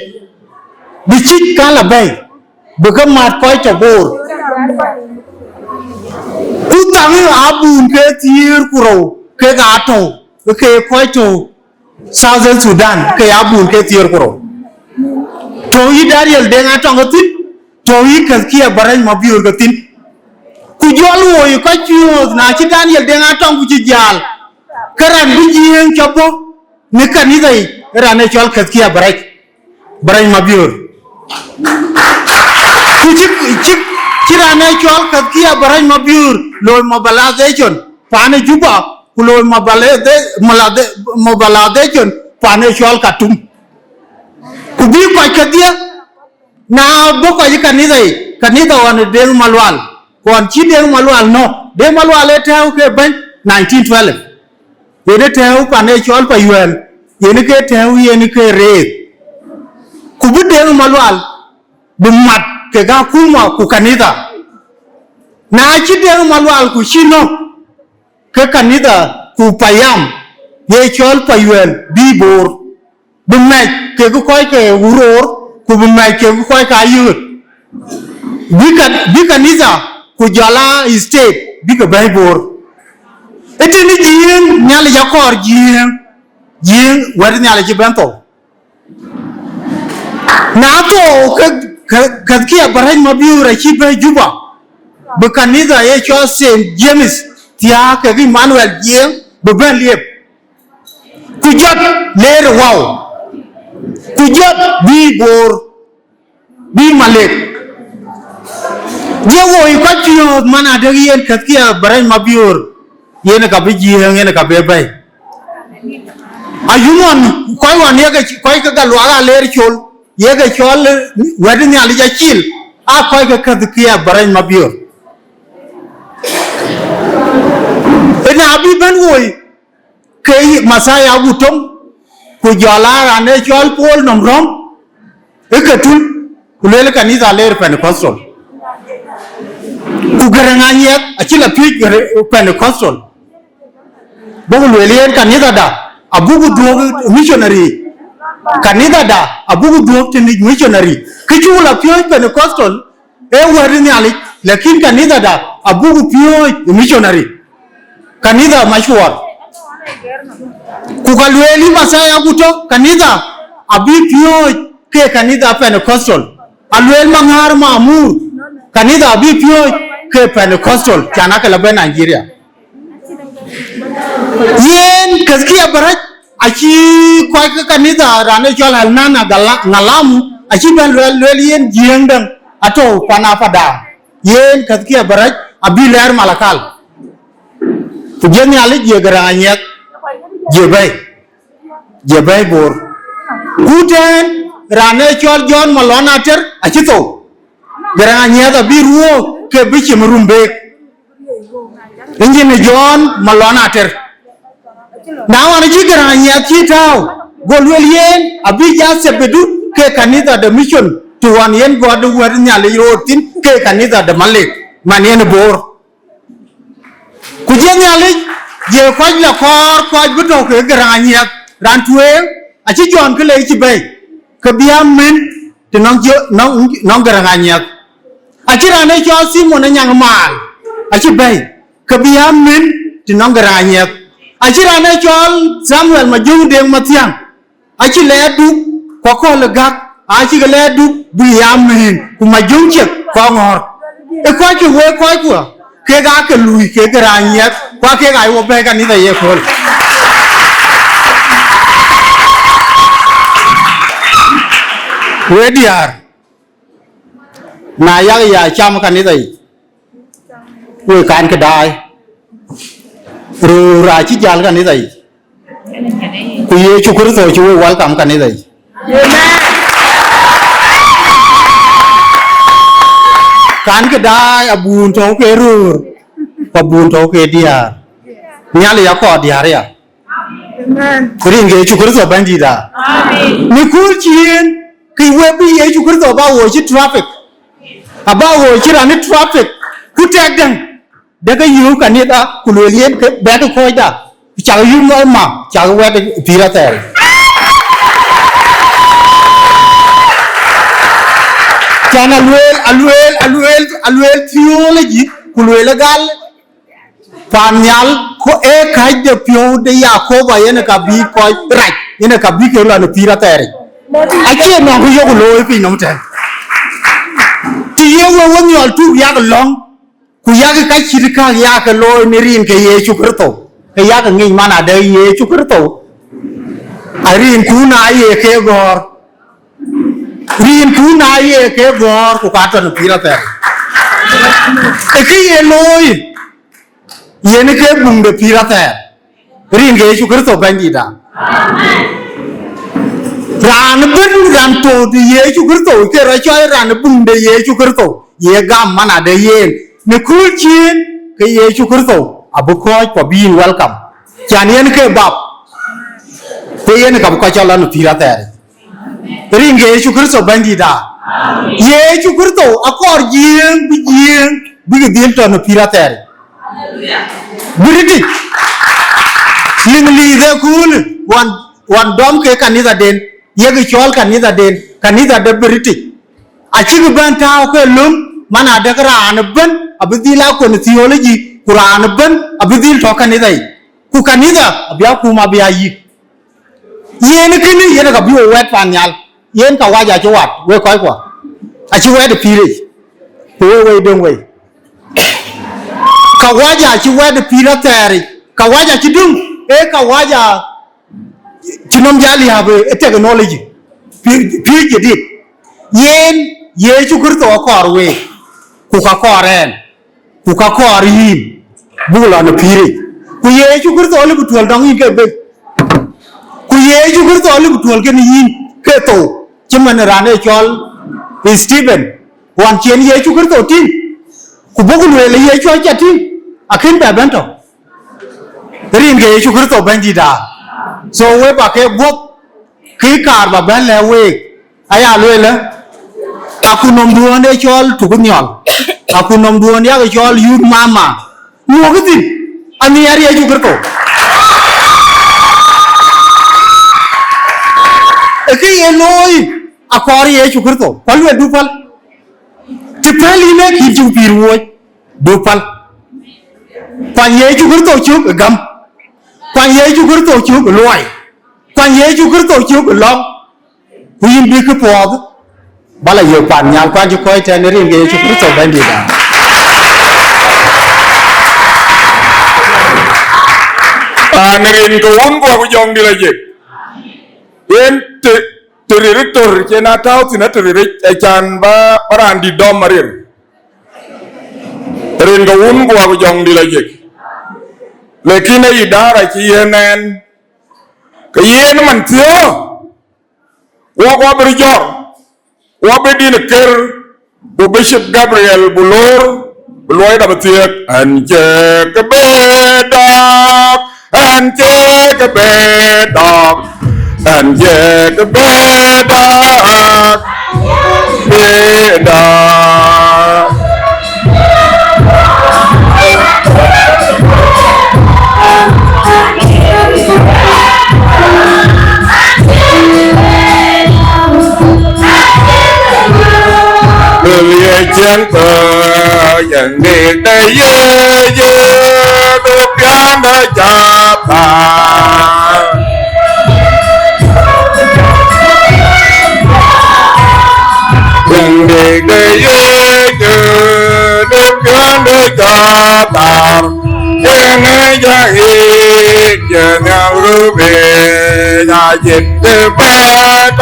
bï ciëc kan la bɛ̈i, bï ke mat kɔc tɔ̈ Bor. Ku thaŋ abun ke thiëër ku rou kek aa tɔ̈u, ke kɔc tɔ̈u Southern Sudan, ke abun ke thiëër ku rou. Tɔ̈u yï Daniel Deŋ Atɔŋ ke thïn, tɔ̈u yï Hezekiah Barany Mabiöör ke thïn. Ku jɔl woi kɔc piɔ̈ɔ̈th, na cï Daniel Deŋ Atɔŋ ku cï jäl, ke raan bï Jiëëŋ cɔp bɔ̈ në kanitha yic, raan ë cɔl Hezekiah Barany, Barany Mabiöör. Ku cï, cï, cï raan ë cɔl Hezekiah Barany Mabiöör looi mobilization paan ë Juba, ku looi mobiliza-, mobiliza-, mobilization paan ë cɔl Khartoum. Ku bï kɔc kedhie, na bɔ̈ kɔc ë kanitha yic, kanitha ɣɔn ë Deŋ Malual, ku ɣɔn cï Deŋ Malual nɔ̈k, Deŋ Malual ë tɛ̈ɛ̈u ke bɛ̈ny nineteen twelve. Yen ë tɛ̈ɛ̈u pan ë cɔl Payuɛl, yen ë ke tɛ̈ɛ̈u, yen ë ke reeth. Ku bï Deŋ Malual bï mat kek akuma ku kanitha. Na cï Deŋ Malual ku cï nɔ̈k, ke kanitha ku payam ye cɔl Payuɛl bï Bor, bï mɛc kek kɔc ke Uror, ku bï mɛc kek kɔc ke Ayööt. Bï ka-, bï kanitha ku jɔl aa state bï ke bɛ̈i Bor. Ë tënë Jiëëŋ, Nhialic akɔɔr Jiëëŋ, Jiëëŋ wɛ̈t Nhialic cï bɛ̈n thou. Na thou ke, ke, Hezekiah Barany Mabiöör acï bɛ̈i Juba, bï kanitha ye cɔl Saint James thiääk kek Emmanuel Jiëëŋ bï bɛ̈n liep. Ku jɔt leer ë Wau, ku jɔt bï Bor, bï Malek. Ye woi kɔc piɔ̈ɔ̈th man adek yen Hezekiah Barany Mabiöör, yen ka bï Jiëëŋ, yen ka bï bɛ̈i. Ayuŋ ɣɔn, kɔc ɣɔn ye ke, kɔc ke Galuak aa leer col, ye ke cɔl wɛ̈t Nhialic acil, aa kɔc ke Hezekiah Barany Mabiöör. Ëna bï bɛ̈n woi, ke Messiah Agutom, ku jɔl aa raan ë cɔl Paul Nɔm Rɔ̈m, ë ke tul, ku lueel kanitha leer Pentecostal. Ku Garaŋ Anyiɛth acï la piööc Pentecostal. Buk lueel yen kanithada abuk dhuök missionary. Kanithada abuk dhuök tënë missionary. Kë cuk la piööc Pentecostal, ee wɛ̈t Nhialic, lakin kanithada abuk piööc ë missionary. Kanitha macuɔɔr. Ku ka lueel yï Messiah Agutom, kanitha abï piööc ke kanitha Pentecostal. Alueel Maŋäär Mamur, kanitha abï piööc ke Pentecostal, can akë la bɛ̈n Nigeria. Yen Hezekiah Barany, acï kɔc ke kanitha raan ë cɔl Elnana Gala-, Ŋalamu, acï bɛ̈n lueel, lueel yen Jiëëŋ däŋ atɔ̈u pan Apadam. Yen Hezekiah Barany abï lɛɛr Malakal. Ku jël Nhialic, jël Garaŋ Anyiɛth, jël bɛ̈i, jël bɛ̈i Bor. Ku tɛ̈ɛ̈n, raan ë cɔl John Malɔn Ater acï thou. Garaŋ Anyiɛth abï ruöök ke bï cim Rumbek. Ë nyin ë John Malɔn Ater. Na ɣɔn cï Garaŋ Anyiɛth cï tääu, go lueel yen abï ja thiepidu ke kanitha de mission, të ɣɔn yen gɔ̈t wɛ̈t Nhialic roor thïn ke kanitha de Malek, man yen ë Bor. Ku jël Nhialic, jël kɔc la kɔɔr kɔc bï tɔ̈u ke Garaŋ Anyiɛth, raan tueŋ, acï John Kelei cï bɛ̈i, ke bï a mën të nɔŋ jö-, nɔŋ, nɔŋ Garaŋ Anyiɛth. Acï raan ë cɔl Simon Anyaŋ Maal, acï bɛ̈i, ke bï a mën të nɔŋ Garaŋ Anyiɛth. Acï raan ë cɔl Samuel Majöŋ Deŋ Mathiäŋ, acï lɛɛr duk, ku akɔ̈l ë gäk, acï ke lɛɛr duk, bï ya mën, ku Majöŋ ciek kɔn ŋɔ̈ɔ̈r. Ë kɔc ke wek kɔckuɔ, kek aa ke lui, kek Garaŋ Anyiɛth, ku aa kek aa wɔ bɛ̈ɛ̈i kanitha ye kööl. Wek diäär, na yak ya cam kanitha yic, wek kan kë daai, röör acï jäl kanitha yic, ku Yecu Kërtho cï wek welcome kanitha yic. Kan kë daai, abun tɔ̈u ke röör, ku abun tɔ̈u ke diäär. Nhialic akɔɔr diäär ya. Amen. Rin ke Yecu Kërtho Bɛ̈nydït aa. Amen. Në kööl cï yen, ke wek bï Yecu Kërtho ba woi cï traffic. Aba woi cï raan ë traffic, ku tɛk däŋ. Dek ke yöök kanitha, ku lueel yen ke bɛ̈k kɔcda, ku cak yum lɔc ma, cak wɛ̈t pïïr athɛɛr. Can alueel, alueel, alueel, alueel theology, ku lueel gal, pan nhial, ku ee kääc de piɔ̈u de Yakoba yen ka bï kɔc rac, yen ka bï ke lɔ në pïïr athɛɛr yic. Acie nɔŋ kë yok looi piny nɔm tɛ̈n. Të ye we we nhiɔl tuk yak lɔ̈ŋ, ku yak ka cït käk yak looi në rin ke Yecu Kërtho, ke yak ŋic man adë Yecu Kërtho, a rin kun a ye ke gɔ̈ɔ̈r. Rin kun a ye ke gɔ̈ɔ̈r ku ka tɔ̈ në pïïr athɛɛr. Ë kë ye looi, yen ke buŋ de pïïr athɛɛr. Rin ke Yecu Kërtho Bɛ̈nydïïtda. Raan ëbën, raan tɔ̈ de Yecu Kërtho, ke rɔt cɔl raan buŋ de Yecu Kërtho, ye gam man adë yen. Në kööl ciëën ke Yecu Kërtho, abï kɔ̈ɔ̈c ku abï yïn welcome. Can yen ke bap, ku yen ka bï kɔc cɔl lɔ në pïïr athɛɛr. Rin ke Yecu Kërtho Bɛ̈nydïïtda. Yecu Kërtho akɔɔr jiëëŋ, bï jiëëŋ, bïk dhil tɔ̈ në pïïr athɛɛr. British, Liŋlith ë kööl, wan, wan dɔm ke kanithaden, yek cɔl kanithaden, kanitha de British. Acïk bɛ̈n tääu ke löŋ, man adek raan ëbën, abï dhil a kuën theology, ku raan ëbën, abï dhil tɔ̈ kanitha yic. Ku kanitha, abï a kum, abï a yïk. Yen kënë, yen ka bï we wɛ̈t pan nhial. Yen kawaja acï wat, wek kɔckua. Acï wɛ̈t ë pïïr yic. Ku we wei döŋ wei. Kawaja acï wɛ̈t ë pïïr athɛɛr yic. Kawaja acï döŋ, ee kawaja cï nɔm jal liääp ë technology. Pïïr, pïïr jadid. Yen Yecu Kërtho akɔɔr week, ku ka kɔɔr ɛn. Ku ka kɔɔr yïn, buk lɔ në pïïr yic. Ku Yecu Kërtho alëu bï tuɔ̈l dɔŋ yïn ke bek. Ku Yecu Kërtho alëu bï tuɔ̈l kën yïn ke thou, cï man raan ë cɔl Stephen, wan cïn Yecu Kërtho tïŋ, ku buk lueel Yecu aca tïŋ, akën bɛ bɛ̈n tɔ̈. Rin ke Yecu Kërtho Bɛ̈nydïïtda. So we ba ke guɔ̈p, kë kaar ba bɛ̈n lɛ̈k week, aya lueel, akutnhomduön ë cɔl Tuk Nhiɔl, akutnhomduön yak cɔl Youth Mama, muɔ̈k thïn, anhiar Yecu Kërtho. Ë kë ye looi, akɔɔr Yecu Kërtho, ku alueel du päl. Të päl yïn ë kïn cï pïïr wuɔ̈c, du päl. Kuany Yecu Kërtho cök ë gam. Kuany Yecu Kërtho cök ë luɔi. Kuany Yecu Kërtho cök ë lɔ̈ŋ. Ku yïn bï këpuɔth ba la yök pan nhial, kuany cï kɔc tɛ̈n ë rin ke Yecu Kërtho Bɛ̈nydïïtda. An rin ke Wun ku Wät ku Jɔŋdït Lajik. Yen të, të ril tör cïn a tääu thïn, atër ril acan ba, ba raan dït dɔm arir. Rin ke Wun ku Wät ku Jɔŋdït Lajik. Lakin ë idara cï yen ɛn, ke yen man thiɔ̈k, wok wä bï jɔr, wä bï din ker, ku Bishop Gabriel bu loor, bu luɔi dap thiëëk, ɛn cï kë bï dɔk, ɛn cï kë bï dɔk, ɛn cï kë bï dɔk, bï dɔk. Bï liëc ciɛŋ tɔ, yɛn dik de Yecu, du piɔ̈n de jɔt thar. Yɛn dik de Yecu, du piɔ̈n de jɔt thar. Yɛn ŋic a ɣic, yɛn nhial rubë, na cïn kë bɛ̈ɛ̈r.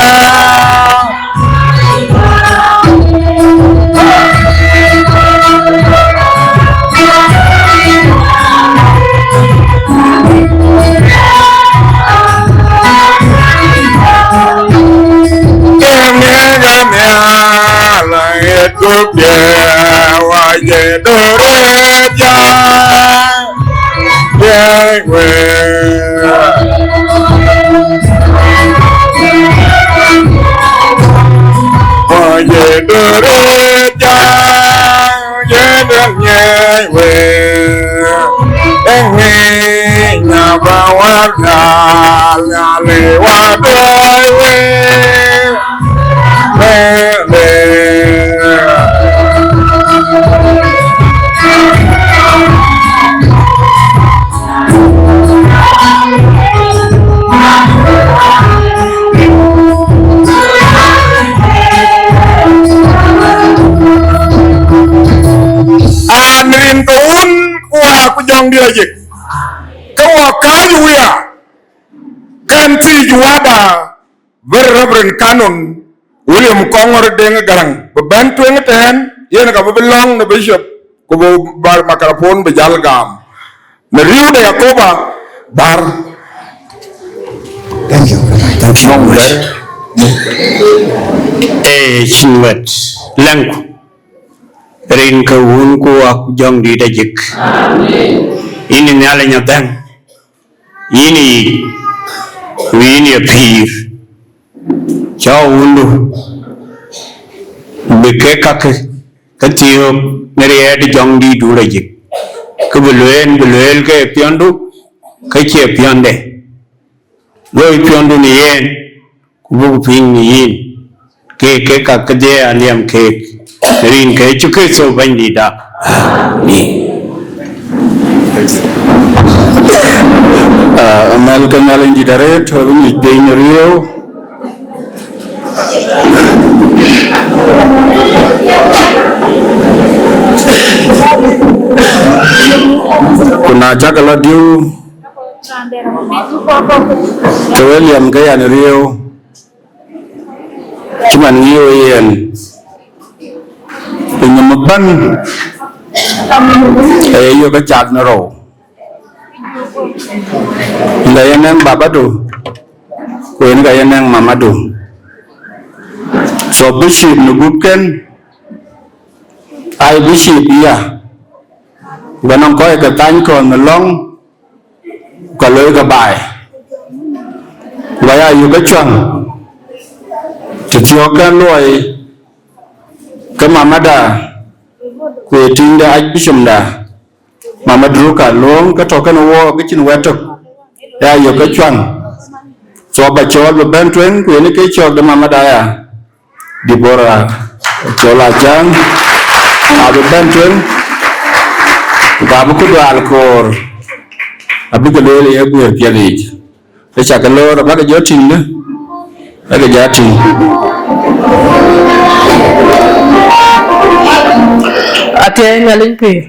Raan rin ke Wun ku Wä ku Jɔŋdït Lajik, ke wɔ kääc wia, kɛn thiëc wäda, Very Reverend Canon William Kɔŋɔr Deŋ Garaŋ, bï bɛ̈n tueŋ ëtɛ̈ɛ̈n, yen ka bï bï lɔ̈ŋ në Bishop, ku bï bär microphone bï jäl gam. Në riëëu de Yakoba, bär. Thank you. Thank you so much. Ee, cïn wɛ̈t, lɛ̈ŋku, rin ke Wun ku Wä ku Jɔŋdït Lajik. Yïn ë Nhialic adhɛ̈ŋ, yïn ë yic, ku yïn ye pïïr. Cɔk wundu bï kek kakë ke thiöök në riɛɛt ë Jɔŋdïtdu Lajik, ke bï lueel, bï lueel ke piɔ̈ndu, ke cie piɔ̈nde. Loi piɔ̈ndu në yen, ku buk piny në yïn, ke kek ka kedhie aliɛm keek, në rin ke Yecu Kërtho Bɛ̈nydïïtda. Amin. Ah, amɛ̈l ke Nhialic dït arëët, abï nyuc piny riëëu. Ku na cak lɔ diu, ke we liɛm ke yɛn riëëu, cï man ŋiëë we yen, piny ëmëbɛ̈n, ee yök ke cath në rou. Ŋa ye nɛ̈ŋ babadu, ku yen ka ye nɛ̈ŋ mamadu. So bishop në gupken, ai bishop ya, ku ka nɔŋ kɔc ke thany kɔn në lɔ̈ŋ, ku ka loi ke baai, ku ka ya yök ke cuäŋ, të thiɔ̈k kɛn luɔi, ke mamada, ku ye tiŋde Archbishopda, Mama Druka Luɔŋ, ke tɔ̈ kënë wɔ, ke cïn wɛ̈t tök, ya yök ke cuäŋ. So ba cɔɔl bï bɛ̈n tueŋ, ku yen ke cɔɔk de mamada ya, Deborah Col Acaŋ, abï bɛ̈n tueŋ, ku ka bï ku dual koor, abï ke lueel ye guëër piɛth yiic. Ë cak loor, abäk jɔ tïŋ dë, abäk jɔ tïŋ. Athiɛɛi Nhialic pïïr.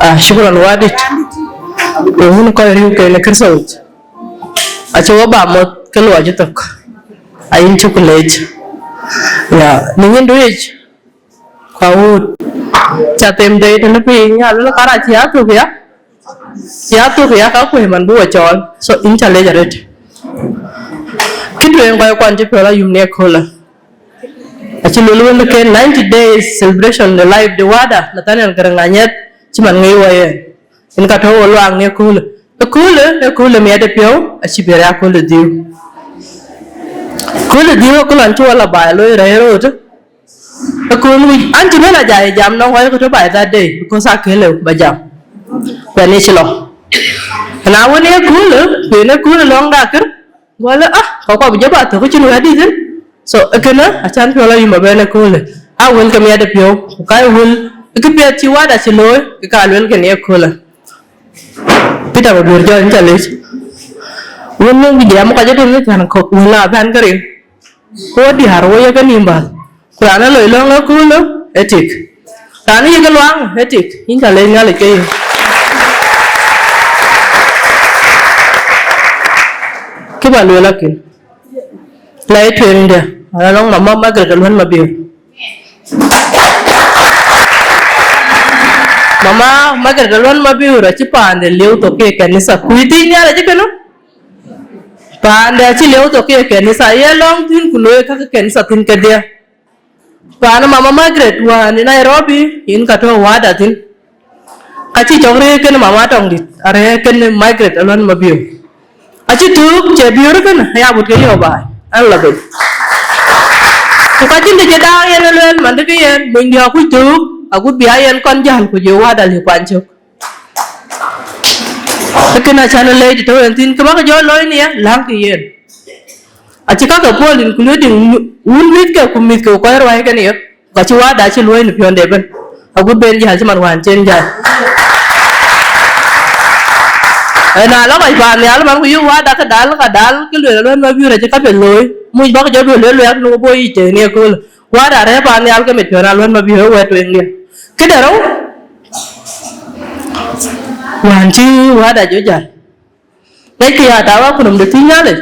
Ah, shukran wadit. Wun kɔc riëëu ke në Kërtho yic, acï wɔ ba moth ke luɔi cï thök. Ayïn cuk leec. Ya, në nyindu yic, ku awut, ca them dei tënë piny, ya luel kara cï athök ya. Cï athök ya ka kuëë man bï wɔ cɔɔl. So, yïn ca leec arëët. Kë tueŋ kɔc kuan cï piɔ̈l ayum në ëköölë. Acï luel wël ke ninety days celebration de life de wada, Nathaniel Garaŋ Anyieth, cï man ŋic wɔ yen. Yen ka tɔ̈u ë luaak në ëköölë. Ëköölë, ëköölë miɛt ë piɔ̈u, acï bï rɛ̈ɛ̈r akööl ë dhiëëu. Akööl ë dhiëëu, akööl an cï wɔ la baai looi rɛ̈ɛ̈r röt. Ëkööl wïc, an cï bɛ̈n ajai jam nɔŋ kɔc ke tɔ̈ by that day, because akëlë ba jam. Kuɛn ë cï lɔ. Na wën ë ëköölë, ku yen ëköölë lɔ̈ŋda kër, gɔlë, ah, kɔc kɔ̈k bï jɔ ba thök cïn wɛ̈t dït thïn. So, ë kënë, acan piɔ̈l ayum abɛ̈n ëköölë. A wël ke miɛt ë piɔ̈u, ku ka ye wël, ë këpiɛth cï wada cï looi, ke ka luel kënë ëköölë. Peter Mabior Jɔn, yïn ca leec. Wën në bï jam kɔc ëtënë can kɔ̈k wën la bɛ̈n ke rin. Ku wɔ diäär wɔ ye ke nïïm bäl. Ku raan ë loi lɔ̈ŋ ëköölë ë tik. Raan ë ye ke luaŋ ë tik. Yïn ca leec Nhialic ke yïn. Kë ba lueel akïn. La ye tueŋde, ala nɔŋ Mama Margaret Aluɔn Mabior. Mama Margaret Aluɔn Mabior acï paande lieu thok ke kanitha. Ku yï thïn nhial acï kënë. Paande acï lieu thok ke kanitha. Ye lɔŋ thïn ku looi ka ke kanitha thïn kedhie. Paan Mama Margaret wään ë Nairobi, yïn ka tɔ̈ wada thïn. Ka cï cɔk rëër kënë Mama Tɔŋdït, arëër kënë Margaret Aluɔn Mabior. Acï tök cï Bior kënë, aya but ke yɔ̈ɔ̈k baai, an la bei. Ku ka cïn të cï daak yen ë lueel, man dë ke yen, monydiɛ̈ akuc tök, agut bï a yen kɔn jäl ku jɔ wada lï kuany cök. Ke kënë acän lɛc tɔ̈ yen thïn, kë bäk jɔ looi në ya, läŋkï yen. Acï kakë puɔl, including wun mïthke ku mïthke ku kɔc ruääi kenë ye, ka cï Wada cï luɔ̈i në piɔ̈nde ëbën. Agut ben jäl cï man wään cen jäl. Ë, na lɔ kɔc paan nhial man ku yï Wada ke dal, ka dal, ke lueel alɔn Mabiör acï kapiɛth looi, muc bäk jɔ duel lueel luɛɛk në wo bɔ̈ yic tënë ye köölë. Wada rɛ̈ɛ̈r paan nhial ke mit piɔ̈n alɔn Mabiör ë wɛ̈t tueŋdiɛ̈. Këde rou, wään cï Wada jɔ jäl. Ŋɛckï ya, ta wa kunöm de thïn Nhialic.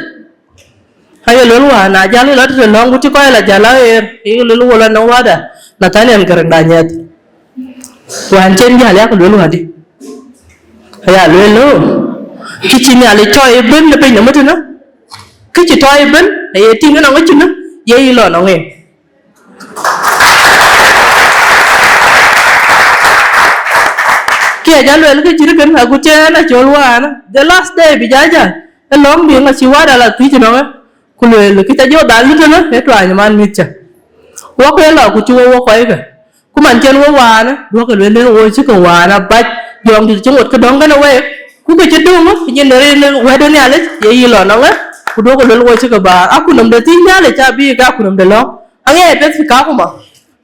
Aye luel wään, na jäl ë lɔ tëde lɔ̈ŋ, ku cï kɔc la jäl aɣeer, ye luel wo lɔ nɔŋ Wada, Nathaniel Garaŋ Danyɛth. Wään cen jäl yak luel wädï. Aya luel lo, kë cï Nhialic tɔ̈ ëbën në piny nɔm ëtënë, kë cï tɔ̈ ëbën, aye tïŋ ënɔŋ ëcïnë, ye yï lɔ nɔŋ en. Kë ya jal luel kë cït kën, agut cï ɣɛn a cɔl wään, the last day bï jal jäl, ë lɔ̈ŋ bï ŋa cï Wada la thiëc ënɔŋ ë, ku lueel kë ca jɔ dhal tënë, ë tuany man mïth cä. Wok ë lɔ ku cï wo wok kɔckë. Ku man cen wo wään, duɔ̈kkë lueel ë wo cï ke wään abac, jɔŋdït cï ŋot ke dɔ̈ŋ kënë week, ku kë cï döŋ, nyin rin wɛ̈t ë Nhialic, ye yï lɔ nɔŋ ë, ku duɔ̈kkë lueel wo cï ke bäär. Akunöm de thïn Nhialic abï ka akunöm de lɔ̈ŋ. Aŋiɛc piɛth cï Kakuma.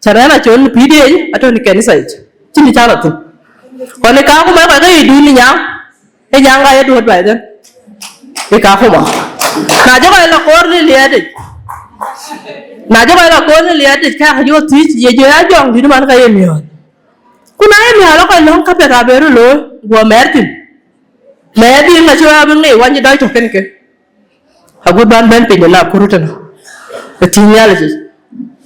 Cän ɣɛn a cɔl në P D A, atɔ̈ në kanitha yic, cïn cä rɔt thïn. Kɔn ë Kakuma ë kɔc ke yï dun ë nyaŋ, ë nyaŋ ka ye duɔ̈t baai dhën. Ë Kakuma. Na jɔ kɔc la koor në liɛɛt yic. Na jɔ kɔc la koor në liɛɛt yic, ka jɔ thiëc, ye jɔ ya jɔŋdït man ka ye miɔ̈ɔ̈th. Ku na ye miɔ̈ɔ̈th la kɔc lɔ̈ŋ ka piɛth abë röt looi, guɔ mɛɛr thïn. Mɛɛr dhil ŋa cï wa bï ŋic wany cï dɔc tɔ̈ kënë ke. Agut ban bɛ̈n piny ë Nakuru tënë, ë thïn Nhialic yic.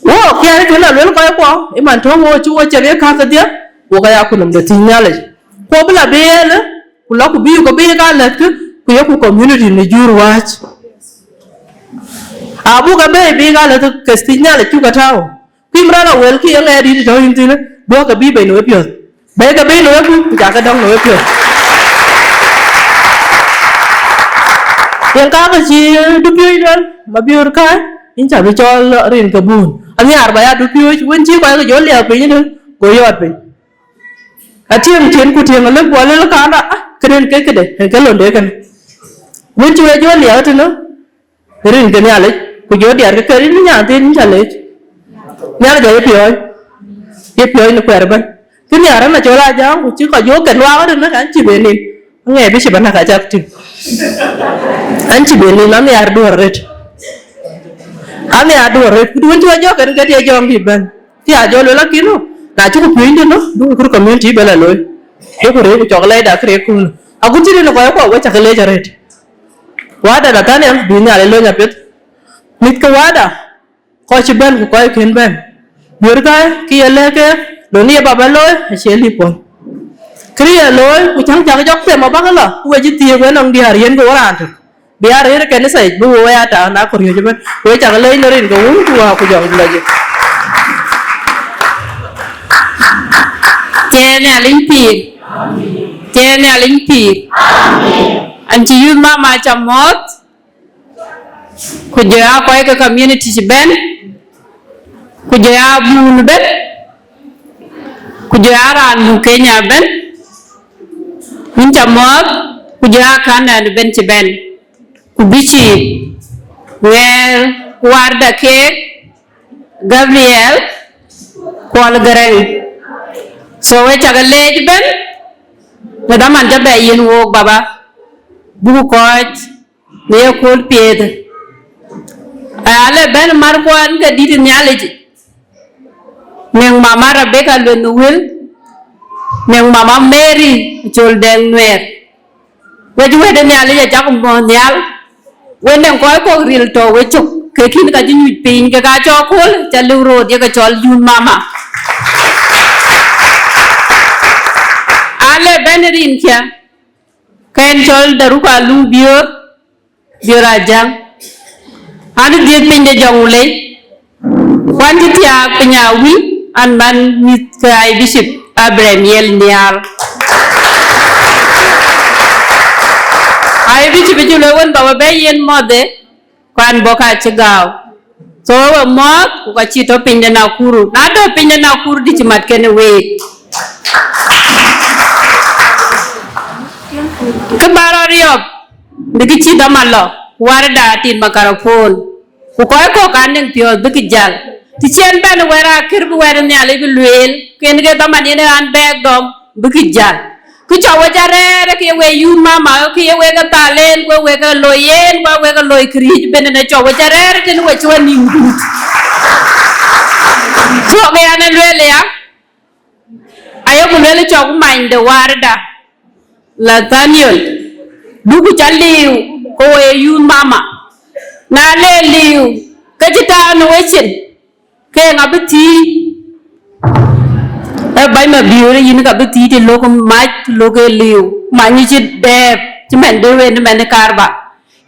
Wo kiɛɛr kën la luel kɔckuɔ, ë man tɔ̈ wo cï wo cak ye käŋ kedhie, wo ka ya kunöm de thïn Nhialic. Ku bï la bɛ̈ɛ̈l, ku lɔ ku bï ku bï ka lätkë, ku yeku community në jur wääc. Abuk abëëi bï ka läth ke thïn Nhialic cuk atääu. Kuim rɔt awël kë ye ŋɛɛr dït tɔ̈ yïn thïn, duɔ̈kkë bï bei në wepiɔ̈ɔ̈th. Bɛ̈ɛ̈ikë bei në wegup, ku cakë dɔ̈ŋ në wepiɔ̈ɔ̈th. Yen kakë cï dupiööc luel, Mabiör Käi, yïn ca bï cɔl rin ke buun. Anhiaar ba ya dupiööc, wën cï kɔc ke jɔ liɛɛu piny ëdë, go yɔɔt piny. Athiëŋ cin ku tiëŋ alëk guɔ luel kanda, ah, këden ke këde, en ke londe kënë. Wën cï we jɔ liɛɛu tënë, rin ke Nhialic, ku jɔ diɛɛr ke ke rin nyan thiin ca lec. Nhialic aye piɔ̈ɔ̈c, ye piɔ̈ɔ̈c në kuɛɛr ëbɛ̈n. Cï nhiaar ëna cɔl a jam, ku cï kɔc jɔ ke luaak ëtënë, an cï ben nin. Aŋiɛc bï cï bɛ̈n aka cak tïŋ. An cï ben nin, anhiaar duɔ̈ɔ̈r arëët. Anhiaar duɔ̈ɔ̈r arëët, ku duön cï wa jɔ kën ke diɛ jɔŋ dït bɛ̈n. Cï a jɔ luel akïn, na cï ku piööny dït, duku kër community bɛ la looi. Duku rëër ku cɔk lɛcda kërë kun. Agut cï rin kɔc kuɔ, we cak lec arëët. Wada Nathaniel, bï Nhialic lony apiɛth. Mïth ke Wada, kɔc cï bɛ̈n ku kɔc kën bɛ̈n. Biör Käi, kë ye lɛ̈k ke, lon ye baba looi, acie lip puɔ̈l. Kërë ye looi, ku cäŋ cak jɔk them abäk lɔ, ku we cï thiëëk we nɔŋ diäär yen ke wo raan tök. Bï a rëër ë kanitha yic, bï wo ya ta na ku riöc ëbɛ̈n. We cak lec në rin ke wun, ku wäär ku jɔŋ lɔ jik. Cï Nhialic pïïr. Cï Nhialic pïïr. An cï youth mama ca mɔ̈ɔ̈th. Ku jɔ ya kɔc ke community cï bɛ̈n, ku jɔ ya buun bɛ̈n, ku jɔ ya raan muk Kenya bɛ̈n, yïn ca mɔ̈ɔ̈th, ku jɔ ya kandɛn bɛ̈n cï bɛ̈n, ku bï cï ŋɛɛr warda keek Gabriel Kuɔl Garaŋ. So we cak leec bɛ̈n, në dhaman ca bɛ yiën wook baba, buku kɔc në ye kööl piɛth. Aya le bɛ̈n markuɔn ke dït Nhialic. Miŋ mama Rebecca Lueth Wël, miŋ mama Mary Col Dɛŋ Nuɛɛr. Wec wɛ̈t ë Nhialic acak mɔ̈ɔ̈th nhial. We nɛŋ kɔc kɔ̈k ril tɔ̈ we cök, ke kïn ka cï nyuc piny, ke ka cɔk kööl, ca liu röt ye ke cɔl youth mama. Aa le bɛ̈n ë rinkiɛ̈, ke en cɔl Daruka Luŋ Biöör, Biöör Ajaŋ. An dhiëth piny de Jɔŋlei, ku an cï thiaak piny Awil, an man mïth ke Archbishop Abraham Yel Nhial. Archbishop cï lueel wën ba we bɛ yen mɔ̈thë, ku an bɔ̈ ka cï gääu. So we mɔ̈ɔ̈th, ku ka cï tɔ̈ piny de Nakuru. Na tɔ̈ piny de Nakuru, dï cï mat kenë week. Kë bä rɔt riɔp, bï kë cï dhaman lɔ, Warda tit makarapon, ku kɔc kɔ̈k aa nɛŋ piɔ̈ɔ̈th bï kë jäl. Të cï en bɛ̈n wɛ̈t akër bï wɛ̈t ë Nhialic bï lueel, ke en ke dhaman yen ë ɣän bɛ̈ɛ̈k dɔm bï kë jäl. Kë cɔk we cä rɛ̈ɛ̈r, ke ye we youth mama, ke ye wek ë thal en, ku ye wek ë loi en, ku ye wek ë loi këriëëc ëbën, ënë cɔk we cä rɛ̈ɛ̈r tënë we cï we nïïm duut. Tuɔɔk ë yan ë lueel aya, ayeku lueel cɔk many de Warda, Nathaniel, duku cä liu, ke wo ye youth mama. Na le liu, ke cï taau në wecin, ke ŋa bï thiëëc? Ee bäny Mabiöör, yïn ka bï thiëëc të lok mac, të lok ë liu, many cï dɛɛp, cï mɛn de wën, mɛn ë karba.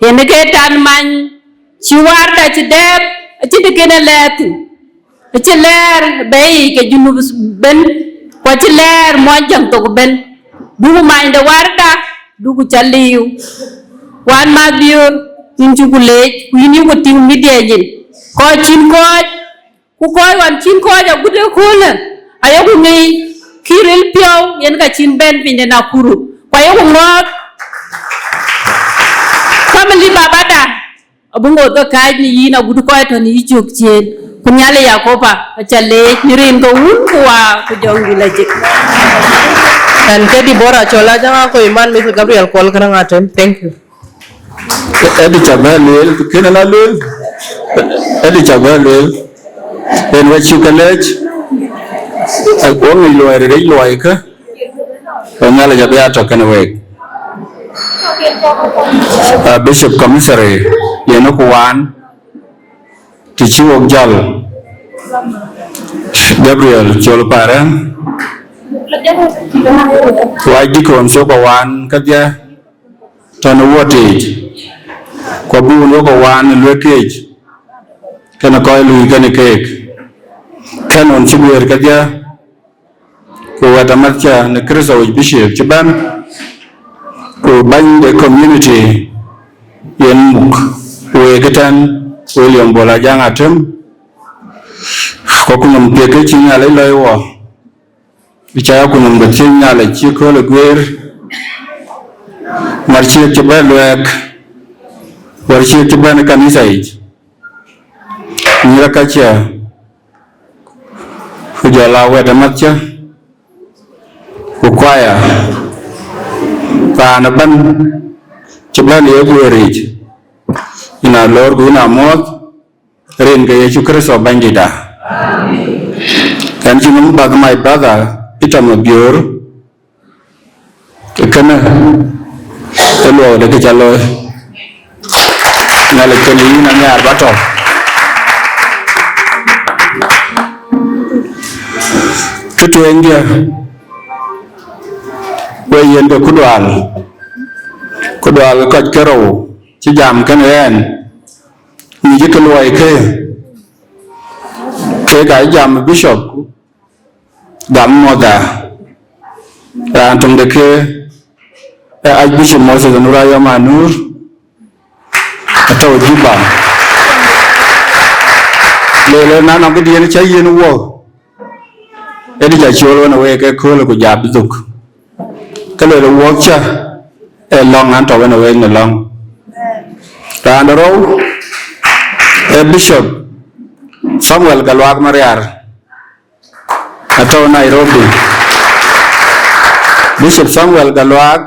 Yen ke tan many cï Warda cï dɛɛp, acï të kën ë lɛɛr thïn. Acï lɛɛr bei ke Junub ben, ku acï lɛɛr Muɔnyjäŋ thok ben. Duku many de Warda, duku cä liu. Wan Mabiöör, yïn cuku leec, ku yïn yuku tïŋ media nyin. Kɔc cïn kɔc, ku kɔc ɣɔn cïn kɔc agut ëköölë, ayeku ŋic, kï ril piɔ̈u, yen ka cïn bɛ̈n piny de Nakuru. Ku ayeku ŋɔ̈ɔ̈th, family babada, abï ŋoot ke kääc në yïn agut kɔc tɔ̈ në yï cök ciëën, ku Nhialic Yakoba acä leec në rin ke Wun ku Wä ku Jɔŋdït Lajik. Ɛn ke Deborah Col Ajaŋ Akoi, man Mister Gabriel Kuɔl Gäräŋ Atem. Thank you. Ëdï cä bɛ lueel, kën ala lueel, ëdï cä bɛ lueel, en wä cï ke leec, wä ŋic luɔi rëc luɔi kë, ke Nhialic abï a tɔ̈ kënë week. Ah, Bishop Commissary, yen ku waan, të cï wok jäl, Gabriel Col Parë, ku aa dikon thok ë waan kedhie, tɔ̈ në ward yic, ku abï wun wok ë waan ë luek keec, kënë kɔc lui kënë keek, kën ɣɔn cï guëër kedhie, ku wɛ̈t amathcä në Kërtho yic Bishop cï bɛ̈n, ku bäny de community yen muk week ëtɛ̈n, William Bol Ajaŋ Atem, ku ku nɔm piɛth kë cï Nhialic lɔc wɔ, bï cä ku nɔm ke thiëc Nhialic cï kööl ë guëër, mär ciëk cï bɛ̈n luɛɛk, wär ciëk cï bɛ̈n ë kanitha yic, nyïïr ë kacä, ku jɔl aa wɛ̈t ë mathcä, ku kuaya, raan ëbɛ̈n cï bɛ̈n ye guëër yic, yïn aa loor ku yïn aa muɔ̈ɔ̈th, rin ke Yecu Kërtho Bɛ̈nydïïtda. Kɛn cï nɔm bath my brother Peter Mabiöör, kënë ë luɔɔu de kë cä looi. Nhialic kënë yïn anhiaar bä tɔ̈. Kë tueŋdiɛ̈, we yiënde kudual, kudual kɔc ke rou cï jam kënë ɣɛn, ŋic kë luɔi kë, kek aa jam Bishop, gam mother, raan töŋ de ke, ee Archbishop Moses Anura Yom Anur, atɔ̈ Juba. Lele na nɔŋ këdiɛ̈n cä yiën wuɔk, ëdï cä col wën ë week ëköölë ku ja bï dhuk. Ke lele wuɔk cä, ee lɔ̈ŋ an tɔ̈ wën ë week në lɔ̈ŋ. Raan de rou, ee Bishop Samuel Galuak Mariar, atɔ̈ Nairobi. Bishop Samuel Galuak,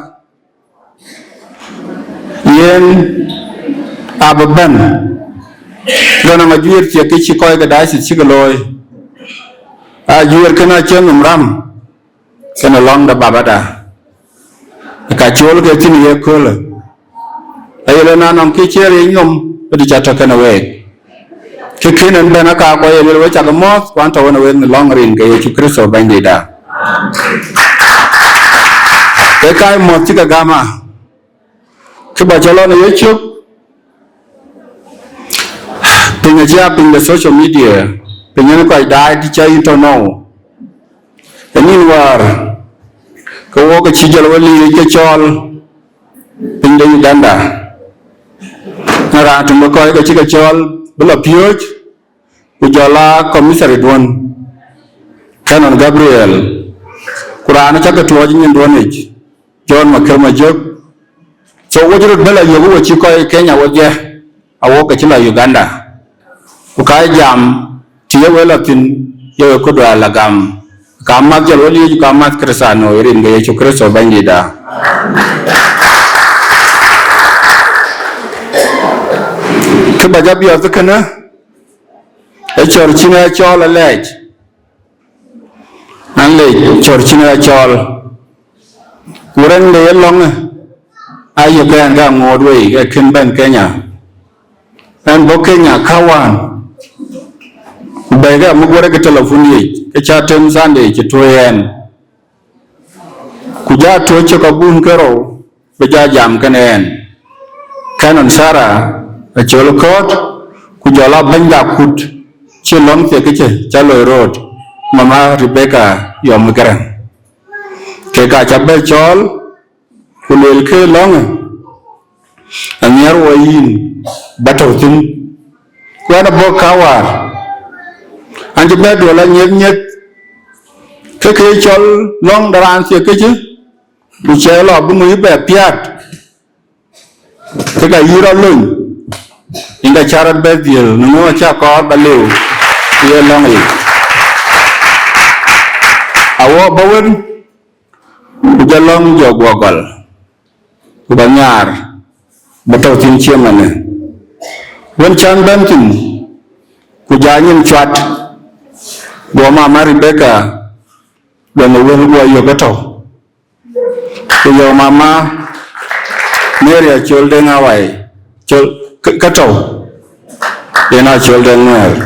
yen abï bɛ̈n, lɔn aŋ ajuëër thiek kë cï kɔc ke diocese cï ke looi. Ajuëër kënë acïn nhom ram, kënë lɔ̈ŋ de babada. Ka col ke thïn ye köölë. Aye lɔ na nɔŋ kë cï riëc nhom, ëdï cä tɔ̈ kënë week. Kë kën en bɛ̈n aka kɔc ye luel we cakë mɔ̈ɔ̈th, ku an tɔ̈ wën ë week në lɔ̈ŋ rin ke Yecu Kërtho Bɛ̈nydïïtda. Ke ka ye mɔ̈ɔ̈th cï ke gam a, kë bä cä lɔ në yecök, piny acï a piny de social media, piny en kɔc daai të cä yïn tɔ̈ nou. Ë nïn wäär, ke wok acï jɔl we liic ke cɔɔl piny de Uganda. Na raan töŋ de kɔc ke cï ke cɔɔl bï lɔ piööc, ku jɔl aa commissary duɔ̈n, Canon Gabriel, ku raan cä ke tuɔɔc nyin duɔ̈n yic, John Maker Majök, So wek röt bɛ̈n la yök, we cï kɔc Kenya wedhie, awok ke cï la Uganda. Ku ka jam, të ye we la thïn, ye we këduɛɛr la gam. Ka mäth jɔl we liic, ka mäth Krithano, ë rin ke Yecu Kritho Bɛ̈nydïtda. Kë ba jɔ biɔth kënë, ë cɔr cïn ë cɔɔl alɛɛc. An lec cɔr cïn ë cɔɔl. Ku rɛ̈n de ye lɔ̈ŋë, aye ke ɛn ke aŋoot wei, ke kën bɛ̈n Kenya. Ɛn bɔ̈ Kenya ka wään, ku bɛ̈ɛ̈i ke amuk wärë ke telephone yic, ke cä tem Sunday cï tuɔɔc ɛn. Ku ja tuɔɔc cök abun ke rou, bï ja jam kënë ɛn. Canon Sarah Acol Kɔ̈ɔ̈t, ku jɔl a bɛ̈nyda akut, cï lɔ̈ŋ thiek kë cï cä loi röt, Mama Rebecca Yɔm Garaŋ. Kek aa cä bɛ̈ cɔɔl, ku luelkë lɔ̈ŋë, anhiar wɔ yïn ba tɔ̈u thïn. Ku ɛn abɔ̈ ka wäär, an cï bɛ̈ duɔl anyiëth nyiëth, ke ke cɔl lɔ̈ŋ de raan thiek kë cï, ku cɛ lɔ bï ŋö yï bɛ piaat, ke ka yï rɔt lony, yïn ka cä rɔt bɛ dhiël, në ŋö acä kɔɔr ba lëu, ye lɔ̈ŋ yic. Awɔ bɔ̈ wën, ku jɔ lɔ̈ŋ jɔ guɔ gɔl, ku ba nhiaar, ba tɔ̈u thïn cï ëmënë. Wën cän bɛ̈n thïn, ku ja nyin cuat, guɔ Mama Rebecca, guɔ në wël guɔ yök ë tɔ̈u. Ku yɔ̈k Mama Mary Acol Deŋ Awai, col, ke, ke tɔ̈u, yen Acol Deŋ Nuɛɛr.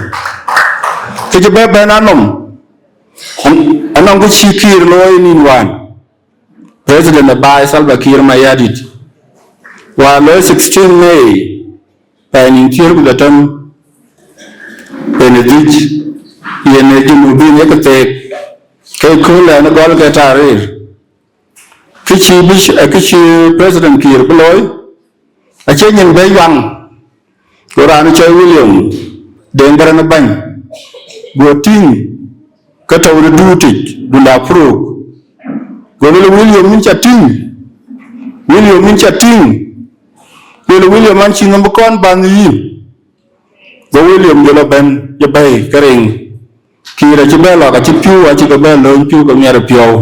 Kë cï bɛ̈ bɛ̈n anɔm, an-, anɔŋ kë cï Kiir looi nïn wään, President ë baai Salva Kiir Mayardit, wäär looi sixteen May, pɛɛi nïn thiëër ku dhetem, yen ë dhïc, yen ë Junubin ye ke theek, ke kööl ɛn ë gɔl ke tarir. Kë cï bï, kë cï President Kiir bï looi, acie nyin bɛ̈ yuaŋ, go raan cɔl William Deŋ Garaŋ bɛ̈ny, go tïŋ ke tɔ̈u në duut yic, dunda puruk. Go lueel, William, yïn ca tïŋ, William, yïn ca tïŋ. Lueel, William, an cï nhom bï kɔn bäny yïn. Go William jɔl a bɛ̈n, jɔ bɛ̈i ke riŋ. Kiir acï bɛ̈ lɔ, ka cï pïu, acï ke bɛ̈ lööny pïu ke miɛt ë piɔ̈u.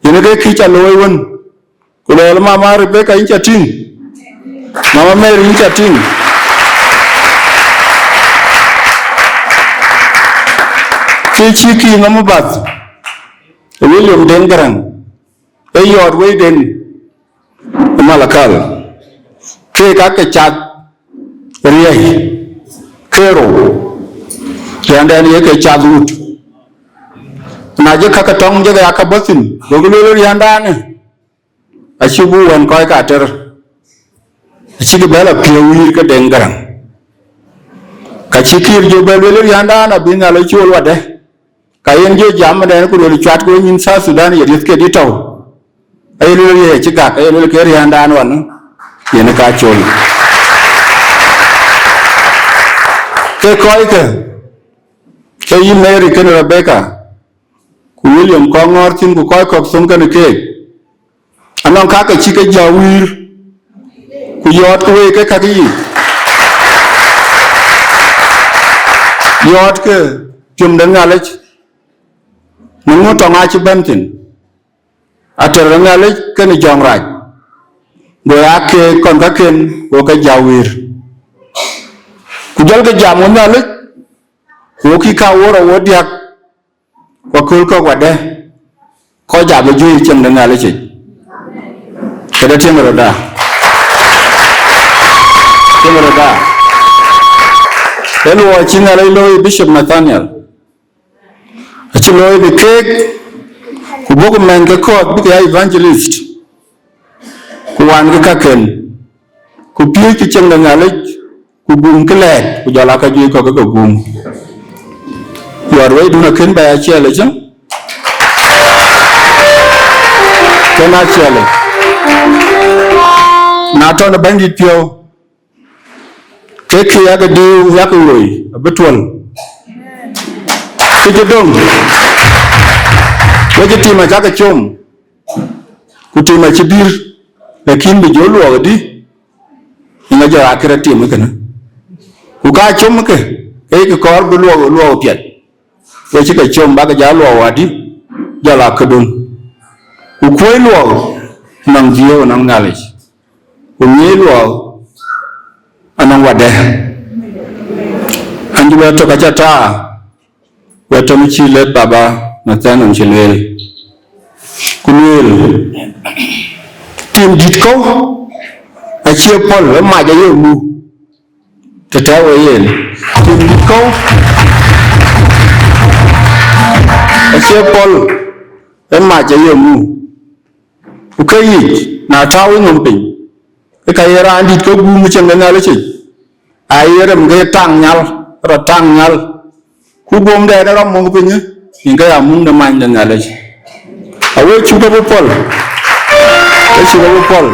Yen ke kë ca looi wën. Ku lueel, Mama Rebecca, yïn ca tïŋ. Mama Mary, yïn ca tïŋ. Kë cï Kiir nhom bath, William Deŋ Garaŋ, ë yɔɔt weiden ë Malakal, keek aa ke cath riɛi, ke rou, riɛndɛn ye ke cath wut. Na jɔ ka ke tɔŋ jɔ ke ya ka bɔ̈ thïn, gokï lueel riɛndanë, acï bï wën kɔc ka tër, acïkï bɛ̈ lɔ piɔ̈u wïïr ke Deŋ Garaŋ. Ka cï Kiir jɔ bɛ̈ lueel riɛndan abï Nhialic cool wadë. Ka yen jɔ jam ënɛn ku lueel cuat ke we nyin South Sudan ye riëth ke dï tɔ̈u. Aye lueel ye cï gak, aye lueel ke riɛndan wan, yen ka col. Ke kɔckë, ke yï Mary kenë Rebecca, ku William kɔŋ ŋɔ̈ɔ̈r thïn, ku kɔc kɔ̈k thöŋ kenë keek. Anɔŋ kakë cï ke jɔ wïïr, ku yɔɔtkë wei ke kakë yiic. Yɔɔtkë piɔ̈m de Nhialic, në ŋö tɔŋ acï bɛ̈n thïn. Ater de Nhialic kenë jɔŋrac, go ya keek kɔn kaken, go ke jɔ wïïr. Ku jɔlkë jam wën Nhialic, ku wok kï ka wor awor diäk, ku akööl kɔ̈k wadë, kɔc abï juëc cieŋ de Nhialic yic. Këdë tiɛŋ rötda. Tiɛŋ rötda. Ee luɔi cï Nhialic looi Bishop Nathaniel. Acï looi bï keek, ku bɔ̈ ku mɛn ke kɔ̈ɔ̈th bï ke ya evangelist, ku wan ke kaken, ku piööckï cieŋ de Nhialic, ku gum kë lɛɛt, ku jɔl aa ka juëc kɔ̈k ke ke gum. Yɔɔt weidun akën bɛ ya ciɛl ëcë, kën aa ciɛl ë. Na tɔ̈ në Bɛ̈nydït piɔ̈u, ke kë yakë diu, yakë woi, abï tuɔl. Kë cï döŋ, we cï tim acakë com, ku tim acï dïr. Lakin bï jɔ luɔk dï, ŋa jɔ akï rɔt tim kënë. Ku ka com ke, ke yï kɔɔr bï luɔk, luɔk piɛth. Ke cï ke com bäk jɔ luɔk wadï, jɔ la këdun. Ku kuöc luɔk, nɔŋ dhiëëu nɔŋ Nhialic. Ku ŋiɛc luɔk, anɔŋ wadë. An cï wɛ̈t tök aca taar, wɛ̈t tök cï lɛ̈k baba Nathaniel cï lueel. Ku lueel, tim dït kɔ̈u, acie pɔ̈l, ë mac aye mu. Të tɛ̈ wë yen, tim dït kɔ̈u, acie pɔ̈l, ë mac aye mu. Ku ke yic, na tääu ë nhom piny, ke ka ye raan dït ke guum cieŋ de Nhialic yic, aye rem ke taŋ nhial, rɔt taŋ nhial. Ku guömdɛn ë rɔt muk piny, yen ke ya muk de many de Nhialic. Awek cuk abï pɔ̈l, ke cuk abï pɔ̈l.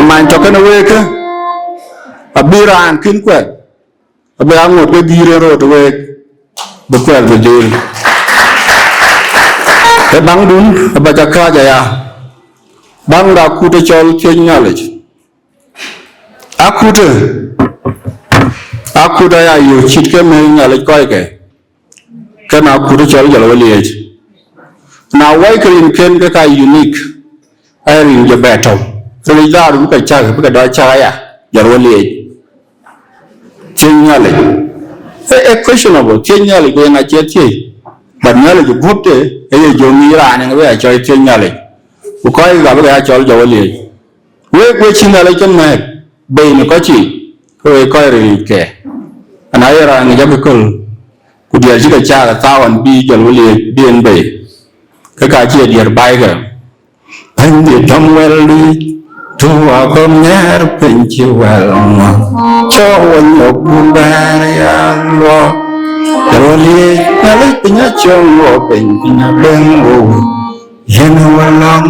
Many tɔ̈ kënë week, abï raan kën kuɛth, abï aŋot ke gïïr ë röt week, bï kuɛth bï dhil. Ë baŋdun, aba ca kääc aya, baŋ de akut ë cɔl thiëc Nhialic. Akut, akut aya yök cït ke mɛ̈i Nhialic kɔckë, ke na akut cɔl jɔl we liec. Na wai ke rin ken ke ka unique, aya rin jɔ bɛ tɔ̈u. Rin daru bï ke cak, bï ke dɔ cak aya, jɔl we liec. Thiëc Nhialic. E, e questionable, thiëc Nhialic ku yen acie thiëc. But Nhialic guɔ̈pde, e ye jɔ ŋic raan ë we a cɔl thiëc Nhialic. Ku kɔc ka bï ke ya cɔl jɔ we liec. Wek we cï Nhialic ke mɛ̈ɛ̈k bei në kɔc yiic, ke wek kɔc rilic ke. Ana ye raan ŋic abï köl, ku diɛɛr cï ke caak ë thaau an bï jɔl we liec bï en bei, ke ka cï ye diɛɛr baai ke. Bɛ̈nydït dɔm wɛl dït, tu akɔm ŋɛɛr piny cï wɛl ŋuɔ̈th, cɔk we nyɔk buk bɛ̈ɛ̈r ya luɔk. Jɔl we liec, Nhialic piny acɔŋ wo piny, piny abëŋ wo wïc. Yen wä lɔ̈ŋ.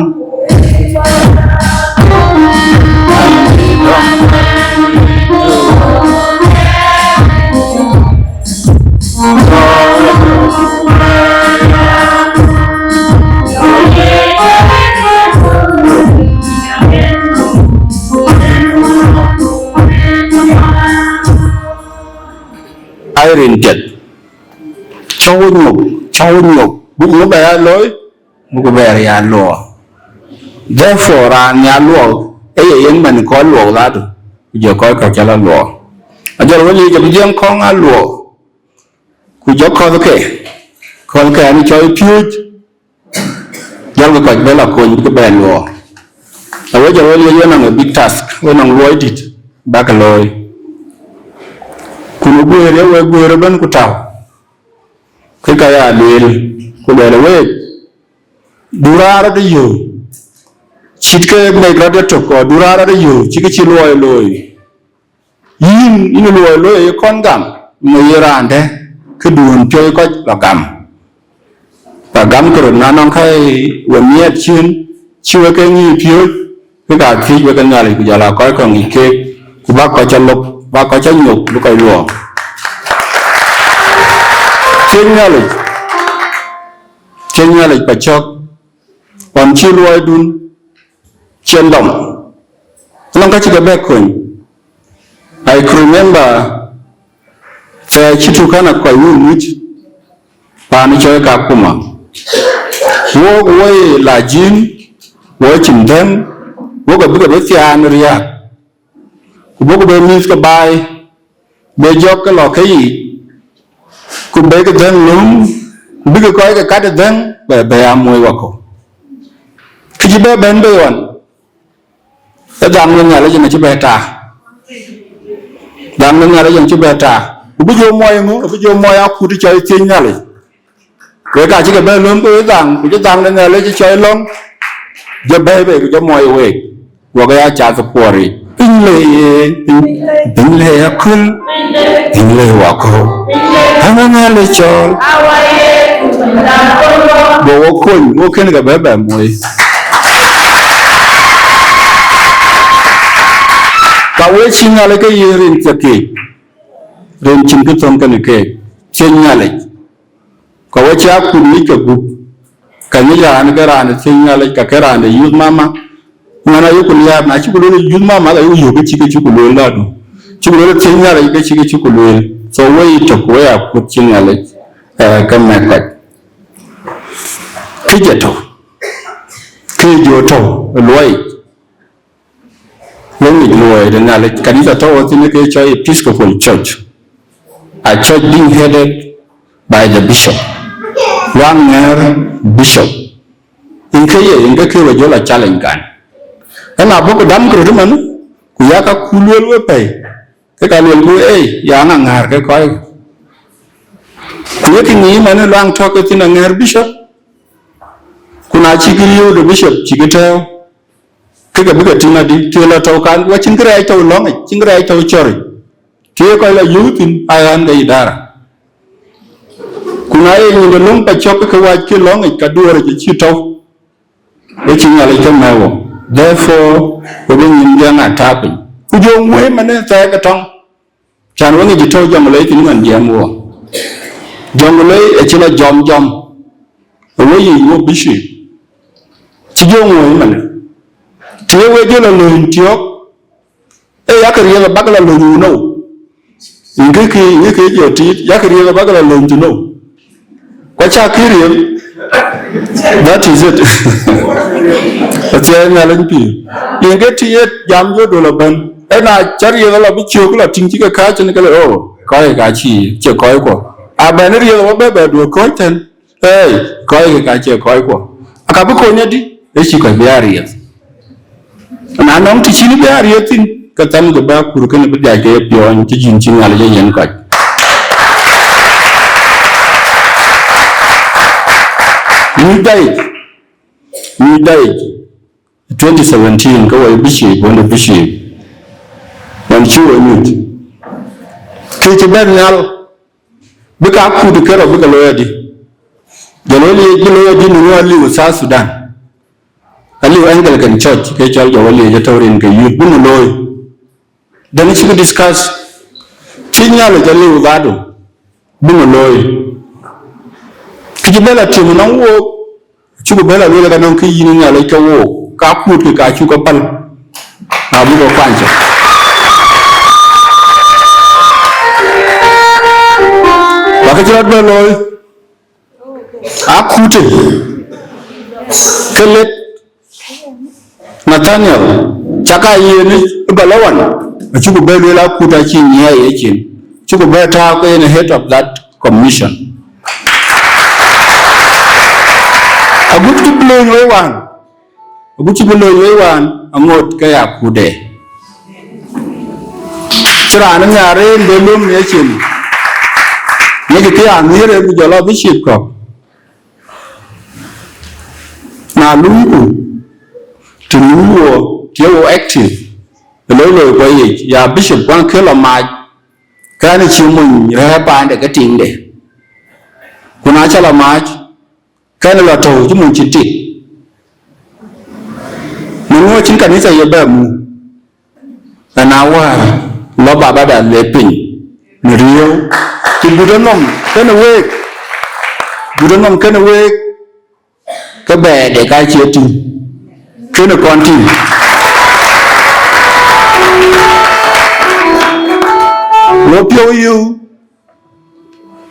Ai rin piɛth. Cɔk wo nyop, cɔk wo nyop. Buk ŋö bɛ ya looi? Buk bɛɛr ya luɔk. Therefore, raan ya luɔk, ee ye yen man kɔc luɔk dhadu, ku jɔ kɔc kɔ̈k cä la luɔk. Ajɔl wël yic abï jiɛɛm kɔ̈ŋ aa luɔk, ku jɔ kɔ̈thke, kɔ̈thke an cɔl piööc, jɔlkï kɔc bɛ la kony bï bɛ luɔk. Awë jɔl wël yic we nɔŋ a big task, we nɔŋ luɔi dït, bäk looi. Ku në guëër ye we guëër ëbɛ̈n ku tau, ke ka ya lueel, ku luɛɛl week, du raan rɔt ë yöök, cït ke mek rɔt ë tök, kɔ du raan rɔt ë yöök, cï kë cï luɔi looi. Yïn, yïn luɔi looi ye kɔn gam, ŋö ye raan dɛ̈, këduön piɔ̈i kɔc lɔ gam. Ba gam kë röt na nɔŋ ka we miɛt ciën, cï we ke ŋic piööc, ke ka thiëc we ke Nhialic, ku jɔl aa kɔc kɔ̈k ŋic keek, ku bäk kɔc cä lop, bäk kɔc cä nyop, bï kɔc luɔɔk. Thiëc Nhialic, thiëc Nhialic pa cɔ̈k, ɣɔn cï luɔidun cïn dɔm, anɔŋ ka cï ke bɛ kony. I could remember thɛɛr cï Turkana kɔc wun ŋic, paan cɔl Kakuma. Wok woi la jïn, woi cïn dhëŋ, wok abï ke bï thiaan riääk, ku buk bï mïth ke baai, bï jɔk ke lɔ ke yiic, ku bïk dhëŋ lööm, ku bïk kɔc ke kat ë dhëŋ bɛ, bɛ ya moi wakɔ̈u. Kë cï bɛ bɛ̈n bei ɣɔn, ë dhaŋ de Nhialic yen acï bɛ taak. Dhaŋ de Nhialic yen acï bɛ taak. Ku bï jɔ muɔi ŋö? Bï jɔ muɔi akut cɔl thiëc Nhialic. Wek acï ke bɛ lööm ke dhaŋ, ku cï dhaŋ de Nhialic cɔl lɔ̈ŋ, jɔ bɛ̈ɛ̈i bei ku jɔ muɔi week. Wok aya cath kuɔɔr yic. Piny le ye, piny, piny le ya kul, piny le wakɔ̈u. Ana Nhialic cɔl. Go wo kony, wo kën ke bɛ bɛ moi. Ka we cï Nhialic ke ye rin thiek keek, rin cïn kë thöŋ kën keek, thiëc Nhialic. Ka we cä kut ŋic ke gup, ka ŋic raan ke raan ë thiëc Nhialic, ka ke raan de youth mama, Ŋɛn ayuku liääp, na cïku lueel youth mama, ayuku yök ke cï ke cïku lueel ladu. Cïku lueel thiëc Nhialic ke cï ke cïku lueel. So wei tök, wei akut cï Nhialic, eh, ke mɛk kɔc. Kë jɔ tɔ̈, kë jɔ tɔ̈ ë luɔi, wek ŋic luɔi de Nhialic. Kanitha tɔ̈ wɔ thïn ke cɔl Episcopal Church. A church being headed by the bishop. Luaŋ ŋɛ̈ɛ̈r bishop. Yen ke ye, yen ke ke we jɔ la challenge kan. Ëna bɔ̈ ku dam këröt ëmën, ku ya ka ku lueel we pɛ̈i. Ke ka lueel ku, ei, ya ŋa ŋäär ke kɔc. Ku ye kë ŋic ëmën luaŋ tɔ̈ ke thïn aŋɛ̈ɛ̈r bishop. Ku na cï kë riëëu de bishop cï kë tɛ̈ɛ̈u. Ke ke bï ke tïŋ adï, të lɔ tɔ̈u kan, wa cïn kërɛɛc tɔ̈u lɔ̈ŋic, cïn kërɛɛc tɔ̈u cɔ̈ric. Të ye kɔc lɔ yöök thïn, aa ɣän ke idara. Ku na ye nyinde löŋ pa cɔ̈k ke wac ke lɔ̈ŋic, ka duɔ̈ɔ̈ric acï tɔ̈u. Ë cï Nhialic ke mɛ̈ɛ̈k wo. Therefore, we bï nyin jiɛɛŋ a tääu piny. Ku jɔ wëi manë thɛɛk ë tɔŋ. Can we ŋic tɔ̈u Jonglei thïn man jiɛɛm wo. Jonglei acï lɔ jɔm jɔm. Ë we yic wo bishop. Cï jɔ wëi manë. Të ye we jɔ lɔ lööny tiɔ̈k. Ee, yakë riɛl abäk la lööny wun nou. Ŋic kë, ŋic kë jɔ tiit, yakë riɛl abäk la lööny tu nou. Ku acä kë riɛl. That is it. Athiɛɛi Nhialic pïïr. Yen ke të ye jam jɔ dol abɛ̈n. Ëna cä riɛl ala bï ciök la tïŋ cï ke kääc tën ke le, oh, kɔc ka cï, cie kɔc kuɔ. Abɛ̈n riɛl abä bɛ bɛ duö kɔc tën. Ei, kɔc ke ka cie kɔc kuɔ. Aka bï kony adï, ë cï kɔc bï a riɛth. Na nɔŋ të cïn bï a riɛth thïn, ke thɛm ke bä kur kënë bï dhiac ke ye piɔɔny, cï yïn cï Nhialic ye yen kɔc. Nyuc daic, nyuc daic. Twenty seventeen, ke wɔ ye bishop, wën de bishop. Wën cï wɔ nyuc. Kë cï bɛ̈n nhial, bï ka kut kërɔ bï ke looi adï. Jɔl wɔ liec bï looi adï në ŋö aliu South Sudan. Aliu Anglican Church, ke cɔl jɔ wɔ liec atɔ̈u rin ke youth, bï ŋö looi. Dɛn cïk discuss, cï Nhialic aliu dhadu, bï ŋö looi. Kë cï bɛ̈n la tiëm nɔŋ wook, cuk bɛ̈n la lueel ka nɔŋ kë yïn Nhialic ke wook, ka kuut kë ka cuk ke päl, na bï ke kuany cök. Wa kë cï rɔt bɛ̈n looi, akutë, ke lek Nathaniel, cak a yen ë bä lɔ wan, acuk bɛ lueel akut acï nyiɛɛi yecin, cuk bɛ tääu ke yen head of that commission. Agut cï bï lööny wei wään, agut cï bï lööny wei wään, aŋot ke ya akutde. Cï raan ë nhiaar en bë löm yecin, ŋic kë ya nhiëër ë ku jɔl a bï cït kɔ̈k. Na luiku, të luui wo, të ye wo active, ë loi loi kuɔ yic, ya bishop kuan kë lɔ maac, kɛn cï mony rɛ̈ɛ̈r paande ke tiŋde. Ku na cä lɔ maac, kɛn lɔ tɔ̈u cï mony cï tik. Në ŋö cïn kanitha ye bɛ muk. Ëna wäär lɔ babada le piny në riëëu, ku gut enɔm kënë week, gut enɔm kënë week, ke bɛɛde ka cie tïŋ, kënë kɔn tïŋ. Wo piɔ̈u yiu,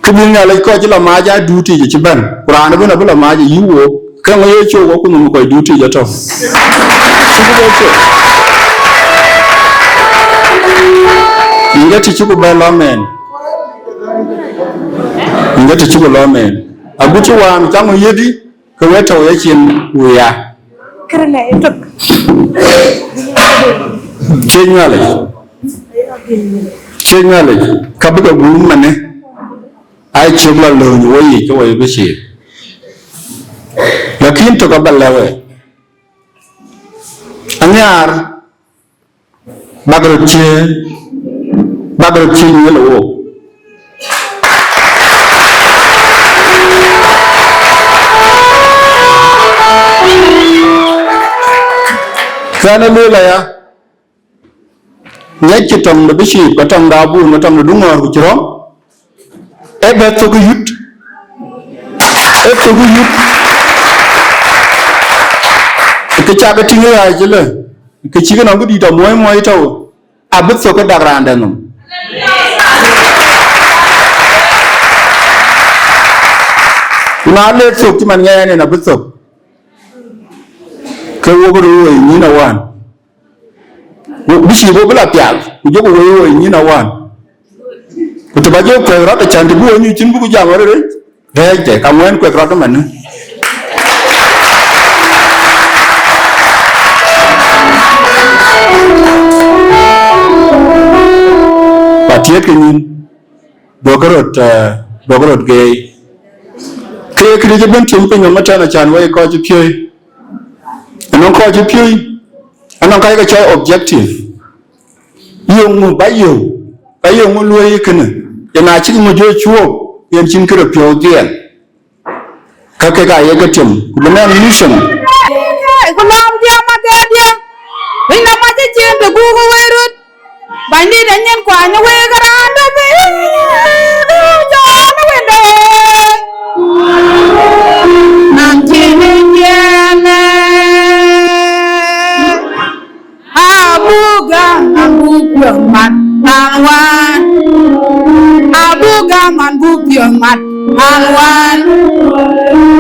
kë bï Nhialic kɔc cï lɔ maac aa duut yic acï bɛ̈n, ku raan ëbën abï lɔ maac ayï wook, ke ŋö ye cök wɔ ku nhom kɔc duut yic atɔ̈? Cï bï bɛ cök. Yïn ke të cï ku bɛ lɔ mɛɛn. Yïn ke të cï ku lɔ mɛɛn. Agut cï wään cä ŋö yedï, ke we tɔ̈u yecin wuya. Kërë lɛ ëtök. Cie Nhialic. Cie Nhialic. Ka bï ke guum manë. Ai cök la lööny wo yic ke wo ye bï cïï. Lakin tök abä lɛ̈k we. Anhiaar bäk röt cie, bäk röt cie nyuël ë wook. Kɛn ë lueel aya, ŋiɛc cï tɔŋ de bishop, ke tɔŋ de abun, ke tɔŋ de duŋɔ̈ɔ̈r ku cï rɔ̈m, ee bɛ thök ë yut, ee thök ë yut. Kë cak ë tïŋ ë ɣaac ëlë, ke cïk nɔm këdït amuɔi muɔi tɔ̈u, abï thök ke dak raan dɛ̈ nhom. Ku na le thök cï man ŋɛɛn en abï thök, ke wok röt woi nyïn awään. Wo bï cïï wo bï la pial, ku jɔku woi woi nyïn awään. Ku të bä jɔ kuɛth rɔt acän të bï wo nyuc cïn bï ku jam arëët, rɛɛcde ka ŋuɛ̈ɛ̈n kuɛth rɔt ëmënë. Ba tiɛɛt ke nyïn, duɔ̈kkë röt, eh, duɔ̈kkë röt geei. Ke ye këdï cï bɛ̈n tiɛm piny nɔm ëtɛ̈ɛ̈n acän wei kɔc cï piööi. Anɔŋ kɔc cï piööi, anɔŋ ka ye ke cɔl objective. Yeŋö ba yök, ba yeŋö luɔi kënë, yen acïk ŋö jɔ cuɔɔk, yen cïn kërë piɔ̈u dhiɛl. Ka kek aa ye ke tiɛm, ku bï nɛn mission. Ku lɔ̈ɔ̈m diɛ̈ ma ke diɛ̈, winy na mac cïn të guuk wei röt. Bänydït anyin kuany wek raan döŋ, jɔl wende. Nɔn cïn ë jiɛɛm ë. Abuga, abuga man, man wan. Abuga man, buga man, man wan.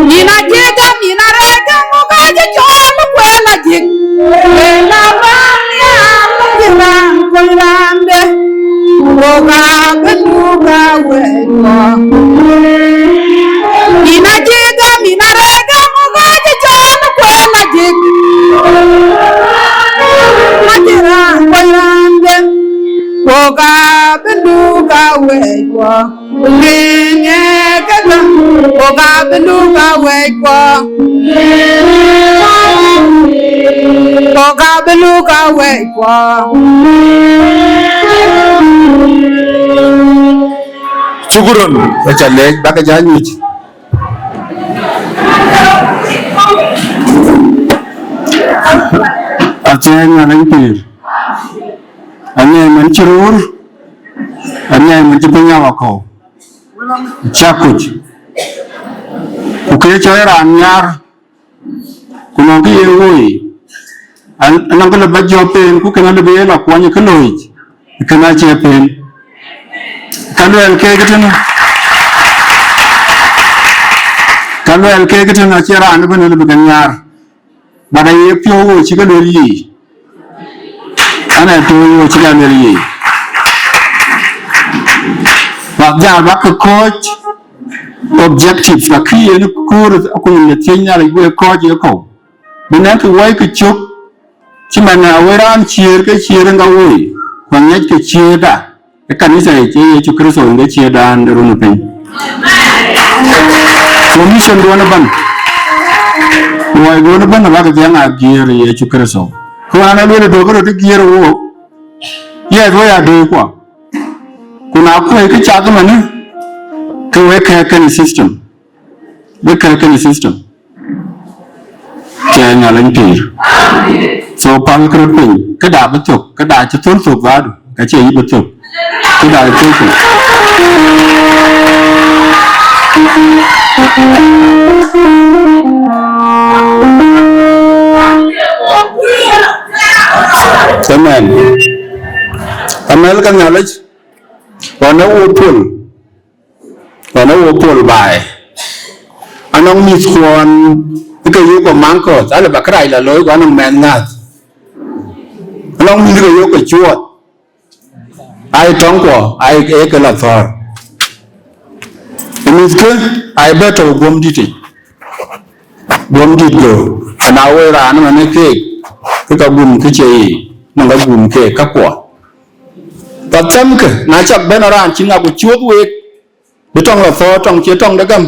Nina jega, nina rega, muga je chol kuela jik. Kuela banya, kuela kuela de. Muga benuga weko. Nina jega, nina rega, muga je chol kuela jik. Majira, kuela de. Woga benuga weko. Ŋeŋe kega, woga benuga weko. Woga benuga weko. Shukran, wacha lek, baka janyuch. Athiang alang pir. Ane man chirur. Ane man chipunya wako. Chakuch. Ku ke cɔl raan nhiaar, ku nɔŋ kë ye woi, an-, anɔŋ kë lë bä jɔ peen, ku kën lë bï ye lɔ kuɔny ë kë loic, kën acie peen. Ka luɛɛl keek tënë, ka luɛɛl keek tënë acie raan ëbën lë bï ke nhiaar. But aye piɔ̈u wo cï ke luel yiic. An, aye piɔ̈u wo cï ke luel yiic. Bak jal bak ke kɔc objective, lakï yen koor akuny në thiëc Nhialic wek kɔc ye kɔ̈u. Bï nɛ̈k ke woi ke cök, cï man na woi raan ciëër ke ciëër ë ŋa woi, ku aŋiɛc ke ciëërda. Ë kanitha yic ë Yecu Kërtho yen ke ciëërdan de run ë piny. Ku mission duɔn ëbɛ̈n, luɔi duɔn ëbɛ̈n abäk dhiɛŋ a giëër ë Yecu Kërtho. Ku an, aluel ë duɔ̈kkë röt ë giëër ë wook, yes, wek aa döökkuɔ. Ku na kuɔ̈i kë cak ëmënë, ke wek kɛ̈ɛ̈k kenë system. Wek kɛ̈ɛ̈k kenë system. Ke Nhialic pïïr. So päl këröt piny, këda bï thök, këda cï thöl thök badu, ka cie yï bï thök. Këda cï thöl thök. Amen. Amen, ka Nhialic, ɣɔn ë wo pol. Ɣɔn ë wo pol baai. Anɔŋ mïthkuɔn ke yök ë maŋ kɔ̈th, alë bä kërac la looi, ku anɔŋ mɛnh ŋäth. Anɔŋ mïth ke yök ke cuɔɔth. Ai tɔŋkuɔ, ai ee ke la thɔ̈ɔ̈r. Ë mïthkë, ai bɛ tɔ̈u guömdït yic. Guömdït go, ana woi raan ëmënë keek, ke ka gum kë cie yiic, nɔŋ ka gum keek kakuɔ. Ka thɛmkë, na cak bɛ̈n ë raan cï ŋa ku cuöth week, bï tɔŋ la thɔ̈ɔ̈r, tɔŋ cie tɔŋ de gam,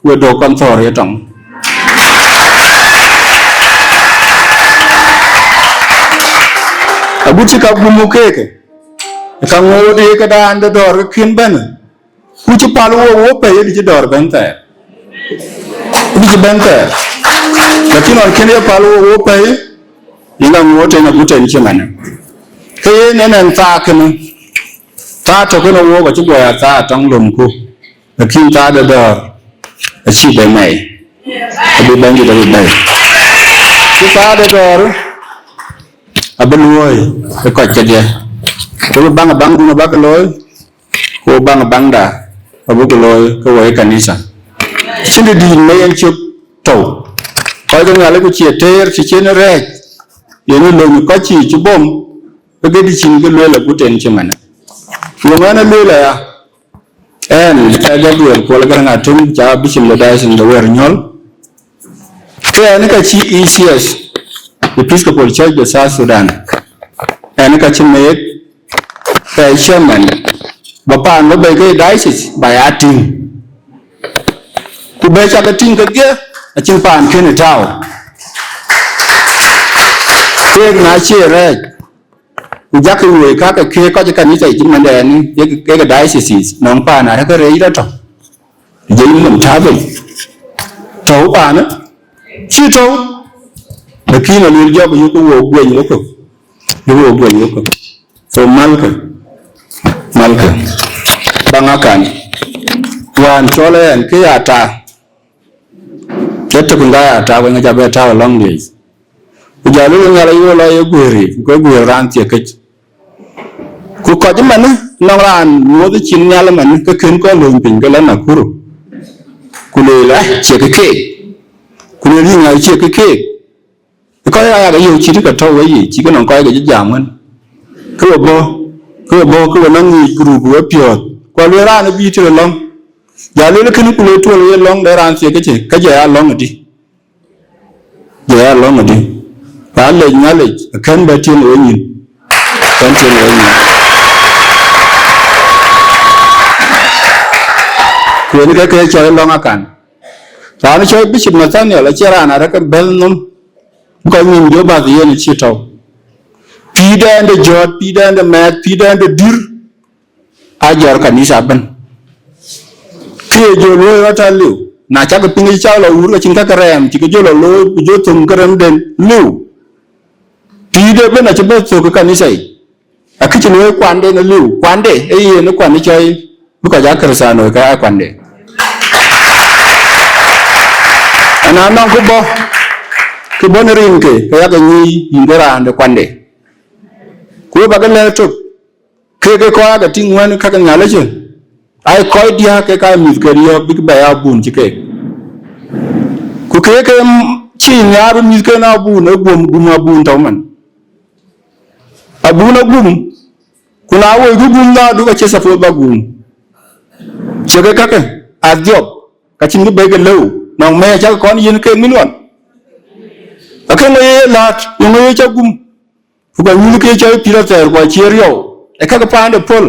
we dök kɔn thɔ̈ɔ̈r ye tɔŋ. Agut cï ka gumu keek, ka ŋoot ye këdan de dɔ̈ɔ̈r ke kën bɛ̈n, ku cï pal wook wo pɛ̈i, ëdï cï dɔ̈ɔ̈r bɛ̈n thɛɛr. Ëdï cï bɛ̈n thɛɛr. Lakin ɣɔn kën ye pal wook wo pɛ̈i, yïn ka ŋoot en agut en cï mɛnë. Ke yen en ɛn thaa kënë, thaa tök kënë wook acï guɔ ya thaa tɔŋ lomku. Lakin thaa de dɔ̈ɔ̈r acï bɛ̈n mɛi. Abï Bɛ̈nydït abï bɛ̈i. Cï thaa de dɔ̈ɔ̈r, abï luɔ̈ɔ̈i ë kɔc kedhie. Ku bï baŋ, baŋdun abäk looi, ku baŋ, baŋda abuk looi ke woi kanitha. Cïn dït me yen cök tɔ̈u. Kɔc ke Nhialic ku cie teer cï cïn rɛɛc, yen ë löny kɔc cï cï bom, ke gëdï cïn ke lueel agut en cï mɛnë. Yeŋö ɣɛn ë lueel aya? Ɣɛn ee Gabriel Kuol Garaŋ Atem, ca Bishop de Diocese de Wer Nyol. Ke ɣɛn ka cï E C S, Episcopal Church de South Sudan, ɣɛn ka cï meet ke chairman, ba paan ba bɛ̈i ke diocese ba ya tïŋ. Ku bɛ̈i ca ke tïŋ kedhie, acïn paan kënë tääu. Keek na cie rɛɛc, ku jakï woi kakë ke kɔc ë kanitha yic, cït mɛn dɛn, kek, kek dioceses, nɔŋ paan arëk rɛɛc rɔt tɔ̈. Je yïn nɔm tääu bei. Tɔ̈u paanë, cï tɔ̈u, lakin aluel jɔk yök wo gueny wokë, yök wo gueny wokë. So malkë, malkë, baŋ akan. Wään cɔl ɣɛn ke ya ta, ke tök ŋa ya ta, wëŋ ca bɛ tääu alɔŋ diëc. Ku jɔ lueel Nhialic wo lɔ ye guëër yic, ku ke guëër raan thiek këc. Ku kɔc ëmënë, nɔŋ raan nyuɔɔth cin nhial ëmënë, ke kën kɔn lööny piny, ke lɔ Nakuru. Ku lueel, "Ai, cie kë keek." Ku lueel, "Yïn ŋa cie kë keek?" Kɔc aya ke yök cït ke tɔ̈u weyiic, cï ke nɔŋ kɔc ke cï jam wën. Ke we bɔ̈, ke we bɔ̈, ke we nɔŋ ŋic group we piɔ̈ɔ̈th. Ku alueel raan ë bï tëde lɔ̈ŋ. Ja lueel kënë ku le tuɔl ye lɔ̈ŋ de raan thiek këcë, ke jɔ ya lɔ̈ŋ ëdï. Jɔ ya lɔ̈ŋ ëdï. Raan lec Nhialic, akën bɛ tiëŋ ë wenyin. Kën tiëŋ ë wenyin. Ku yen ke ke cɔl lɔ̈ŋ akan. Raan cɔl Bishop Nathaniel, acie raan arëk bɛ̈l nhom. Bï kɔc nhom jɔ bath yen cï tɔ̈u. Pïïrden de jɔ̈ɔ̈t, pïïrden de mɛɛth, pïïrden de dïr, aa jɔt kanitha ëbën. Kë ye jɔ luɔ̈i rɔt aliu, na cak piny cï cak lɔ wur, ke cïn kakë rɛɛm cï ke jɔ lɔ looi, ku jɔ thöŋ ke remden liu. Pïïrde ëbën acï bɛ thök ë kanitha yic. Akëc luɔ̈i kuanden aliu, kuande, ee yen ë kuan ë cɔi, bï kɔc aa Kërthiano ke aa kuande. Ana nɔŋ kë bɔ̈, kë bɔ̈ në rinke, ke yak nyuc yïn ke raan de kuande. Ku we bä ke lɛ̈k tök, kek ke kɔc aa ke tïŋ wën ka ke Nhialic, aa kɔc diääk ke ka mïth ke riɔ̈ɔ̈k bïk bɛ ya bun cï keek. Ku kek ke cï nhiaar bï mïth ke na bun, ë guöm, gum abun tɔ̈u man. Abun agum, ku na woi ku gum dhaadu ka cï suppose ba gum. Cie ke kakë, adhiɔp, ka cïn kë bɛ̈i ke lëu, nɔŋ mɛ̈ɛ̈ cak kɔn yiën keek milion. Akëŋö ye laat, yeŋö ye cak gum? Ku ka nyuth ke cɔl pïïr athɛɛr ku acie riɔu, ë kakë paande pöl.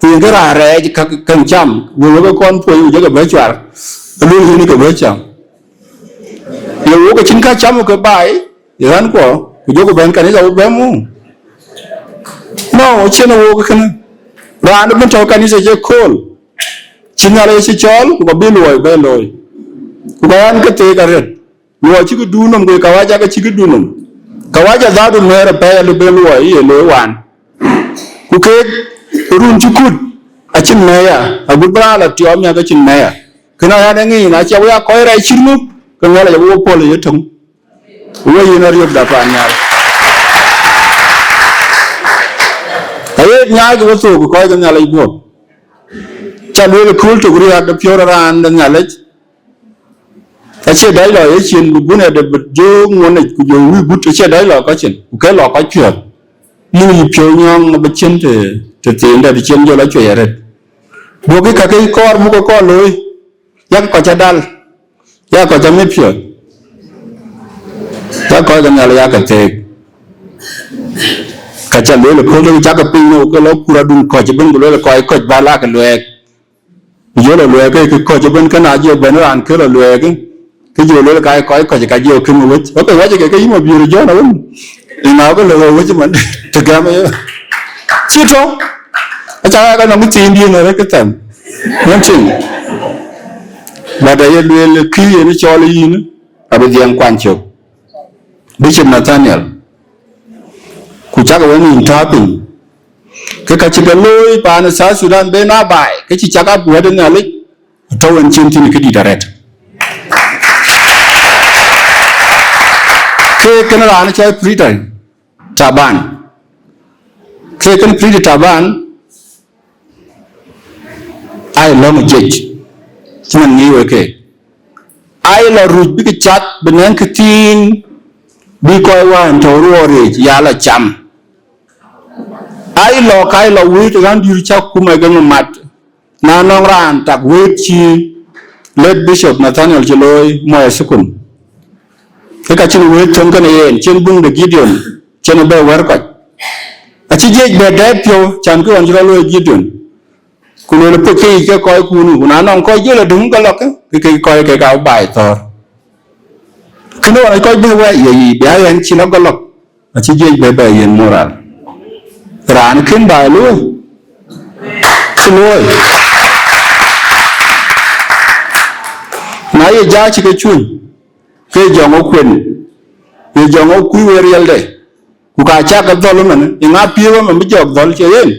Ku yen ke raan rɛɛc käŋ cam, wëu ke kɔn puɔ̈i, ku jɔ ke bɛ cuar, aluel yen ke bɛ cam. Ye wok acïn ka cam ke baai, ye ɣän kuɔ, ku jɔ ku bɛ̈n kanitha ku bɛ mum. No, cïn wok kënë. Raan ëbën tɔ̈ kanitha cï kööl, cï Nhialic cï cɔɔl, ku ka bï luɔi bɛ looi. Ku ka ɣän ke theek arëët. Luɔi cï këdu nɔm, ku kawaja ke cï këdu nɔm. Kawaja dhaadu mɛɛr apɛi alë ben luɔi ye looi waan. Ku keek run cï kut acïn mɛɛr ya, agut bï raan la tiɔɔm ya ke cïn mɛɛr ya. Kënë aya de ŋic, na cie wek aa kɔc rɛɛc cït ŋuk, ke Nhialic abï we puɔ̈l ë yetöŋ. Ku we yen ariöpda paan nhial. Aye nyaai ke we thok kɔc ke Nhialic guɔ̈p. Ca lueel ë kööl tök riääk de piɔ̈u raan de Nhialic. Acie dɔc lɔ ye cin, bï bun ë de bï jɔ ŋuɔ̈nic, ku jɔ wïc gut, acie dɔc lɔ kɔc cin, ku ke lɔ kɔc piɔ̈ɔ̈th. Yïn yï piɔ̈u nyɔ̈ɔ̈ŋ abï cin të, të thiin dɛ̈t cin jɔ lɔ cuɛc arëët. Duɔ̈kkï kakë kɔɔr buk ke kɔɔr looi, yak kɔc adal, yak kɔc amit piɔ̈ɔ̈th, yak kɔc ke Nhialic yak ke theek. Ka ca lueel ë kööl, cak ke piny nou, ke lɔ kur adun kɔc ëbën, ku lueel kɔc kɔc bä lak luɛɛk. Ku jɔ lɔ luɛɛk ke, ke kɔc ëbën, ke na jɔ bɛ̈n raan kë lɔ luɛɛk, ke jɔ lueel ka kɔc kɔc ka jɔ kën wec. Oke, wacë ke, ke yï ma biur Jɔn awën. Ë na ke lɔ wec man, të gam ye. Cï tɔ̈, aca ka nɔm thiin diën arëk ke thɛm. Wën cin. But aye lueel kï yen cɔl yïn, abï dhiɛŋ kuany cök. Bishop Nathaniel. Ku cak wën yïn tääu piny. Ke ka cï ke looi paan South Sudan ben a baai, ke cï cak a buɔ̈t ë Nhialic, tɔ̈u en cin thïn këdït arëët. Ke kënë raan cɔl Peter, Taban. Ke kënë Pretty Taban, aa lɔ̈ŋ jiëc, cï man ŋic wek ke. Aa lɔ ruc bïk cath bï nɛ̈ŋ këthiin, bï kɔc wään tɔ̈u ruɔɔr yiic ya lɔ cam. Aa lɔ ka lɔ wëët ɣän dïïr cä kum ë gäŋ mat. Na nɔŋ raan tak wëët cï late Bishop Nathaniel cï looi muɔɔi thukul, ke ka cïn wëët thöŋ kënë yen, cïn buŋ de Gideon, cïn bɛ wɛ̈r kɔc. Acï jiëc bɛ dɛɛt piɔ̈u, cän kë ɣɔn cï rɔt looi Gideon. Ku lueel puc ke yic ke kɔc kuun, ku na nɔŋ kɔc jël adöŋ ke lɔk, ke ke kɔc ke ka baai thɔ̈ɔ̈r. Kënë ɣɔn kɔc bï wɛ̈ɛ̈c ye yic, bï aa ɣɛn cï lɔ ke lɔk. Acï jiëc bɛ bɛ yen moral. Raan kën baai luöi, cï luöi. Na ye ja cï ke cuny, ke jɔŋ ë kuen, ye jɔŋ ë kuc wëë riɛlde, ku ka cak ke dhɔl ëmën, ë ŋa piëëu ëmën bï jɔk dhɔl cie yen?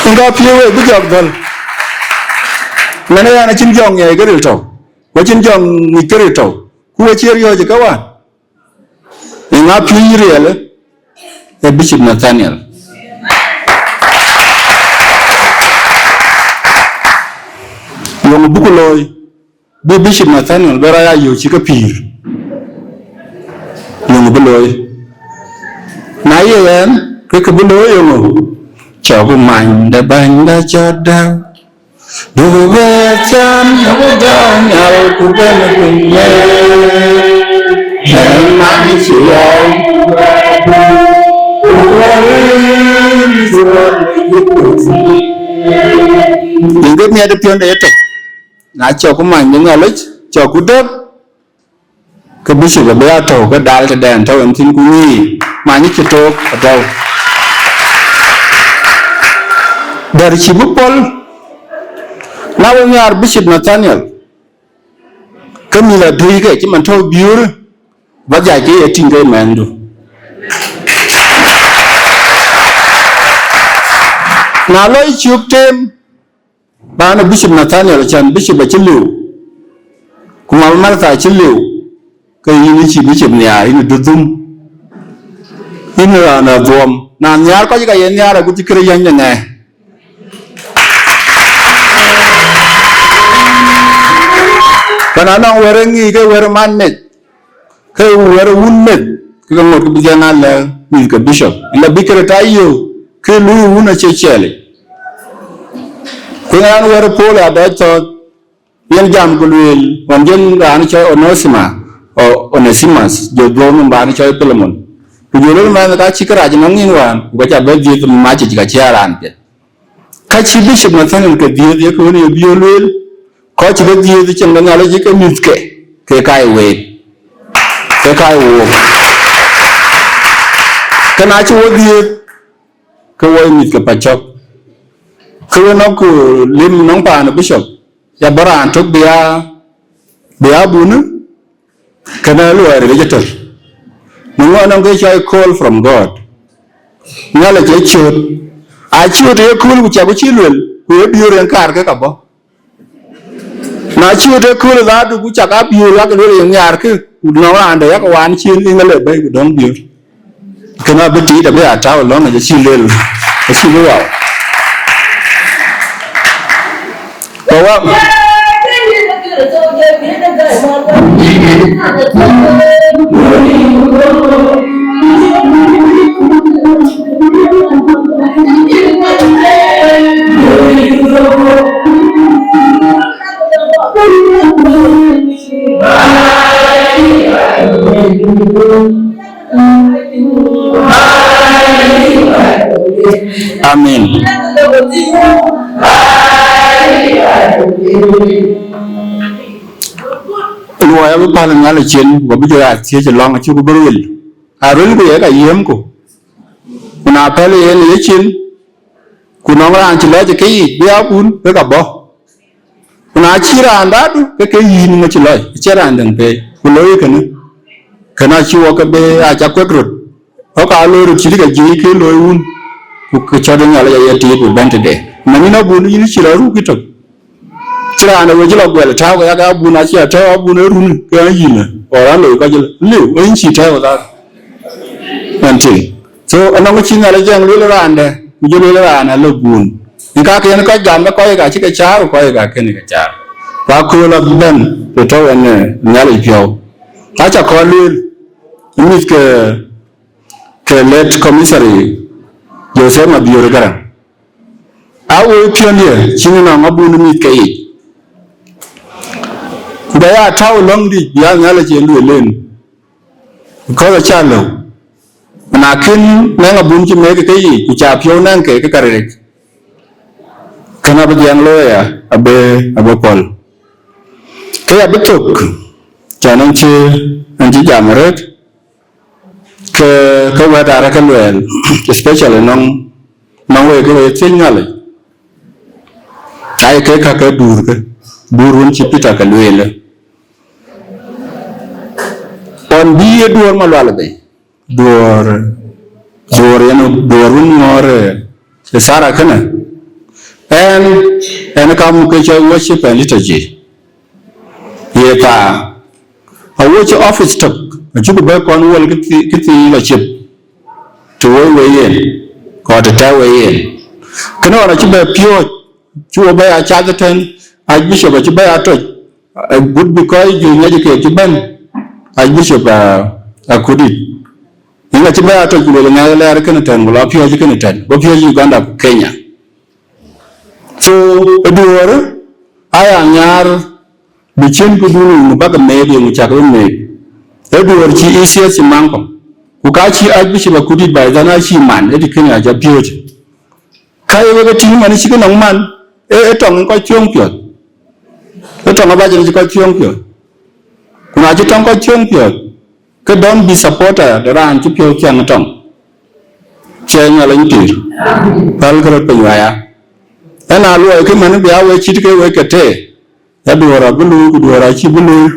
Ë ŋa piëëu ë bï jɔk dhɔl? Mɛn ë yɛn acïn jɔŋ ŋiɛc ke ril tɔ̈u, ku acïn jɔŋ ŋic ke ril tɔ̈u, ku we cie riɔ̈ɔ̈c ë ke wään. Ë ŋa piööc riɛl ë Bishop Nathaniel? Yöŋ buk looi, bï Bishop Nathaniel bï rɔt ya yöök cï ke pïïr. Yöŋ bï looi. Na ye ɣɛn, ke kë bï looi yöŋ, cɔk many de bäny de cɔt däu. Duku bɛ cam, duku gam nyal ku ben piny ye. Yen man ci yai. Yïn ke miɛt piɔ̈nde yetök. Na cɔk ku many de Nhialic, cɔk ku döp. Ke bishop abï ya tɔ̈u ke dal tëdɛn tɔ̈u en thïn ku ŋic, many cï took atɔ̈u. Dɛ̈t cï bï pɔ̈l, na we nhiaar Bishop Nathaniel, ke mïth adui ke cï man tɔ̈u biöörë, ba jai ke ye tïŋ ke mɛnhdu. Na lɔ cök tem, bän Bishop Nathaniel, cän Bishop acï liu, ku Mama Martha acï liu, ke yïn cï Bishop nhiaar, yïn dudhum, yïn raan adhuɔm. Na nhiaar kɔc ka ye nhiaar, agut cï kërë yäny de ŋɛɛ. Ka na nɔŋ wɛ̈t ë ŋic ke wɛ̈t ë man mec, ke wɛ̈t ë wun meth, ke ke ŋot ke bï dhiɛl na lɛ̈k mïth ke bishop. Ënda bï kërë ta yök, ke luui wun acie ciɛɛlic. Ku ŋa raan wɛ̈t ë Paul adɔc thɔ̈ɔ̈th, yen jam ku lueel, ɣɔn jën raan cɔl Onesima, o-, Onesimus, jɔ dhuɔ̈ɔ̈r nɔm raan cɔl Pilemon. Ku jɔ lueel mɛnh ka cï kërac nɔŋ yïn wään, ku ka ca bɛ dhiëëth macic ka cï aa raan piɛth. Ka cï Bishop Nathaniel ke dhiëëth ye kë wën ye bï ye lueel, kɔc cï ke dhiëëth cïn ke Nhialic ke mïthke, ke ka ye week, ke ka ye wook. Ke na cï wo dhiëëth, ke wo ye mïth ke pacɔ̈k. Ke we nɔ̈k ku lim nɔŋ paan Bishop, ya bɔ̈ raan tök bï ya, bï ya bunë, kënë luɔi ril ëcë tör. Në ŋö nɔŋ kë cɔl call from God. Nhialic ë cööt. A cööt ë kööl ku cak ku cï luel, ku ye biöör en kaar ke ka bɔ̈. Na cööt ë kööl dhadu ku cak a biöör yak luel ye nhiaar kë, ku nɔŋ raan de yak waan cien ë ŋa le bɛ̈i ku dɔ̈ŋ biöör. Kënë abï tiit abï a tääu lɔ̈ŋ acï lel, acï bï wau. Ku wa- Amen. Luɔi abï päl ë Nhialic cin, ku abï jɔ ya thiëëc ë lɔ̈ŋ acï ku bï ruel. A ruel ku ye ka yiëëmku. Ku na pɛ̈l yen ë yecin, ku nɔŋ raan cï lɔc ë keyiic bï abun, ke ka bɔ̈. Ku na cï raan dhadu, ke ke yïn ŋö cï lɔc, acie raan däŋ pei, ku looi kënë. Kënë acï wɔ ke bï aa ca kuɛk röt. Ɣɔ̈k aa looi röt cït ke jiëc ke looi wun, ku ke cɔ̈t ë Nhialic aye tiit ku bɛ̈n tëde. Man yïn abun, yïn cï rɔt ruk ë tök. Cï raan ë we cï lɔ guɛl tääu, ke yak abun acï a tääu abun ë run, ke ɣɛn yïn ë, ɣɔn raan loi kɔc liu, ɣɛn cï tääu dhar. Ënɔŋ cï Nhialic jɛŋ lueel raandɛ, ku jɔ lueel raan alɔ bun. Yen ka ke yen kɔc gam, kɔc ka cï ke caar, ku kɔc ka kën ke caar. Ku akööl abï bɛ̈n të tɔ̈u yen, eh, Nhialic piɔ̈u. Aca kɔn lueel, mïth ke, ke late commissary Joseph Mabior Garang. A woi piɔ̈ndiɛ̈, cïn ënɔŋ abun mïth ke yic. Ku ba ya tääu lɔ̈ŋdït, bï ya Nhialic yen lueel yen. Because acä lëu. Na kën nɛŋ abun cï mek ke yiic, ku ca piɔ̈u nɛŋ ke, ke ka rɛɛc. Kën abï dhiɛŋ looi ya, abï, abï pɔ̈l. Ke abï thök, cän ën cï, ën cï jam arëët, ke, ke wɛ̈t arëk ke luɛɛl, especially nɔŋ, nɔŋ wek ke wek thiëc Nhialic. Ai ke ka ke duur ke, duur wën cï Peter ke lueel. Ɣɔn bï ye duɔ̈ɔ̈r Malual bei, duɔ̈ɔ̈r, duɔ̈ɔ̈r yen, duɔ̈ɔ̈r wën ŋɔ̈ɔ̈r, eh, Sarah kënë. Ɣɛn, ɣɛn ka muk ke cɔl worship and liturgy. Ye thaa, awuɔ̈c office tök, acuk bɛ kɔn wuɔl kë thii, kë thii lɔ cip, të woi wei yen, kɔc të tɛ̈ɛ̈u wei yen. Kënë ɣɔn acï bɛ piɔ̈ɔ̈c, cï wo bɛ ya cath ëtɛ̈n, Archbishop acï bɛ ya tɔc, agut bï kɔc juëc ŋiɛc ke cï bɛ̈n, Archbishop, ah, Akurdit. Yen acï bɛ ya tɔc ku lueel ŋɛk lɛɛr kënë tɛ̈n, ku lɔ piɔ̈ɔ̈c kënë tɛ̈n, ku piɔ̈ɔ̈c Uganda ku Kenya. So, ë duɔ̈ɔ̈rë, aya nhiaar bï cïn këdun ŋu bäk meek, yeŋu cak bï meek. Ë duɔ̈ɔ̈r cï E C S cï maŋ kɔ̈k. Ku ka cï Archbishop Akurdit by then acï man, ë dï kënë aca piööcë. Ka ye wek e tïŋ man cï kënɔŋ man, ë, ë tɔŋ ë kɔc thiöŋ piɔ̈ɔ̈th. Ë tɔŋ abac ë cï kɔc thiöŋ piɔ̈ɔ̈th. Ku na cï tɔŋ kɔc thiöŋ piɔ̈ɔ̈th, ke don't be supporter de raan cï piɔ̈u thiäŋ ë tɔŋ. Cie Nhialic pïïr. Päl ke röt piny waya. Ëna luɔi kë man bï a we cït ke wek ke tëë. Ya duɔ̈ɔ̈r abï luui, ku duɔ̈ɔ̈r acï bï luui.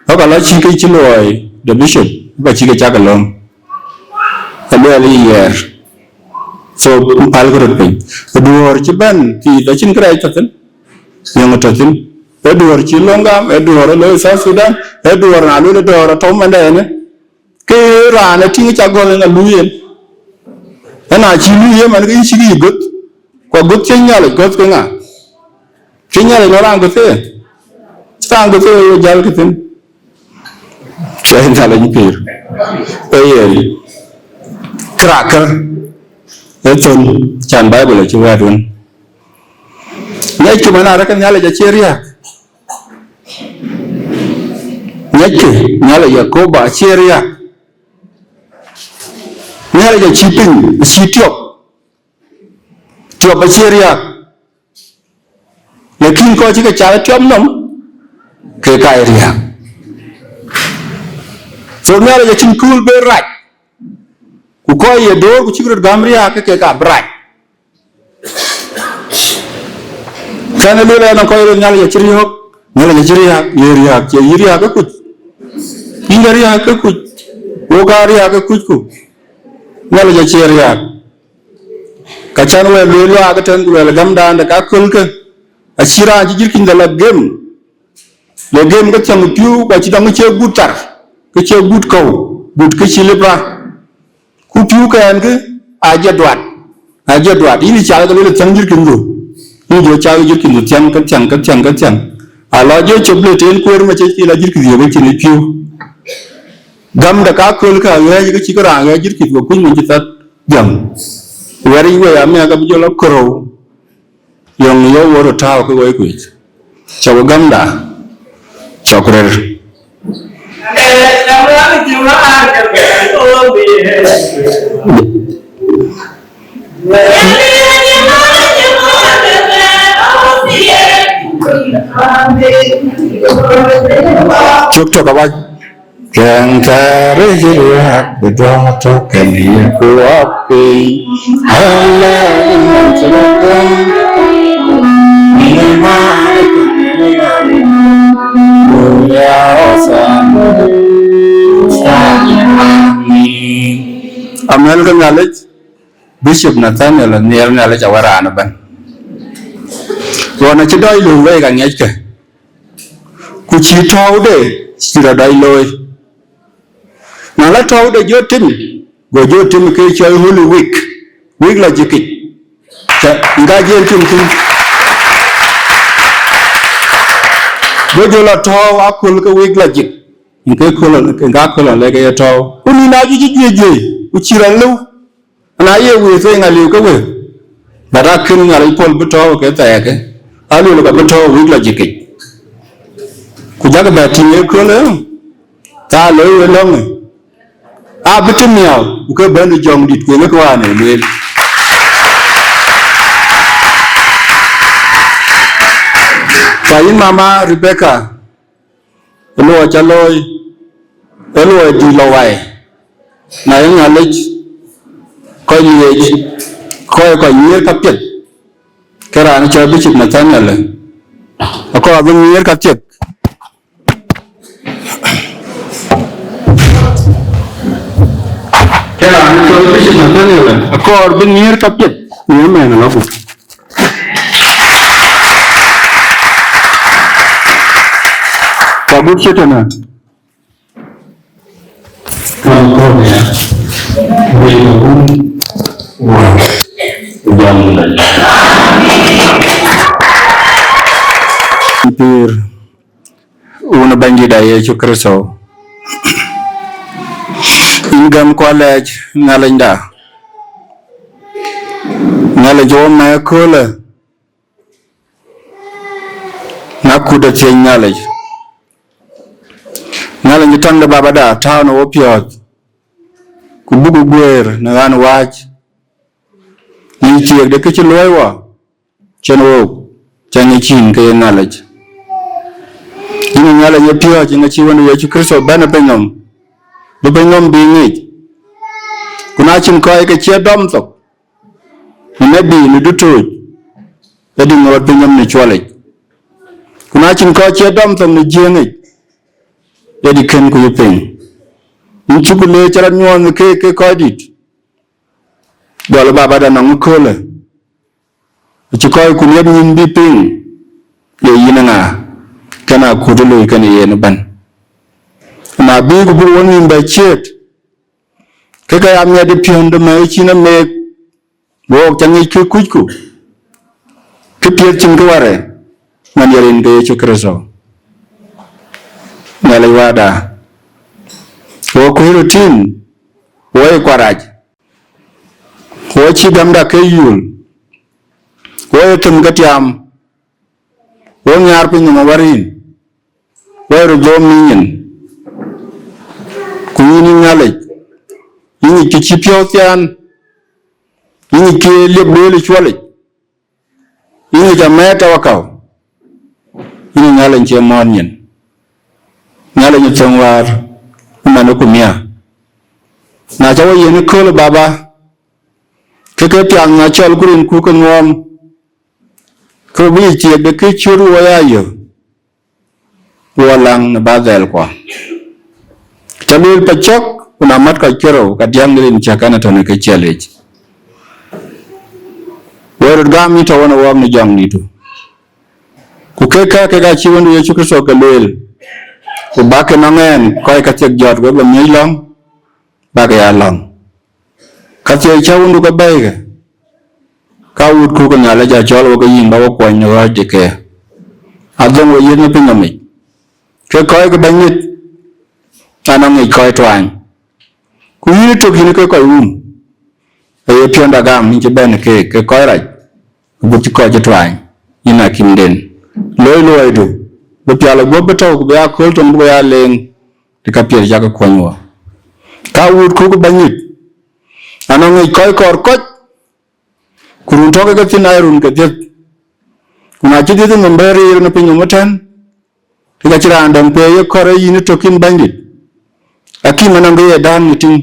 Ɣɔ̈k ala cï ke cï luɔi de bishop, ba cï ke cak lɔ̈m. Aluɛɛl yiɛɛr. So, päl ke röt piny. Duɔ̈ɔ̈r cï bɛ̈n, thiith acïn kërɛɛc tɔ̈ thïn. Yeŋö tɔ̈ thïn. Ë duɔ̈ɔ̈r cï löŋ gam, ë duɔ̈ɔ̈r ë looi South Sudan, ë duɔ̈ɔ̈r na lueel ë duɔ̈ɔ̈r atɔ̈u mɛndɛnë. Ke raan ë tïŋ cak gɔl ë ŋa luui yen. Ëna cï luui yen man ke yï cïk yï göth. Ku agöth cï Nhialic göth ke ŋa? Cï Nhialic nɔŋ raan göth ke? Cï raan göth ke ye jäl ke thïn. Cie Nhialic pïïr. Ee yen. Kërakä. Ee thön. Can Bible acï wɛ̈ɛ̈t wën. Ŋiɛckï man arëk Nhialic acie riääk. Ŋiɛckï, Nhialic Yakoba acie riääk. Nhialic acï piny, acï tiɔp. Tiɔp acie riääk. Lakin kɔc cï ke cath tiɔp nɔm, ke ka ye riääk. So Nhialic acïn kööl bï rac. Ku kɔc ye door ku cïk röt gäm riääk, ke ke ka bï rac. Kɛn ë lueel ënɔŋ kɔc röt Nhialic acï riääk, Nhialic acï riääk, ye riääk, cie yï riääk ke kuc. Yïn ke riääk ke kuc, wok aa riääk ke kucku. Nhialic acie riääk. Ka cän wek lueel luaak ëtɛ̈n ku luɛl gämdan de ka köölkë, acï raan cï jït kïn de la gem. Le gem ke thiäŋ pïu, ku acï dɔŋ ke cie gut thar, ke cie gut kɔ̈u, gut ke cï lip rac. Ku pïu kɛɛn kë, aa jɔ duat, aa jɔ duat. Yïn ë cal ke lueel thiäŋ jït kïn dhuk. Yïn jɔ cal jït kïn dhuk thiäŋ, ke thiäŋ, ke thiäŋ, ke thiäŋ. Ala jɔ cop le teen kueer macë cï la jït kï dhiëëu ke cïn ë pïu. Gäm de ka köölkë aɣɛ̈ɛ̈c ke cï ke raan ɣɛ̈ɛ̈c jït kï ku kuc mony cï that jam. Wɛ̈t yic wei amiäk abï jɔ la kërou. Yɔŋ yɔ̈u wɔ röt tääu ke woi kuic. Cɔk gämda. Cɔk rɛ̈ɛ̈r. Cök tök abac. Kɛn thɛɛr ë cï riääk bï dɔ̈ɔ̈r tɔ̈ kɛn ye ku wak piny. Ala ëmën cï rɔt dɔ̈ɔ̈r, ëmën ëmën ya Hosanna. Amen. Amɛ̈lkë Nhialic, Bishop Nathaniel Anhiɛɛr, Nhialic awär raan ëbɛ̈n. Ɣɔn acï dɔc löŋ wei ka ŋiɛckë. Ku cï tɔ̈ude cï rɔt dɔc looi. Na la tɔ̈ude jɔ tim, Go jɔ tim ke cɔl Holy Week, wik lɔ jikic. Ca, ŋa jël tim thïn. Go jɔ lɔ tɔ̈ɔ̈u aköl ke wik lɔ jik. Ŋa köl, ŋa köl lɔ lek ye tɔ̈ɔ̈u. Ku nïn ajuëc juëc juëc, ku cï rɔt lëu. Na ye wëi thuëëc ŋa liu ke wëi. But akën Nhialic puɔl bï tɔ̈ɔ̈u ke thɛɛke. Aluel ka bï tɔ̈ɔ̈u wik lɔ jikic. Ku jakï bɛ tïŋ ëköl ë, thaa loi wëi lɔ̈ŋë. Abï tim miäu, ku ke bɛ̈n ë Jɔŋdït, ku yen ke wään ë lueel. Ka yïn mama Rebecca, ë luɔi ca looi, ë luɔi dït lɔ wai. Na ye Nhialic, kɔc liec, kɔc, kɔc nyiëër kapiɛth, ke raan cɔl Bishop Nathaniel, akɔɔr abï nyiëër kapiɛth. Ke raan cɔl Bishop Nathaniel, akɔɔr bï nyiëër kapiɛth në ëmɛn ë lɔ gup. Ka gup cï tënë. Ka kɔɔr ya. Wëi ka wun wa. Jam da. Pïïr. Wun ë Bɛ̈nydït a Yecu Kërtho, yïn gɛm ku alɛɛc Nhialicda. Nhialic wo mɛ̈ɛ̈k köölë, na kut ë thiëc Nhialic. Nhialic ë tɔŋ de Babada tääu në wopiɔ̈ɔ̈th, ku buk guëër në ɣän wääc, në ciëëk de kë cï luɔ̈i wɔ. Cïn wook, cä ŋic cïn ke ye Nhialic. Yïn ë Nhialic ye piɔ̈ɔ̈c, yïn acï Wëndu Yecu Kërtho bɛ̈n ë pinynhom, bï pinynhom bï ŋic. Ku na cïn kɔc ke cie dɔm thok në nebii, në dutööc, ë dï ŋoot pinynhom në cuɔlic. Ku na cïn kɔc cie dɔm thok në jiëëŋic, ë dï kën ku yï piny. Yïn cuk leec cï rɔt nyuɔɔth në keek ke kɔc dït, gɔl ë Babada nɔŋ ëköölë. Acï kɔc ku liep nyïn bï piŋ, ye yïn ë ŋa, kën akut ë loi kën yen ëbɛ̈n. Na bï ku buk wɔ nyïn bɛ ciët, ke ke ya miɛt ë piɔ̈n de mɛ̈i cïn ameek, bï wɔk cä ŋic kë kucku, kë piɛth cïn kë warɛ, man ye rin ke Yecu Kërtho. Nhialic Wäda, wɔ kuëër röt tïŋ, wɔ ye kuarac. Wo cï gämda ke yul, wo ye them ke tiam, wo nhiaar piny nɔm awär yïn, wo ye röt dhom në nyin, ku yïn yï Nhialic, yïn ŋic kë cï piɔ̈u thiaan, yïn ŋic kë liep lueel ë cuɔlic, yïn ŋic amɛɛt tɔ̈ wakau, yïn yï Nhialic cie mɔ̈ɔ̈th nyin, Nhialic ë thöŋ wäär, ëmɛn ë ku miäk. Na cä wo yiën ëköölë Baba, ke ke piath na cɔl ku rin ku ke ŋuɔɔm, ke bï yic thiëëk de kë cï röt wo ya yök, wo läŋ në ba dhɛlkua. Cä lueel pa cök, ku na mat kɔc kerou, ka diäk në rin cäk ɛn atɔ̈ në ke ciɛlic. Wo röt gam yï tɔ̈ wën ë wɔɔk në Jɔŋdïtu. Ku kek kä kek acï Wëndu Yecu Kërtho ke lueel, ku bäk ke nɔŋ ɛn kɔc ka thiek jɔt wek lɔ miɔ̈c lɔ̈ŋ, bäk ya lɔ̈ŋ. Ka thiëëc cä Wëndu ke bɛ̈ɛ̈ikë, ka wut ku ke Nhialic aa cɔl wo ke yïn ba wo kuɔny në ɣɔ̈ɔ̈c de ke. Adhöŋ we yiëth në piny nɔm yic, ke kɔc ke Bɛ̈nydït, anɔŋ ŋic kɔc tuany. Ku yïn ë tök yïn ke kɔc wum, aye piɔ̈nda gam yïn cï bɛ̈n keek ke kɔc rac, agut cï kɔc cï tuany, yïn akïmden. Loi luɔidu, bï pial ë guöp bï tɔ̈u, ku bï akööl töŋ bï ke ya leŋ, të ka piɛth cakï kuɔny wɔ. Ka wut ku ke Bɛ̈nydït, anɔŋ ŋic kɔc kɔɔr kɔc, ku run tɔ̈ ke ke thïn aa run ke dhiëth. Ku na cï dhiëth nɔm bɛ̈ɛ̈r riir në piny nɔm ëtɛ̈n, ke ka cï raan däŋ peei ye kɔ̈r ë yïn ë tök yïn Bɛ̈nydït. Akïm anɔŋ ke ye dääŋ në tïŋ,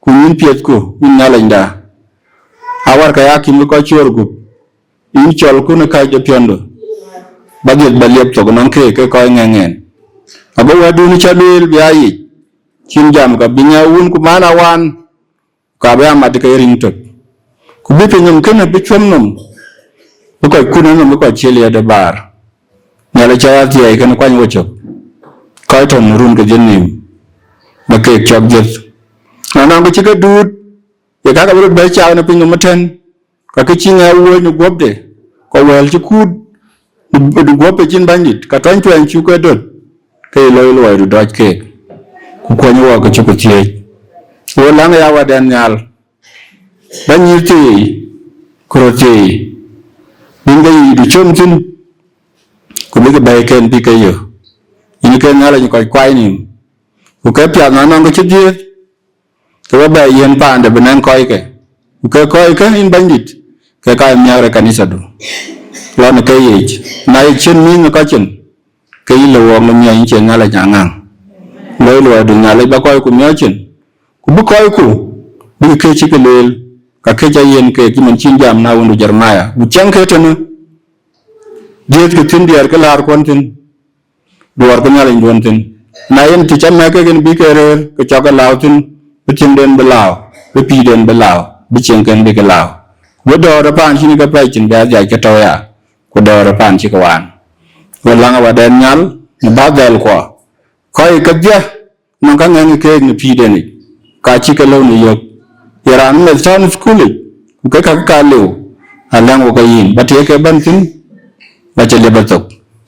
ku yïn piɛthku, yïn Nhialicda. Awär ka ya akïm ke kɔc cuɔɔr gup, yïn cɔlku në kääc de piɔ̈ndu, ba dhiëth ba liep thok nɔŋ keek ke kɔc ŋɛk ŋɛn. Ago wɛ̈tdun cä lueel bï aa yic, cïn jam ka bï ŋɛk wun ku man awan, ka bï amat ke rin tök. Ku bï piny nɔm kënë bï cuɔm nɔm, bï kɔc kun ë nɔm, bï kɔc cï liɛɛt ë baar. Nhialic cä ya thiɛɛi kën kuany wocök, kɔc tɔ̈ në run ke dhiëth nïïm, bä keek cɔk dhiëth. Na nɔŋ kë cï ke duut, ye ka ke bï röt bɛ̈i cak në piny nɔm ëtɛ̈n, ka kë cï ŋɛk wuɔ̈c në guɔ̈pde, ku wɛ̈ɛ̈l cï kuut në guɔ̈p ë cin Bɛ̈nydït, ka tuany tuɛɛny cuk ke döt, ke ye looi luɔidu dɔc keek, ku kuɔny wɔ ke cuk thiëëc. Wo läŋ ya Wädɛn nhial, ba nyïïr thii, ku röt thii, bïn ke yïdu com thïn, ku bïk bɛ̈ɛ̈iken bï ke yök. Yïn ke Nhialic kɔc kuany nïïm, ku ke piath na nɔŋ kë cï dhiëëth, ke we bɛ yiën paande bï nɛ̈ŋ kɔckë, ku ke kɔckë yïn Bɛ̈nydït, ke ka ye miäk rɔt kanithadu. Lɔn ke yic, na ye cïn mïïn ë kɔc cin, ke yïn le wɔɔk në miɔɔc yïn cie Nhialic aŋäŋ. Loi luɔidu Nhialic ba kɔcku miɔɔc cin, ku bï kɔcku bïk kë cï ke lueel, ka këc a yiën keek cïmën cïn jam na wëndu Jeremia, ku cäŋ ke tënë dhiëëthkë thïn diɛɛr ke läärkuɔn thïn, duɔɔrkë Nhialicduɔn thïn. Na yen të ca mɛ̈k kek yen bï ke rëër, ke cɔk ke lääu thïn, bï thïnden bï lääu, bï pïïrden bï lääu, bï cieŋken bï ke lääu. Ku bï dɔ̈ɔ̈r ë paan cïn ke pɛ̈c thïn bï adhiac ke tɔ̈u ya, ku dɔ̈ɔ̈r ë paan cï ke waan. Ku läŋ Wädɛn nhial në bä dhɛl kuɔ. Kɔc kedhie nɔŋ ka ŋɛŋ keek në pïïrden yic, ka cï ke lëu në yök. Ye raan meth tɔ̈ në thukul yic, ku ke ka ka liu, alɛ̈ŋ wo ke yïn, ba të ye ke bɛ̈n thïn, ba cï liep ethok.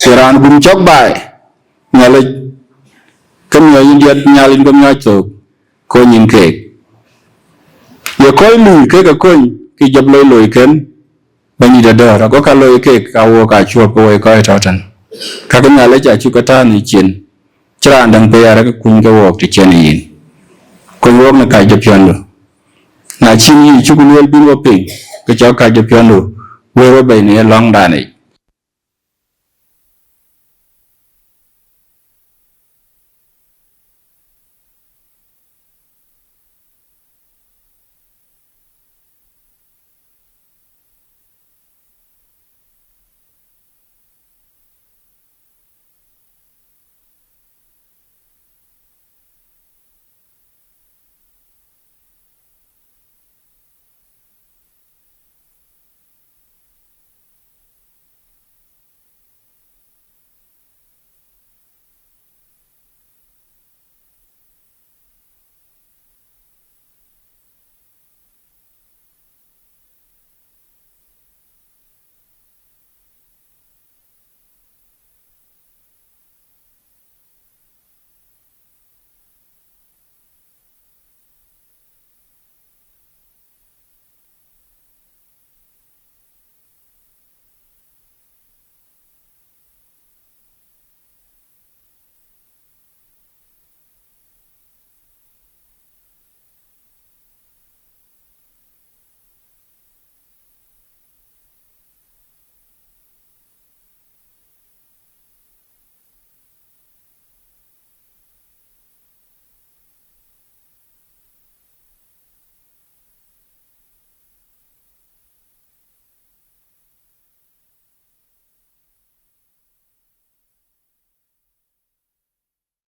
Ye raan gum cɔk baai, Nhialic, ke miɔɔc yïn diɛt nhial yïn ke miɔɔc thok, kony yïn keek. Ye kɔc lui kek ke kony, ke jɔp loi loiken, Bɛ̈nydït adɔ̈ɔ̈r, ago ka loi keek, ka wok aa cuɔp ke woi kɔc tɔ̈ tɛ̈n. Ka ke Nhialic acuk ke tääu në cin, cï raan däŋ pei arëk kuny ke wook të cïn yïn. Kony wook në kac de piɔ̈ndu. Na cïn yï cuk lueel bïn wo piŋ, ke cɔk kac de piɔ̈ndu, wëër wo bei në ye lɔ̈ŋdan yic.